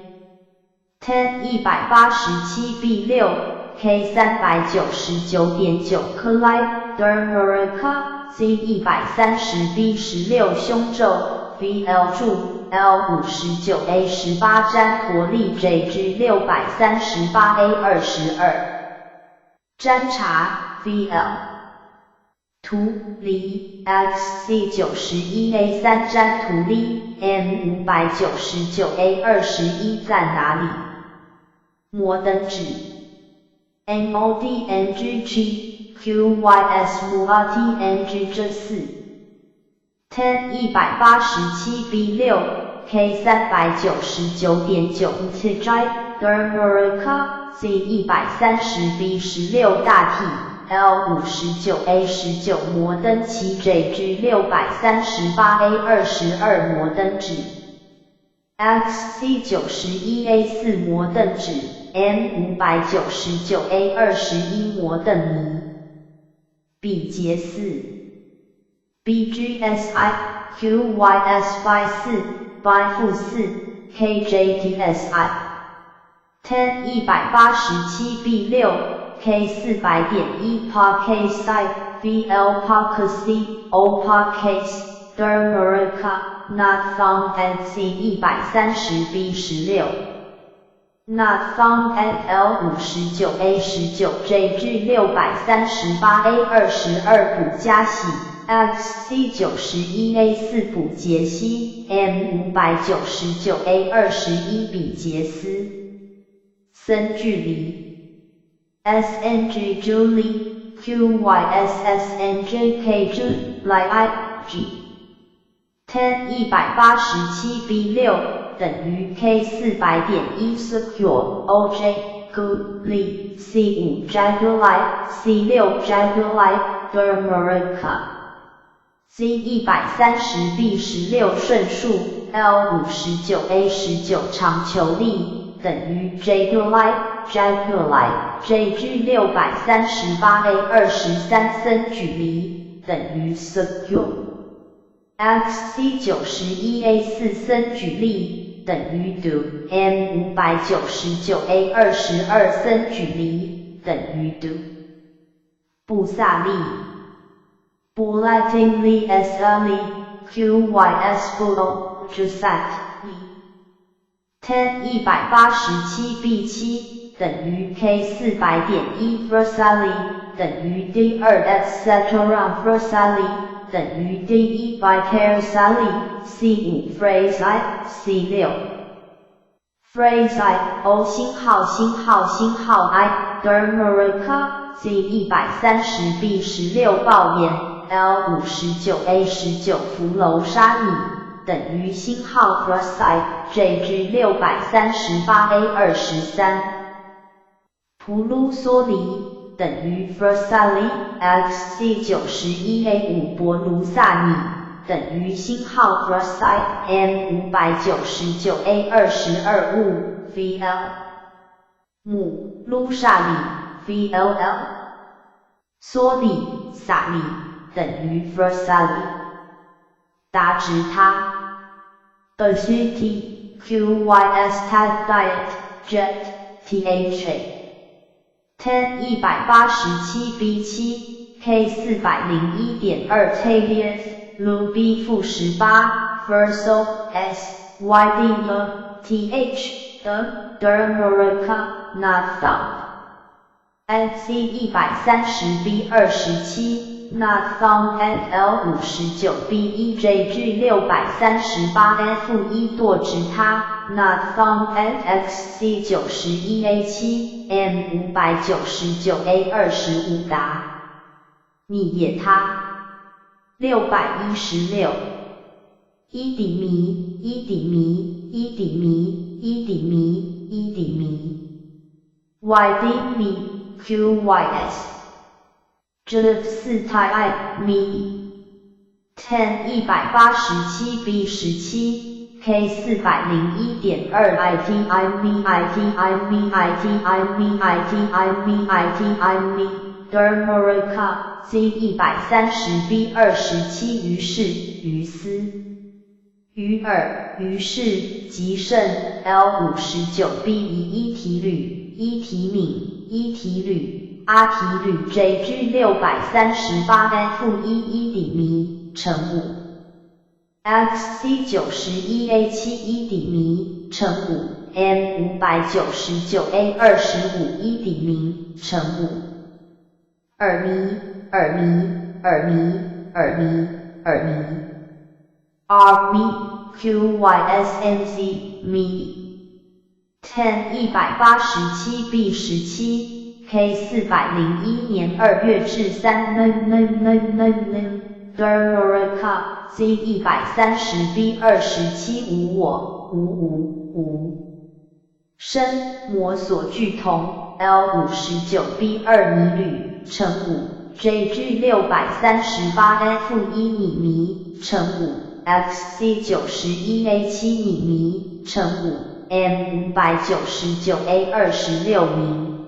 Ten 187 B 6 K 399.9克莱 Dermurica Z 130 B 16胸咒 VL 柱 L 59 A 18詹陀利 JG 638 A 22詹查 VL 图离 XC 91 A 3詹图利 M 599 A 21在哪里？摩登指 MODNGG QYS 母 RTNG 这四 Ten 187 B 6 K 399.9 T J Dermurica Z 130 B 16大体 L 59 A 19摩登七 JG 638 A 22摩登指 XC 91 A 4摩登指 M 599 A 21摩登尼比杰四 BGSI QYS 4 by -4 KJTSI Ten 187 B 6 K 400.1 Pa K Si VL Pa C O Pa Case Dermurica Not found at C 130 B 16 Not found at L 59 A 19 JG 638 A 22补加喜 XC 91 A 4补杰西 M 599 A 21比杰斯森距离 SNG Julie QYSSNJK G 来 I G Ten 187 B 6等于 K 400.1 Secure OJ G Li C 5 Jaguar C 6 Jaguar Dermurica Z 130 B 16顺数 L 59 A 19长球力等于 Jaguar Jaguar JG 638 A 23森距离等于 Secure XC 91 A 4森举例等于 Do M 599 A 22森距离等于 Do 布萨利布拉丁利 S L QYS 布 O Jusat Ten 187 B 7等于 K 400.1 Versali 等于 D 2 etc Versali 等于 D 1 by Carsali C 5 Phrase I C 6 Phrase I O 星号星号星号 I Dermurica Z 130 B 16爆眼 L 59 A 19福楼沙米等于星号 Phrase JG 638 A 23普鲁索里等于 Versali XC 91 A 5博卢萨米等于星号 Phrase M 599 A 22 五 VL 姆卢萨里 VLL 索里萨里等于 Versali 达直他的 CT QYS Tat Diet Jet THA Ten 187 B 7 K 401.2 Tavius Lu B -18 Verso S Y D E T H 的 Dermurica Not found at C 130 B 27 Not found at L 59 B 1 JG 638 F 1 舵直他 Not found at XC 91 A 7 M 599 A 25达你也他616伊底米伊底米伊底米伊底米伊底米 Y D 米 Q Y S J 四太 I 米 ten 187 B 17 K 401.2 I T I M I T I M I T I M I T I M I T I M Dermorica Z 130 B 27於是於斯於爾於是吉勝 L 59 B 一一提呂一提敏一提呂阿提呂 J G 638 F 一一底米乘5 X C 91 A 七一底米乘5 M 599 A 25一底名乘5爾米爾米爾米爾米爾米 R M Q Y S N Z 米 ten 187 B 17 K 401年2月至三 N N N N N Dermorica Z 130 B 27無我無無無生摩所具同 L 59 B 2米呂乘5 J G 638 F 一米米乘5 X C 91 A 七米米乘5 M 599 A 26名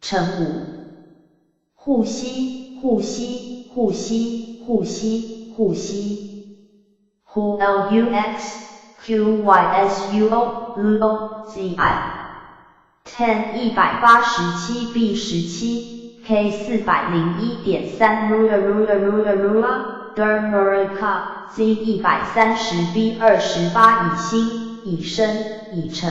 乘5護膝護膝護膝護膝護膝 Who L U X Q Y S U O L O Z I ten 187 B 17 K 401.3 R R R R R Dermorica Z 130 B 28以心以身以成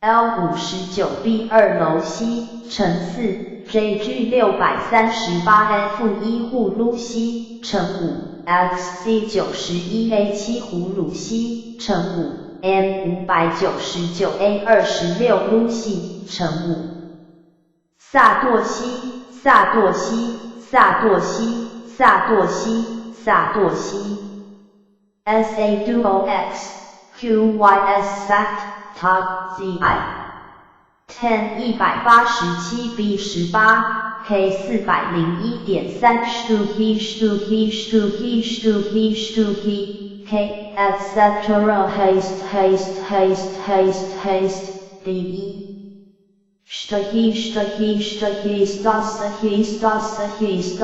L 59 B 2樓西乘4 J G 638 F 一護魯西乘5 X C 91 A 七葫蘆西乘5 M 599 A 26魯西乘5薩多西薩多西薩多西薩多西薩多西 S A Duo X Q Y S S T Z I ten 187 B 18 K 401.3 s he s he s he s he s he K etc haste haste haste haste haste D E sh he sh he sh he s he s he s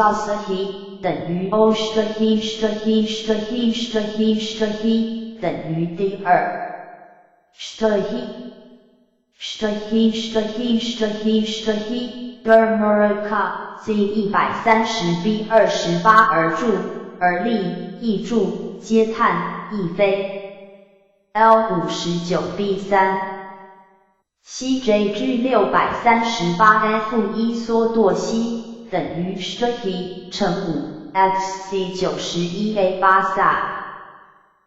he 等於 O sh he sh he sh he sh he sh he 等於 D 二 sh he sh he sh he sh he sh he Dermorica Z 130 B 28而住而立亦住嗟嘆亦非 L 59 B 3 C J G 638 F 一梭舵西等於 sh he 乘5 X C 91 A 8薩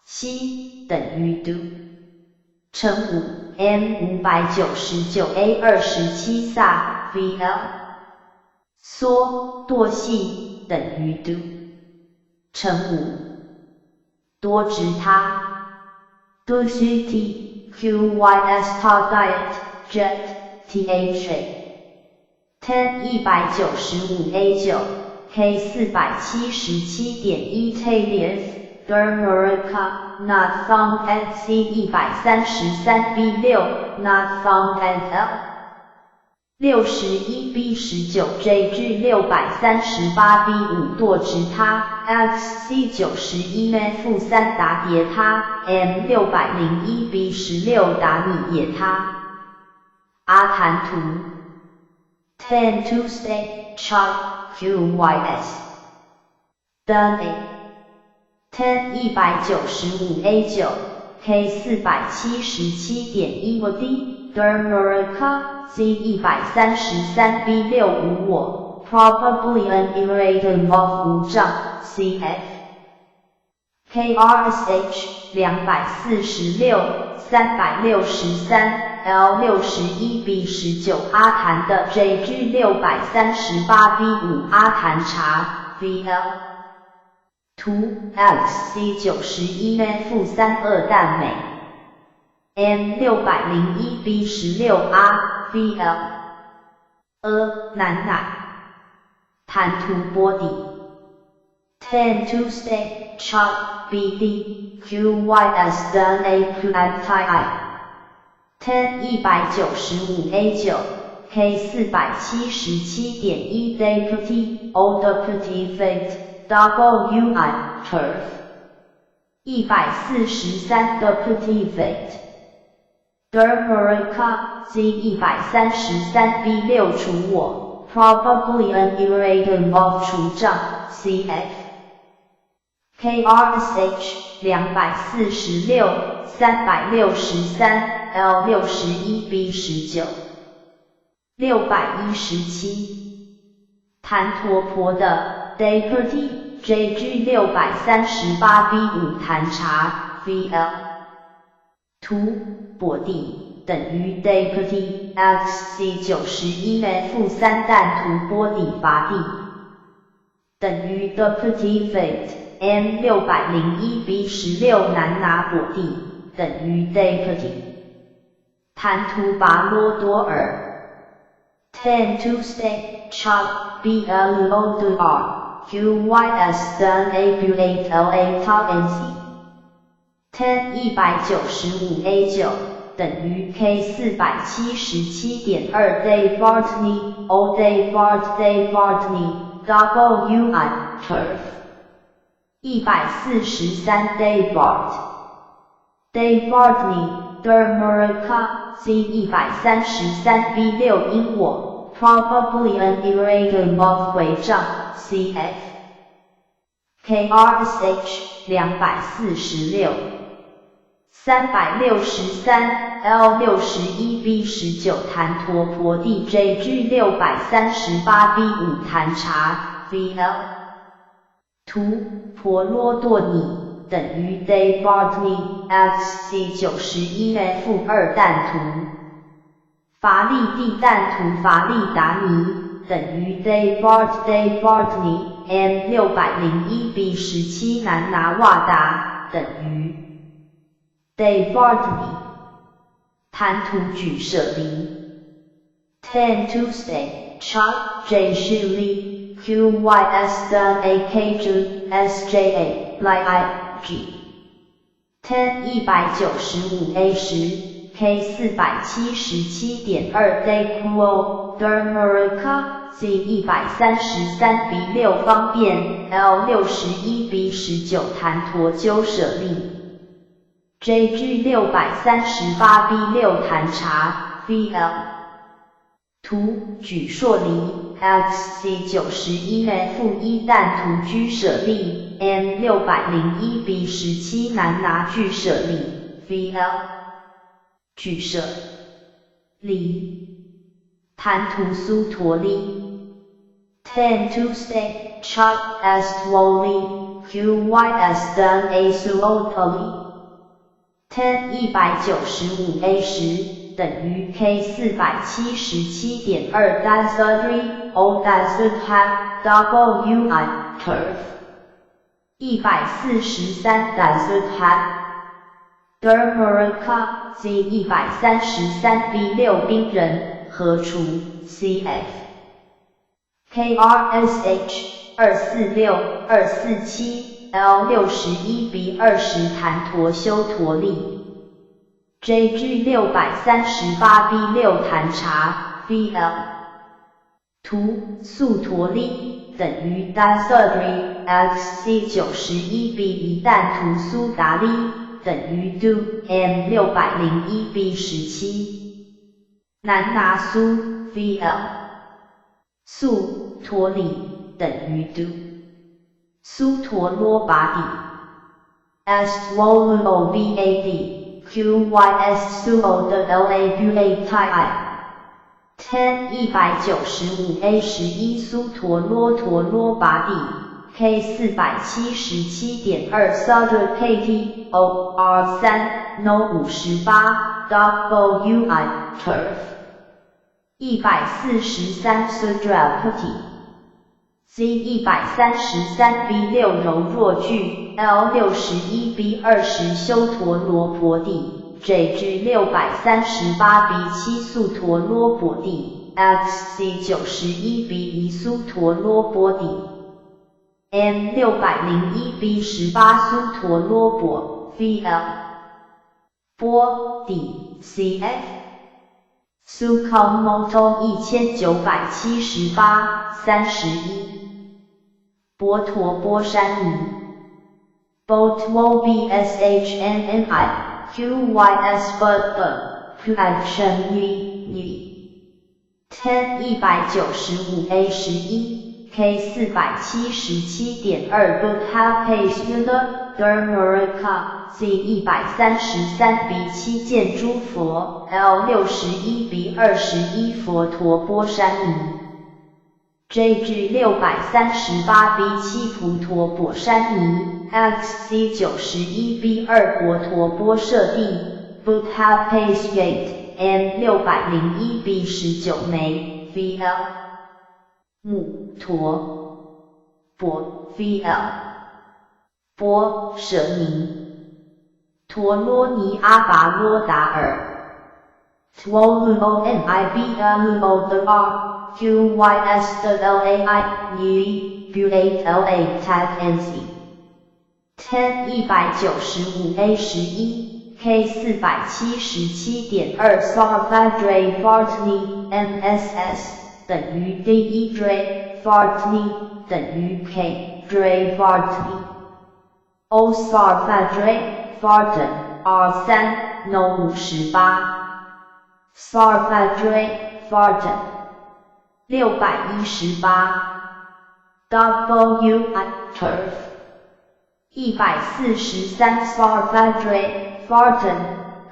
C 等於 D 乘5 M 599 A 27薩 V L 梭舵系等於 D 乘5多直他 D C T Q Y S T Diet Jet T H A ten 195 A 9 K 477.1 T F Dermorica Not found at C 133 B 6 Not found at L 61 B 19 J G 638 B 5舵直他 X C 91 F 3達疊他 M 601 B 16達米也他阿譚圖 Ten Tuesday Chart Q Y S Done A Ten 195 A 9 K 477.1 D Dermorica Z 133 B 6無我 Probably an erratum of 無障 C F K R S H 246 363 L 61 B 19阿譚的 J G 638 B 5阿譚查 V L 圖 XC 91 F 3二旦美 M 601 B 16 R VL 阿南乃談圖波底 10 Tuesday Chop BD QYS 等 A P I I 10 195 A 9 K 477.1 Deputy O Deputy Fate W I Turf 143 Deputy Fate Dermerica Z 133 B 6除我 Probably an erratum of 除障 CF KRSH 246 363 L 61 B 19 617檀陀婆的 Deputy JG 638 B 5檀查 VL 圖跛地等於 Deputy XC 91 F 3旦圖波底伐地等於 Deputy Fate M 601 B 16南拿跛地等於 Deputy 談圖拔羅多爾 10 Tuesday Chop B L O D R Q Y S 等 A B 8 L A T N C 10 195 A 9等於 K 477.2 Day Bartney O Day Bart Day Bartney W I Turf 143 Day Bart Day Bartney Dermerica Z 133 B 6因我 Probably an erratum of 回帳 CF KRSH 246 363 L 61 B 19檀陀婆地 JG 638 B 5檀查 VL 圖婆羅多尼等於 Day Bartney XC 91 F 2旦圖乏力地旦圖乏力達尼等於 Day Bart Day Bartney M 601 B 17南拿瓦達等於 Day Bartney 談圖舉舍離 10 Tuesday Chop J Shuli Q Y S 等 A K G S J A L I G 10 195 A 10 K 477.2 Day Quo Dermerica Z 133 B 6方便 L 61 B 19檀陀鸠舍利 JG 638 B 6檀查 VL 圖舉碩離 XC 91 F 1旦圖居舍利 M 601 B 17南拿具舍利 VL 舉舍離談圖蘇陀利 10 Tuesday Chop S Woli Q Y S 等 A 蘇 O T 10 195 A 10等於 K 477.2 Dasari O Das W I Turf 143 Das Dermerica Z 133 B 6冰人何處 CF KRSH 246 247 L 61 B 20檀陀修陀利 JG 638 B 6檀查 VL 圖速陀利等於 Dasari XC 91 B 1旦圖蘇達利等於 Do M 601 B 17南拿蘇 VL 速陀利等於 Do 蘇陀羅拔底 S W O B A D Q Y S 蘇 O 的 L A B A T I 10 195 A 11蘇陀羅陀羅拔底 K 477.2 Sudra K T O R 3 No 58 W I Turf 143 Sudrapati Z 133 B 6柔若句，L 61 B 20修陀罗婆帝，JG 638 B 7素陀罗婆帝，XC 91 B 1苏陀罗波帝，M 601 B 18苏陀罗波，VL 波帝，CF Sukamoto 1978，31。波陀波山尼，Botwo B S H N N I Q Y S B B P H N E E Ten 195 A 11 K 477.2 Buddha Dharmaraka Z 133 B 7见诸佛， L 61 B 21佛陀波山尼，JG 638 B 7菩陀波山尼，XC 91 B 2佛陀波舍帝，Buddha Gate M 601 B 19枚，VL 木陀波 VL 波舍尼陀罗尼阿跋罗达尔，T O O N I B L O D R Q Y S L A I E B A L A Tag N C Ten 195 A 11 K 477.2 Sarvadre Vartni M S S 等于 D E Dre Vartni 等于 K Dre Vartni O Sarvadre Vartan R 3 No 58 Sarvadre Vartan 618 W I Turf 143 Sarvadre Vartan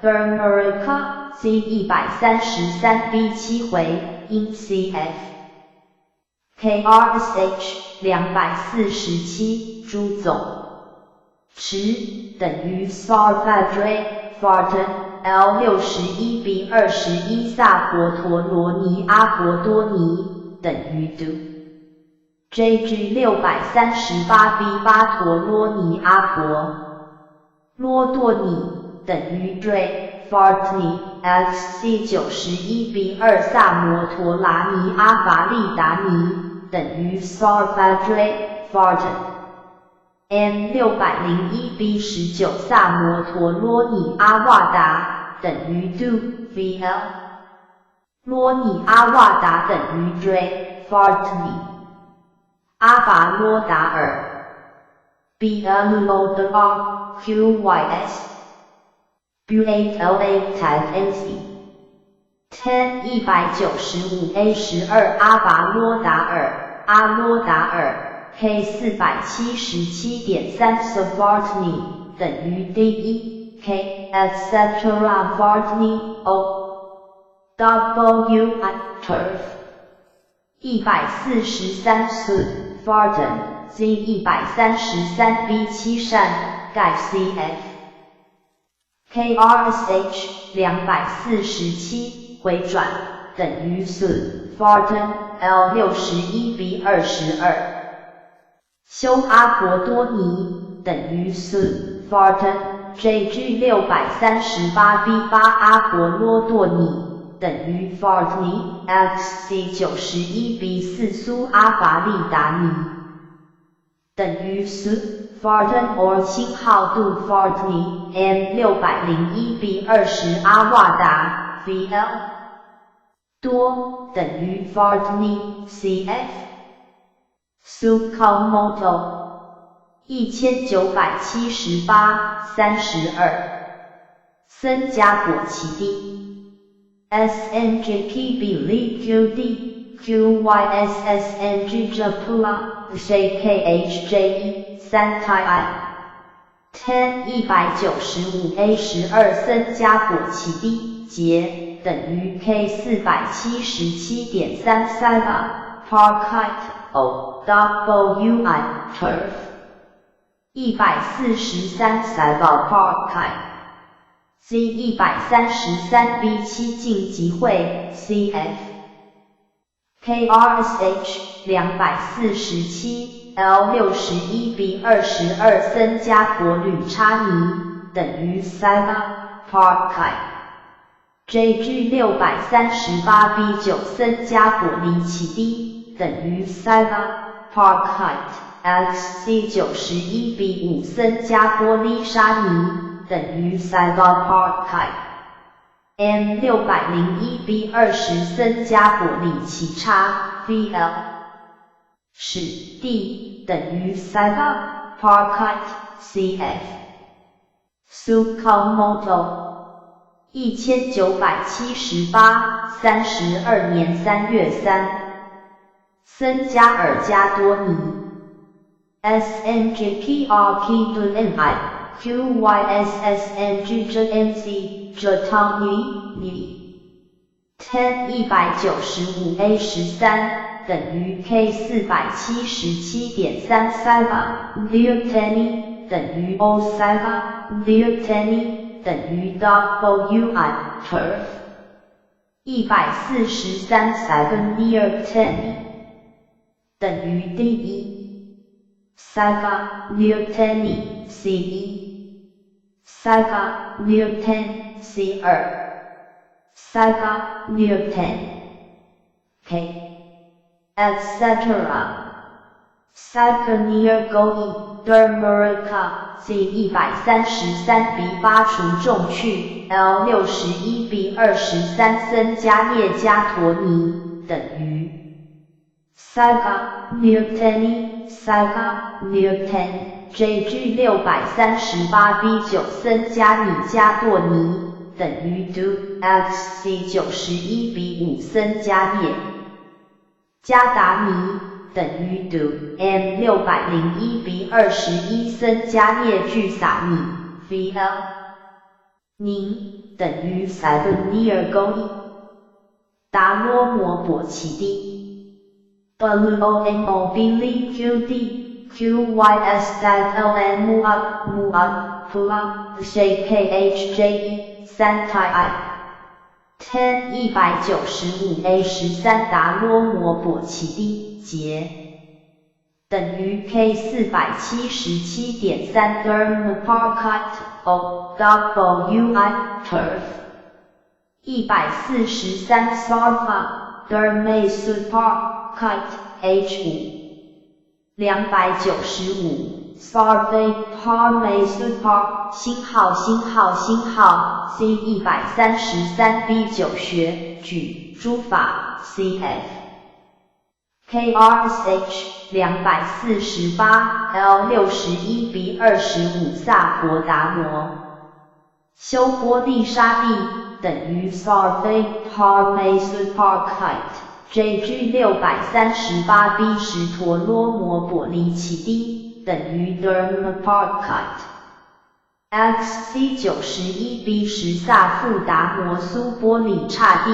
Dharmaraka Z 133 B 7回音 C F K R S H 247朱总持等于 Sarvadre Vartan L 61 B 21萨婆陀罗尼阿婆多尼等于 Do JG 638 B 8陀罗尼阿婆罗多尼等于 Dre Vartni XC 91 B 2萨摩陀拉尼阿法利达尼等于 Sarvadre Vartan M 601 B 19萨摩陀罗尼阿瓦达等于 Do VL 罗尼阿瓦达等于 Dre Vartni 阿跋罗达尔 B L O D R Q Y S B A L A Tag N C Ten 195 A 12阿跋罗达尔阿罗达尔 K 477.3 Savartni 等于 D E K etc Vartni O W I Turf 143 Su Vartan Z 133 B 7善盖 C F K R S H 247回转等于 Su Vartan L 61 B 22修阿婆多尼等于 Su Vartan JG 638 B 8阿婆罗多尼等于 Vartni XC 91 B 4苏阿法利达尼等于 Su Vartan or 星号度 Vartni M 601 B 20阿瓦达 VL 多等于 Vartni CF Sukamoto 1978，32森加果奇地 SNGPB L QD QYSSNG Japula JKHJE 3 I Ten 195 A 12森加果奇地节等于 K 477.33 A Parkite O W I Turf 143 Sava Parkite Z 133 B 7晋级会 CF KRSH 247 L 61 B 22 森加婆吕叉尼等于 Saga Parkite JG 638 B 9 森加果里奇 D 等于 Saga Parkite XC 91 B 5 森加波利沙尼等于 Saga Parkite M 601 B 20 森加果里奇叉 VL 史 D 等于 Saga Parkite CF Sukamoto 1978 32年3月3森加尔加多尼 SNGPRP N I QYSSNG MC 这汤尼尼 ten 195 A 13等于 K 477.3 Saga Lieutenant 等于 O Saga Lieutenant 等于 W I Turf 143 Saga Near ten 等于 D 一 Saga Near ten C 一 Saga Near ten C 二 Saga Near ten K etc. Saga Near Go Dermerica C 133 B 8除重去 L 61 B 23 森加涅加陀尼等于 Saga Newtoni Saga Newton JG 638 B 9 森加米加多尼等于 Do XC 91 B 5 森加涅加达尼等于 Do M 601 B 21 森加涅聚萨米 VL 宁等于 Seven Near Go 达罗摩伯奇 D W O N O B L Q D Q Y S L M A M A P A J K H J E 三 T I ten 195 A 13达罗摩伯奇 D 节等于 K 477.3 Dermaparkite O W I Turf 143 Sarva Dermasuparkite H 5 295 Sarve Parmesupar 星号星号星号 C 133 B 9学举诸法 CF KRSH 248 L 61 B 25萨婆达摩修波利沙地等于 Sarve Parmasuparkite JG 638 B 10陀罗摩波利奇 D 等于 Dermaparkite XC 91 B 10萨富达摩苏波里刹帝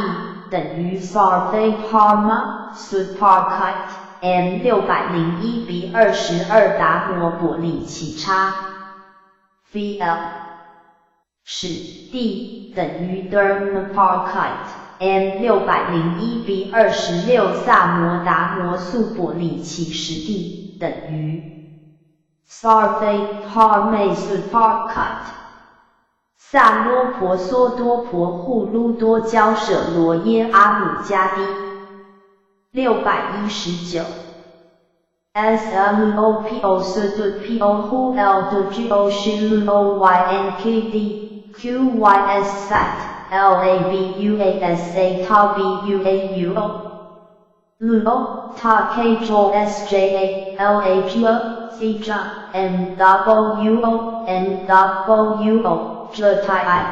等于 Sarve Parma Suparkite M 601 B 22达摩波利奇叉 VL 史 D 等于 Dermaparkite M 601 B 26萨摩达摩素波利奇实地等于 Sarve Parmasuparkite 萨罗婆娑多婆护噜多娇舍罗耶阿姆加低619 S L O P O S D P O H L D G O S L O Y N K D Q Y S S L A B U A S A T B U A U O L O T K J O S J A L A G O C J M W O N W O 这 T I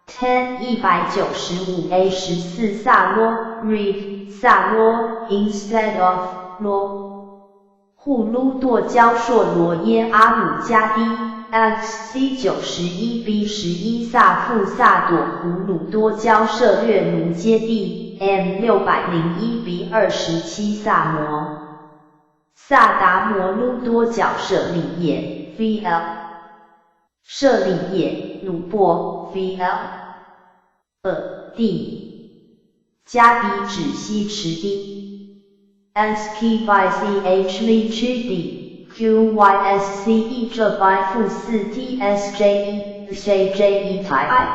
ten 195 A 14萨罗 read 萨罗 instead of 罗护噜多焦硕罗耶阿姆加低 XC 91 B 11萨富萨朵胡鲁多焦舍略奴接地 M 601 B 27萨摩萨达摩噜多角舍利耶 VL 舍利耶努波 VL 二 D 加 B 址 C 池 D S K Y C H L 區 D Q Y S C E 這 by 負4 T S J E J J E 台 I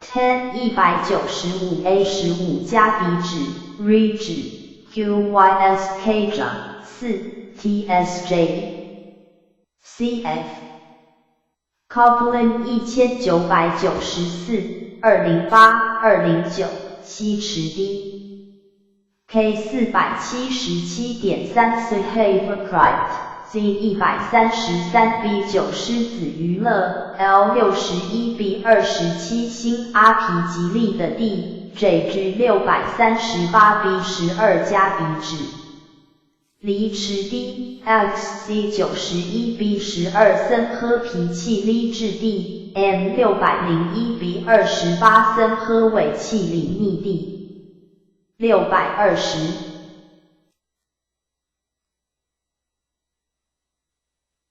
ten 195 A 15加 B 址 R 址 Q Y S K 長4 T S J E C F Coupling 1994 208 209 C 池 D K 477.3 C Haverkright Z 133 B 9獅子娛樂 L 61 B 27星阿皮吉利的 D J G 638 B 12加 B 址離池 D X C 91 B 12森喝脾氣 L 質 D M 601 B 28森喝尾氣里逆 D 620。